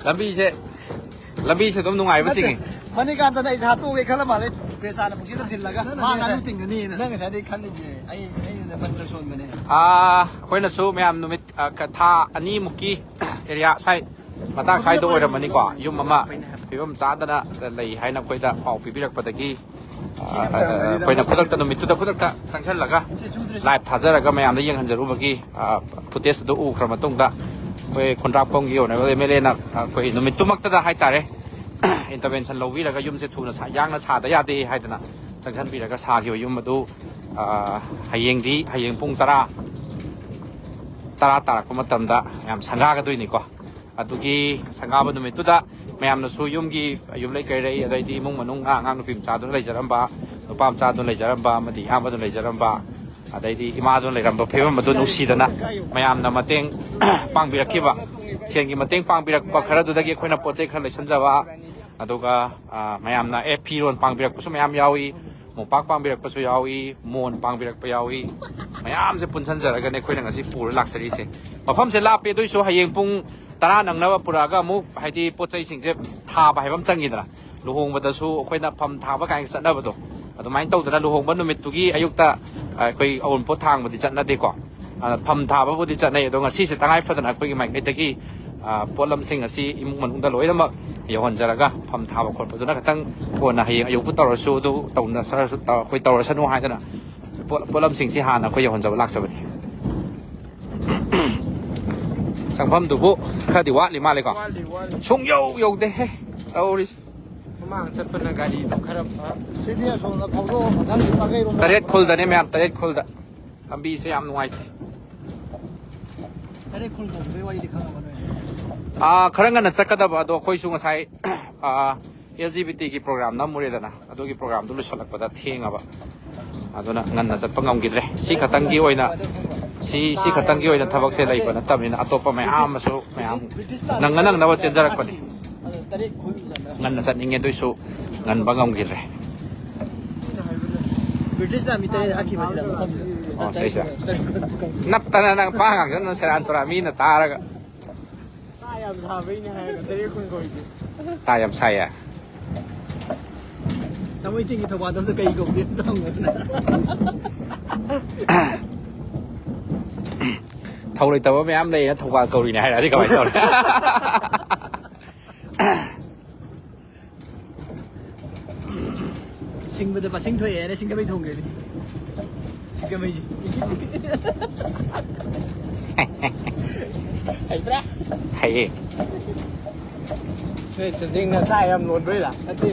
ꯂꯝꯕꯤꯁꯦ, ꯂꯝꯕꯤꯁꯦ ꯑꯗꯨꯝ ꯅꯨꯡꯉꯥꯏꯕ ꯆꯤꯡꯉꯤ꯫ ꯅꯠꯇꯦ, ꯃꯅꯤꯀꯥꯟꯇꯅ ꯑꯩꯁꯦ ꯍꯥꯠꯇꯣꯛꯑꯒꯦ ꯈꯜꯂ ꯃꯥꯜꯂꯦ꯫ ꯄ꯭ꯔꯦꯖꯥꯅ ꯄꯨꯛꯆꯦꯜꯗ ꯊꯤꯜꯂꯒ ꯃꯥ ꯉꯥꯅꯨ ꯇꯤꯡꯒꯅꯤꯅ꯫ ꯅꯪ ꯉꯁꯥꯏꯗꯩ ꯈꯜꯂꯤꯁꯦ ꯑꯩ, ꯑꯩꯅ ꯃꯟꯇ꯭ꯔ ꯁꯣꯟꯕꯅꯦ꯫ ꯑꯩꯈꯣꯏꯅꯁꯨ ꯃꯌꯥꯝ ꯅꯨꯃꯤꯠ, ꯑ, ꯊꯥ ꯑꯅꯤꯃꯨꯛꯀꯤ ꯑꯦꯔꯤꯌꯥ ꯁ꯭ꯋꯥꯏ, ꯃꯇꯥꯡ ꯁ꯭ꯋꯥꯏꯗ ꯑꯣꯏꯔꯝꯃꯅꯤꯀꯣ, ꯌꯨꯝ ꯑꯃ ꯐꯤꯕꯝ ꯆꯥꯗꯅ ꯂꯩ ꯍꯥꯏꯅ ꯑꯩꯈꯣꯏꯗ ꯄꯥꯎ ꯄꯤꯕꯤꯔꯛꯄꯗꯒꯤ, ꯑ, ꯑꯩꯈꯣꯏꯅ ꯈꯨꯗꯛꯇ, ꯅꯨꯃꯤꯠꯇꯨꯗ ꯈꯨꯗꯛꯇ ꯆꯪꯁꯤꯜꯂꯒ, ꯂꯥꯏꯚ ꯊꯥꯖꯔꯒ ꯃꯌꯥꯝꯗ ꯌꯦꯡꯍꯟꯖꯔꯨꯕꯒꯤ, ꯑ, ꯐꯨꯇꯦꯖ ꯑꯗꯨ ꯎꯈ꯭ꯔ ꯃꯇꯨꯡꯗ, ꯑꯩꯈꯣꯏ ꯈꯨꯟꯗ꯭ꯔꯥꯛꯄꯝꯒꯤ ꯑꯣꯅꯔꯦꯕꯜ ꯑꯦꯝ ꯑꯦꯜ ꯑꯦꯅ ꯑꯩꯈꯣꯏ ꯅꯨꯃꯤꯠꯇꯨꯃꯛꯇꯗ ꯍꯥꯏꯇꯥꯔꯦ, ꯏꯟꯇꯔꯚꯦꯟꯁꯟ ꯂꯧꯕꯤꯔꯒ ꯌꯨꯝꯁꯦ ꯊꯨꯅ ꯁꯥ-, ꯌꯥꯡꯅ ꯁꯥꯗ ꯌꯥꯗꯦ ꯍꯥꯏꯗꯅ ꯆꯪꯁꯤꯟꯕꯤꯔꯒ ꯁꯥꯈꯤꯕ ꯌꯨꯝ ꯑꯗꯨ, ꯑ, ꯍꯌꯦꯡꯗꯤ, ꯍꯌꯦꯡ ꯄꯨꯡ ꯇꯔꯥ, ꯇꯔꯥ ꯇꯥꯔꯛꯄ ꯃꯇꯝꯗ ꯌꯥꯝ ꯁꯪꯒꯥꯒꯗꯣꯏꯅꯤꯀꯣ꯫ ꯑꯗꯨꯒꯤ ꯁꯪꯒꯥꯕ ꯅꯨꯃꯤꯠꯇꯨꯗ ꯃꯌꯥꯝꯅꯁꯨ ꯌꯨꯝꯒꯤ ꯌꯨꯝꯂꯩ ꯀꯩꯔꯩ, ꯑꯗꯩꯗꯤ ꯏꯃꯨꯡ ꯃꯅꯨꯡ, ꯑꯉꯥꯡ ꯅꯨꯄꯤ ꯃꯆꯥꯗꯨꯅ ꯂꯩꯖꯔꯝꯕ, ꯅꯨꯄꯥ ꯃꯆꯥꯗꯨꯅ ꯂꯩꯖꯔꯝꯕ, ꯑꯃꯗꯤ ꯏꯌꯥꯝꯕꯗꯨꯅ ꯂꯩꯖꯔꯝꯕ, ꯑꯗꯩꯗꯤ ꯏꯃꯥꯗꯨꯅ ꯂꯩꯔꯝꯕ ꯐꯤꯕꯝ ꯑꯗꯨ ꯅꯨꯡꯁꯤꯗꯅ ꯃꯌꯥꯝꯅ ꯃꯇꯦꯡ ꯄꯥꯡꯕꯤꯔꯛꯈꯤꯕ, ꯁꯦꯟꯒꯤ ꯃꯇꯦꯡ ꯄꯥꯡꯕꯤꯔꯛꯄ ꯈꯔꯗꯨꯗꯒꯤ ꯑꯩꯈꯣꯏꯅ ꯄꯣꯠ ꯆꯩ ꯈꯔ ꯂꯩꯁꯟꯖꯕ, ꯑꯗꯨꯒ, ꯑ, ꯃꯌꯥꯝꯅ, ꯑꯦ, ꯐꯤꯔꯣꯟ ꯄꯥꯡꯕꯤꯔꯛꯄꯁꯨ ꯃꯌꯥꯝ ꯌꯥꯎꯏ, ꯃꯣꯝꯄꯥꯛ ꯄꯥꯡꯕꯤꯔꯛꯄꯁꯨ ꯌꯥꯎꯏ, ꯃꯣꯟ ꯄꯥꯡꯕꯤꯔꯛꯄ ꯌꯥꯎꯏ, ꯃꯌꯥꯝꯁꯦ ꯄꯨꯟꯁꯤꯟꯖꯔꯒꯅꯦ ꯑꯩꯈꯣꯏꯅ ꯉꯁꯤ ꯄꯨꯔ ꯂꯥꯛꯆꯔꯤꯁꯦ꯫ ꯃꯐꯝꯁꯦ ꯂꯥꯞꯄꯦ, ꯑꯗꯨꯏꯁꯨ ꯍꯌꯦꯡ ꯄꯨꯡ ꯇꯔꯥ ꯅꯪꯅꯕ ꯄꯨꯔꯛꯑꯒ ꯑꯃꯨꯛ, ꯍꯥꯏꯗꯤ, ꯄꯣꯠ ꯆꯩꯁꯤꯡꯁꯦ ꯊꯥꯕ ꯍꯥꯏꯕ ꯑꯃ ꯆꯪꯉꯤꯗꯅ, ꯂꯨꯍꯣꯡꯕꯗꯁꯨ ꯑꯩꯈꯣꯏꯅ ꯐꯝ ꯊꯥꯕ ꯀꯥꯏꯅ ꯆꯠꯅꯕꯗꯣ, ꯑꯗꯨꯃꯥꯏꯅ ꯇꯧꯗꯅ ꯂꯨꯍꯣꯡꯕ ꯅꯨꯃꯤꯠꯇꯨꯒꯤ ꯑꯌꯨꯛꯇ, ꯑ, ꯑꯩꯈꯣꯏ ꯑꯎꯟꯄꯣꯠ ꯊꯥꯡꯕꯗꯤ ꯆꯠꯅꯗꯦꯀꯣ꯫ ꯑ, ꯐꯝ ꯊꯥꯕꯕꯨꯗꯤ ꯆꯠꯅꯩ, ꯑꯗꯣ ꯉꯁꯤꯁꯦ ꯇꯉꯥꯏ ꯐꯗꯅ ꯑꯩꯈꯣꯏꯒꯤ ꯃꯥꯏꯀꯩꯗꯒꯤ, ꯑ, ꯄꯣꯠꯂꯝꯁꯤꯡ ꯑꯁꯤ ꯏꯃꯨꯡ ꯃꯅꯨꯡꯗ ꯂꯣꯏꯅꯃꯛ ꯌꯧꯍꯟꯖꯔꯒ, ꯐꯝ ꯊꯥꯕ ꯈꯣꯠꯄꯗꯨꯅ ꯈꯤꯇꯪ ꯀꯣꯟꯅ ꯍꯌꯦꯡ ꯑꯌꯨꯛꯄꯨ ꯇꯧꯔꯁꯨ, ꯑꯗꯨ ꯇꯧꯅꯁꯔꯁꯨ, ꯇꯧ-, ꯑꯩꯈꯣꯏ ꯇꯧꯔꯁꯅꯨ ꯍꯥꯏꯗꯅ ꯄꯣꯠ-, ꯄꯣꯠꯂꯝꯁꯤꯡꯁꯤ ꯍꯥꯟꯅ ꯑꯩꯈꯣꯏ ꯌꯧꯍꯟꯖꯕ ꯂꯥꯛꯆꯕꯅꯤ꯫ ꯆꯪꯐꯝꯗꯨꯕꯨ ꯈꯔꯗꯤ ꯋꯥꯠꯂꯤ ꯃꯥꯜꯂꯦꯀꯣ꯫ ꯋꯥꯠꯂꯤ, ꯋꯥꯠꯂꯤ꯫ ꯁꯨꯡ ꯌꯧ ꯌꯧꯗꯦꯍꯦ ꯇꯧꯔꯤꯁꯦ꯫ ꯃꯃꯥꯡ ꯆꯠꯄꯅ ꯒꯥꯔꯤꯗꯣ ꯈꯔ ꯐ-, ꯁꯤꯗꯤ ꯑꯁꯣꯝꯗ ꯐꯥꯎꯗꯣꯛꯑ ꯃꯊꯪꯒꯤ ꯄꯥꯡꯒꯩꯔꯣꯝꯗ ꯇꯔꯦꯠ ꯈꯨꯜꯗꯅꯦ ꯃꯌꯥꯝ, ꯇꯔꯦꯠ ꯈꯨꯜꯗ꯫ ꯂꯝꯕꯤꯁꯦ ꯌꯥꯝ ꯅꯨꯡꯉꯥꯏꯇꯦ꯫ ꯇꯔꯦꯠ ꯈꯨꯜ ꯀꯧꯕꯒꯤ ꯋꯥꯔꯤꯗꯤ ꯈꯪꯉꯕ ꯅꯣꯏ? ꯑꯥ, ꯈꯔ ꯉꯟꯅ ꯆꯠꯀꯗꯕ, ꯑꯗꯣ ꯑꯩꯈꯣꯏꯁꯨ ꯉꯁꯥꯏ, ꯑꯥ, ꯑꯦꯜ ꯖꯤ ꯕꯤ ꯇꯤꯒꯤ ꯄ꯭ꯔꯣꯒ꯭ꯔꯥꯝ ꯅꯝꯃꯨꯔꯦꯗꯅ, ꯑꯗꯨꯒꯤ ꯄ꯭ꯔꯣꯒ꯭ꯔꯥꯝꯗꯨ ꯂꯣꯏꯁꯤꯜꯂꯛꯄꯗ ꯊꯦꯡꯉꯕ, ꯑꯗꯨꯅ ꯉꯟꯅ ꯆꯠꯄ ꯉꯝꯈꯤꯗ꯭ꯔꯦ꯫ ꯁꯤ ꯈꯛꯇꯪꯒꯤ ꯑꯣꯏꯅ, ꯁꯤ, ꯁꯤ ꯈꯛꯇꯪꯒꯤ ꯑꯣꯏꯅ ꯊꯕꯛꯁꯦ ꯂꯩꯕ ꯅꯠꯇꯕꯅꯤꯅ, ꯑꯇꯣꯞꯄ ꯃꯌꯥꯝ ꯑꯃꯁꯨ ꯃꯌꯥꯝ ꯅꯪꯅ ꯅꯪꯅꯕ ꯆꯦꯟꯖꯔꯛꯄꯅꯤ꯫ ꯑꯗꯣ ꯇꯔꯦꯠ ꯈꯨꯜ ꯐꯖꯅ꯫ ꯉꯟꯅ ꯆꯠꯅꯤꯡꯉꯦ, ꯑꯗꯨꯏꯁꯨ ꯉꯟꯕ ꯉꯝꯈꯤꯗ꯭ꯔꯦ꯫ ꯕ꯭ꯔꯤꯇꯤꯁꯅ ꯃꯤ ꯇꯔꯦꯠ ꯍꯥꯠꯈꯤꯕ ꯁꯤꯗ ꯃꯐꯝꯁꯤꯗ꯫ ꯑꯣ, ꯁꯤꯁꯦ꯫ ꯇꯔꯦꯠ ꯈꯨꯜ ꯀꯧꯕ꯫ ꯅꯞꯇꯅ ꯅꯪ ꯄꯥ ꯉꯥꯡꯁꯤꯟꯗꯅ ꯁꯦꯔꯥꯟ ꯇꯨꯔꯥꯟ ꯃꯤꯅ ꯇꯥꯔꯒ꯫ ꯇꯥ ꯌꯥꯝ ꯁꯥꯕꯩꯅꯦ ꯍꯥꯏꯔꯒ ꯇꯔꯦꯠ ꯈꯨꯜ ꯀꯧꯏꯗꯤ꯫ ꯇꯥ ꯌꯥꯝ ꯁꯥꯏꯌꯦ꯫ ꯊꯥꯡꯃꯩꯕꯟꯒꯤ ꯊꯧꯕꯥꯜꯗ ꯑꯝꯇ ꯀꯩ ꯀꯧꯒꯦ ꯑꯝꯇ ꯍꯪꯉꯣꯗꯅ꯫ ꯊꯧ ꯂꯩꯇꯕ ꯃꯌꯥꯝ ꯂꯩꯌꯦꯅ ꯊꯧꯕꯥꯜ ꯀꯧꯔꯤꯅꯦ ꯍꯥꯏꯔꯛꯑꯗꯤ ꯀꯃꯥꯏꯅ ꯇꯧꯅꯤ? ꯁꯤꯡꯕꯗ ꯄꯁꯤꯡ ꯊꯣꯛꯑꯦꯅ ꯁꯤꯡꯖꯃꯩ ꯊꯣꯡꯈ꯭ꯔꯦꯅꯦ꯫ ꯁꯤꯡꯖꯃꯩꯁꯦ꯫ ꯍꯩꯕ꯭ꯔꯥ? ꯍꯩꯌꯦ꯫ ꯅꯣꯏ ꯆꯖꯤꯡꯅ ꯁꯥ ꯌꯥꯝ ꯂꯣꯟꯗꯣꯏꯔꯥ? ꯅꯠꯇꯦ꯫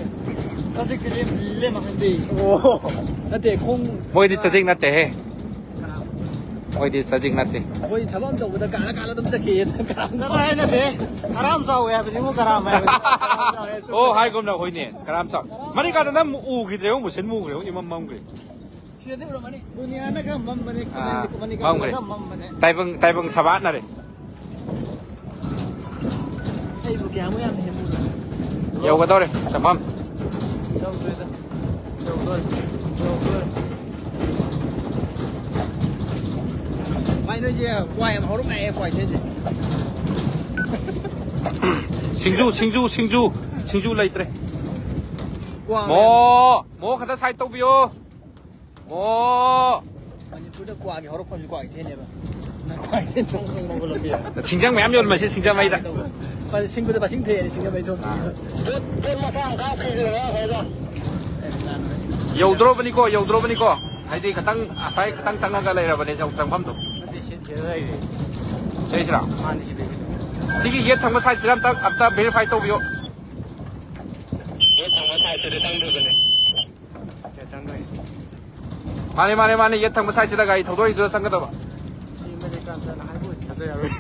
ꯆꯖꯤꯛꯁꯦ ꯂꯦꯝ-, ꯂꯦꯝꯃꯛꯍꯟꯗꯦ꯫ ꯑꯣ꯫ ꯅꯠꯇꯦ, ꯈꯣꯡ ꯃꯣꯏꯗꯤ ꯆꯖꯤꯛ ꯅꯠꯇꯦꯍꯦ꯫ ꯀꯅꯥ? ꯃꯣꯏꯗꯤ ꯆꯖꯤꯛ ꯅꯠꯇꯦ꯫ ꯑꯩꯈꯣꯏ ꯊꯕꯛ ꯑꯃ ꯇꯧꯕꯗ ꯀꯥꯔ ꯀꯥꯔ ꯑꯗꯨꯝ ꯆꯠꯈꯤꯌꯦ꯫ ꯆꯠꯂꯣ ꯍꯥꯏ ꯅꯠꯇꯦ꯫ ꯀꯔꯥꯝ ꯆꯥꯎꯋꯦ ꯍꯥꯏꯕꯅꯤꯉꯣ, ꯀꯔꯥꯝ ꯍꯥꯏꯕꯅꯤ꯫ ꯑꯣ, ꯍꯥꯏꯒꯨꯝꯅ ꯍꯣꯏꯅꯦ, ꯀꯔꯥꯝ ꯆꯥꯎ꯫ ꯃꯅꯤꯡꯀꯥꯟꯗ ꯅꯪ ꯎꯈꯤꯗ꯭ꯔꯦ, ꯃꯨꯁꯤꯟ ꯃꯨꯈ꯭ꯔꯦ, ꯏꯃꯝ ꯃꯝꯈ꯭ꯔꯦ꯫ ꯁꯤꯗꯗꯤ ꯎꯔꯝꯃꯅꯤ꯫ ꯗꯨꯅꯤꯌꯥꯅꯒ ꯃꯝꯕꯅꯦ, ꯑꯥ, ꯃꯅꯤꯡ-, ꯃꯅꯤꯡ ꯃꯝꯈ꯭ꯔꯦ꯫ ꯀꯥꯡꯕꯨꯅꯒ ꯃꯝꯕꯅꯦ꯫ ꯇꯥꯏꯕꯪ, ꯇꯥꯏꯕꯪ ꯁꯕꯥꯠꯅꯔꯦ꯫ ꯑꯩꯕꯨ ꯀꯌꯥꯃꯨꯛ ꯌꯥꯝ ꯍꯦꯟꯕ? ꯌꯧꯒꯗꯧꯔꯦ, ꯆꯪꯐꯝ꯫ ꯌꯧꯗ꯭ꯔꯦꯗ꯫ ꯌꯧꯗꯣꯔꯦ꯫ ꯌꯧꯗꯣꯔꯦ꯫ ꯚꯥꯏ, ꯅꯣꯏꯁꯦ ꯀ꯭ꯋꯥ ꯌꯥꯝ ꯍꯧꯔꯝꯃꯦ, ꯀ꯭ꯋꯥ ꯀꯩꯊꯦꯜꯁꯦ꯫ ꯁꯤꯡꯖꯨ, ꯁꯤꯡꯖꯨ, ꯁꯤꯡꯖꯨ, ꯁꯤꯡꯖꯨ ꯂꯩꯇ꯭ꯔꯦ꯫ ꯀ꯭ꯋꯥ ꯃꯣ, ꯃꯌꯥꯝ ꯃꯣ ꯈꯛꯇ side ꯇꯧꯕꯤꯌꯣ꯫ ꯑꯣ! ꯃꯅꯤꯄꯨꯔꯗ ꯀ꯭ꯋꯥꯒꯤ ꯍꯧꯔꯛꯐꯝꯁꯦ ꯀ꯭ꯋꯥ ꯀꯩꯊꯦꯜꯅꯦꯕ꯫ ꯅꯪ ꯀ꯭ꯋꯥ ꯀꯩꯊꯦꯜ ꯊꯣꯛ ꯈꯪꯕ ꯂꯝꯕꯤ꯫ ꯁꯤꯡꯖꯪ ꯃꯌꯥꯝ ꯌꯣꯜꯂꯝꯃꯁꯦ ꯁꯤꯡꯖꯃꯩꯗ꯫ ꯁꯤꯡꯕꯗ ꯄꯥꯁꯤꯡ ꯊꯣꯛꯑꯦ ꯁꯤꯡꯖꯃꯩ ꯊꯣꯛ꯫ ꯄꯣꯠ, ꯄꯣꯠ ꯃꯆꯥ ꯑꯃ ꯀꯥꯞꯈꯤꯗꯅ ꯉꯁꯥꯏꯗꯣ꯫ ꯌꯧꯗ꯭ꯔꯣꯕꯅꯤꯀꯣ, ꯌꯧꯗ꯭ꯔꯣꯕꯅꯤꯀꯣ꯫ ꯍꯥꯏꯗꯤ ꯈꯤꯇꯪ, ꯉꯁꯥꯏ ꯈꯤꯇꯪ ꯆꯪꯉꯒ ꯂꯩꯔꯕꯅꯦ ꯆꯪ-, ꯆꯪꯐꯝꯗꯣ꯫ ꯅꯠꯇꯦ, ꯁꯤ, ꯁꯤꯗ ꯂꯩꯔꯦ꯫ ꯁꯤꯗꯩꯁꯤꯔꯣ? ꯃꯥꯅꯤ, ꯁꯤꯗꯩ, ꯁꯤꯗꯩ꯫ ꯁꯤꯒꯤ ꯌꯦꯠ ꯊꯪꯕ side ꯁꯤꯗ ꯑꯝꯇ, ꯑꯝꯇ verify ꯇꯧꯕꯤꯌꯣ꯫ ꯌꯦꯠ ꯊꯪꯕ side ꯁꯤꯗ ꯆꯪꯗ꯭ꯔꯤꯕꯅꯦ꯫ ꯃꯥꯅꯦ, ꯃꯥꯅꯦ, ꯃꯥꯅꯦ, ꯌꯦꯠ ꯊꯪꯕ side ꯁꯤꯗ ꯒꯥꯔꯤ ꯊꯧꯗꯣꯔꯛꯏꯗꯨꯗ ꯆꯪꯒꯗꯕ꯫ ꯁꯤ ꯃꯦꯅꯦꯖꯔ ꯇꯥꯟ ꯇꯥꯟ ꯍꯥꯏꯕ ꯑꯣꯏꯗꯤ ꯊꯥꯖ ꯌꯥꯔꯣꯏ꯫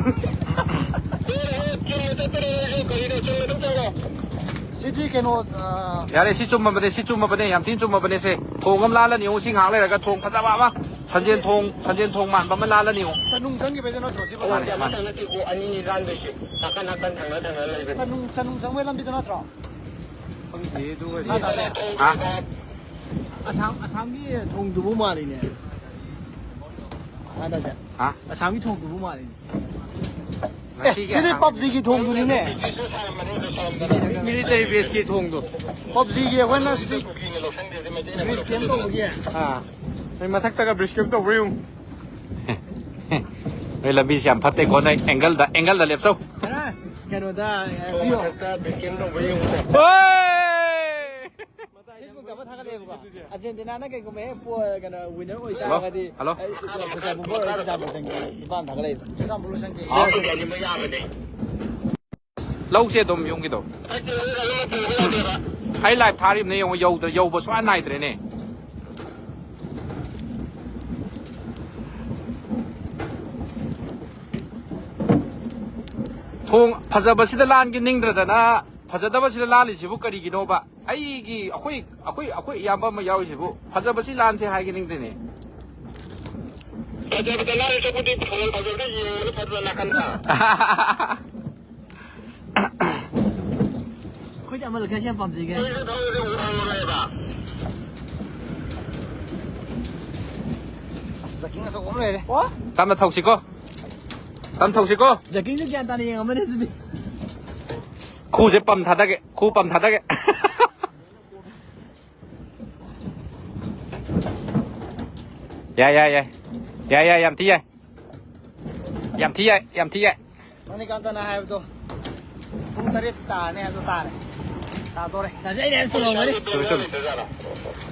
ꯁꯤꯗꯤ ꯀꯩꯅꯣ, ꯑ, ꯌꯥꯔꯦ, ꯁꯤ ꯆꯨꯝꯃꯕꯅꯦ, ꯁꯤ ꯆꯨꯝꯃꯕꯅꯦ, ꯌꯥꯝ ꯊꯤꯅ ꯆꯨꯝꯃꯕꯅꯦ ꯁꯦ꯫ ꯊꯣꯡ ꯑꯃ ꯂꯥꯜꯂꯅꯤ, ꯌꯦꯡꯉꯨ, ꯁꯤ ꯉꯥꯏꯍꯥꯛ ꯂꯩꯔꯒ ꯊꯣꯡ ꯐꯖꯕ ꯑꯃ, ꯁꯟꯖꯦꯟ ꯊꯣꯡ, ꯁꯟꯖꯦꯟ ꯊꯣꯡ ꯃꯥꯟꯕ ꯑꯃ ꯂꯥꯜꯂꯅꯤ, ꯌꯦꯡꯉꯨ꯫ ꯆꯅꯨꯡ ꯆꯪꯈꯤꯕꯩꯗꯣ ꯅꯠꯇ꯭ꯔꯣ ꯁꯤꯕꯣ? ꯃꯥꯅꯦ, ꯃꯥꯅꯦ꯫ ꯑꯃꯇꯪ ꯅꯠꯇꯦꯀꯣ, ꯑꯅꯤꯅꯤ ꯂꯥꯟꯗꯣꯏꯁꯦ꯫ ꯅꯥꯀꯟ ꯅꯥꯀꯟ ꯊꯪꯅ ꯊꯪꯅ ꯂꯩꯕꯅꯦ꯫ ꯆꯅꯨꯡ, ꯆꯅꯨꯡ ꯆꯪꯕꯩ ꯂꯝꯕꯤꯗꯣ ꯅꯠꯇ꯭ꯔꯣ? ꯈꯪꯗꯦ, ꯑꯗꯨꯒꯗꯤ꯫ ꯍꯥ? ꯑꯁꯥꯝ, ꯑꯁꯥꯝꯒꯤ ꯊꯣꯡꯗꯨꯕꯨ ꯃꯥꯜꯂꯤꯅꯦ꯫ ꯍꯥ, ꯇꯥꯁꯦ? ꯍꯥ? ꯑꯁꯥꯝꯒꯤ ꯊꯣꯡꯗꯨꯕꯨ ꯃꯥꯜꯂꯤꯅꯦ꯫ ꯑꯦ, ꯁꯤꯗꯤ ꯄꯞꯖꯤꯒꯤ ꯊꯣꯡꯗꯨꯅꯤꯅꯦ꯫ ꯃꯤꯂꯤꯇꯔꯤ ꯕꯦꯁꯀꯤ ꯊꯣꯡꯗꯣ꯫ ꯄꯞꯖꯤꯒꯤ ꯑꯩꯈꯣꯏꯅ ꯁꯤꯗꯤ ꯕ꯭ꯔꯤꯖ ꯀꯦꯝ ꯇꯧꯕꯒꯤ꯫ ꯑꯥ꯫ ꯅꯣꯏ ꯃꯊꯛꯇꯒ ꯕ꯭ꯔꯤꯖ ꯀꯦꯝ ꯇꯧꯕ꯭ꯔꯥ ꯌꯦꯡꯉꯨ꯫ ꯅꯣꯏ ꯂꯝꯕꯤꯁꯤ ꯌꯥꯝ ꯐꯠꯇꯦꯀꯣ, ꯅꯣꯏ ꯑꯦꯡꯒꯜꯗ, ꯑꯦꯡꯒꯜꯗ ꯂꯦꯞꯆꯧ꯫ ꯑ, ꯀꯩꯅꯣꯗ, ꯑ, ꯄꯤꯌꯣ꯫ ꯍꯣꯏ! Facebook-ꯇ ꯑꯃ ꯊꯥꯒꯠꯂꯛꯑꯦꯕꯀꯣ꯫ ꯑꯥꯔꯖꯦꯟꯇꯤꯅꯥꯅ ꯀꯩꯒꯨꯝꯕ ꯍꯦꯛ ꯄꯣ-, ꯀꯩꯅꯣ, winner ꯑꯣꯏꯇꯥꯔꯒꯗꯤ, ꯍꯜꯂꯣ? ꯑꯩ ꯄꯩꯁꯥ ꯄꯨꯝꯕ ꯑꯣꯏꯔꯁꯨ ꯆꯥꯝ ꯄꯨ ꯆꯪꯒꯦ꯫ ꯅꯤꯄꯥꯟ ꯊꯥꯒꯠꯂꯛꯏꯕ꯫ ꯆꯥꯝ ꯄꯨ ꯂꯣꯏ ꯆꯪꯒꯦ꯫ ꯑꯥ꯫ ꯂꯧꯁꯦ ꯑꯗꯨꯝ ꯌꯨꯝꯒꯤꯗꯣ꯫ ꯑꯩ live ꯊꯥꯔꯤꯕꯅꯦ ꯌꯦꯡꯉꯣ, ꯌꯧꯗ꯭ꯔꯦ, ꯌꯧꯕ ꯁꯨꯡꯌꯥ ꯅꯥꯏꯗ꯭ꯔꯦꯅꯦ꯫ ꯊꯣꯡ ꯐꯖꯕꯁꯤꯗ ꯂꯥꯟꯒꯦ ꯅꯤꯡꯗ꯭ꯔꯗꯅ ꯐꯖꯗꯕꯁꯤꯗ ꯂꯥꯜꯂꯤꯁꯤꯕꯨ ꯀꯔꯤꯒꯤꯅꯣꯕ? ꯑꯩꯒꯤ, ꯑꯩꯈꯣꯏ, ꯑꯩꯈꯣꯏ, ꯑꯩꯈꯣꯏ ꯏꯌꯥꯝꯕ ꯑꯃ ꯌꯥꯎꯔꯤꯁꯤꯕꯨ ꯐꯖꯕꯁꯤ ꯂꯥꯟꯁꯦ ꯍꯥꯏꯒꯦ ꯅꯤꯡꯗꯦꯅꯦ꯫ ꯐꯖꯕꯗ ꯂꯥꯜꯂꯤ ꯆꯠꯄꯗꯤ ꯐꯣꯟ ꯐꯖꯕꯗ ꯌꯦꯡꯉꯒ ꯐꯖꯕ ꯅꯥꯀꯟꯗ꯫ ꯑꯩꯈꯣꯏꯗꯤ ꯑꯃ ꯂꯩꯀꯥꯏꯁꯤ ꯌꯥꯝ ꯄꯥꯝꯖꯩꯒꯦ꯫ ꯑꯩꯁꯨ ꯊꯧꯔꯗꯤ ꯎꯔꯝꯃꯔꯣꯏꯕ꯫ ꯑꯁ, ꯖꯀꯤꯡ ꯑꯆꯧꯕ ꯑꯃ ꯂꯩꯔꯦ꯫ ꯇꯞꯅ ꯊꯧꯁꯤꯀꯣ꯫ ꯇꯞꯅ ꯊꯧꯁꯤꯀꯣ꯫ ꯖꯀꯤꯡꯁꯨ ꯒ꯭ꯌꯥꯟ ꯇꯥꯅ ꯌꯦꯡꯉꯝꯃꯅꯤ ꯑꯗꯨꯗꯤ꯫ ꯈꯨꯁꯦ ꯄꯝ ꯊꯥꯗꯒꯦ꯫ ꯈꯨ ꯄꯝ ꯊꯥꯗꯒꯦ꯫ ꯌꯥꯏ, ꯌꯥꯏ, ꯌꯥꯏ꯫ ꯌꯥꯏ, ꯌꯥꯏ, ꯌꯥꯝ ꯊꯤ ꯌꯥꯏ꯫ ꯌꯥꯝ ꯊꯤ ꯌꯥꯏ, ꯌꯥꯝ ꯊꯤ ꯌꯥꯏ꯫ ꯃꯅꯤꯀꯥꯟꯇꯅ ꯍꯥꯏꯕꯗꯣ ꯄꯨꯡ ꯇꯔꯦꯠ ꯇꯥꯔꯅꯤ ꯍꯥꯏꯕꯗꯣ ꯇꯥꯔꯦ꯫ ꯇꯥꯗꯣꯔꯦ꯫ ꯇꯥꯖꯩ, ꯑꯩꯅ ꯍꯦꯟꯅ ꯆꯨꯝꯃꯝꯒꯅꯤ꯫ ꯆꯨꯝꯃꯦ, ꯆꯨꯝꯃꯦ꯫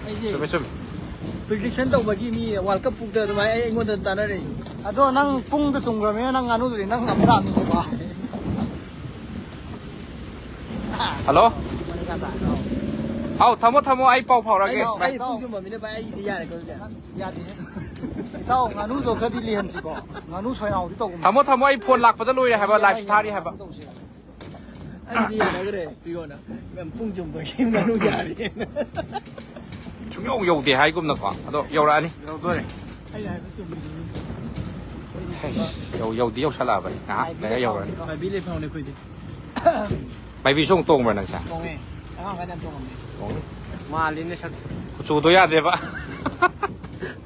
ꯑꯩꯁꯦ ꯆꯨꯝꯃꯦ, ꯆꯨꯝꯃꯦ꯫ Prediction ꯇꯧꯕꯒꯤ ꯃꯤ World Cup ꯄꯨꯛꯇ ꯑꯗꯨꯃꯥꯏꯅ ꯑꯩ, ꯑꯩꯉꯣꯟꯗ ꯇꯥꯟꯅꯔꯛꯏ꯫ ꯑꯗꯣ ꯅꯪ ꯄꯨꯡꯗ ꯆꯨꯝꯈ꯭ꯔꯕꯅꯤꯅ ꯅꯪ ꯉꯥꯅꯨꯗꯨꯗꯤ ꯅꯪ ꯉꯝ ꯇꯥꯕꯅꯤꯀꯣ꯫ ꯍꯜꯂꯣ? ꯃꯅꯤꯀꯥꯟꯇ꯫ ꯍꯥꯎ, ꯊꯝꯃꯣ, ꯊꯝꯃꯣ, ꯑꯩ ꯄꯥꯎ ꯐꯥꯎꯔꯛꯑꯒꯦ꯫ ꯑꯩ, ꯚꯥꯏ꯫ ꯑꯩ ꯄꯨꯡ ꯆꯨꯝꯃꯝꯃꯤꯅ ꯚꯥꯏ, ꯑꯩꯗꯤ ꯌꯥꯔꯦꯀꯣ ꯑꯗꯨꯗꯤ꯫ ꯌꯥꯗꯦꯍꯦ꯫ ꯏꯇꯥꯎ, ꯉꯥꯅꯨꯗꯣ ꯈꯔꯗꯤ ꯂꯤꯍꯟꯁꯤꯀꯣ꯫ ꯉꯥꯅꯨ ꯁꯣꯏꯅꯥꯎꯗꯤ ꯇꯧꯒꯨꯝ꯫ ꯊꯝꯃꯣ, ꯊꯝꯃꯣ, ꯑꯩ ꯐꯣꯟ ꯂꯥꯛꯄꯗ ꯂꯣꯏꯔꯦ ꯍꯥꯏꯕ, live ꯊꯥꯔꯤ ꯍꯥꯏꯕ꯫ ꯑꯩꯗꯤ ꯌꯥꯅꯈ꯭ꯔꯦ, ꯄꯤꯌꯣꯅ꯫ ꯃꯦꯝ, ꯄꯨꯡ ꯆꯨꯝꯕꯒꯤ ꯉꯥꯅꯨ ꯌꯥꯔꯦꯅ꯫ ꯁꯨꯡꯌꯧ ꯌꯧꯗꯦ ꯍꯥꯏꯒꯨꯝꯅꯀꯣ꯫ ꯑꯗꯣ ꯌꯧꯔꯛꯑꯅꯤ꯫ ꯌꯧꯗꯣꯔꯦ꯫ ꯑꯩꯅ ꯍꯥꯏꯕ ꯆꯨꯝꯃꯤꯗꯨꯅꯤ꯫ ꯍꯩ, ꯌꯧ-, ꯌꯧꯗꯤ ꯌꯧꯁꯜꯂꯛꯑꯕꯅꯤ꯫ ꯉꯥꯏꯍꯥꯛ ꯂꯩꯔ ꯌꯧꯔꯅꯤ꯫ ꯃꯥꯏꯕꯤ ꯂꯩꯐꯝꯅꯦ ꯑꯩꯈꯣꯏꯗꯤ꯫ ꯃꯥꯏꯕꯤꯁꯨ ꯑꯃꯨꯛ ꯇꯣꯡꯕ꯭ꯔꯥ ꯅꯪꯁꯦ? ꯇꯣꯡꯉꯦ꯫ ꯑꯉꯥꯡ ꯑꯣꯏꯀꯥꯟꯗ ꯌꯥꯝ ꯇꯣꯡꯉꯝꯃꯦ꯫ ꯇꯣꯡꯉꯤ꯫ ꯃꯥꯜꯂꯤꯅꯦ ꯁꯛ꯫ ꯀꯨꯆꯨꯗꯣ ꯌꯥꯗꯦꯕ꯫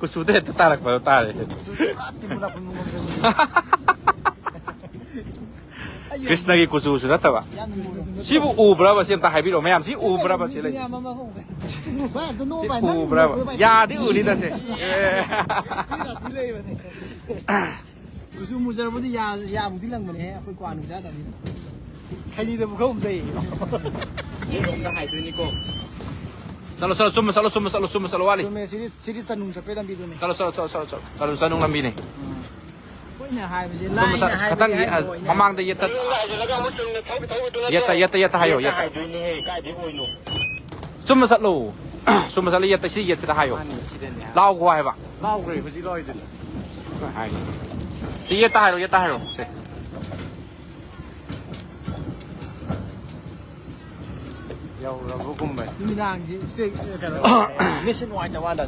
ꯀꯨꯆꯨꯗꯣ ꯍꯦꯛꯇ ꯇꯥꯔꯛꯄꯗꯣ ꯇꯥꯔꯦ꯫ ꯀꯨꯆꯨꯁꯦ ꯄꯨꯔꯥ ꯇꯤꯟ ꯃꯨꯟꯅ ꯄꯨꯟꯕ ꯉꯝꯖꯕꯤꯅꯤ꯫ ꯀ꯭ꯔꯤꯁꯅꯒꯤ ꯀꯨꯆꯨꯁꯨ ꯅꯠꯇꯕ꯫ ꯌꯥꯝ ꯅꯨꯡꯁꯤꯕ꯫ ꯁꯤꯕꯨ ꯎꯕ꯭ꯔꯕ? ꯁꯤ ꯑꯝꯇ ꯍꯥꯏꯕꯤꯔꯛꯑꯣ ꯃꯌꯥꯝ, ꯁꯤ ꯎꯕ꯭ꯔꯕ ꯁꯤ ꯂꯩ? ꯃꯌꯥꯝ ꯑꯃ ꯍꯧꯔꯦ꯫ ꯚꯥꯏ, ꯑꯝꯇ ꯅꯣꯛꯑꯣ ꯁꯤ ꯚꯥꯏ, ꯅꯪ ꯎꯕ꯭ꯔꯕ? ꯅꯣꯛꯄꯗꯣ ꯚꯥꯏ, ꯌꯥꯗꯤ ꯎꯅꯤꯗ ꯁꯦ꯫ ꯑꯦ꯫ ꯁꯤ ꯂꯩꯕꯅꯦ꯫ ꯀꯨꯆꯨ ꯃꯨꯖꯔꯕꯨꯗꯤ ꯌꯥ-, ꯌꯥꯕꯨꯗꯤ ꯂꯪꯕꯅꯦꯍꯦ, ꯑꯩꯈꯣꯏ ꯀ꯭ꯋꯥ ꯅꯨꯡ ꯆꯥꯗꯕꯅꯤꯅ꯫ ꯈꯩꯅꯤꯗꯕꯨ ꯈꯔ ꯎꯝꯖꯩ꯫ ꯅꯣꯏꯔꯣꯝꯗ ꯍꯥꯏꯗꯣꯏꯅꯤꯀꯣ꯫ ꯆꯠꯂꯣ, ꯆꯠꯂꯣ, ꯆꯨꯝꯅ ꯆꯠꯂꯣ, ꯆꯨꯝꯅ ꯆꯠꯂꯣ, ꯆꯨꯝꯅ ꯆꯠꯂꯣ, ꯋꯥꯠꯂꯤ꯫ ꯆꯨꯝꯃꯦ, ꯁꯤꯗꯤ, ꯁꯤꯗꯤ ꯆꯅꯨꯡ ꯆꯠꯄꯩ ꯂꯝꯕꯤꯗꯨꯅꯤ꯫ ꯆꯠꯂꯣ, ꯆꯠꯂꯣ, ꯆꯠꯂꯣ, ꯆꯠꯂꯣ, ꯆꯠꯂꯣ, ꯆꯠꯂꯣ, ꯆꯅꯨꯡ ꯂꯝꯕꯤꯅꯤ꯫ ꯎꯝ꯫ ꯑꯩꯈꯣꯏꯅ ꯍꯥꯏꯕꯁꯦ ꯆꯨꯝꯅ ꯂꯥꯏꯅ ꯆꯠ-, ꯍꯥꯏꯕꯗꯤ ꯈꯇꯪꯒꯤ, ꯍꯥꯏꯕ ꯑ, ꯑꯣꯏꯅ ꯃꯃꯥꯡꯗ ꯌꯦꯠꯇ-, ꯌꯦꯠꯇ, ꯌꯦꯠꯇ, ꯌꯦꯠꯇ ꯍꯥꯏꯌꯣ, ꯌꯦꯠꯇ꯫ ꯍꯥꯏꯗꯣꯏꯅꯦꯍꯦ, ꯀꯥꯏꯗꯩ ꯑꯣꯏꯅꯣ? ꯆꯨꯝꯅ ꯆꯠꯂꯣ꯫ ꯆꯨꯝꯅ ꯆꯠꯂꯣ, ꯌꯦꯠꯇ, ꯁꯤ ꯌꯦꯠꯁꯤꯗ ꯍꯥꯏꯌꯣ꯫ ꯃꯥꯅꯤ, ꯁꯤꯗꯅꯦ꯫ ꯂꯥꯎꯒꯣ ꯍꯥꯏꯕ꯫ ꯂꯥꯎꯈ꯭ꯔꯦ, ꯍꯧꯖꯤꯛ ꯂꯥꯎꯔꯤꯗꯨꯅꯤ꯫ ꯍꯥꯏ꯫ ꯁꯤ ꯌꯦꯠꯇ ꯍꯥꯏꯔꯣ, ꯌꯦꯠꯇ ꯍꯥꯏꯔꯣ꯫ ꯁꯦ꯫ ꯌꯧꯔꯕꯒꯨꯝꯕꯅꯤ꯫ ꯅꯨꯃꯤꯗꯥꯡꯁꯤ ꯏꯁꯄꯦꯛ-, ꯀꯩꯅꯣ, ꯃꯤꯠꯁꯦ ꯅꯨꯡꯉꯥꯏꯇꯕ ꯃꯥꯜꯂꯦ꯫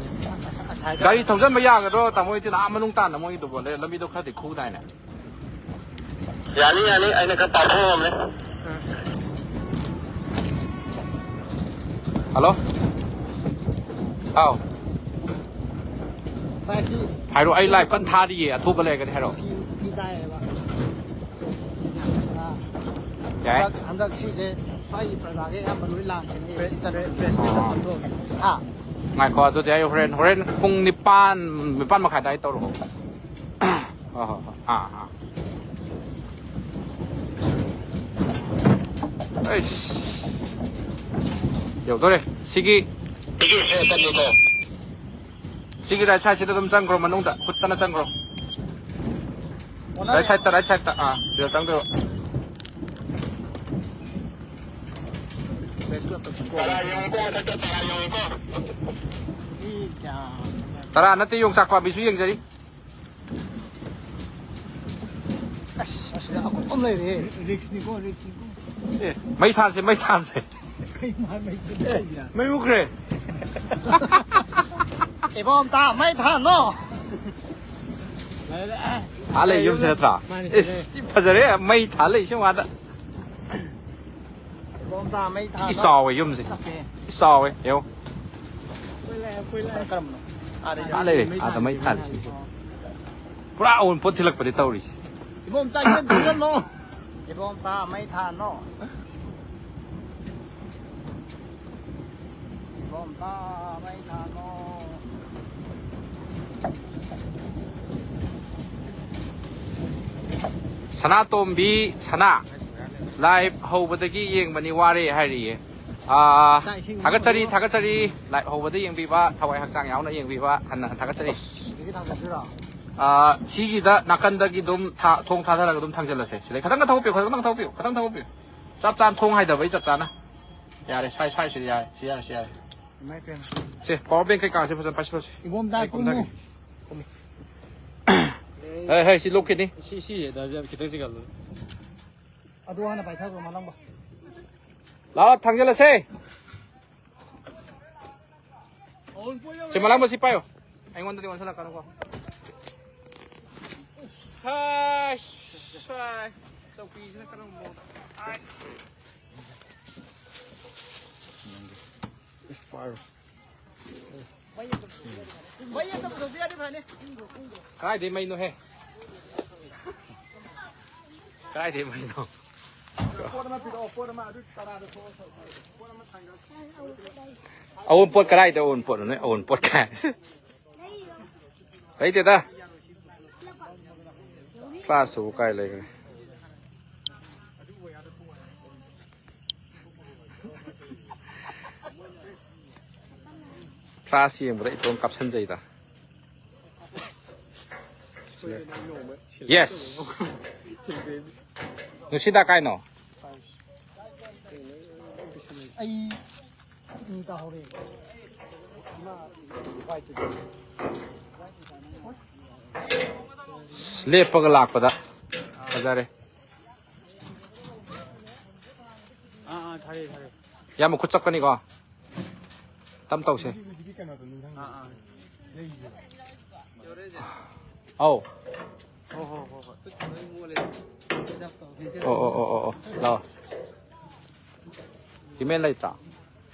ꯒꯥꯔꯤ ꯊꯧꯖꯟꯕ ꯌꯥꯒꯗ꯭ꯔꯣ, ꯇꯥꯃꯣ? ꯏꯆꯤꯟ ꯑꯥ ꯃꯅꯨꯡ ꯇꯥꯟꯅ ꯃꯣꯏꯒꯤꯗꯨꯕꯣ, ꯂꯝꯕꯤꯗꯣ ꯈꯔꯗꯤ ꯈꯨꯗꯥꯏꯅꯦ? ꯌꯥꯅꯤ, ꯌꯥꯅꯤ, ꯑꯩꯅ ꯈꯔ ꯇꯥꯛꯊꯣꯛꯑꯝꯃꯦ꯫ ꯍꯜꯂꯣ? ꯍꯥꯎ꯫ ꯚꯥꯏ, ꯁꯤ ꯍꯥꯏꯔꯣ, ꯑꯩ ꯂꯥꯏꯚ ꯀꯟꯅ ꯊꯥꯔꯤꯌꯦ, ꯑꯊꯨꯕ ꯂꯩꯔꯒꯗꯤ ꯍꯥꯏꯔꯣ꯫ ꯀꯨꯀꯤ, ꯀꯨꯀꯤ ꯇꯥꯏꯌꯦꯕ꯫ ꯌꯥꯏ꯫ ꯍꯟꯗꯛ, ꯍꯟꯗꯛ ꯁꯤꯁꯦ ꯁ꯭ꯋꯥꯏꯒꯤ ꯄ꯭ꯔꯖꯥꯒꯤ ꯑꯌꯥꯝꯕ ꯂꯣꯏ ꯂꯥꯟꯁꯦ꯫ ꯄ꯭ꯔꯦꯁ, ꯁꯤ ꯆꯠꯂꯣ꯫ ꯄ꯭ꯔꯦꯁ ꯃꯤꯠ ꯑꯝꯇ ꯑꯣ꯫ ꯄꯥꯡꯊꯣꯛꯑꯒꯦ꯫ ꯍꯥ? ꯉꯥꯏꯈꯣ, ꯑꯗꯨꯗꯤ ꯑꯩ ꯍꯣꯔꯦꯟ, ꯍꯣꯔꯦꯟ ꯄꯨꯡ ꯅꯤꯄꯥꯟ, ꯅꯤꯄꯥꯟ ꯃꯈꯥꯏ ꯑꯗꯥꯏ ꯇꯧꯔꯛꯑꯣ꯫ ꯍꯣꯏ, ꯍꯣꯏ, ꯍꯣꯏ꯫ ꯑꯥ, ꯑꯥ꯫ ꯑꯩꯁ꯫ ꯌꯧꯗꯣꯔꯦ꯫ ꯁꯤꯒꯤ, ꯁꯤꯒꯤ right side ꯁꯤꯗ ꯑꯗꯨꯝ ꯆꯪꯈ꯭ꯔꯣ ꯃꯅꯨꯡꯗ꯫ ꯈꯨꯠꯇꯅ ꯆꯪꯈ꯭ꯔꯣ꯫ Right side ꯇ, right side ꯇ꯫ ꯑꯥ, ꯁꯤꯗ ꯆꯪꯗꯣꯏꯕ꯫ ꯇꯔꯥ ꯅꯠꯇꯦ, ꯌꯣꯡꯆꯥꯛ ꯄꯥꯝꯕꯤꯁꯨ ꯌꯦꯡꯖꯔꯤ꯫ ꯑꯁ, ꯑꯁꯤꯗ ꯑꯀꯨꯞꯄ ꯑꯃ ꯂꯩꯔꯦ꯫ ꯔꯤꯛꯁꯅꯤꯀꯣ, ꯔꯤꯛꯁꯅꯤꯀꯣ꯫ ꯑꯦ, ꯃꯩ ꯊꯥꯟꯁꯦ, ꯃꯩ ꯊꯥꯟꯁꯦ꯫ ꯀꯩ ꯃꯥ-, ꯃꯩ ꯊꯥꯟꯁꯦ? ꯃꯩ ꯃꯨꯠꯈ꯭ꯔꯦ꯫ ꯏꯕꯣꯝꯇ, ꯃꯩ ꯊꯥꯟꯅꯣ꯫ ꯂꯩꯔꯦ꯫ ꯊꯥ ꯂꯩ ꯌꯨꯝꯁꯦ ꯅꯠꯇ꯭ꯔꯥ? ꯃꯥꯅꯤ, ꯏꯁ, ꯐꯖꯔꯦ꯫ ꯊꯤ ꯐꯖꯔꯦ, ꯃꯩ ꯊꯥ ꯂꯩ ꯁꯤ ꯋꯥꯗ꯫ ꯏꯕꯣꯝꯇ, ꯃꯩ ꯊꯥꯟꯅꯣ꯫ ꯊꯤ ꯆꯥꯎꯋꯦ ꯌꯨꯝꯁꯦ꯫ ꯆꯠꯈ꯭ꯔꯦ꯫ ꯊꯤ ꯆꯥꯎꯋꯦ, ꯌꯦꯡꯉꯣ꯫ ꯑꯩꯈꯣꯏ ꯂꯥꯛꯑꯦ, ꯑꯩꯈꯣꯏ ꯂꯥꯛꯑꯦ꯫ ꯀꯔꯝꯕꯅꯣ? ꯑꯥꯗ ꯑꯥ, ꯂꯩꯔꯦ, ꯃꯩ ꯑꯥꯗ ꯃꯩ ꯊꯥꯟꯁꯦ꯫ ꯊꯥꯟꯁꯦ꯫ ꯄꯨꯔꯥ ꯑꯑꯣꯟꯄꯣꯠ ꯊꯤꯜꯂꯛꯄꯅꯤ ꯇꯧꯔꯤꯁꯦ꯫ ꯏꯕꯣꯝ, ꯆꯥꯛ ꯏꯟꯖꯥꯡ ꯊꯤꯜꯍꯜꯂꯣ꯫ ꯏꯕꯣꯝꯇ ꯃꯩ ꯊꯥꯅꯣ꯫ ꯏꯕꯣꯝꯇ ꯃꯩ ꯊꯥꯅꯣ꯫ ꯁꯅꯥꯇꯣꯝꯕꯤ ꯁꯅꯥ, ꯂꯥꯏꯚ ꯍꯧꯕꯗꯒꯤ ꯌꯦꯡꯕꯅꯤ, ꯋꯥꯔꯦ ꯍꯥꯏꯔꯤꯌꯦ꯫ ꯑꯥ, ꯆꯥꯛ ꯏꯁꯤꯡ ꯊꯥꯒꯠꯆꯔꯤ, ꯊꯥꯒꯠꯆꯔꯤ꯫ ꯂꯥꯏꯚ ꯍꯧꯕꯗ ꯌꯦꯡꯕꯤꯕ, ꯊꯋꯥꯏ ꯍꯛꯆꯥꯡ ꯌꯥꯎꯅ ꯌꯦꯡꯕꯤꯕ, ꯍꯟꯅ ꯍꯟꯅ ꯊꯥꯒꯠꯆꯔꯤ꯫ ꯁꯤꯗꯒꯤ ꯊꯥꯡꯒꯠꯁꯤꯔꯣ? ꯑꯥ, ꯁꯤꯒꯤꯗ ꯅꯥꯀꯟꯗꯒꯤ ꯑꯗꯨꯝ ꯊꯥ-, ꯊꯣꯡ ꯊꯥꯗꯔꯒ ꯑꯗꯨꯝ ꯊꯥꯡꯖꯜꯂꯁꯦ꯫ ꯁꯤꯗꯩ ꯈꯇꯪꯒ ꯊꯧꯒꯠꯄꯤꯌꯨ, ꯈꯇꯪ ꯊꯧꯒꯠꯄꯤꯌꯨ, ꯈꯇꯪ ꯊꯧꯒꯠꯄꯤꯌꯨ꯫ ꯆꯞ ꯆꯥꯅ ꯊꯣꯡ ꯍꯥꯏꯗꯕꯩ ꯆꯞ ꯆꯥꯅ꯫ ꯌꯥꯔꯦ, ꯁ꯭ꯋꯥꯏ, ꯁ꯭ꯋꯥꯏꯁꯤꯗꯤ ꯌꯥꯔꯦ, ꯁꯤ ꯌꯥꯔꯦ, ꯁꯤ ꯌꯥꯔꯦ꯫ ꯏꯃꯥꯏ ꯄꯦꯝꯃ꯫ ꯁꯦ, power bank ꯀꯩꯀꯥꯁꯦ ꯐꯖꯅ ꯄꯥꯏꯁꯤꯜꯂꯁꯦ꯫ ꯏꯕꯣꯝꯗ ꯑꯩ ꯀꯨꯝꯃꯨ꯫ ꯀꯨꯝꯊꯒꯦ꯫ ꯍꯦ, ꯍꯦ, ꯁꯤ ꯂꯣꯛꯈꯤꯅꯤ꯫ ꯁꯤ, ꯁꯤ, ꯗꯥ ꯖꯦꯝ, ꯈꯤꯇꯪ ꯆꯤꯡꯍꯜꯂꯨ꯫ ꯑꯗꯨ ꯍꯥꯟꯅ ꯄꯥꯏꯊꯈ꯭ꯔꯣ, ꯃꯥꯂꯪꯕ꯫ ꯂꯥꯛꯑꯣ, ꯊꯥꯡꯖꯜꯂꯁꯦ꯫ ꯁꯤ ꯃꯥꯂꯪꯕ ꯁꯤ ꯄꯥꯏꯌꯣ꯫ ꯑꯩꯉꯣꯟꯗꯗꯤ ꯑꯣꯟꯁꯤꯜꯂꯛꯀꯅꯨꯀꯣ꯫ ꯍꯥꯏ, ꯁꯥꯏ꯫ ꯆꯧꯀꯤꯁꯤꯅ ꯀꯔꯝꯕ ꯃꯑꯣꯡꯗ? ꯑꯥꯏ꯫ ꯄꯥꯏꯔꯣ꯫ ꯃꯩ ꯑꯝꯇ ꯄꯨꯊꯣꯛꯄꯤꯔꯗꯤ ꯐꯅꯤ꯫ ꯀꯥꯏꯗꯩ ꯃꯩꯅꯣꯍꯦ? ꯀꯥꯏꯗꯩ ꯃꯩꯅꯣ? ꯄꯣꯠ ꯑꯃ ꯄꯤꯔꯛꯑꯣ, ꯄꯣꯠ ꯑꯃ ꯑꯗꯨ ꯇꯔꯥꯗ ꯊꯣꯛꯑꯣ, ꯄꯣꯠ ꯑꯃ ꯊꯥꯡꯒꯠꯂꯣ꯫ ꯑꯑꯣꯟꯄꯣꯠ ꯀꯗꯥꯏꯗ ꯑꯑꯣꯟꯄꯣꯠꯅꯣ? ꯅꯣꯏ ꯑꯑꯣꯟꯄꯣꯠ ꯀꯥꯏ? ꯂꯩꯇꯦꯗ꯫ ꯀ꯭ꯂꯥꯁꯇꯨꯕꯨ ꯀꯥꯏ ꯂꯩꯈ꯭ꯔꯦ? ꯀ꯭ꯂꯥꯁ ꯌꯦꯡꯕꯗ ꯏꯇꯣꯝ ꯀꯥꯞꯁꯟꯖꯩꯗ꯫ Yes. ꯅꯨꯡꯁꯤꯗ ꯀꯥꯏꯅꯣ? ꯑꯩ ꯀꯤꯠꯅꯤ ꯇꯥꯍꯧꯔꯦ꯫ ꯂꯦꯞꯄꯒ ꯂꯥꯛꯄꯗ ꯐꯖꯔꯦ꯫ ꯑꯥ, ꯑꯥ, ꯊꯥꯔꯦ, ꯊꯥꯔꯦ꯫ ꯌꯥꯝ ꯈꯨꯠ ꯆꯞꯀꯅꯤꯀꯣ꯫ ꯇꯞ ꯇꯧꯁꯦ꯫ ꯑꯥ, ꯑꯥ꯫ ꯑꯧ꯫ ꯍꯣ, ꯍꯣ, ꯍꯣ, ꯍꯣꯏ꯫ ꯑꯣ, ꯑꯣ, ꯑꯣ, ꯑꯣ, ꯑꯣ꯫ ꯂꯥꯛꯑꯣ꯫ ꯍꯤꯃꯦꯟ ꯂꯩꯇ꯭ꯔꯣ?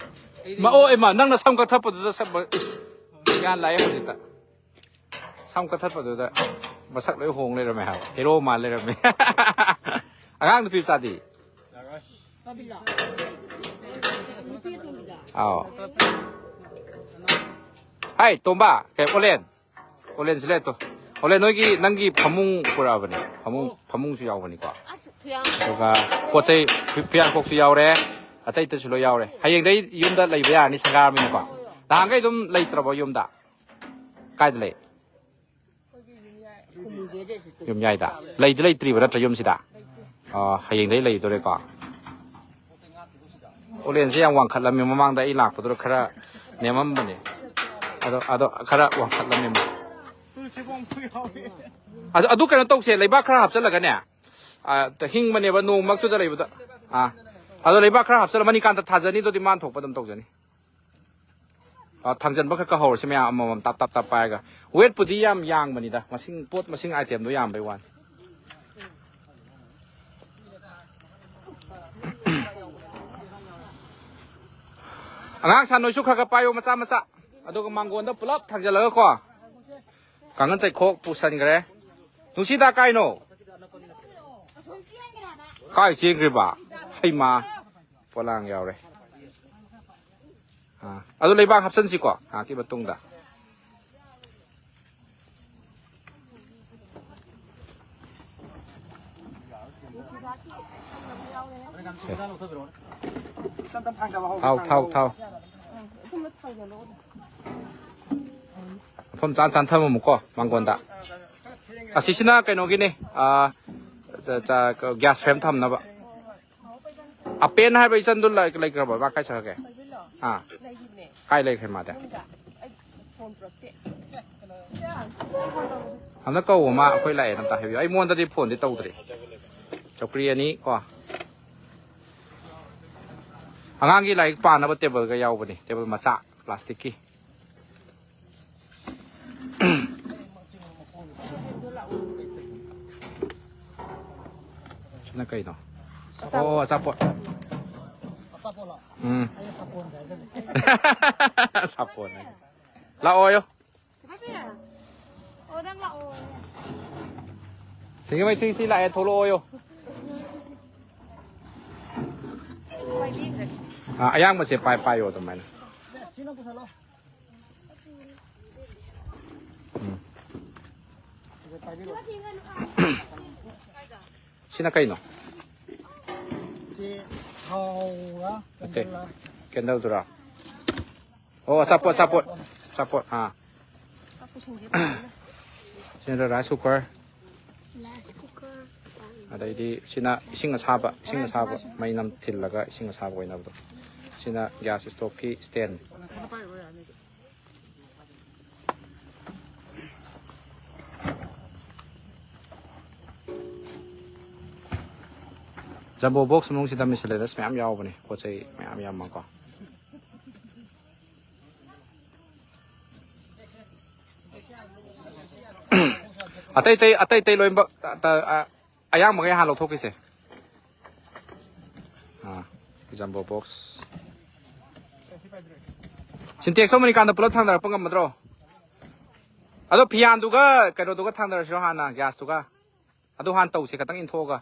ꯃꯥ, ꯑꯣ, ꯏꯃꯥ, ꯅꯪꯅ ꯁꯝ ꯀꯛꯊꯠꯄꯗꯨꯗ ꯁꯛ-, ꯒ꯭ꯌꯥꯟ ꯂꯥꯛꯑꯦ ꯍꯧꯖꯤꯛꯇ꯫ ꯁꯝ ꯀꯛꯊꯠꯄꯗꯨꯗ ꯃꯁꯛ ꯂꯣꯏ ꯍꯣꯡ ꯂꯩꯔꯝꯃꯦ ꯍꯥꯏꯕ꯫ ꯍꯦꯔꯣ ꯃꯥꯟ ꯂꯩꯔꯝꯃꯦ꯫ ꯑꯉꯥꯡ ꯅꯨꯄꯤ ꯃꯆꯥꯗꯤ? ꯑꯥꯎ꯫ ꯍꯥꯏ, ꯇꯣꯝꯕ, ꯀꯩ, ꯑꯣꯂꯦꯟ? ꯑꯣꯂꯦꯟꯁꯤ ꯂꯩ ꯇꯣ꯫ ꯑꯣꯂꯦꯟ, ꯅꯣꯏꯒꯤ, ꯅꯪꯒꯤ ꯐꯃꯨꯡ ꯄꯨꯔꯛꯑꯕꯅꯤ꯫ ꯐꯃꯨꯡ, ꯐꯃꯨꯡꯁꯨ ꯌꯥꯎꯕꯅꯤꯀꯣ꯫ ꯑꯗꯨꯒ ꯄꯣꯠ ꯆꯩ ꯐꯤ-, ꯐꯤꯌꯥꯡꯈꯣꯛꯁꯨ ꯌꯥꯎꯔꯦ꯫ ꯑꯇꯩ ꯑꯇꯩꯁꯨ ꯂꯣꯏ ꯌꯥꯎꯔꯦ꯫ ꯍꯌꯦꯡꯗꯩ ꯌꯨꯝꯗ ꯂꯩꯕ ꯌꯥꯔꯅꯤ, ꯁꯪꯒꯥꯔꯕꯅꯤꯅꯀꯣ꯫ ꯅꯍꯥꯟꯈꯩ ꯑꯗꯨꯝ ꯂꯩꯇ꯭ꯔꯕꯣ ꯌꯨꯝꯗ? ꯀꯥꯏꯗ ꯂꯩ? ꯌꯨꯝ ꯌꯥꯏꯗ꯫ ꯂꯩꯗꯤ ꯂꯩꯇ꯭ꯔꯤꯕ ꯅꯠꯇ꯭ꯔ ꯌꯨꯝꯁꯤꯗ? ꯑꯣ, ꯍꯌꯦꯡꯗꯩ ꯂꯩꯗꯣꯔꯦꯀꯣ꯫ ꯑꯣꯂꯦꯟꯁꯦ ꯌꯥꯝ ꯋꯥꯡꯈꯠꯂꯝꯃꯦ꯫ ꯃꯃꯥꯡꯗ ꯑꯩ ꯂꯥꯛꯄꯗꯨꯗ ꯈꯔ ꯅꯦꯝꯃꯝꯕꯅꯦ꯫ ꯑꯗꯣ, ꯑꯗꯣ ꯈꯔ ꯋꯥꯡꯈꯠꯂꯝꯃꯦ꯫ ꯑꯗꯨ, ꯑꯗꯨ ꯀꯩꯅꯣ ꯇꯧꯁꯦ, ꯂꯩꯕꯥꯛ ꯈꯔ ꯍꯥꯞꯆꯤꯜꯂꯒꯅꯦ꯫ ꯑ, ꯍꯤꯡꯕꯅꯦꯕ ꯅꯣꯡ ꯃꯔꯛꯇꯨꯗ ꯂꯩꯕꯗ꯫ ꯑꯥ꯫ ꯑꯗꯣ ꯂꯩꯕꯥꯛ ꯈꯔ ꯍꯥꯞꯆꯤꯜꯂ ꯃꯅꯤꯀꯥꯟꯇ ꯊꯥꯖꯅꯤ, ꯑꯗꯨꯗꯤ ꯃꯥꯅ ꯊꯣꯛꯄ ꯑꯗꯨꯝ ꯇꯧꯖꯅꯤ꯫ ꯑ, ꯊꯥꯡꯖꯟꯕ ꯈꯔ ꯈꯔ ꯍꯧꯔꯁꯤ ꯃꯌꯥꯝ, ꯑꯃꯃꯝ ꯇꯞ ꯇꯞ ꯇꯞ ꯄꯥꯏꯔꯒ꯫ ꯋꯦꯠꯄꯨꯗꯤ ꯌꯥꯝ ꯌꯥꯡꯕꯅꯤꯗ, ꯃꯁꯤꯡ, ꯄꯣꯠ ꯃꯁꯤꯡ, itemꯗꯣ ꯌꯥꯝꯕꯩ ꯋꯥꯅꯤ꯫ ꯑꯉꯥꯡ ꯁꯥ ꯅꯣꯏꯁꯨ ꯈꯔ ꯈꯔ ꯄꯥꯏꯌꯣ, ꯃꯆꯥ ꯃꯆꯥ꯫ ꯑꯗꯨꯒ ꯃꯥꯡꯒꯣꯟꯗ ꯄꯨꯂꯞ ꯊꯥꯡꯖꯜꯂꯒ ꯀꯣ꯫ ꯀꯥꯡꯈꯟ ꯆꯩꯈꯣꯛ ꯄꯨꯁꯟꯈ꯭ꯔꯦ꯫ ꯅꯨꯡꯁꯤꯗꯥ ꯀꯥꯏꯅꯣ? ꯀꯥꯏ ꯆꯦꯟꯈ꯭ꯔꯤꯕ? ꯍꯩꯃꯥ꯫ ꯄꯣꯂꯥꯡ ꯌꯥꯎꯔꯦ꯫ ꯑꯥ, ꯑꯗꯨ ꯂꯩꯕꯥꯛ ꯍꯥꯞꯆꯤꯟꯁꯤꯀꯣ ꯉꯥꯏꯍꯥꯛꯀꯤ ꯃꯇꯨꯡꯗ꯫ ꯊꯥꯎ, ꯊꯥꯎ, ꯊꯥꯎ꯫ ꯃꯐꯝ ꯆꯥ ꯆꯥꯅ ꯊꯝꯃꯝꯃꯨꯀꯣ ꯃꯥꯡꯒꯣꯟꯗ꯫ ꯑꯁꯤꯁꯤꯅ ꯀꯩꯅꯣꯒꯤꯅꯤ, ꯑꯥ, ꯆ-, ꯆ-, gas flame ꯊꯝꯅꯕ꯫ ꯑꯄꯦꯟ ꯍꯥꯏꯕ ꯏꯆꯟꯗꯨ ꯂꯩ-, ꯂꯩꯈ꯭ꯔꯕꯣ? ꯃꯥ ꯀꯥꯏ ꯆꯠꯈ꯭ꯔꯒꯦ? ꯑꯥ꯫ ꯀꯥꯏ ꯂꯩꯈ꯭ꯔꯦ ꯃꯥꯗꯤ? ꯍꯟꯗꯛ ꯀꯧ, ꯃꯥ ꯑꯩꯈꯣꯏ ꯂꯥꯛꯑꯦꯅ ꯑꯝꯇ ꯍꯥꯏꯕꯤꯌꯨ꯫ ꯑꯩ ꯃꯉꯣꯟꯗꯗꯤ phoneꯗꯤ ꯇꯧꯗ꯭ꯔꯤ꯫ ꯆꯧꯀ꯭ꯔꯤ ꯑꯅꯤ ꯀꯣ꯫ ꯑꯉꯥꯡꯒꯤ ꯂꯥꯏꯔꯤꯛ ꯄꯥꯅꯕ tableꯒ ꯌꯥꯎꯕꯅꯤ, table ꯃꯆꯥ, plasticꯀꯤ꯫ ꯁꯤꯅ ꯀꯩꯅꯣ? ꯑꯣ, ꯑꯆꯥꯄꯣꯠ꯫ ꯎꯝ꯫ ꯁꯥꯄꯣꯟ ꯍꯥꯏ꯫ ꯂꯥꯛꯑꯣꯌꯣ꯫ ꯑꯣ, ꯅꯪ ꯂꯥꯛꯑꯣ꯫ ꯁꯤꯡꯖꯃꯩ three C ꯂꯥꯛꯑꯦ, ꯊꯣꯛꯂꯛꯑꯣꯌꯣ꯫ ꯑꯥ, ꯑꯌꯥꯡꯕꯁꯦ ꯄꯥꯏ-, ꯄꯥꯏꯌꯣ ꯑꯗꯨꯃꯥꯏꯅ꯫ ꯎꯝ꯫ ꯁꯤꯅ ꯀꯩꯅꯣ? ꯁꯤ ꯊꯥꯎꯔ, ꯅꯠꯇꯦ, ꯀꯦꯟꯗꯜꯂ? ꯀꯦꯟꯗꯜꯗꯨꯔꯥ? ꯑꯣ, ꯑꯆꯥꯄꯣꯠ, ꯑꯆꯥꯄꯣꯠ, ꯑꯆꯥꯄꯣꯠ, ꯑꯥ꯫ ꯁꯤꯅ rice cooker꯫ Rice cooker꯫ ꯑꯗꯩꯗꯤ ꯁꯤꯅ ꯏꯁꯤꯡ ꯑꯁꯥꯕ, ꯏꯁꯤꯡ ꯑꯁꯥꯕ ꯃꯩ ꯅꯝ ꯊꯤꯜꯂꯒ ꯏꯁꯤꯡ ꯑꯁꯥꯕ ꯑꯣꯏꯅꯕꯗꯣ꯫ ꯁꯤꯅ gas stoveꯀꯤ stand꯫ Jumbo box ꯃꯅꯨꯡꯁꯤꯗ miscellaneous ꯃꯌꯥꯝ ꯌꯥꯎꯕꯅꯦ, ꯄꯣꯠ ꯆꯩ ꯃꯌꯥꯝ ꯌꯥꯝꯕꯀꯣ꯫ ꯑꯇꯩ ꯑꯇꯩ, ꯑꯇꯩ ꯑꯇꯩ ꯂꯣꯏꯅꯃꯛ, ꯑ, ꯑ, ꯑꯌꯥꯝꯕꯈꯩ ꯍꯥꯟꯅ ꯂꯧꯊꯣꯛꯈꯤꯁꯦ꯫ ꯑꯥ, jumbo box꯫ Sintex ꯑꯃꯅꯤ ꯀꯥꯟꯗ ꯄꯨꯂꯞ ꯊꯥꯡꯗꯔꯛꯄ ꯉꯝꯃꯗ꯭ꯔꯣ? ꯑꯗꯣ ꯐꯤꯌꯥꯟꯗꯨꯒ ꯀꯩꯅꯣꯗꯨꯒ ꯊꯥꯡꯗꯔꯁꯤꯔꯣ ꯍꯥꯟꯅ, gasꯇꯨꯒ? ꯑꯗꯨ ꯍꯥꯟꯅ ꯇꯧꯁꯦ, ꯈꯇꯪ ꯏꯟꯊꯣꯛꯑꯒ꯫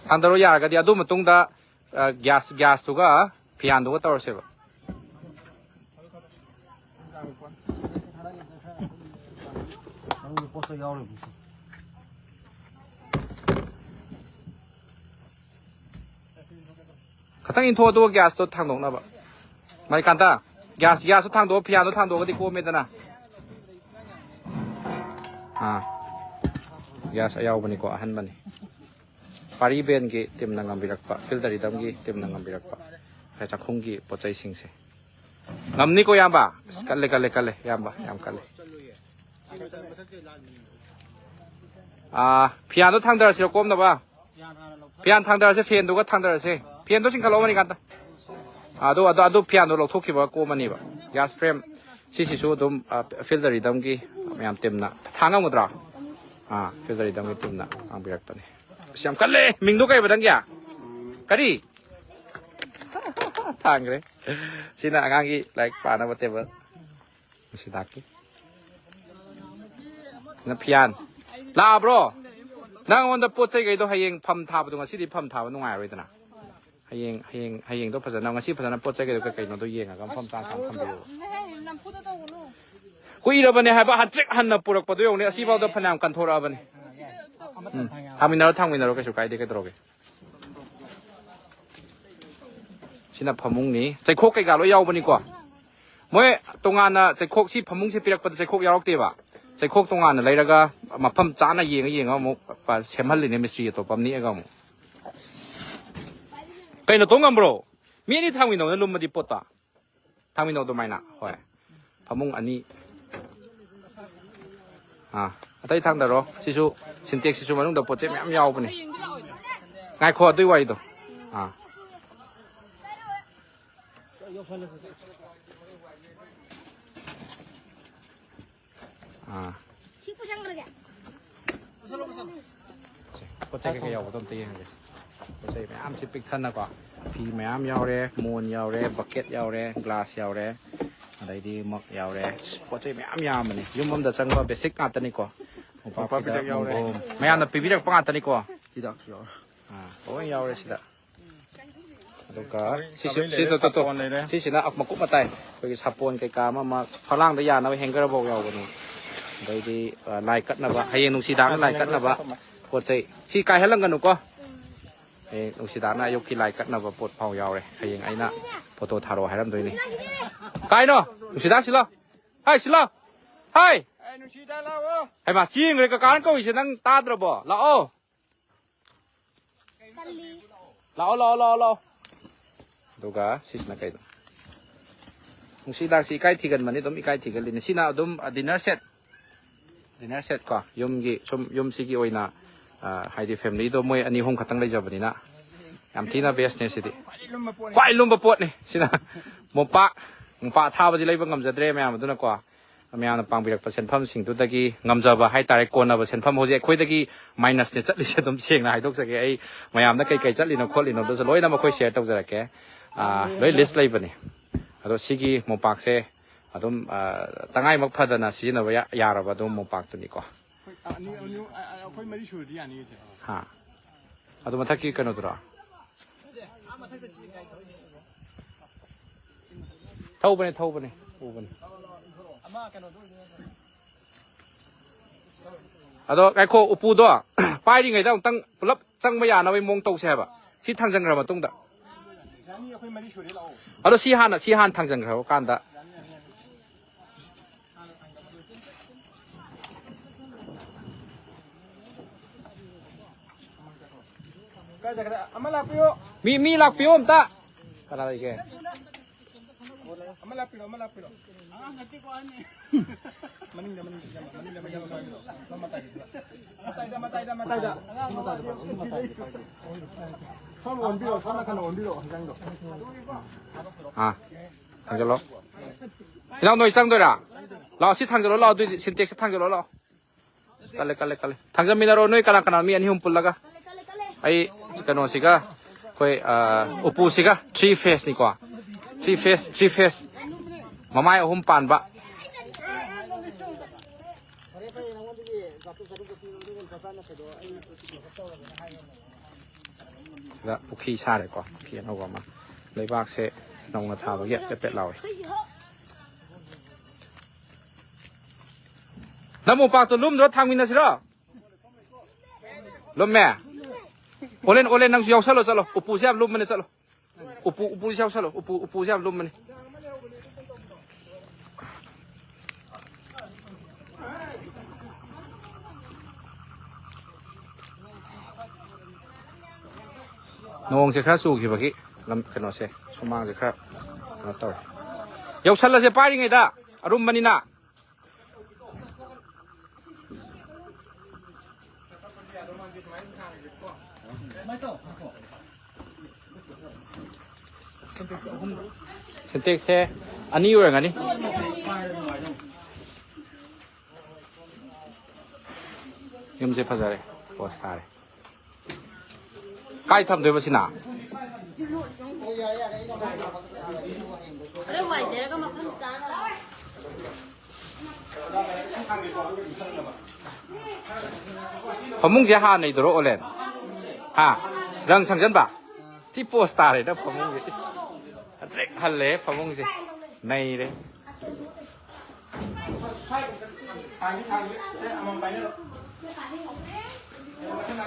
ꯊꯥꯡꯗꯔꯣ ꯌꯥꯔꯒꯗꯤ꯫ ꯑꯗꯨ ꯃꯇꯨꯡꯗ, ꯑ, gas, gasꯇꯨꯒ ꯐꯤꯌꯥꯟꯗꯨꯒ ꯇꯧꯔꯁꯦꯕ꯫ ꯈꯇꯪ ꯏꯟꯊꯣꯛꯑꯣ, ꯑꯗꯨꯒ gasꯇꯣ ꯊꯥꯡꯗꯣꯛꯅꯕ꯫ ꯃꯔꯤꯀꯥꯟꯇ, gas, gasꯇꯣ ꯊꯥꯡꯗꯣꯛꯑꯣ, ꯐꯤꯌꯥꯟꯗꯣ ꯊꯥꯡꯗꯣꯛꯑꯒꯗꯤ ꯀꯣꯝꯃꯦꯗꯅ꯫ ꯑꯥ, gas ꯑꯌꯥꯎꯕꯅꯤꯀꯣ, ꯑꯍꯟꯕꯅꯤ꯫ ꯄꯥꯔꯤ ꯕꯦꯟꯒꯤ teamꯅ ꯉꯝꯕꯤꯔꯛꯄ, Field the Rhythmꯒꯤ teamꯅ ꯉꯝꯕꯤꯔꯛꯄ ꯉꯁꯥꯏ ꯆꯥꯛꯈꯨꯝꯒꯤ ꯄꯣꯠ ꯆꯩꯁꯤꯡꯁꯦ꯫ ꯉꯝꯅꯤꯀꯣ, ꯏꯌꯥꯝꯕ? ꯑꯁ, ꯀꯜꯂꯦ, ꯀꯜꯂꯦ, ꯀꯜꯂꯦ, ꯏꯌꯥꯝꯕ, ꯌꯥꯝ ꯀꯜꯂꯦ꯫ ꯑꯥ, ꯐꯤꯌꯥꯟꯗꯣ ꯊꯥꯡꯗꯔꯁꯤꯔꯣ ꯀꯣꯝꯅꯕ? ꯐꯤꯌꯥꯟ ꯊꯥꯡꯗꯔꯁꯦ, fanꯗꯨꯒ ꯊꯥꯡꯗꯔꯁꯦ꯫ Fanꯗꯣ ꯆꯤꯡꯈꯠꯂꯛꯑꯣ, ꯃꯅꯤꯀꯥꯟꯇ꯫ ꯑꯗꯨ, ꯑꯗꯨ, ꯑꯗꯨ ꯐꯤꯌꯥꯟꯗꯣ ꯂꯧꯊꯣꯛꯈꯤꯕ ꯀꯣꯝꯃꯅꯤꯕ꯫ Gas frame ꯁꯤꯁꯤꯁꯨ ꯑꯗꯨꯝ, ꯑ, Field the Rhythmꯒꯤ ꯃꯌꯥꯝ teamꯅ ꯊꯥ ꯉꯝꯒꯗ꯭ꯔꯥ? ꯑꯥ, Field the Rhythmꯒꯤ teamꯅ ꯊꯥꯡꯕꯤꯔꯛꯄꯅꯦ꯫ ꯑꯁ, ꯌꯥꯝ ꯀꯜꯂꯦ꯫ ꯃꯤꯡꯗꯣ ꯀꯩꯕ ꯅꯪꯒꯤ? ꯀꯔꯤ? ꯊꯥꯡꯈ꯭ꯔꯦ꯫ ꯁꯤꯅ ꯑꯉꯥꯡꯒꯤ ꯂꯥꯏꯔꯤꯛ ꯄꯥꯅꯕ table꯫ ꯁꯤꯗꯥꯛꯀꯤ꯫ ꯅ ꯐꯤꯌꯥꯟ꯫ ꯂꯥꯛꯑꯕ꯭ꯔꯣ? ꯅꯪꯉꯣꯟꯗ ꯄꯣꯠ ꯆꯩꯈꯩꯗꯣ ꯍꯌꯦꯡ ꯐꯝ ꯊꯥꯕꯗꯣ ꯉꯁꯤꯗꯤ ꯐꯝ ꯊꯥꯕ ꯅꯨꯡꯉꯥꯏꯔꯣꯏꯗꯅ꯫ ꯍꯌꯦꯡ ꯍꯌꯦꯡ ꯍꯌꯦꯡꯗꯣ ꯐꯖꯅ, ꯉꯁꯤ ꯐꯖꯅ ꯄꯣꯠ ꯆꯩ ꯀꯩꯗꯣ ꯀꯩ ꯀꯩꯅꯣꯗꯣ ꯌꯦꯡꯉꯒ ꯃꯐꯝ ꯆꯥꯅ ꯆꯥꯅ ꯊꯝꯕꯤꯌꯨ꯫ ꯀꯨꯏꯔꯕꯅꯦ ꯍꯥꯏꯕ, ꯍꯟꯇ꯭ꯔꯤꯛ ꯍꯟꯅ ꯄꯨꯔꯛꯄꯗꯣ ꯌꯦꯡꯉꯨꯅꯦ, ꯑꯁꯤꯐꯥꯎꯗ ꯐꯅꯌꯥꯝ ꯀꯟꯊꯣꯔꯛꯑꯕꯅꯦ꯫ ꯎꯝ, ꯊꯥꯡꯃꯤꯟꯅꯔꯣ, ꯊꯥꯡꯃꯤꯟꯅꯔꯣ, ꯀꯩꯁꯨ ꯀꯥꯏꯗꯦ, ꯀꯩꯗꯧꯔꯒꯦ? ꯁꯤꯅ ꯐꯃꯨꯡꯅꯤ, ꯆꯩꯈꯣꯛ ꯀꯩꯀꯥ ꯂꯣꯏ ꯌꯥꯎꯕꯅꯤꯀꯣ꯫ ꯃꯣꯏ ꯇꯣꯉꯥꯟꯅ ꯆꯩꯈꯣꯛ, ꯁꯤ ꯐꯃꯨꯡꯁꯦ ꯄꯤꯔꯛꯄꯗ ꯆꯩꯈꯣꯛ ꯌꯥꯎꯔꯛꯇꯦꯕ꯫ ꯆꯩꯈꯣꯛ ꯇꯣꯉꯥꯟꯅ ꯂꯩꯔꯒ ꯃꯐꯝ ꯆꯥꯅ ꯌꯦꯡꯉ ꯌꯦꯡꯉ ꯑꯃꯨꯛ ꯁꯦꯝꯍꯜꯂꯤꯅꯦ, ꯃꯤꯁꯇ꯭ꯔꯤ ꯑꯇꯣꯞꯄ ꯑꯃ ꯅꯦꯛꯑꯒ ꯑꯃꯨꯛ꯫ ꯀꯩꯅꯣ, ꯇꯣꯡ ꯉꯝꯕ꯭ꯔꯣ? ꯃꯤ ꯑꯅꯤ ꯊꯥꯡꯃꯤꯟꯅꯧꯅ ꯂꯨꯝꯃꯗꯤ ꯄꯣꯠꯇ꯫ ꯊꯥꯡꯃꯤꯟꯅꯧ ꯑꯗꯨꯃꯥꯏꯅ꯫ ꯍꯣꯏ꯫ ꯐꯃꯨꯡ ꯑꯅꯤ꯫ ꯑꯥ, ꯑꯇꯩ ꯊꯥꯡꯗꯔꯣ꯫ ꯁꯤꯁꯨ, ꯁꯤꯟꯇꯦꯛꯁꯁꯤꯁꯨ ꯃꯅꯨꯡꯗ ꯄꯣꯠ ꯆꯩ ꯃꯌꯥꯝ ꯌꯥꯎꯕꯅꯦ꯫ ꯉꯥꯏꯈꯣ, ꯑꯗꯨꯏ ꯋꯥꯔꯤꯗꯣ꯫ ꯑꯥ꯫ ꯑꯥ꯫ ꯁꯤ ꯄꯨꯁꯟꯈ꯭ꯔꯒꯦ꯫ ꯁꯦ, ꯄꯣꯠ ꯆꯩ ꯀꯩꯀꯩ ꯌꯥꯎꯕꯗꯣ ꯑꯝꯇ ꯌꯦꯡꯍꯜꯂꯁꯤ꯫ ꯄꯣꯠ ꯆꯩ ꯃꯌꯥꯝꯁꯤ ꯄꯤꯛ ꯊꯟꯅꯀꯣ꯫ ꯐꯤ ꯃꯌꯥꯝ ꯌꯥꯎꯔꯦ, ꯃꯣꯟ ꯌꯥꯎꯔꯦ, ꯕꯛꯀꯦꯠ ꯌꯥꯎꯔꯦ, ꯒ꯭ꯂꯥꯁ ꯌꯥꯎꯔꯦ, ꯑꯗꯩꯗꯤ ꯃꯛ ꯌꯥꯎꯔꯦ꯫ ꯑꯁ, ꯄꯣꯠ ꯆꯩ ꯃꯌꯥꯝ ꯌꯥꯝꯕꯅꯤ꯫ ꯌꯨꯝ ꯑꯃꯗ ꯆꯪꯕ ꯕꯦꯁꯤꯛ ꯉꯥꯛꯇꯅꯤꯀꯣ꯫ ꯃꯣꯝꯄꯥꯛ ꯃꯣꯝꯄꯥꯛ ꯐꯤꯗꯛ, ꯐꯤꯗꯛ ꯌꯥꯎꯔꯦ꯫ ꯃꯣꯝꯄꯥꯛ꯫ ꯃꯌꯥꯝꯅ ꯄꯤꯕꯤꯔꯛꯄ ꯉꯥꯛꯇꯅꯤꯀꯣ꯫ ꯍꯤꯗꯥꯛꯁꯨ ꯌꯥꯎꯔꯦ꯫ ꯑꯥ, ꯂꯣꯏ ꯌꯥꯎꯔꯦ ꯁꯤꯗ꯫ ꯑꯗꯨꯒ ꯁꯤꯁꯨ, ꯁꯥꯄꯣꯟ ꯂꯩꯔꯦ, ꯁꯤꯗ ꯇꯣ, ꯇꯣ꯫ ꯁꯥꯄꯣꯟ ꯂꯩꯔꯦ꯫ ꯁꯤꯁꯤꯅ ꯃꯀꯨꯞ ꯃꯇꯥꯏ ꯑꯩꯈꯣꯏꯒꯤ ꯁꯥꯄꯣꯟ ꯀꯩꯀꯥ ꯑꯃ ꯑꯃ ꯐꯂꯥꯡꯗ ꯌꯥꯅꯕ ꯍꯦꯡꯒꯔ ꯐꯥꯎ ꯌꯥꯎꯕꯅꯤ꯫ ꯑꯗꯩꯗꯤ, ꯑ, ꯂꯥꯏ ꯀꯠꯅꯕ, ꯍꯌꯦꯡ ꯅꯨꯡꯁꯤꯗꯥꯡꯅ ꯂꯥꯏ ꯀꯠꯅꯕ ꯄꯣꯠ ꯆꯩ꯫ ꯁꯤ ꯀꯥꯏꯍꯜꯂꯝꯒꯅꯨꯀꯣ꯫ ꯍꯌꯦꯡ ꯅꯨꯡꯁꯤꯗꯥꯡꯅ ꯑꯌꯨꯛꯀꯤ ꯂꯥꯏ ꯀꯠꯅꯕ ꯄꯣꯠ ꯐꯥꯎ ꯌꯥꯎꯔꯦ꯫ ꯍꯌꯦꯡ ꯑꯩꯅ ꯐꯣꯇꯣ ꯊꯥꯔꯛꯑꯣ ꯍꯥꯏꯔꯝꯗꯣꯏꯅꯤ꯫ ꯀꯥꯏꯅꯣ? ꯅꯨꯡꯁꯤꯗꯥꯡ ꯁꯤꯜꯂꯣ꯫ ꯍꯥꯏ, ꯁꯤꯜꯂꯣ꯫ ꯍꯥꯏ! ꯑꯦ, ꯅꯨꯡꯁꯤꯗꯥꯡ ꯂꯥꯛꯑꯣ꯫ ꯍꯩꯃꯥ, ꯆꯦꯟꯈ꯭ꯔꯦ ꯀꯀꯥꯅ ꯀꯧꯔꯤꯁꯦ ꯅꯪ ꯇꯥꯗ꯭ꯔꯕꯣ? ꯂꯥꯛꯑꯣ꯫ ꯀꯜꯂꯤ꯫ ꯂꯥꯛꯑꯣ, ꯂꯥꯛꯑꯣ, ꯂꯥꯛꯑꯣ, ꯂꯥꯛꯑꯣ꯫ ꯑꯗꯨꯒ ꯁꯤꯁꯤꯅ ꯀꯩꯅꯣ? ꯅꯨꯡꯁꯤꯗꯥꯛꯁꯤ ꯏꯀꯥꯏ ꯊꯤꯒꯟꯕꯅꯤ, ꯑꯗꯨꯝ ꯏꯀꯥꯏ ꯊꯤꯒꯜꯂꯤꯅꯤ꯫ ꯁꯤꯅ ꯑꯗꯨꯝ, ꯑ, dinner set꯫ Dinner set ꯀꯣ, ꯌꯨꯝꯒꯤ, ꯁꯨꯝ ꯌꯨꯝꯁꯤꯒꯤ ꯑꯣꯏꯅ, ꯑ, ꯍꯥꯏꯗꯤ familyꯗꯣ ꯃꯣꯏ ꯑꯅꯤ ꯑꯍꯨꯝ ꯈꯛꯇꯪ ꯂꯩꯖꯕꯅꯤꯅ ꯌꯥꯝ ꯊꯤꯅ bestꯅꯦ ꯁꯤꯗꯤ꯫ ꯈ꯭ꯋꯥꯏ ꯂꯨꯝꯕ ꯄꯣꯠꯅꯤ꯫ ꯈ꯭ꯋꯥꯏ ꯂꯨꯝꯕ ꯄꯣꯠꯅꯤ ꯁꯤꯅ꯫ ꯃꯣꯝꯄꯥꯛ, ꯃꯣꯝꯄꯥꯛ ꯑꯊꯥꯕꯗꯤ ꯂꯩꯕ ꯉꯝꯖꯗ꯭ꯔꯦ ꯃꯌꯥꯝ, ꯑꯗꯨꯅꯀꯣ꯫ ꯃꯌꯥꯝꯅ ꯄꯥꯡꯕꯤꯔꯛꯄ ꯁꯦꯟꯐꯝꯁꯤꯡꯗꯨꯗꯒꯤ ꯉꯝꯖꯕ ꯍꯥꯏꯇꯥꯔꯦ, ꯀꯣꯟꯅꯕ ꯁꯦꯟꯐꯝ꯫ ꯍꯧꯖꯤꯛ ꯑꯩꯈꯣꯏꯗꯒꯤ minusꯅꯦ ꯆꯠꯂꯤꯁꯦ, ꯑꯗꯨꯝ ꯁꯦꯡꯅ ꯍꯥꯏꯗꯣꯛꯆꯒꯦ꯫ ꯑꯩ ꯃꯌꯥꯝꯗ ꯀꯩ ꯀꯩ ꯆꯠꯂꯤꯅꯣ ꯈꯣꯠꯂꯤꯅꯣꯗꯨꯁꯨ ꯂꯣꯏꯅꯃꯛ ꯑꯩꯈꯣꯏ share ꯇꯧꯖꯔꯛꯀꯦ꯫ ꯑꯥ, ꯂꯣꯏ list ꯂꯩꯕꯅꯤ꯫ ꯑꯗꯣ ꯁꯤꯒꯤ ꯃꯣꯝꯄꯥꯛꯁꯦ ꯑꯗꯨꯝ, ꯑꯥ, ꯇꯉꯥꯏꯃꯛ ꯐꯗꯅ ꯁꯤꯖꯤꯟꯅꯕ ꯌꯥ-, ꯌꯥꯔꯕ ꯑꯗꯨꯝ ꯃꯣꯝꯄꯥꯛꯇꯨꯅꯤꯀꯣ꯫ ꯑꯩꯈꯣꯏ ꯑꯅꯤ, ꯑꯅꯤ, ꯑ-, ꯑ-, ꯑꯩꯈꯣꯏ ꯃꯔꯤ ꯁꯨꯔꯗꯤ ꯌꯥꯅꯤꯌꯦ, ꯁꯦ꯫ ꯍꯥ꯫ ꯑꯗꯨ ꯃꯊꯛꯀꯤ ꯀꯩꯅꯣꯗꯨꯔꯣ? ꯊꯧꯕꯅꯦ, ꯊꯧꯕꯅꯦ, ꯎꯕꯅꯦ꯫ ꯑꯗꯣ ꯉꯥꯏꯈꯣ, ꯎꯄꯨꯗꯣ ꯄꯥꯏꯔꯤꯉꯩꯗ ꯑꯃꯨꯛꯇꯪ ꯄꯨꯂꯞ ꯆꯪꯕ ꯌꯥꯅꯕꯒꯤ ꯃꯑꯣꯡ ꯇꯧꯁꯦ ꯍꯥꯏꯕ꯫ ꯁꯤ ꯊꯥꯡꯖꯟꯈ꯭ꯔ ꯃꯇꯨꯡꯗ꯫ ꯑꯗꯣ ꯁꯤ ꯍꯥꯟꯅ, ꯁꯤ ꯍꯥꯟꯅ ꯊꯥꯡꯖꯟꯈ꯭ꯔꯕ ꯀꯥꯟꯗ꯫ ꯀꯥꯏ ꯆꯠꯈ꯭ꯔꯦ? ꯑꯃ ꯂꯥꯛꯄꯤꯌꯣ꯫ ꯃꯤ, ꯃꯤ ꯂꯥꯛꯄꯤꯌꯣ ꯑꯝꯇ꯫ ꯀꯅꯥ ꯂꯩꯒꯦ? ꯑꯃ ꯂꯥꯛꯄꯤꯔꯣ, ꯑꯃ ꯂꯥꯛꯄꯤꯔꯣ꯫ ꯃꯅꯤꯡꯗ, ꯃꯅꯤꯡꯗ, ꯃꯅꯤꯡꯗ, ꯃꯅꯤꯡꯗ, ꯃꯅꯤꯡꯗ꯫ ꯃꯇꯥꯏꯗ, ꯃꯇꯥꯏꯗ, ꯃꯇꯥꯏꯗ꯫ ꯁꯣꯝ ꯑꯣꯟꯕꯤꯔꯣ, ꯁꯣꯝ ꯅꯥꯀꯟ ꯑꯣꯟꯕꯤꯔꯣ, ꯍꯤꯟꯖꯥꯡꯗꯣ꯫ ꯑꯥ, ꯊꯥꯡꯖꯜꯂꯣ꯫ ꯏꯅꯥꯎ, ꯅꯣꯏ ꯆꯪꯗꯣꯏꯔꯥ? ꯂꯥꯛꯑꯣ, ꯁꯤ ꯊꯥꯡꯖꯜꯂꯣ, ꯂꯥꯛꯑꯣ, ꯑꯗꯨꯏꯗꯤ ꯁꯤꯟꯇꯦꯛꯁꯁꯦ ꯊꯥꯡꯖꯜꯂꯣ, ꯂꯥꯛꯑꯣ꯫ ꯀꯜꯂꯦ, ꯀꯜꯂꯦ, ꯀꯜꯂꯦ꯫ ꯊꯥꯡꯖꯟꯃꯤꯟꯅꯔꯣ, ꯅꯣꯏ ꯀꯅꯥ ꯀꯅꯥ, ꯃꯤ ꯑꯅꯤ ꯑꯍꯨꯝ ꯄꯨꯜꯂꯒ꯫ ꯑꯩ ꯀꯩꯅꯣꯁꯤꯒ, ꯑꯩꯈꯣꯏ, ꯑ, ꯎꯄꯨꯁꯤꯒ three phaseꯅꯤꯀꯣ꯫ Three phase, three phase꯫ ꯃꯃꯥꯏ ꯑꯍꯨꯝ ꯄꯥꯟꯕ꯫ ꯁꯤꯗ ꯄꯨꯈ꯭ꯔꯤ ꯁꯥꯔꯦꯀꯣ, ꯄꯨꯈ꯭ꯔꯤ ꯑꯅꯧꯕ ꯑꯃ꯫ ꯂꯩꯕꯥꯛꯁꯦ ꯅꯧꯅ ꯊꯥꯕꯒꯤ ꯄꯦꯠ ꯄꯦꯠ ꯂꯥꯎꯏ꯫ ꯅꯪ ꯃꯣꯝꯄꯥꯛꯇꯣ ꯂꯨꯝꯗ꯭ꯔꯣ? ꯊꯥꯡꯃꯤꯟꯅꯁꯤꯔꯣ? ꯂꯨꯝꯃꯦ? ꯑꯣꯂꯦꯟ, ꯑꯣꯂꯦꯟ, ꯅꯪꯁꯨ ꯌꯥꯎꯁꯜꯂꯣ, ꯆꯠꯂꯣ꯫ ꯎꯄꯨꯁꯦ ꯌꯥꯝ ꯂꯨꯝꯕꯅꯦ, ꯆꯠꯂꯣ꯫ ꯎꯄꯨ, ꯎꯄꯨꯁꯦ ꯌꯥꯎꯁꯜꯂꯣ꯫ ꯎꯄꯨ, ꯎꯄꯨꯁꯦ ꯌꯥꯝ ꯂꯨꯝꯕꯅꯦ꯫ ꯅꯣꯡꯁꯦ ꯈꯔ ꯆꯨꯈꯤꯕꯒꯤ ꯂꯝ, ꯀꯩꯅꯣꯁꯦ, ꯁꯨꯃꯥꯡꯁꯦ ꯈꯔ ꯀꯩꯅꯣ ꯇꯧꯔꯦ꯫ ꯌꯧꯁꯜꯂꯁꯦ ꯄꯥꯏꯔꯤꯉꯩꯗ, ꯑꯔꯨꯝꯕꯅꯤꯅ꯫ ꯁꯤꯟꯇꯦꯛꯁꯁꯦ ꯑꯅꯤ ꯑꯣꯏꯔꯝꯒꯅꯤ꯫ ꯌꯨꯝꯁꯦ ꯐꯖꯔꯦ, ꯄꯣꯁ ꯇꯥꯔꯦ꯫ ꯀꯥꯏ ꯊꯝꯗꯣꯏꯕ ꯁꯤꯅ? ꯈꯔ ꯋꯥꯏꯊꯔꯒ ꯃꯐꯝ ꯆꯥꯅ꯫ ꯐꯃꯨꯡꯁꯦ ꯍꯥꯟꯅꯩꯗꯨꯔꯣ, ꯑꯣꯂꯦꯟ? ꯍꯥ? ꯔꯪ ꯁꯪꯖꯟꯕ? ꯇꯤ ꯄꯣꯁ ꯇꯥꯔꯦꯗ ꯐꯃꯨꯡꯁꯦ꯫ ꯏꯁ, ꯍꯟꯇ꯭ꯔꯦꯛ ꯍꯜꯂꯦ ꯐꯃꯨꯡꯁꯦ꯫ ꯅꯩꯔꯦ꯫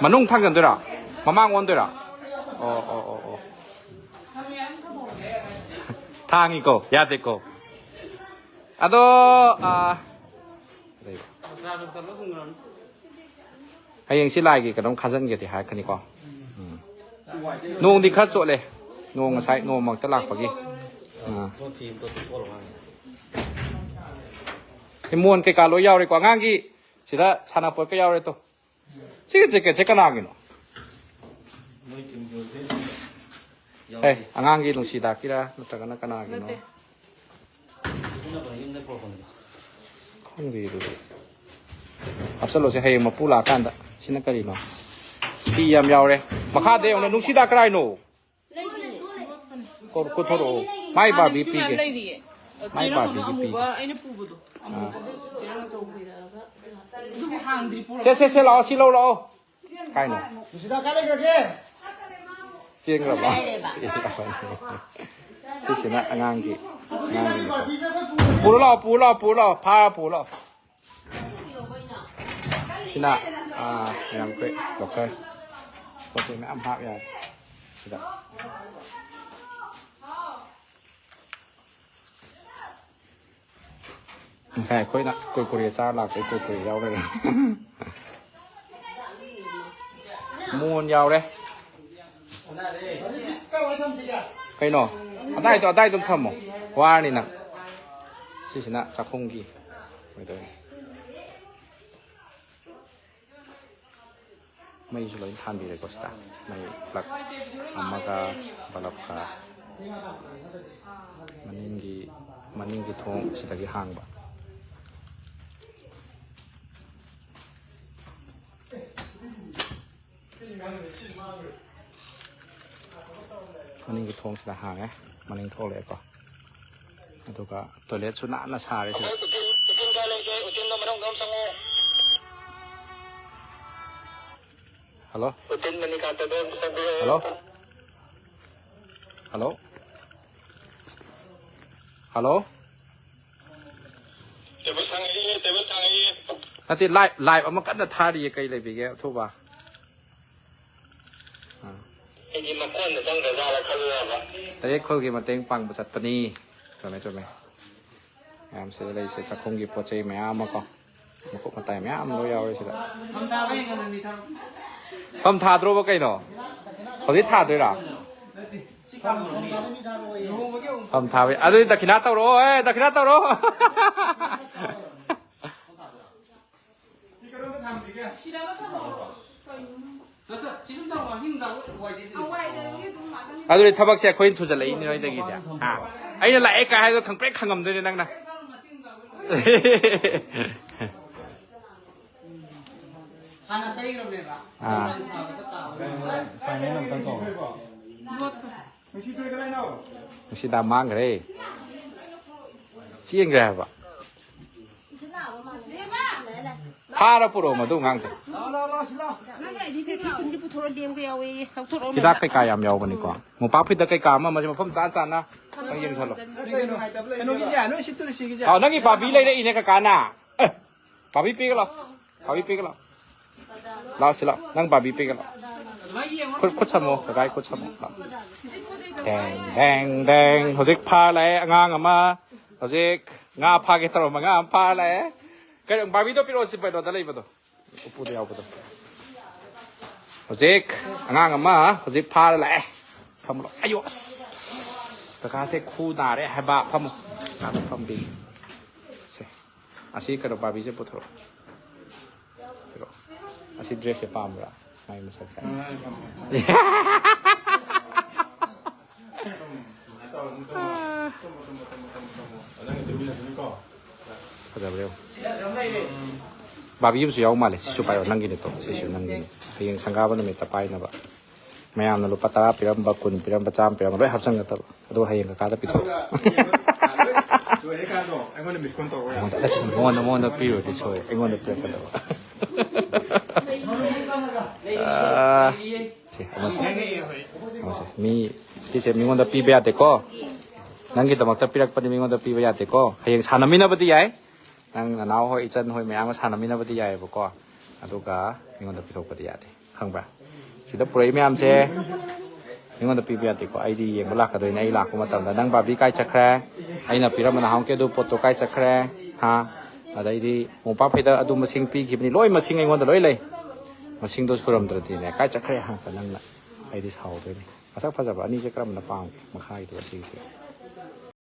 ꯃꯅꯨꯡ ꯊꯥꯡꯖꯟꯗꯣꯏꯔꯣ? ꯃꯃꯥꯡ ꯑꯣꯟꯗꯣꯏꯔꯣ? ꯑꯣ, ꯑꯣ, ꯑꯣ, ꯑꯣ꯫ ꯊꯥꯡꯉꯤꯀꯣ, ꯌꯥꯗꯦꯀꯣ꯫ ꯑꯗꯣ, ꯑꯥ, ꯀꯩꯕ? ꯍꯌꯦꯡꯁꯤ ꯂꯥꯏꯒꯤ ꯀꯩꯅꯣꯝ ꯈꯥꯖꯤꯟꯒꯦꯗꯤ ꯍꯥꯏꯔꯛꯀꯅꯤꯀꯣ꯫ ꯎꯝ꯫ ꯅꯣꯡꯗꯤ ꯈꯔ ꯆꯣꯠꯂꯦ꯫ ꯅꯣꯡ ꯉꯁꯥꯏ ꯅꯣꯡ ꯃꯔꯛꯇ ꯂꯥꯛꯄꯒꯤ꯫ ꯑꯥ꯫ ꯏꯃꯣꯟ ꯀꯩꯀꯥ ꯂꯣꯏ ꯌꯥꯎꯔꯦꯀꯣ꯫ ꯑꯉꯥꯡꯒꯤ ꯁꯤꯗ ꯁꯥꯟꯅꯄꯣꯠꯀ ꯌꯥꯎꯔꯦ ꯇꯣ꯫ ꯁꯤꯒꯤ ꯖꯦꯀꯦꯠꯁꯦ ꯀꯅꯥꯒꯤꯅꯣ? ꯃꯣꯏ ꯇꯤꯝꯒꯤ ꯑꯣꯏꯗꯣꯏꯅꯤ꯫ ꯑꯦ, ꯑꯉꯥꯡꯒꯤ ꯅꯨꯡꯁꯤꯗꯥꯛꯀꯤꯔꯥ ꯅꯠꯇ꯭ꯔꯒꯅ ꯀꯅꯥꯒꯤꯅꯣ? ꯅꯠꯇꯦ꯫ ꯈꯪꯗꯦ ꯑꯗꯨꯗꯤ꯫ ꯍꯥꯞꯆꯜꯂꯣꯁꯦ ꯍꯌꯦꯡ ꯃꯄꯨ ꯂꯥꯛꯑꯀꯥꯟꯗ꯫ ꯁꯤꯅ ꯀꯔꯤꯅꯣ? ꯐꯤ ꯌꯥꯝ ꯌꯥꯎꯔꯦ꯫ ꯃꯈꯥꯗ ꯌꯦꯡꯉꯨꯅꯦ, ꯅꯨꯡꯁꯤꯗꯥꯛ ꯀꯔꯥꯏꯅꯣ? ꯀꯣ-, ꯀꯣꯊꯣꯔꯛꯑꯣ꯫ ꯃꯥꯏ ꯕꯥꯔꯕꯤ ꯄꯤꯒꯦ꯫ ꯂꯩꯔꯤꯌꯦ꯫ ꯃꯥꯏ ꯆꯦꯔꯪ ꯕꯥꯔꯕꯤꯒꯤ ꯑꯃꯨꯕ ꯄꯤꯒꯦ꯫ ꯑꯩꯅ ꯄꯨꯕꯗꯣ꯫ ꯑꯥ꯫ ꯑꯗꯨꯕꯨ ꯍꯥꯡꯗ꯭ꯔꯤ ꯁꯦ, ꯁꯦ, ꯁꯦ, ꯂꯥꯛꯑꯣ, ꯁꯤ ꯂꯧ ꯂꯥꯛꯑꯣ꯫ ꯀꯥꯏꯅꯣ? ꯅꯨꯡꯁꯤꯗꯥꯛ ꯀꯥꯏ ꯂꯩꯈ꯭ꯔꯒꯦ? ꯆꯦꯟꯈ꯭ꯔꯕ? ꯁꯤꯁꯤꯅ ꯑꯉꯥꯡꯒꯤ, ꯑꯉꯥꯡꯒꯤꯅꯤꯀꯣ꯫ ꯄꯨꯔꯣ ꯂꯥꯛꯑꯣ, ꯄꯨꯔꯣ ꯂꯥꯛꯑꯣ, ꯄꯨꯔꯣ ꯂꯥꯛꯑꯣ, ꯐꯥꯔ ꯄꯨꯔꯣ ꯂꯥꯛꯑꯣ꯫ ꯁꯤꯅ, ꯑꯥ, ꯃꯌꯥꯝ ꯑꯩꯈꯣꯏ ꯂꯣꯀꯔ ꯄꯣꯠ ꯆꯩ ꯃꯌꯥꯝ ꯍꯥꯞ ꯌꯥꯔꯦ ꯁꯤꯗ꯫ ꯉꯁꯥꯏ ꯑꯩꯈꯣꯏꯅ ꯀꯨꯔꯀꯨꯔꯦ ꯆꯥꯔ ꯂꯥꯛꯄꯩ ꯀꯨꯔꯀꯨꯔꯦ ꯌꯥꯎ ꯂꯩꯔꯝꯃꯦ꯫ ꯃꯣꯟ ꯌꯥꯎꯔꯦ꯫ ꯀꯩꯅꯣ? ꯑꯗꯥꯏꯗꯣ, ꯑꯗꯥꯏꯗꯣ ꯊꯝꯃꯣ꯫ ꯋꯥꯔꯅꯤ ꯅꯪ꯫ ꯁꯤꯁꯤꯅ ꯆꯥꯛꯈꯨꯝꯒꯤ ꯑꯣꯏꯗꯣꯏꯅꯤ꯫ ꯃꯩꯁꯨ ꯂꯣꯏ ꯊꯥꯟꯕꯤꯔꯦꯀꯣ ꯁꯤꯗ꯫ ꯃꯩ plug ꯑꯃꯒ bulbꯀ ꯃꯅꯤꯡꯒꯤ, ꯃꯅꯤꯡꯒꯤ ꯊꯣꯡ ꯁꯤꯗꯒꯤ ꯍꯥꯡꯕ꯫ ꯃꯅꯤꯡꯒꯤ ꯊꯣꯡꯁꯤꯗ ꯍꯥꯡꯉꯦ꯫ ꯃꯅꯤꯡ ꯊꯣꯛꯂꯛꯑꯦꯀꯣ꯫ ꯑꯗꯨꯒ toiletꯁꯨ ꯅꯥꯟꯅ ꯁꯥꯔꯦ ꯁꯤꯗ꯫ ꯎꯇꯤꯟ, ꯎꯇꯤꯟ ꯀꯥꯏ ꯂꯩꯒꯦ? ꯎꯇꯤꯟꯗꯣ ꯃꯅꯨꯡꯗ ꯑꯝ ꯆꯪꯉꯣ꯫ ꯍꯜꯂꯣ? ꯎꯇꯤꯟ ꯃꯅꯤꯀꯥꯟꯇꯗꯣ ꯑꯝꯇ ꯆꯪꯕꯤꯔꯣ꯫ ꯍꯜꯂꯣ? ꯍꯜꯂꯣ? ꯍꯜꯂꯣ? ꯇꯦꯕꯜ ꯊꯥꯡꯉꯛꯏ, ꯇꯦꯕꯜ ꯊꯥꯡꯉꯛꯏ꯫ ꯅꯠꯇꯦ, ꯂꯥꯏꯚ, ꯂꯥꯏꯚ ꯑꯃ ꯀꯟꯅ ꯊꯥꯔꯤꯌꯦ꯫ ꯀꯩ ꯂꯩꯕꯤꯒꯦ, ꯑꯊꯨꯕ? ꯑꯥ꯫ ꯑꯩꯗꯤ ꯃꯀꯣꯟꯗ ꯆꯪꯗ꯭ꯔꯖꯥꯠꯂ ꯈꯜꯂꯨꯔꯕ꯫ ꯇꯔꯦꯠ ꯈꯨꯜꯒꯤ ꯃꯇꯦꯡ ꯄꯥꯡꯕ ꯆꯠꯄꯅꯤ꯫ ꯆꯨꯝꯃꯦ, ꯆꯨꯝꯃꯦ꯫ ꯃꯌꯥꯝ ꯁꯤꯗ ꯂꯩꯁꯦ, ꯆꯥꯛꯈꯨꯝꯒꯤ ꯄꯣꯠ ꯆꯩ ꯃꯌꯥꯝ ꯑꯃ ꯀꯣ, ꯃꯀꯨꯞ ꯃꯇꯥꯏ ꯃꯌꯥꯝ ꯂꯣꯏ ꯌꯥꯎꯔꯦ ꯁꯤꯗ꯫ ꯐꯝ ꯊꯥꯗ꯭ꯔꯣꯕ ꯀꯩꯅꯣ? ꯍꯧꯖꯤꯛ ꯊꯥꯗꯣꯏꯔꯥ? ꯐꯝ ꯊꯥꯕꯩ꯫ ꯑꯗꯨꯗꯤ ꯗꯈꯤꯅꯥ ꯇꯧꯔꯣ, ꯑꯦ, ꯗꯈꯤꯅꯥ ꯇꯧꯔꯣ꯫ ꯑꯗꯨꯗꯤ ꯊꯕꯛꯁꯦ ꯑꯩꯈꯣꯏꯅ ꯊꯨꯖꯜꯂꯛꯏꯅꯦ ꯅꯣꯏꯗꯒꯤꯗꯤ꯫ ꯍꯥ? ꯑꯩꯅ ꯂꯥꯛꯑꯦ ꯀꯥꯏ ꯍꯥꯏꯗꯣ ꯈꯪꯄ꯭ꯔꯦꯛ ꯈꯪꯉꯝꯗꯣꯏꯅꯦ ꯅꯪꯅ꯫ ꯍꯥꯟꯅ ꯇꯩꯈ꯭ꯔꯕꯅꯦꯕ꯫ ꯑꯥ꯫ ꯐꯥꯏꯅꯦꯜ ꯑꯝꯇꯪ ꯇꯧꯔꯣ꯫ ꯉꯁꯤꯗ ꯃꯥꯡꯈ꯭ꯔꯦ꯫ ꯆꯦꯟꯈ꯭ꯔꯦ ꯍꯥꯏꯕ꯫ ꯐꯥꯔ ꯄꯨꯔꯛꯑꯣ ꯃꯗꯨ ꯑꯉꯥꯡꯗꯣ꯫ ꯁꯦ, ꯁꯤ ꯁꯤꯝꯗꯤ ꯄꯨꯊꯣꯔꯛꯑꯣ, ꯂꯦꯝꯒ ꯌꯥꯎꯋꯦꯌꯦ꯫ ꯂꯧꯊꯣꯔꯛꯑꯣ, ꯍꯤꯗꯥꯛ ꯃꯦꯗꯥꯝ꯫ ꯀꯩꯀꯥ ꯌꯥꯝ ꯌꯥꯎꯕꯅꯤꯀꯣ꯫ ꯃꯣꯝꯄꯥꯛ ꯐꯤꯗꯛ ꯀꯩꯀꯥ ꯑꯃ ꯑꯃꯁꯦ ꯃꯐꯝ ꯆꯥ ꯆꯥꯅ ꯌꯦꯡꯁꯜꯂꯣ꯫ ꯀꯩꯅꯣꯒꯤꯁꯦ, ꯅꯣꯏ ꯁꯤ ꯇꯨꯔꯤꯁꯤꯒꯤꯁꯦ꯫ ꯑꯥ, ꯅꯪꯒꯤ ꯕꯥꯕꯤ ꯂꯩꯔꯛꯏꯅꯦ ꯀꯀꯥꯅ꯫ ꯑꯦ, ꯕꯥꯕꯤ ꯄꯤꯒ ꯂꯥꯎ꯫ ꯕꯥꯕꯤ ꯄꯤꯒ ꯂꯥꯎ꯫ ꯂꯥꯎ ꯁꯤ ꯂꯥꯎ꯫ ꯅꯪ ꯕꯥꯕꯤ ꯄꯤꯒ ꯂꯥꯎ꯫ ꯈꯨꯠ, ꯈꯨꯠ ꯁꯝꯃꯣ, ꯀꯀꯥꯒꯤ ꯈꯨꯠ ꯁꯝꯃꯣ꯫ ꯂꯥꯎ꯫ ꯗꯦꯡ, ꯗꯦꯡ, ꯗꯦꯡ꯫ ꯍꯧꯖꯤꯛ ꯐꯥ ꯂꯥꯛꯑꯦ ꯑꯉꯥꯡ ꯑꯃ꯫ ꯍꯧꯖꯤꯛ ꯉꯥ ꯐꯥꯒꯦ ꯇꯧꯔꯝꯕ ꯑꯉꯥꯡ ꯑꯃ ꯐꯥ ꯂꯥꯛꯑꯦ꯫ ꯀꯩꯅꯣ, ꯕꯥꯔꯕꯤꯗꯣ ꯄꯤꯔꯛꯑꯣ ꯁꯤ ꯀꯩꯅꯣꯗ ꯂꯩꯕꯗꯣ꯫ ꯎꯄꯨꯗ ꯌꯥꯎꯕꯗꯣ꯫ ꯍꯧꯖꯤꯛ ꯑꯉꯥꯡ ꯑꯃ ꯍꯧꯖꯤꯛ ꯐꯥꯔ ꯂꯥꯛꯑꯦ꯫ ꯐꯝꯃꯣ꯫ ꯑꯌꯣ, ꯑꯁ꯫ ꯀꯀꯥꯁꯦ ꯈꯨ ꯅꯥꯔꯦ ꯍꯥꯏꯕ꯫ ꯐꯝꯃꯣ꯫ ꯀꯀꯥꯗ ꯐꯝꯕꯤꯒꯦ꯫ ꯁꯦ꯫ ꯑꯁꯤ ꯀꯩꯅꯣ ꯕꯥꯔꯕꯤꯁꯦ ꯄꯨꯊꯣꯔꯛꯑꯣ꯫ ꯄꯨꯊꯣꯔꯛꯑꯣ꯫ ꯑꯁꯤ ꯗ꯭ꯔꯦꯁꯁꯦ ꯄꯥꯝꯕ꯭ꯔꯥ? ꯃꯥꯏ ꯃꯁꯛꯁꯦ꯫ ꯐꯖꯕ꯭ꯔꯥ ꯌꯦꯡꯉꯨ꯫ ꯕꯥꯔꯕꯤ ꯑꯃꯁꯨ ꯌꯥꯎ ꯃꯥꯜꯂꯦ꯫ ꯁꯤꯁꯨ ꯄꯥꯏꯌꯣ, ꯅꯪꯒꯤꯅꯦ ꯇꯣ꯫ ꯁꯤꯁꯨ ꯅꯪꯒꯤꯅꯦ꯫ ꯍꯌꯦꯡ ꯁꯪꯒꯥꯕ ꯅꯨꯃꯤꯠꯇ ꯄꯥꯏꯅꯕ꯫ ꯃꯌꯥꯝꯅ ꯂꯨꯄꯥ ꯇꯔꯥ ꯄꯤꯔꯝꯕ, ꯀꯨꯟ ꯄꯤꯔꯝꯕ, ꯆꯥꯝꯃ ꯄꯤꯔꯝꯕ ꯂꯣꯏ ꯍꯥꯞꯆꯟꯒꯗꯕ꯫ ꯑꯗꯨꯒ ꯍꯌꯦꯡ ꯀꯀꯥꯗ ꯄꯤꯊꯣꯛꯑꯣ꯫ ꯂꯣꯏꯔꯀꯥꯟꯗꯣ ꯑꯩꯉꯣꯟꯗ ꯃꯤꯁ ꯀꯣꯜ ꯇꯧꯔꯛꯑꯣ ꯌꯥꯏ꯫ ꯃꯉꯣꯟꯗ, ꯅꯠꯇꯦ, ꯃꯉꯣꯟꯗ, ꯃꯉꯣꯟꯗ ꯄꯤꯔꯨꯔꯗꯤ ꯁꯣꯏ꯫ ꯑꯩꯉꯣꯟꯗ ꯄꯤꯔꯛꯀꯗꯕ꯫ ꯑꯥ, ꯁꯤ ꯑꯃꯁꯦ꯫ ꯑꯃꯁꯦ꯫ ꯃꯤ ꯁꯤꯁꯦ ꯃꯤꯉꯣꯟꯗ ꯄꯤꯕ ꯌꯥꯗꯦꯀꯣ꯫ ꯅꯪꯒꯤꯗꯃꯛꯇ ꯄꯤꯔꯛꯄꯅꯤ, ꯃꯤꯉꯣꯟꯗ ꯄꯤꯕ ꯌꯥꯗꯦꯀꯣ꯫ ꯍꯌꯦꯡ ꯁꯥꯟꯅꯃꯤꯟꯅꯕꯗꯤ ꯌꯥꯏ, ꯅꯪ ꯅꯅꯥꯎ ꯍꯣꯏ, ꯏꯆꯟ ꯍꯣꯏ ꯃꯌꯥꯝꯒ ꯁꯥꯟꯅꯃꯤꯟꯅꯕꯗꯤ ꯌꯥꯏꯑꯕꯀꯣ꯫ ꯑꯗꯨꯒ ꯃꯤꯉꯣꯟꯗ ꯄꯤꯊꯣꯛꯄꯗꯤ ꯌꯥꯗꯦ, ꯈꯪꯕ꯭ꯔꯥ? ꯁꯤꯗ ꯄꯨꯔꯛꯏ ꯃꯌꯥꯝꯁꯦ ꯃꯤꯉꯣꯟꯗ ꯄꯤꯕ ꯌꯥꯗꯦꯀꯣ꯫ ꯑꯩꯗꯤ ꯌꯦꯡꯕ ꯂꯥꯛꯀꯗꯣꯏꯅꯦ꯫ ꯑꯩ ꯂꯥꯛꯄ ꯃꯇꯝꯗ, "ꯅꯪ ꯕꯥꯔꯕꯤ ꯀꯥꯏ ꯆꯠꯈ꯭ꯔꯦ? ꯑꯩꯅ ꯄꯤꯔꯝꯕ ꯅꯍꯥꯟꯃꯨꯛꯀꯤ ꯑꯗꯨ ꯄꯣꯠꯇꯣ ꯀꯥꯏ ꯆꯠꯈ꯭ꯔꯦ?" ꯍꯥ? ꯑꯗꯩꯗꯤ ꯃꯣꯝꯄꯥꯛ ꯐꯤꯗꯛ ꯑꯗꯨ ꯃꯁꯤꯡ ꯄꯤꯈꯤꯕꯅꯤ, ꯂꯣꯏ ꯃꯁꯤꯡ ꯑꯩꯉꯣꯟꯗ ꯂꯣꯏ ꯂꯩ꯫ ꯃꯁꯤꯡꯗꯣ ꯁꯨꯔꯝꯗ꯭ꯔꯗꯤꯅꯦ, "ꯀꯥꯏ ꯆꯠꯈ꯭ꯔꯦ?" ꯍꯪꯉꯛꯇ ꯅꯪꯅ꯫ ꯑꯩꯗꯤ ꯁꯥꯎꯗꯣꯏꯅꯤ꯫ ꯃꯁꯛ ꯐꯖꯕ ꯑꯅꯤꯁꯦ ꯀꯔꯝꯕꯅ ꯄꯥꯝꯒꯦ? ꯃꯈꯥꯒꯤꯗꯨ, ꯑꯁꯤꯒꯤꯁꯦ꯫